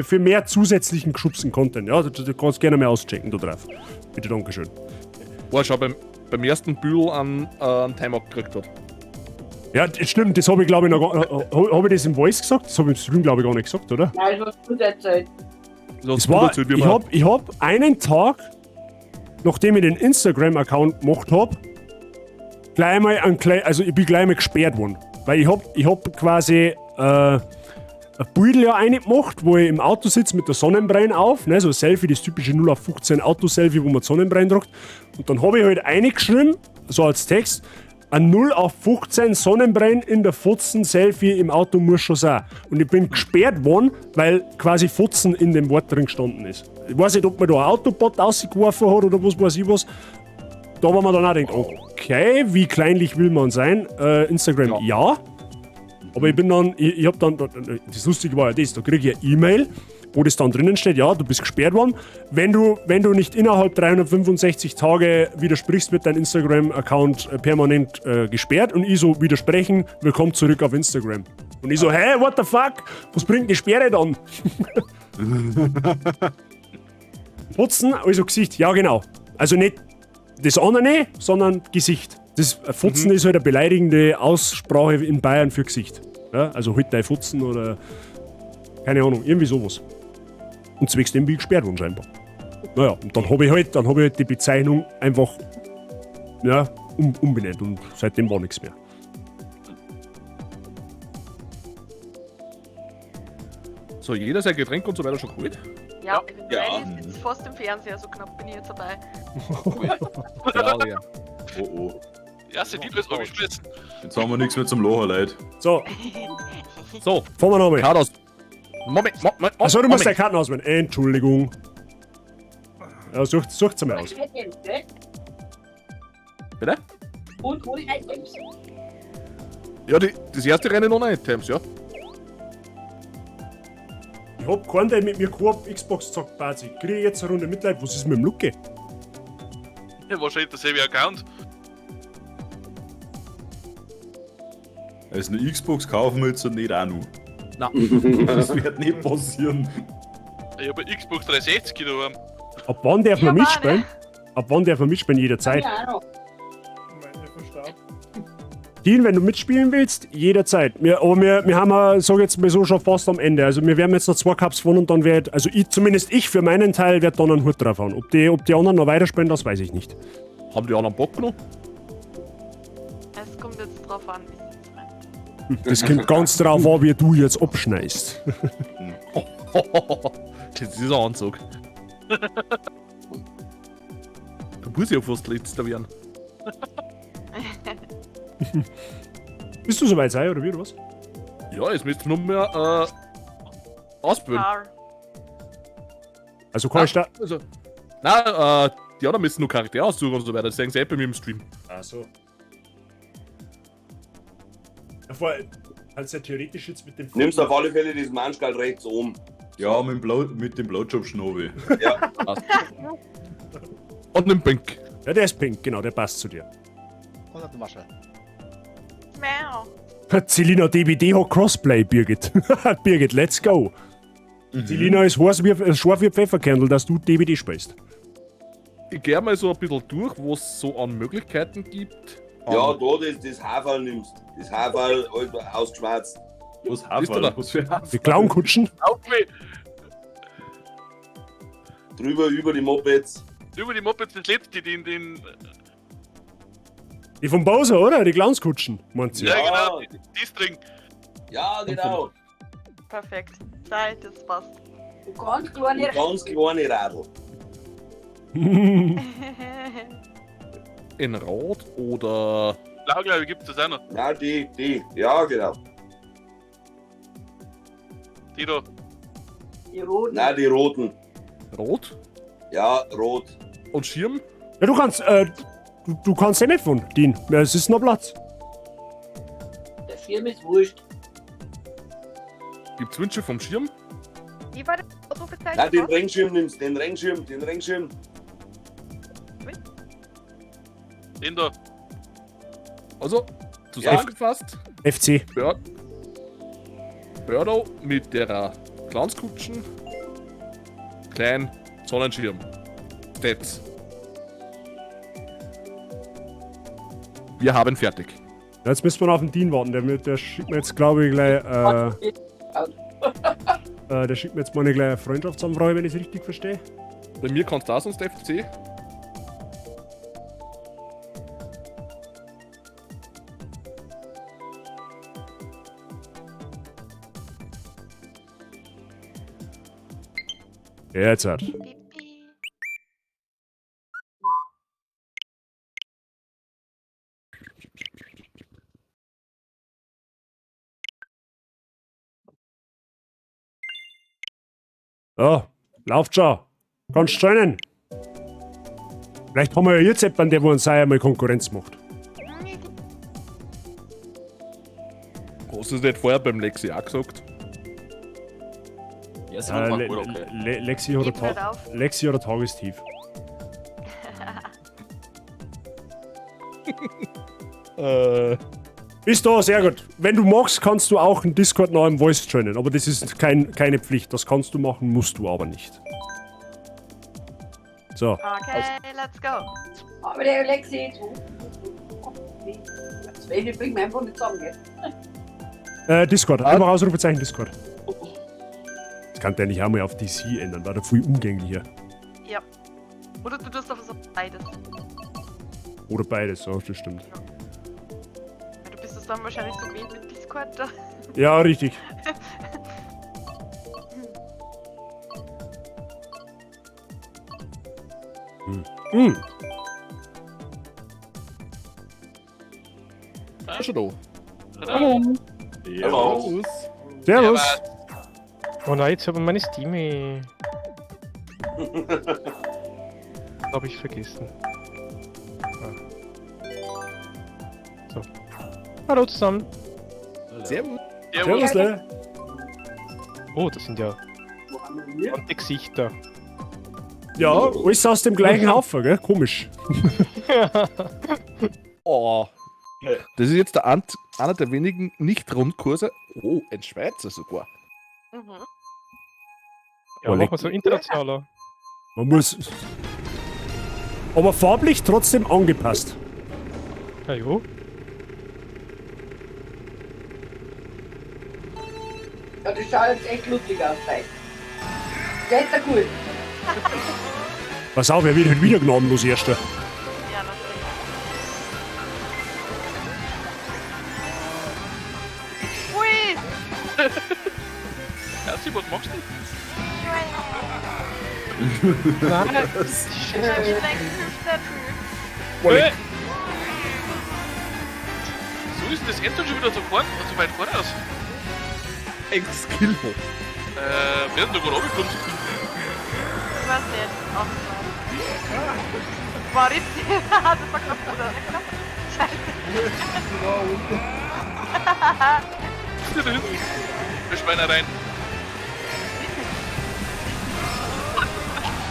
Für mehr zusätzlichen geschubsten Content, ja? Du kannst gerne mal auschecken da drauf. Bitte, Dankeschön. Wo er schon beim ersten Bühl einen Timeout gekriegt hat. Ja, das stimmt, das habe ich glaube ich noch gar habe ich das im Voice gesagt? Das habe ich im Stream glaube ich gar nicht gesagt, oder? Nein, das hast du erzählt. Das war, ich hab einen Tag, nachdem ich den Instagram-Account gemacht hab, gleich mal also ich bin gleich mal gesperrt worden. Weil ich hab quasi ein Beutel ja reingemacht, wo ich im Auto sitze mit der Sonnenbrille auf, ne, so ein Selfie, das typische 0815 Auto-Selfie, wo man die Sonnenbrille tragt. Und dann habe ich halt reingeschrieben, so als Text, ein 0815 Sonnenbrille in der Fotzen-Selfie im Auto muss schon sein. Und ich bin gesperrt worden, weil quasi Fotzen in dem Wort drin gestanden ist. Ich weiß nicht, ob man da ein Autobot rausgeworfen hat oder was weiß ich was. Da war man dann auch denkt, okay, wie kleinlich will man sein? Instagram, ja. Aber ich bin dann, ich hab dann, das Lustige war ja das, da kriege ich eine E-Mail, wo das dann drinnen steht, ja, du bist gesperrt worden. Wenn du nicht innerhalb 365 Tage widersprichst, wird dein Instagram-Account permanent gesperrt. Und ich so, widersprechen, willkommen zurück auf Instagram. Und ich so, hä, what the fuck? Was bringt die Sperre dann? Putzen, also Gesicht, ja genau. Also nicht das andere, sondern Gesicht. Das Futzen ist halt eine beleidigende Aussprache in Bayern für Gesicht. Ja, also halt dein Futzen oder keine Ahnung, irgendwie sowas. Und zwecks dem bin ich gesperrt worden scheinbar. Naja, und dann habe ich halt die Bezeichnung einfach ja, umbenannt und seitdem war nichts mehr. So, jeder sein Getränk und so weiter schon geholt? Ja, ich bin Ja. ready, ich sitze fast im Fernseher, so knapp bin ich jetzt dabei. Ja, ja. Oh oh. Erste Lied wird abgeschmissen. Jetzt haben wir nichts mehr zum Lachen, Leute. So. So. Fahren wir nochmal. Karte aus. Moment, Moment, Achso, du musst Moment. deine Karten auswählen. Entschuldigung. Ja, sucht's mal aus. Items, gell? Bitte? Und ohne Items. Ja, das erste Rennen ohne Items, ja. Ich hab keinen, der mit mir Koop Xbox zockt, Bazi. Krieg ich jetzt eine Runde Mitleid? Was ist mit dem Lucke? Ja, wahrscheinlich derselbe Account. Also eine Xbox kaufen wir jetzt nicht auch noch. Nein. Das wird nicht passieren. Ich hab eine Xbox 360 daheim. Ab wann darf man mitspielen? Ab wann darf man mitspielen? Jederzeit. Ja, auch noch. Dean, wenn du mitspielen willst, jederzeit. Wir haben, ja, sag jetzt mal so, schon fast am Ende. Also wir werden jetzt noch 2 Cups fahren und dann wird, also ich, zumindest ich für meinen Teil, werde dann einen Hut drauf hauen. Ob die anderen noch weiterspielen, das weiß ich nicht. Haben die anderen Bock noch? Es kommt jetzt drauf an, wie es jetzt rennt. Das kommt ganz drauf an, wie du jetzt abschneidest. Das ist ein Anzug. muss ich ja fast letzter werden. Bist du soweit sei, oder wie, oder was? Ja, jetzt müsst ihr nur mehr ausbühnen. Also kann ich da. Also, nein, die anderen müssen nur Charaktere aussuchen und so weiter. Das sehen sie eh bei mir im Stream. Ach so. Ja, vor, kannst ja theoretisch jetzt mit dem. Nimmst auf alle Fälle das Manschgal rechts oben. Ja, mit dem Blowjob-Schnobi. Ja. Und dem Pink. Ja, der ist pink, genau, der passt zu dir. Und auf den Marschall. Mau. Selina DBD hat Crossplay, Birgit. Birgit, let's go. Selina ist heiß wie, scharf wie Pfefferkernel, dass du DBD spielst. Ich gehe mal so ein bisschen durch, was es so an Möglichkeiten gibt. Ja, da das Haferl nimmst. Das Haferl, Alter, ausgeschwärzt. Was Ist Haferl? da? Was für Haferl? Die Clownkutschen. Auf mich! Drüber über die Mopeds. Über die Mopeds, das letzte, den. Die vom Bowser, oder? Die Clownskutschen, meint sie. Ja, genau, die String. Ja, genau. Perfekt. Nein, das passt. Und ganz kleine Und ganz kleine Radl. In Rot oder. Blau, glaube ich, gibt es das auch noch. Ja, die. Ja, genau. Die da. Die roten. Nein, die roten. Rot? Ja, rot. Und Schirm? Ja, du kannst, du kannst eh mitfahren, Dean. Ja, es ist noch Platz. Der Schirm ist wurscht. Gibt's Wünsche vom Schirm? Wie war das Ausrufezeichen? Nein, den Regenschirm nimmst. Den Regenschirm, den Regenschirm. Den da. Also, zusammengefasst. FC. Birdo mit der Clownskutschen. Klein Sonnenschirm. Stats. Wir haben fertig. Ja, jetzt müssen wir noch auf den Dean warten. Der schickt mir jetzt, glaube ich, gleich. Der schickt mir jetzt mal eine gleich Freundschaftsanfrage, wenn ich es richtig verstehe. Bei mir kannst du auch sonst FC. Jetzt hat. Ja, lauft schon. Kannst joinen. Vielleicht haben wir ja jetzt jemanden, der wo uns auch einmal Konkurrenz macht. Hast du das nicht vorher beim Lexi auch gesagt? Ja, sie war gut, okay. Lexi hat ein Gib nicht auf. Lexi hat ein Tagestief. Ist da, sehr gut. Wenn du magst, kannst du auch einen Discord noch im Voice joinen, aber das ist keine Pflicht. Das kannst du machen, musst du aber nicht. So. Okay, let's go. Aber der Lexi ist. Welche bringen wir einfach nicht zusammen, gell? Discord. Einfach Ausrufezeichen Discord. Das kann der nicht auch mal auf DC ändern, war da viel umgänglicher. Ja. Oder du tust einfach so beides. Oder beides, ja, das stimmt. Weil Du bist es dann wahrscheinlich so gewöhnt mit Discord. Da. Ja, richtig. Hm. Schon da. Hallo. Hallo. Servus. Oh nein, jetzt habe ich meine Steam. Habe ich vergessen. Ah. So. Hallo zusammen. Servus. Servus, le. Oh, das sind ja bekannte Gesichter. Ja, alles aus dem gleichen Haufen, gell? Komisch. Oh. Das ist jetzt der einer der wenigen Nicht-Rundkurse. Oh, ein Schweizer sogar. Mhm. Ja, machen wir so internationaler. Man muss. Aber farblich trotzdem angepasst. Ja, jo. Ja, das schaut jetzt echt lustig aus, gleich. Der ist ja cool. Pass auf, er wird halt wieder gnadenlos Erster. Ja, natürlich. Ui! Ersi, was machst du? Nein! Ich denke, hilft nicht viel. So ist das Anton schon wieder so, vorn, so weit vorne aus. Ex-Skill. Wer denn da gerade runtergekommen? Ich weiß nicht. Auch War richtig. Das war knapp, oder? Knapp. Scheiße. Ist der da hinten? Der Schweinereien.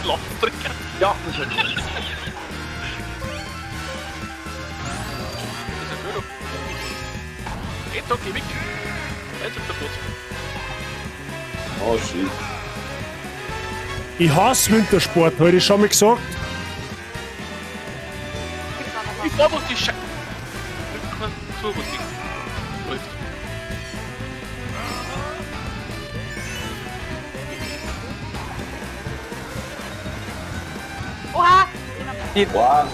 Laufdrücker. Ja. Das ist ja blöd. Anton, geh weg. Eins auf der Platz. Oh shit. Ich hasse Wintersport, hab ich schon mal gesagt. Ich fahr doch die Scheiße. Turbo-Ding. Läuft. Oha! Wow.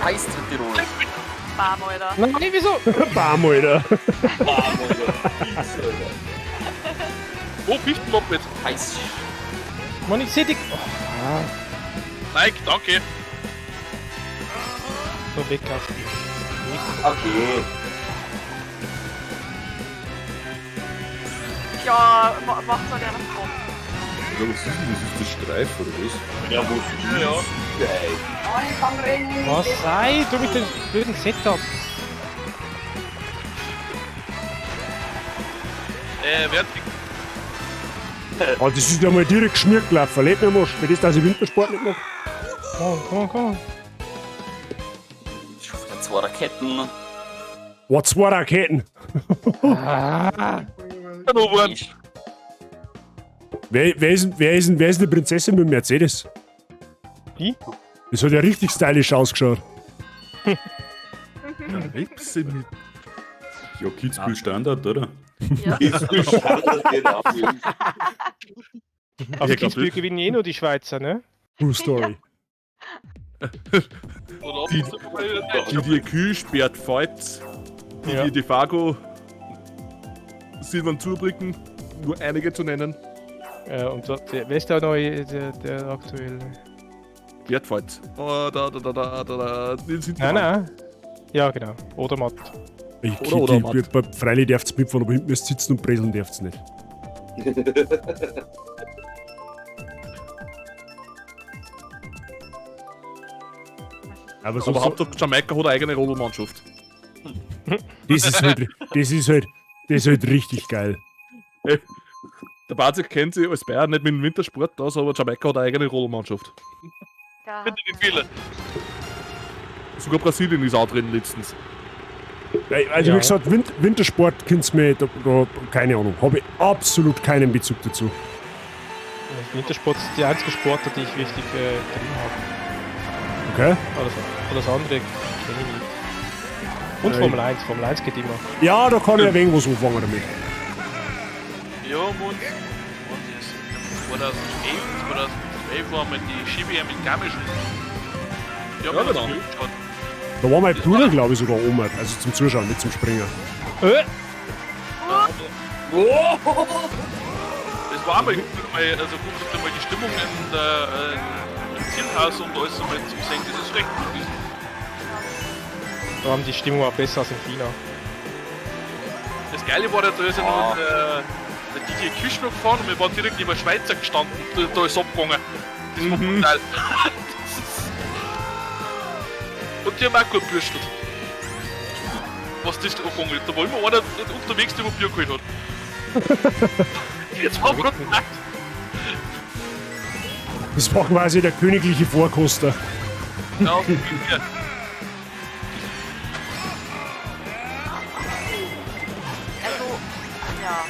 Heiß Tirol. Bam, Alter. Nein, wieso? Bam, Alter. Bam, Alter. Fix, Alter. Wo Fichtenmoped? Heiß. Mann, ich seh dich. Oh, Mike, danke. so weg auf die. Okay. Ja, macht's halt einfach kaputt. Alter, was ist denn das? Ist das Streif oder was? Ja, wo ist Ja, ja. Geil. Was sei du mit dem blöden Setup? Wer hat Oh, das ist ja mal direkt geschmiert gelaufen. Leck mir mal, für das, dass ich Wintersport nicht mache. Komm, komm, komm. Schon wieder zwei Raketen. Boah, zwei Raketen. Ah, noch waren? Wer ist denn die Prinzessin mit dem Mercedes? Ich? Das hat ja richtig stylisch ausgeschaut. Ripse mit. Ja, Kitzbühel Standard, oder? Ja. Kitzbühel Standard, genau. Auf Ich glaub, Kitzbühel gewinnen eh nur die Schweizer, ne? True Story. Oder Die, die Kühe sperrt Feuz. Die, Ja. die Defago Silvan Zurbrücken, nur einige zu nennen. Und wer ist der neue, der aktuelle? Bert Feuz. Oh, da, da, da, da, da, da. Den sind Nein, nein. Ja, genau. Oder Matt. Ich, Oder ich, Matt. ich, ich, freilich darf's mitfahren, aber hinten müsst ihr sitzen und breseln darf's nicht. Aber so, Aber so, Hauptsache Jamaika hat eine eigene Rodelmannschaft. das ist halt, das ist halt richtig geil. Ey, Der Patrick kennt sich als Bayern nicht mit dem Wintersport aus, aber Jamaika hat eine eigene Rodelmannschaft. Ja. Bitte die Fehler. Sogar Brasilien ist auch drin letztens. Also Ja. wie gesagt, Wintersport könnt's mir, da, keine Ahnung, habe ich absolut keinen Bezug dazu. Wintersport ist die einzige Sportart, die ich richtig drin habe. Okay? Alles andere kenne ich nicht. Und Formel 1, Formel 1 geht immer. Ja, da kann ich ein wenig was anfangen damit. Ja, und das 2011, 2012 waren wir die Ski-WM in Garmisch. Die haben Ja, wir uns genau. angeschaut. Da war mein Bruder, glaube ich, sogar oben, also zum Zuschauen, nicht zum Springen. Das war einmal, also gut, einmal die Stimmung in der, im Zielhaus und alles einmal zum Sehen, das ist recht gut gewesen. Da haben die Stimmung auch besser als in China. Das Geile war ja, da ist ja noch der DJ Kisch noch gefahren und wir waren direkt neben der Schweizer gestanden. Da ist abgegangen. Das war brutal. Das ist- Und die haben auch gut gebürstelt. Was das da angegangen ist. Da war immer einer unterwegs, der wo Bier geholt hat. Jetzt war brutal. Das war quasi der königliche Vorkoster. Ja, ja. Also, ja.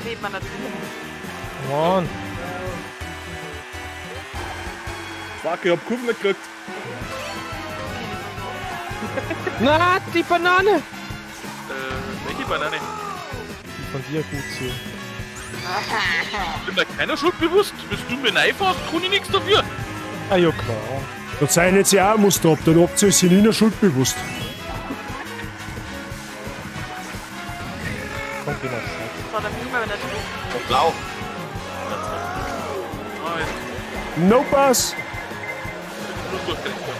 Lebt man natürlich. Mann. Fuck, ich hab Kurven nicht gekriegt. Na, die Banane! Welche Banane? Die von dir gut zu. Bin mir keiner Schuld bewusst. Wenn du mir reinfährst, kann ich nichts dafür. Ah ja, klar. Da zeichnet sich auch ein Muster ab, dann habt ihr euch Selina schuldbewusst. Kommt genau Seite. Das hat er mir immer wieder drin. Blau. Ah, jetzt. No Pass. Nur durchgerechnet.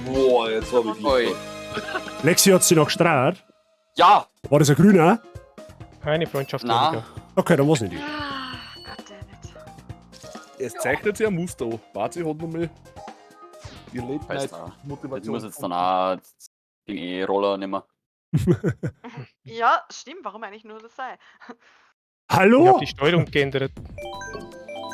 Boah, jetzt hab ich Glück gehabt. Lexi hat sie noch gestrahlt. Ja! War das ein grüner? Keine Freundschaft Na. weniger. Okay, dann war's nicht ich. Es zeichnet sich ein Muster an. Bazi hat noch mal ihr Late Weiß Night nicht. Ich Motivation. muss jetzt dann auch den E-Roller nehmen. Ja, stimmt, warum eigentlich nur das sei? Hallo? Ich hab die Steuerung geändert.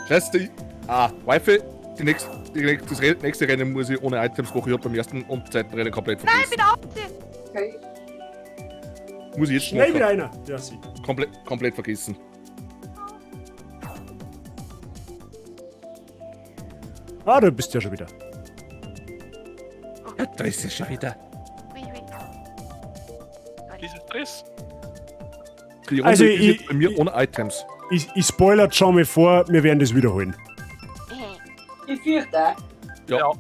Scheiße, die. Ah, Wifi, die nächste, die nächste, das nächste Rennen muss ich ohne Items machen. Ich hab beim ersten und zweiten Rennen komplett Nein, vergessen. ich bin aufziehen! Okay. Muss ich jetzt Schnell machen. wieder einer. Ja, sie. Komplett vergessen. Ah, du bist ja schon wieder. Ja, da ist es schon wieder. Ui, ui. Dieser Stress. Die Runde Also, ist ich- jetzt bei mir ohne Items. Ich spoilert schon mal vor, wir werden das wiederholen. Ich fürchte auch. Ja.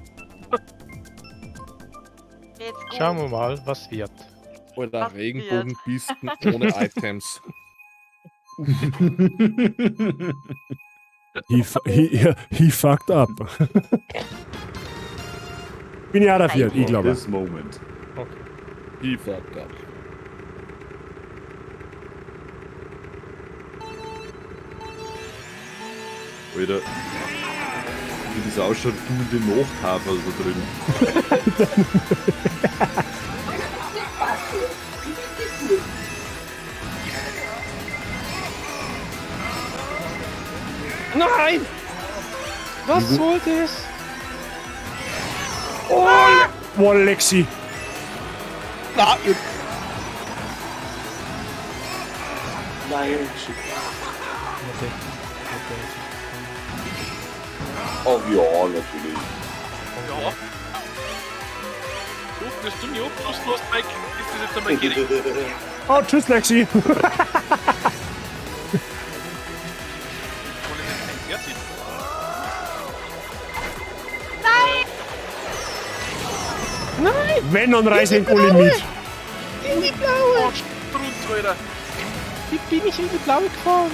Jetzt gut. Schauen wir mal, was wird. Alter, Was Regenbogenpisten ohne Items. He fucked up. Bin ich auch dafür, ich glaube. This moment. Okay. He fucked up. Alter. Wie das ausschaut, du in den Nachthafer so drin. Passt schon. Ich find das gut. Nein! Was soll das? Oh, boah, Lexi. Na, ich- Nein, shit. Oh ja, natürlich. Ja. So, bist du mir abgeschlossen hast, Mike, ist das jetzt einmal gerecht. Oh, tschüss, Lexi. Nein! Nein! Wenn, dann reiß ich den Uli mit. In die blaue! Oh, Strunz, Alter. Wie bin ich in die blaue gefahren?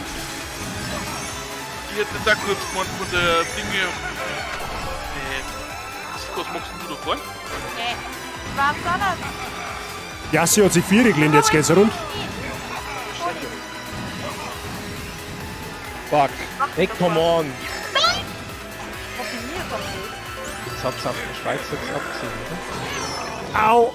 Ich hätte jetzt auch kurz gemeint von der Dinge. Nee. Was magst denn du da fahren? Nee. Was war das? Ja, sie hat sich vier gelehnt, jetzt geht's rund. Fuck. Hey, come on! Nein! Wo bin ich jetzt am Weg? Jetzt hat's auf der Schweiz jetzt abgesehen, oder? Au!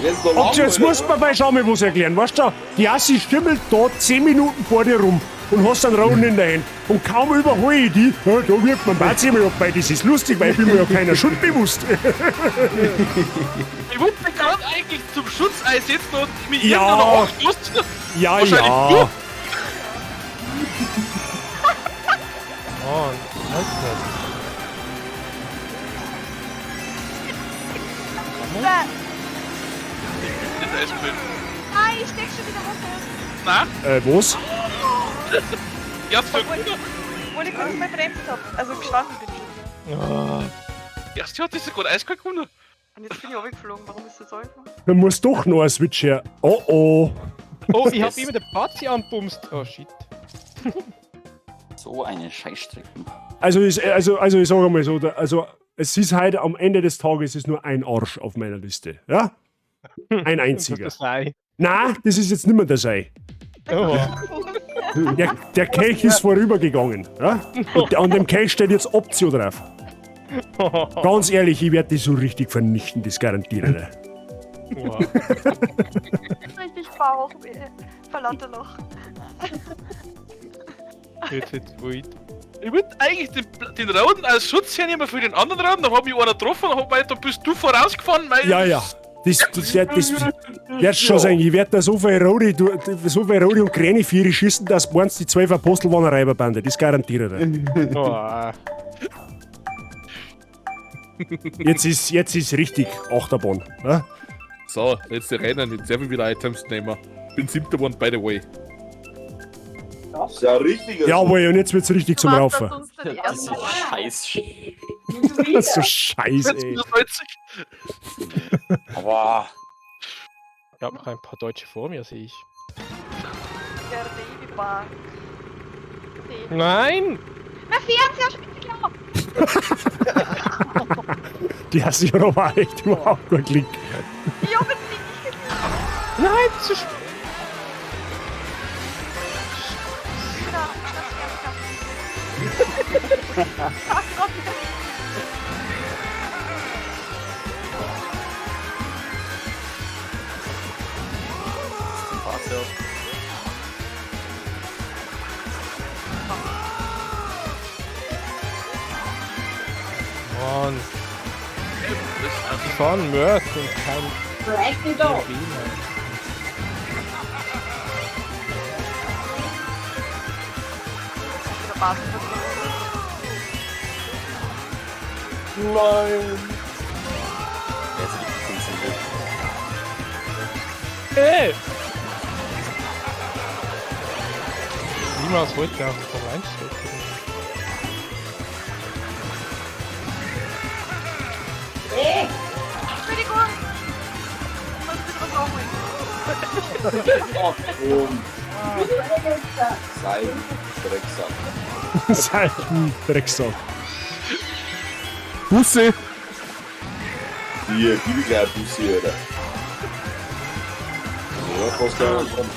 Jetzt noch Habt ihr, jetzt musst du mir bei Schau mal was erklären, weißt du? Die Assi stimmelt da 10 Minuten vor dir rum und hast einen Roden in der Hand. Und kaum überhole ich die, ja, da wirft man Bazi mal ab, weil das ist lustig, weil ich bin mir ja keiner Schuld bewusst. Ich wollte mich gerade eigentlich zum Schutz einsetzen und mich Ja. irgendwann angestoßen. Ja, Wahrscheinlich ja. du. Oh, halt nicht. Nein, Das ist eiskalt. Nein, ich steck schon wieder wo fest. Nein, Was? ja, so gut. Obwohl ich kurz mal bremst hab. Also gestanden bin schon wieder. Ah. Erst hat das gerade eiskalt gewonnen. Und jetzt bin ich runtergeflogen. Warum ist das so runtergeflogen? Da muss doch noch ein Switch her. Oh oh. Oh, ich hab immer den Bazi anbumst. Oh shit. So eine Scheißstrecken. Also ich sage mal so, also es ist heute am Ende des Tages ist nur ein Arsch auf meiner Liste. Ja? Ein einziger. Das sei. Na, das ist jetzt nicht mehr der Sei. Oh. Der Kelch ist vorübergegangen. Ja? Und an dem Kelch steht jetzt Optio drauf. Ganz ehrlich, ich werde die so richtig vernichten, das garantiere ich dir. Wow. Richtig Bauchweh. Vor lauter Lachen. Jetzt wird's wild. Ich wollte eigentlich den Roten als Schutz hernehmen für den anderen Roten, dann hab ich einer getroffen und hab gemeint, da bist du vorausgefahren, weil. Ja, ja. Das werd schon sein. Ich werde da so viel Rodi, so viel Rodi und Gräne Viere schießen, dass meinst die 12 Apostel waren eine Räuberbande. Das garantiere ich dir. Oh. Jetzt ist richtig Achterbahn. Ja? So, letzte Rennen, jetzt darf ich wieder Items nehmen. Bin siebter geworden, by the way. Sack. Ist ja richtiger. Jawohl, und jetzt wird's richtig zum Raufen. Das ist Scheiß. So scheiße, ey. Aber. Ich hab noch ein paar Deutsche vor mir, sehe ich. Der Babybank. Nein! Na, Fernseher spielt ja! Die hast sich aber echt überhaupt keinen Klick. Ich hab jetzt nicht gesehen. Nein, zu spät. Mann. Die fahren Mörk und kein. Vielleicht nicht da. BMW, Mann. Nein. Der ist richtig konzentriert. Ey! Niemals wollte auf dem Formel 1 Ey! Entschuldigung! Ich muss ein bisschen was nachholen. Ach komm. Sei Drecksack. Sei ein Drecksack. Busse! Hier, gib ich gleich ein Bussi, Alter. Ja, kannst gleich kommen.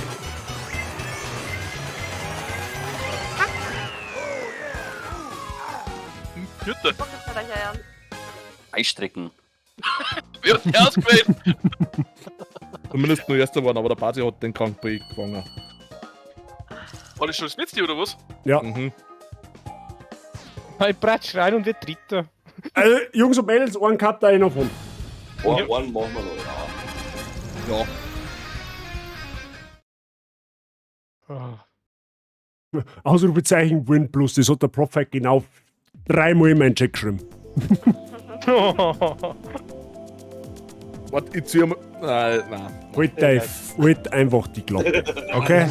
Bitte. Das ist nicht euer Ernst. Eistrecken. Wer hat der ausgewählt? Zumindest nur erster geworden, aber der Party hat den Grand Prix gefangen. War das schon das letzte oder was? Ja. Mhm. Ich bratsch rein und wird Dritter. Also, Jungs und Mädels, einen Cup da ich noch von. Einen machen wir noch, ja. Ja. Ah. Ausrufezeichen Win Plus, das hat der Prophet genau dreimal in meinen Chat geschrieben. Warte, ich zieh mal. Nein, nein. Halt, dein, halt einfach die Klappe. Okay?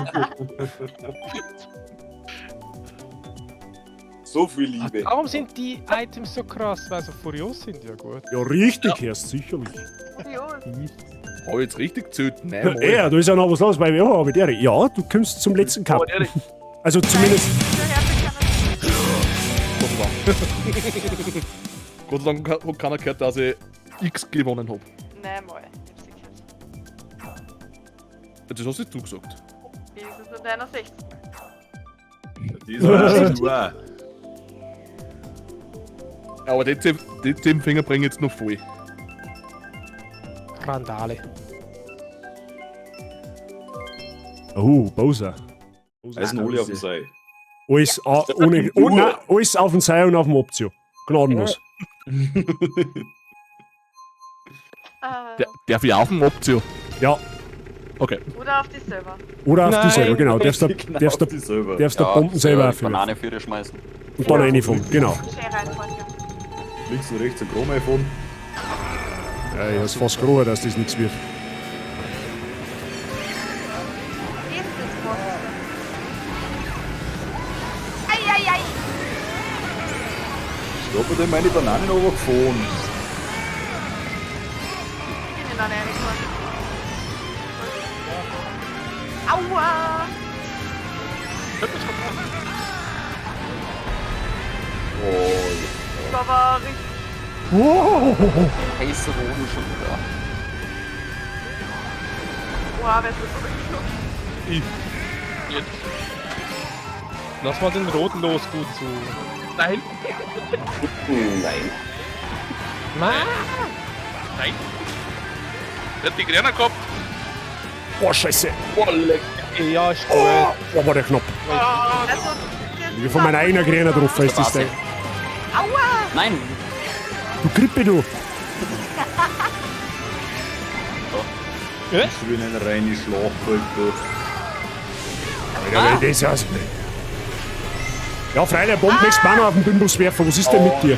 So viel Liebe. Warum sind die Items so krass? Weil sie furios sind, ja gut. Ja, richtig, Herr, sicherlich. Furios. Hab ich jetzt richtig gezählt? Nein, mal. Ja, da ist ja noch was los bei mir. Ja, aber der, ja, du kommst zum letzten Cup. Also zumindest. Gott sei Dank. Gott sei Dank hat keiner gehört, dass ich X gewonnen hab. Nein, mal. Ich hab's nicht gehört. Das hast nicht du gesagt. Wie ist es in deiner 16? Die ist auch du auch. Aber die 10 Finger bringen jetzt noch voll. Randale. Oh, Bowser. Da ist ein Oli auf dem Seil. Alles, ohne, oh, nein, alles auf dem Seil und auf dem Optio. Gnadenlos. Darf ich auf dem Optio? Ja. Okay. Oder auf dich selber. Oder auf die Nein. selber, genau. Darfst du Genau, darfst auf die selber. darfst du Ja, Bomben selber die aufhören. Banane für schmeißen. Und dann reinfahren, genau. Schön reinfahren, ja. Links und rechts ein Chrom iPhone. Ja, ich hab's fast gerochen, dass das nichts wird. Wie ist das Monster? Ei, ei, ei! Da hat mir denn meine Bananen runtergefahren. Ich bin in eine reingefahren. Aua! Oh, Das war aber richtig. Wow. Heißer Boden schon wieder. Boah, wer ist das runtergeflogen? Ich. Jetzt. Lass mal den roten los, gut zu. Nein. Nein. Mann! Nein. Wer hat die Gräner gehabt? Oh, scheiße. Oh, leck. Ja, ist gut. Oh, oh, war der knapp. Also, Ich bin von meiner eigenen Gräner drauf, ist das Ding. Aua! Nein! Du Grippe, du. Ich bin ein reine Schlaf, Alter. Alter, wenn das ja. Ja, Freilich, Bomben nächstes Mal noch auf den Bimbus werfen. Was ist denn mit dir? Ja,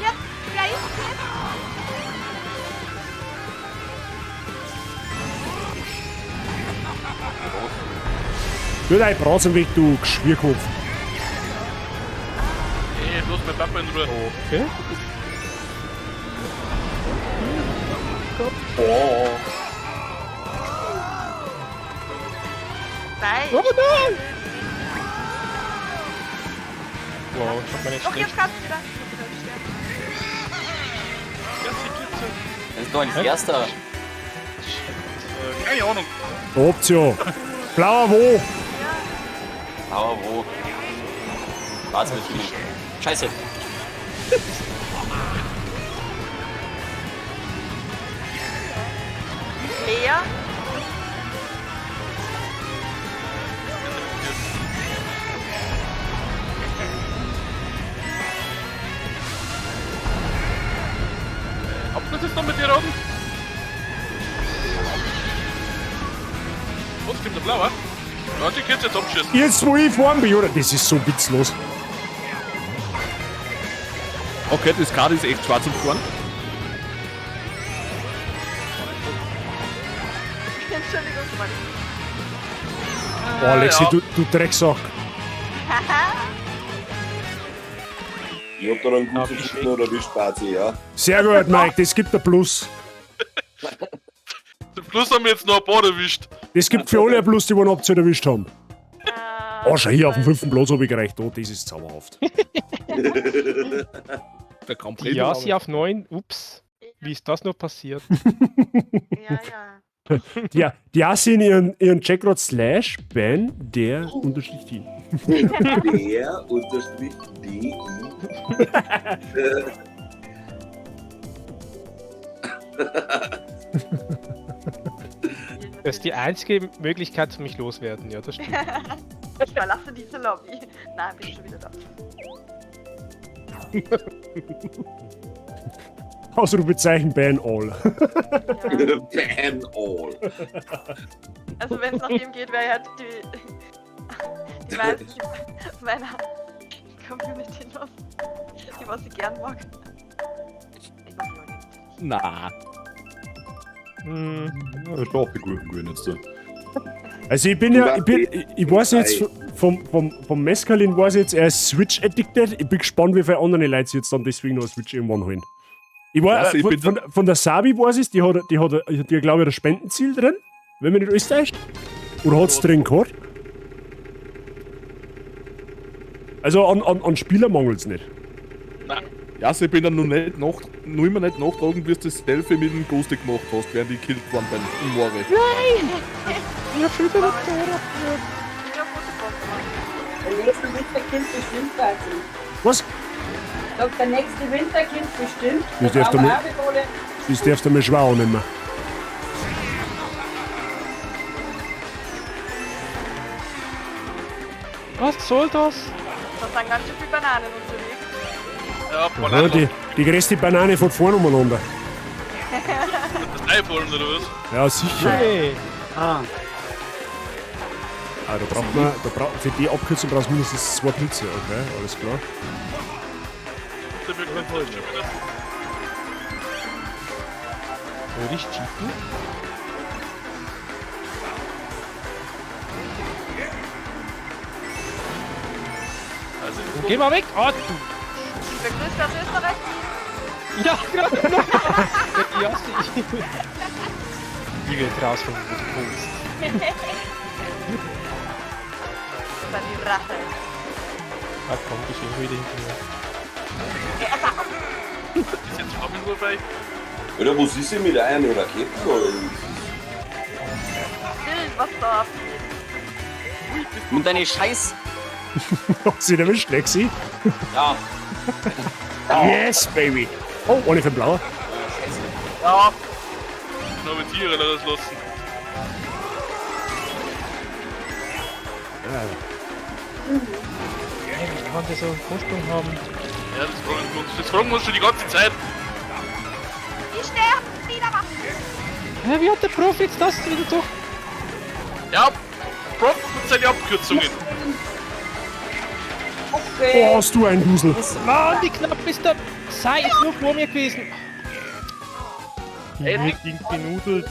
Ja, wer ist das? Tu dein Bratzen weg, du Geschwürkopf. Ey, lass mein Papa in Ruhe. Okay. Oh. Nein. Oh nein! Wow, ich hab meine Doch, schlecht. jetzt kannst du wieder. Ich hab wieder sterben. Das ist doch eigentlich erster. Keine Ahnung. Da habt ihr ja. Blauer wo? Blauer wo? Warte mit ihm. Scheiße. Lea. Habt ihr das noch mit dir oben? Was kommt der Blauer? Ja, die könnt ihr jetzt abschießen. Jetzt, wo ich vorn bin, oder? Das ist so witzlos. Okay, das Karte ist echt schwarz und vorn. Entschuldigung, Mann. Oh, Lexi, du Drecksack. Ich hab da einen guten Schuss noch erwischt, Bazi, ja. Sehr gut, Mike, das gibt ein Plus. Zum Plus haben wir jetzt noch ein paar erwischt. Das gibt für alle ein Plus, die wir einen Abzug erwischt haben. Oh, schau hier, auf dem fünften Platz habe ich gereicht. Oh, das ist zauberhaft. Der Kampf Die Yasi auf 9, ups. Wie ist das noch passiert? Ja, ja. Die, die Yasi in ihren Jackrod slash Ben, der unterstrich Team. Der unterstrich D I. Das ist die einzige Möglichkeit zu mich loswerden, ja, das stimmt. Ich verlasse diese Lobby. Nein, bin schon wieder da. Ausrufezeichen Ban all. Ban all. Also wenn es nach dem geht, wäre ja die meisten meiner Community los, die was ich gern mag. Ich mag die auch nicht. Na. Hm. Ja, das ist auch die guten gewesen jetzt da. Also ich bin ja, ich bin, ich weiß jetzt vom Mescalin weiß ich jetzt, er ist Switch addicted. Ich bin gespannt, wie viele andere Leute sich jetzt dann deswegen noch eine Switch irgendwann holen. Ich war, Also, ich von, bin von der Sabi weiß ich, die hat, glaube ich, ein Spendenziel drin, wenn mich nicht alles täuscht. Oder hat's drin gehabt? Also an Spieler mangelt's nicht. Ja, ich bin dann noch, nicht nach, noch immer nicht nachtragen, wie du das Selfie mit dem Ghosty gemacht hast, während ich gekillt worden bin im Moore. Nein! Ich hab schon wieder das Tor Der nächste Winterkind bestimmt, Bazi. Was? Ich sag, der nächste Winterkind bestimmt. Das Da darf brauchen der wir auch wieder alle. Das darfst du mir schwer annehmen. Was soll das? Da sind ganz schön viele Bananen unterwegs. Ja, Ja, die größte Banane fährt vorne umeinander. Das iPhone oder was? Ja, sicher. Hey. Ah. Ah, da braucht man, für die Abkürzung brauchst du mindestens 2 Pilze, okay, alles klar. Der wird schon wieder. Würde ich cheaten? Also, Geh mal weg! Oh, du! Begrüßt aus Österreich. Ja, gerade noch! Die Yasi. Die wird rausfinden, wo du wohnst. Das war die Rache. Ah komm, die stehen wieder hinter mir. Ist jetzt Fabian vorbei? Oder wo ist sie mit einer Raketen? Oder? Wild, was da abgeht. Und deine Scheiß. Hat sie erwischt, Lexi? Ja. Yes, baby! Oh, ohne für Blauer. Ja. Dann habe ich Tiere das lassen. Ja. Hey, wie kann der so einen Vorsprung haben? Ja, das fragen wir uns. Das fragen wir uns schon die ganze Zeit. Ich sterbe wieder was. Hä, wie hat der Profi jetzt das wieder durch? Ja, Prof mit seinen Abkürzungen. Okay. Oh, hast du einen Dusel. Mann, wie knapp ist der... Sei jetzt nur vor mir gewesen. Hier wird benudelt.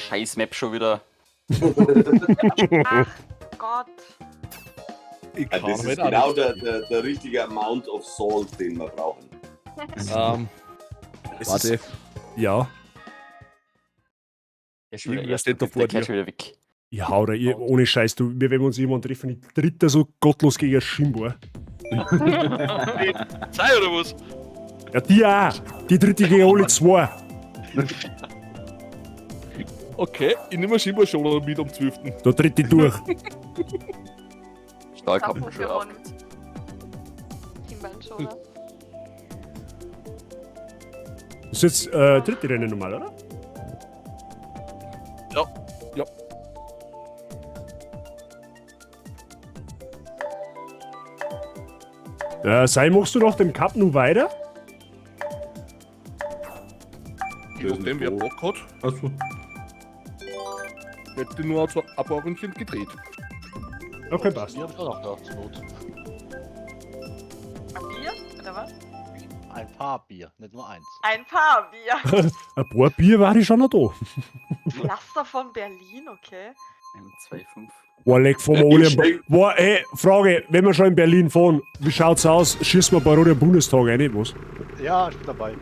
Scheiß Map schon wieder. Ach Gott. Ich Ah, kann das ist halt auch genau nichts. der richtige Amount of Salt, den wir brauchen. Es Warte. ist- Ja. Der ist schon wieder Irgendwer erst, steht da der vor kehrt dir. schon wieder weg. Ich hau da, ich, ohne Scheiß, du, wir, wenn wir uns irgendwann treffen, ich tritt da so gottlos gegen ein Schienbein. Sei oder was? Ja, die auch. Die tritt ich gegen alle zwei. Okay, ich nehme scheinbar schon mit am 12. Da tritt ich durch. Stahlkappen schon auf. Gewonnen. Schienbeinschoner. Das ist jetzt dritte Rennen normal, oder? Ja. Ja. Sei, machst du nach dem Cup nun weiter? Je nachdem, wer Bock hat. Also. Hätte nur ein paar Ründchen gedreht. Okay, passt. Die hab ich auch noch da, zur Not. Ein Bier? Oder was? Ein paar Bier, nicht nur eins. Ein paar Bier. Ein paar Bier war ich schon noch da. Pflaster von Berlin, okay. 2,5. Boah, leck, fahren wir alle. Boah, ey, Frage, wenn wir schon in Berlin fahren, wie schaut's aus? Schießen wir ein paar Runde im Bundestag rein, was? Ja, ich bin dabei.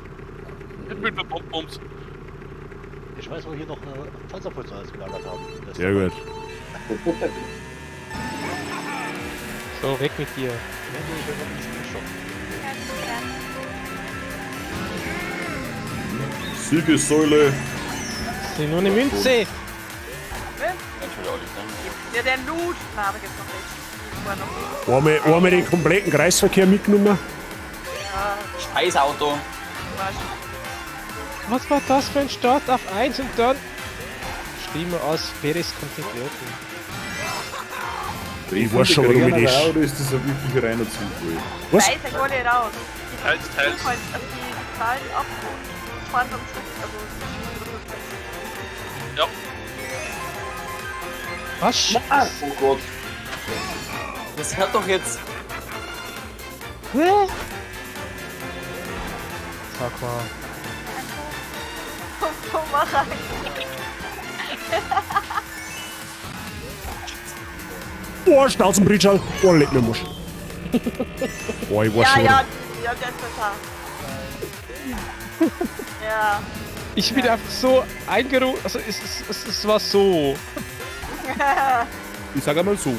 Ich bin bei Bonbons. Ich weiß, wo hier noch eine Panzerputzer alles gelagert haben. Das Sehr gut. So, weg mit dir. Siegessäule. Das ist nur eine Münze. Ja, der Loot. Na, da gibt's noch nicht. Die war noch nicht. Einmal, einmal den kompletten Kreisverkehr mitgenommen. Ja, Scheiß Auto. war schon. Was war das für ein Start auf 1 und dann schlimmer als Perez kommt nicht werden. Ich weiß schon, warum ich das. Oder ist das ein wirklich reiner Zufall? Was? Da ist ja gar nicht raus. Die Teils, teils. Also die zahlen ab und fahren dann zurück. Also die Ja. Was? Oh Gott. Das hört doch jetzt. Hä? Sag mal. Bumerang. Boah, Schnauzenbritschal. Boah, leck mir Musch. Boah, ich weiß Ja, schon. ja, ja, das ist total. Ja. Ich bin einfach so eingeruht. Also es war so. Ich sag einmal so.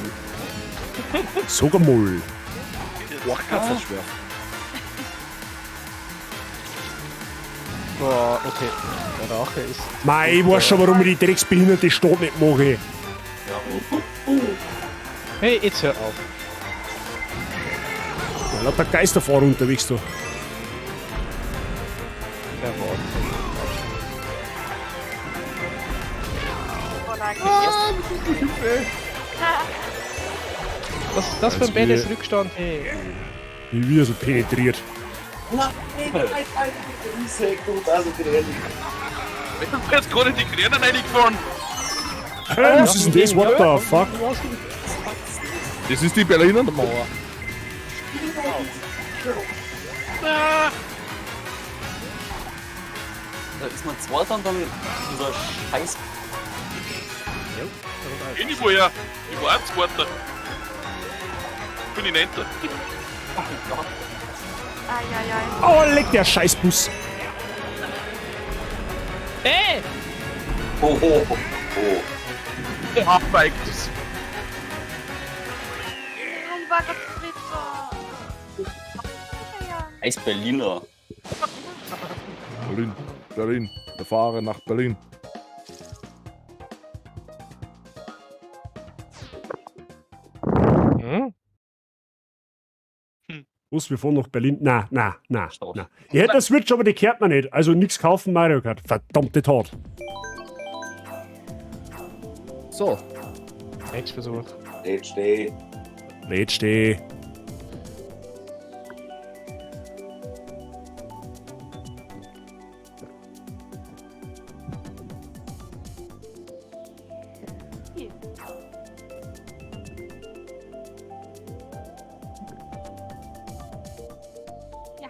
Sag einmal. Boah, Katze schwer. Boah, okay. Der Rache ist. Mei, ich weiß schon, warum ich die drecksbehinderte Stadt nicht mache. Hey, jetzt hör auf. Ja, lauter Geisterfahrer unterwegs da. Der Wahnsinn. Was ist das für ein Jetzt Badass Rückstand, hey? Ich bin wieder so penetriert. Nein, nein, nein, gut, also bin ehrlich. Ich bin jetzt gerade in die Kräne reingefahren. Hä, was ist denn das? What the fuck? Das ist die Berliner Mauer. Ah, Da ist man Zweiter und dann dieser Scheiß. Ich nicht woher. Ich war auch Zweiter. Bin ich Neunter. Eieiei. Oh, leck der Scheißbus. Ey! Oh, oh, oh. Ah, Bike. Ja, ich war gerade Dritter. Scheiß Berliner. Berlin, Berlin. Der Fahrer nach Berlin. Hm? Was, wir fahren nach Berlin? Na, na, na, na. Ich hätte eine Switch, aber die kehrt man nicht. Also nichts kaufen, Mario Kart. Verdammte Tat. So. Nächster Versuch. Letzte. Letzte. Ja.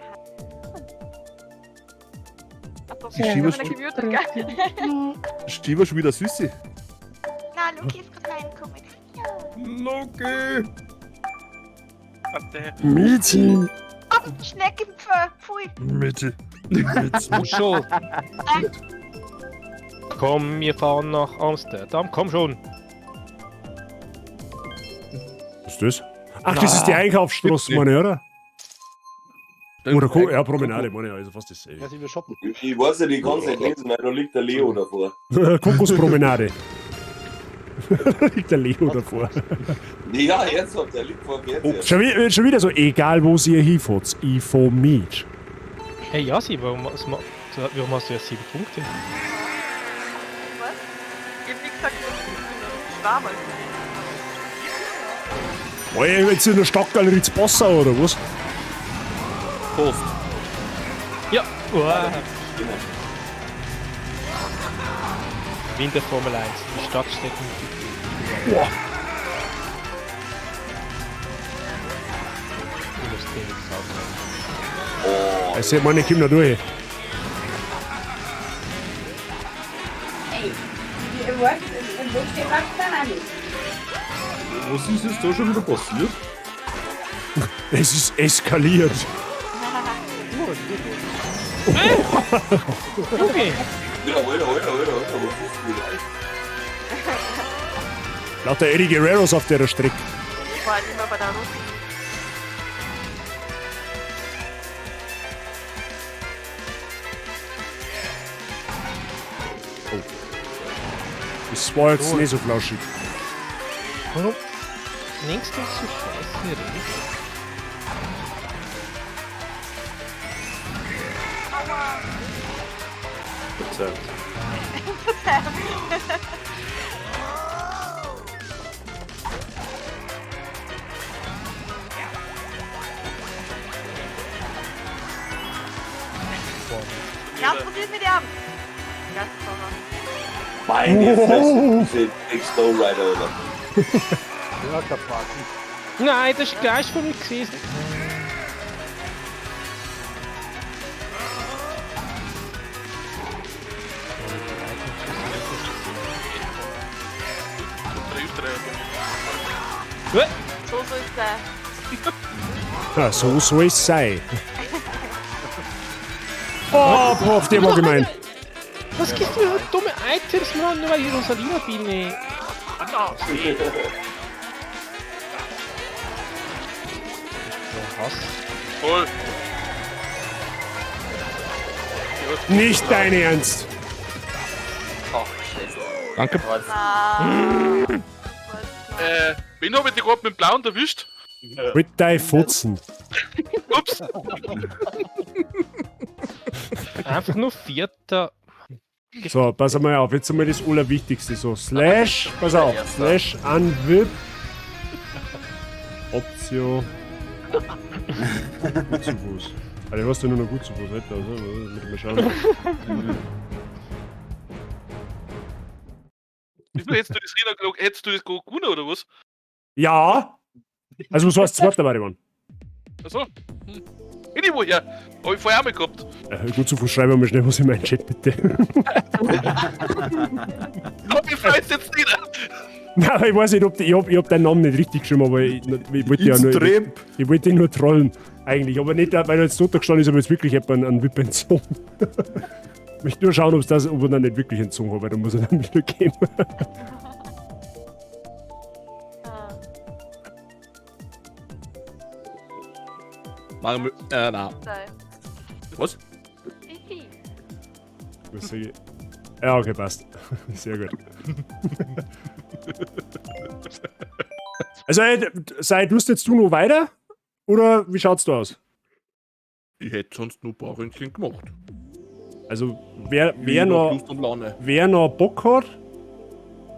Ach doch, Die ich Schiebe hab meine gemutet, gell? Stiber schon wieder Süße. Na, Luki ist gerade reingekommen. Hallo. Loki! Warte. Mieti! Schneckenpfö, pfui. Mitte. Schon. Komm, wir fahren nach Amsterdam. Komm schon. Was ist das? Ach, das ist die Einkaufsstraße, meine ich, oder? Oder Co ja, Promenade, meine ich, also fast dasselbe. Ja, sie wir shoppen. Ich weiß nicht, ich kann es nicht lesen, weil da liegt der Leo davor. Kokospromenade. Da liegt der Leo davor. Ja, ernsthaft, der liegt vor dem Fernseher. Schon wieder so, egal wo ihr hinfahrt, ich fahr mit. Hey Yasi, warum, warum hast du erst 7 Punkte? Was? Ich hab nicht gesagt, dass ich bin. Ich war mal. Oh, jetzt in der Stadtgalerie zu Passau, oder was? Post. Ja. Uah. Winterformel 1, die Stadt steht im Boah. Ich muss den jetzt aufnehmen. Also, ich meine, ich komm noch durch. Ey, ich weiß, wo steht was da nicht? Was ist jetzt da schon wieder passiert? Es ist eskaliert. Okay. Alter, Alter, Alter, Alter, was ist denn das? Lauter Eddie Guerreros auf der Strecke. Ich war halt immer bei der Russi. Das war jetzt nicht so flauschig. Warum lenkst du so scheiße rechts? Verzeiht. Ja, was ist mit ihm? Gastfahrer. Meine Fresse, diese Ex-Lowrider, Alter. Ja, der Party. Nein, das ist gleich von mir gewesen. So soll es sein. Ja, so soll es sein. Oh, boah, auf den war gemein. Was gibst du mir für dumme Items, Mann? Nur weil ich Rosalina bin, ey. Was? Voll. Nicht dein Ernst. Ach, scheiße. Danke. Wen hab ich dich gerade mit dem Blauen erwischt? Mit dein Futzen. Ups. Einfach nur Vierter. So, pass mal auf, jetzt einmal das Allerwichtigste. So, Slash, pass auf, Slash unwip. Optio. Gut zu Fuß. Alter, hast du nur noch gut zu Fuß, Alter, also, muss ich mal schauen. Wieso hättest du das Rennen, hättest du das gewonnen oder was? Ja! Also, was heißt zweiter war ich, Mann? Achso. Anyway, ja. Hab ich vorher auch mal gehabt. Gut zu Fuß, schreibe mal schnell was in meinen Chat, bitte. Aber ich weiß jetzt nicht. Nein, aber ich weiß nicht, ob die, ich hab deinen Namen nicht richtig geschrieben, aber ich wollte ja nur. Ich wollte ihn nur trollen, eigentlich. Aber nicht, weil er jetzt tot gestanden ist, aber jetzt wirklich jemand einen Whip entzogen. Ich möchte nur schauen, ob's das, ob er dann nicht wirklich entzogen hat, weil dann muss er dann wieder gehen. Machen wir. Nein. Was? Was sag ich? Ja, okay, passt. Sehr gut. Also, sei tust jetzt du noch weiter? Oder wie schaut's da aus? Ich hätte sonst nur ein paar Röntgen gemacht. Also, wer Wie noch, Lust und Laune. wer noch Bock hat,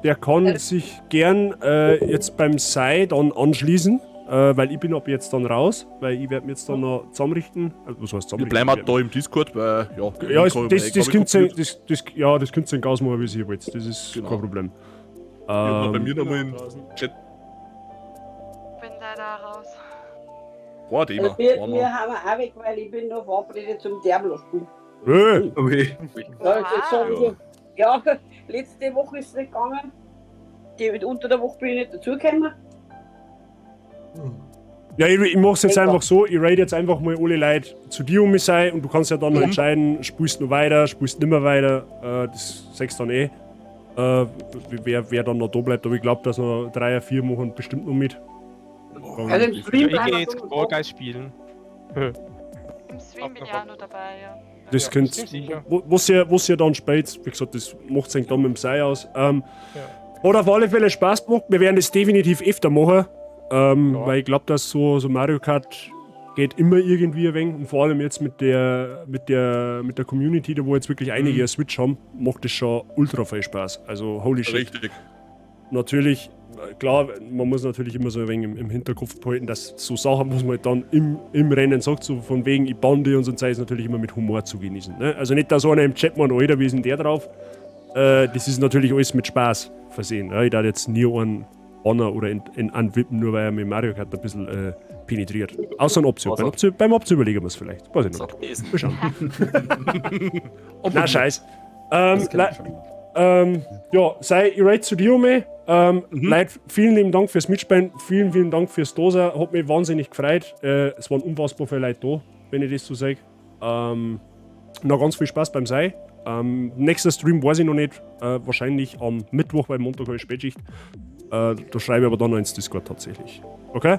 der kann sich gern jetzt beim Sei dann anschließen, weil ich bin ab jetzt dann raus, weil ich werde mir jetzt dann noch zusammenrichten. Also, was heißt Wir zusammenrichten? bleiben auch da im Discord, weil, ja, Ja, ich es, kann- das, ich das hab könnt ihr, kopiert. das, das, ja, das könnt ihr in Gas machen, wie ihr wollt. Das ist Genau. kein Problem. Ich hab bei mir nochmal im Chat. Bin leider raus. War Thema. Also wir, War wir noch. haben auch weg, weil ich bin noch verabredet zum Diablo spielen. Hey. Okay. Ja, jetzt sag ich, ja, letzte Woche ist es nicht gegangen. Die, unter der Woche bin ich nicht dazugekommen. Ja, ich mach's jetzt einfach so, ich raid jetzt einfach mal alle Leute zu dir um mich sein und du kannst ja dann noch entscheiden, spielst du noch weiter, spielst nimmer weiter, das sagst dann eh. Wer dann noch da bleibt, aber ich glaube, dass noch drei oder vier machen bestimmt noch mit. Also im Stream Ich bleiben gehe wir jetzt Fall Guys spielen. Im Stream bin ich auch noch dabei, ja. Das Ja, könnt, stimmt sicher. was ihr dann spielt, wie gesagt, das macht sich dann mit dem Sei aus. Hat auf alle Fälle Spaß gemacht. Wir werden das definitiv öfter machen, weil ich glaube, dass so Mario Kart geht immer irgendwie ein wenig. Und vor allem jetzt mit der Community, da wo jetzt wirklich einige eine Switch haben, macht das schon ultra viel Spaß. Also holy shit. Richtig. Natürlich, klar, man muss natürlich immer so ein wenig im Hinterkopf behalten, dass so Sachen, was man halt dann im Rennen sagt, so von wegen, ich bande und so, ist natürlich immer mit Humor zu genießen. Ne? Also nicht, dass einer im Chat meint, Alter, wie ist denn der drauf? Das ist natürlich alles mit Spaß versehen. Ja? Ich darf jetzt nie einen Banner oder in anwippen, nur weil er mit Mario Kart ein bisschen penetriert. Außer ein Option. Beim Option überlegen wir es vielleicht. Weiß ich noch nicht. Mal schauen. Na, scheiß. Ja, sei ich rate zu dir um. Leute, vielen lieben Dank fürs Mitspielen, vielen, vielen Dank fürs Dosa. Hat mich wahnsinnig gefreut. Es waren unfassbar viele Leute da, wenn ich das so sage. Noch ganz viel Spaß beim Sei. Nächster Stream weiß ich noch nicht. Wahrscheinlich am Mittwoch, weil Montag habe ich Spätschicht. Da schreibe ich aber dann noch ins Discord tatsächlich. Okay?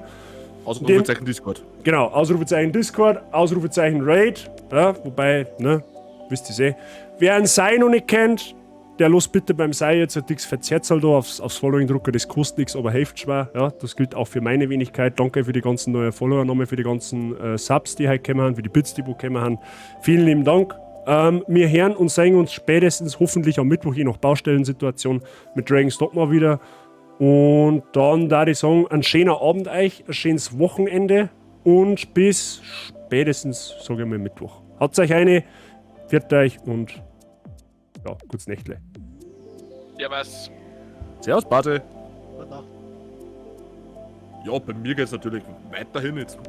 Ausrufezeichen Discord. Genau, Ausrufezeichen Discord, Ausrufezeichen Raid. Ja, wobei, ne, wisst ihr eh. Wer einen Sei noch nicht kennt, der los bitte beim Sei jetzt ein dickes Verzerzel da aufs Following drucken, das kostet nichts, aber hilft schwer. Ja, das gilt auch für meine Wenigkeit. Danke für die ganzen neuen Follower, nochmal für die ganzen Subs, die heute gekommen haben, für die Bits, die wo gekommen haben. Vielen lieben Dank. Wir hören und sehen uns spätestens hoffentlich am Mittwoch, je nach Baustellensituation, mit Dragon's Dogma wieder. Und dann da ich sagen, ein schöner Abend euch, ein schönes Wochenende und bis spätestens, sage ich mal, Mittwoch. Habt euch eine, pfiat euch und ja, gutes Nächtle. Servus. Servus, Barte. Gute Nacht. Ja, bei mir geht's natürlich weiterhin. Jetzt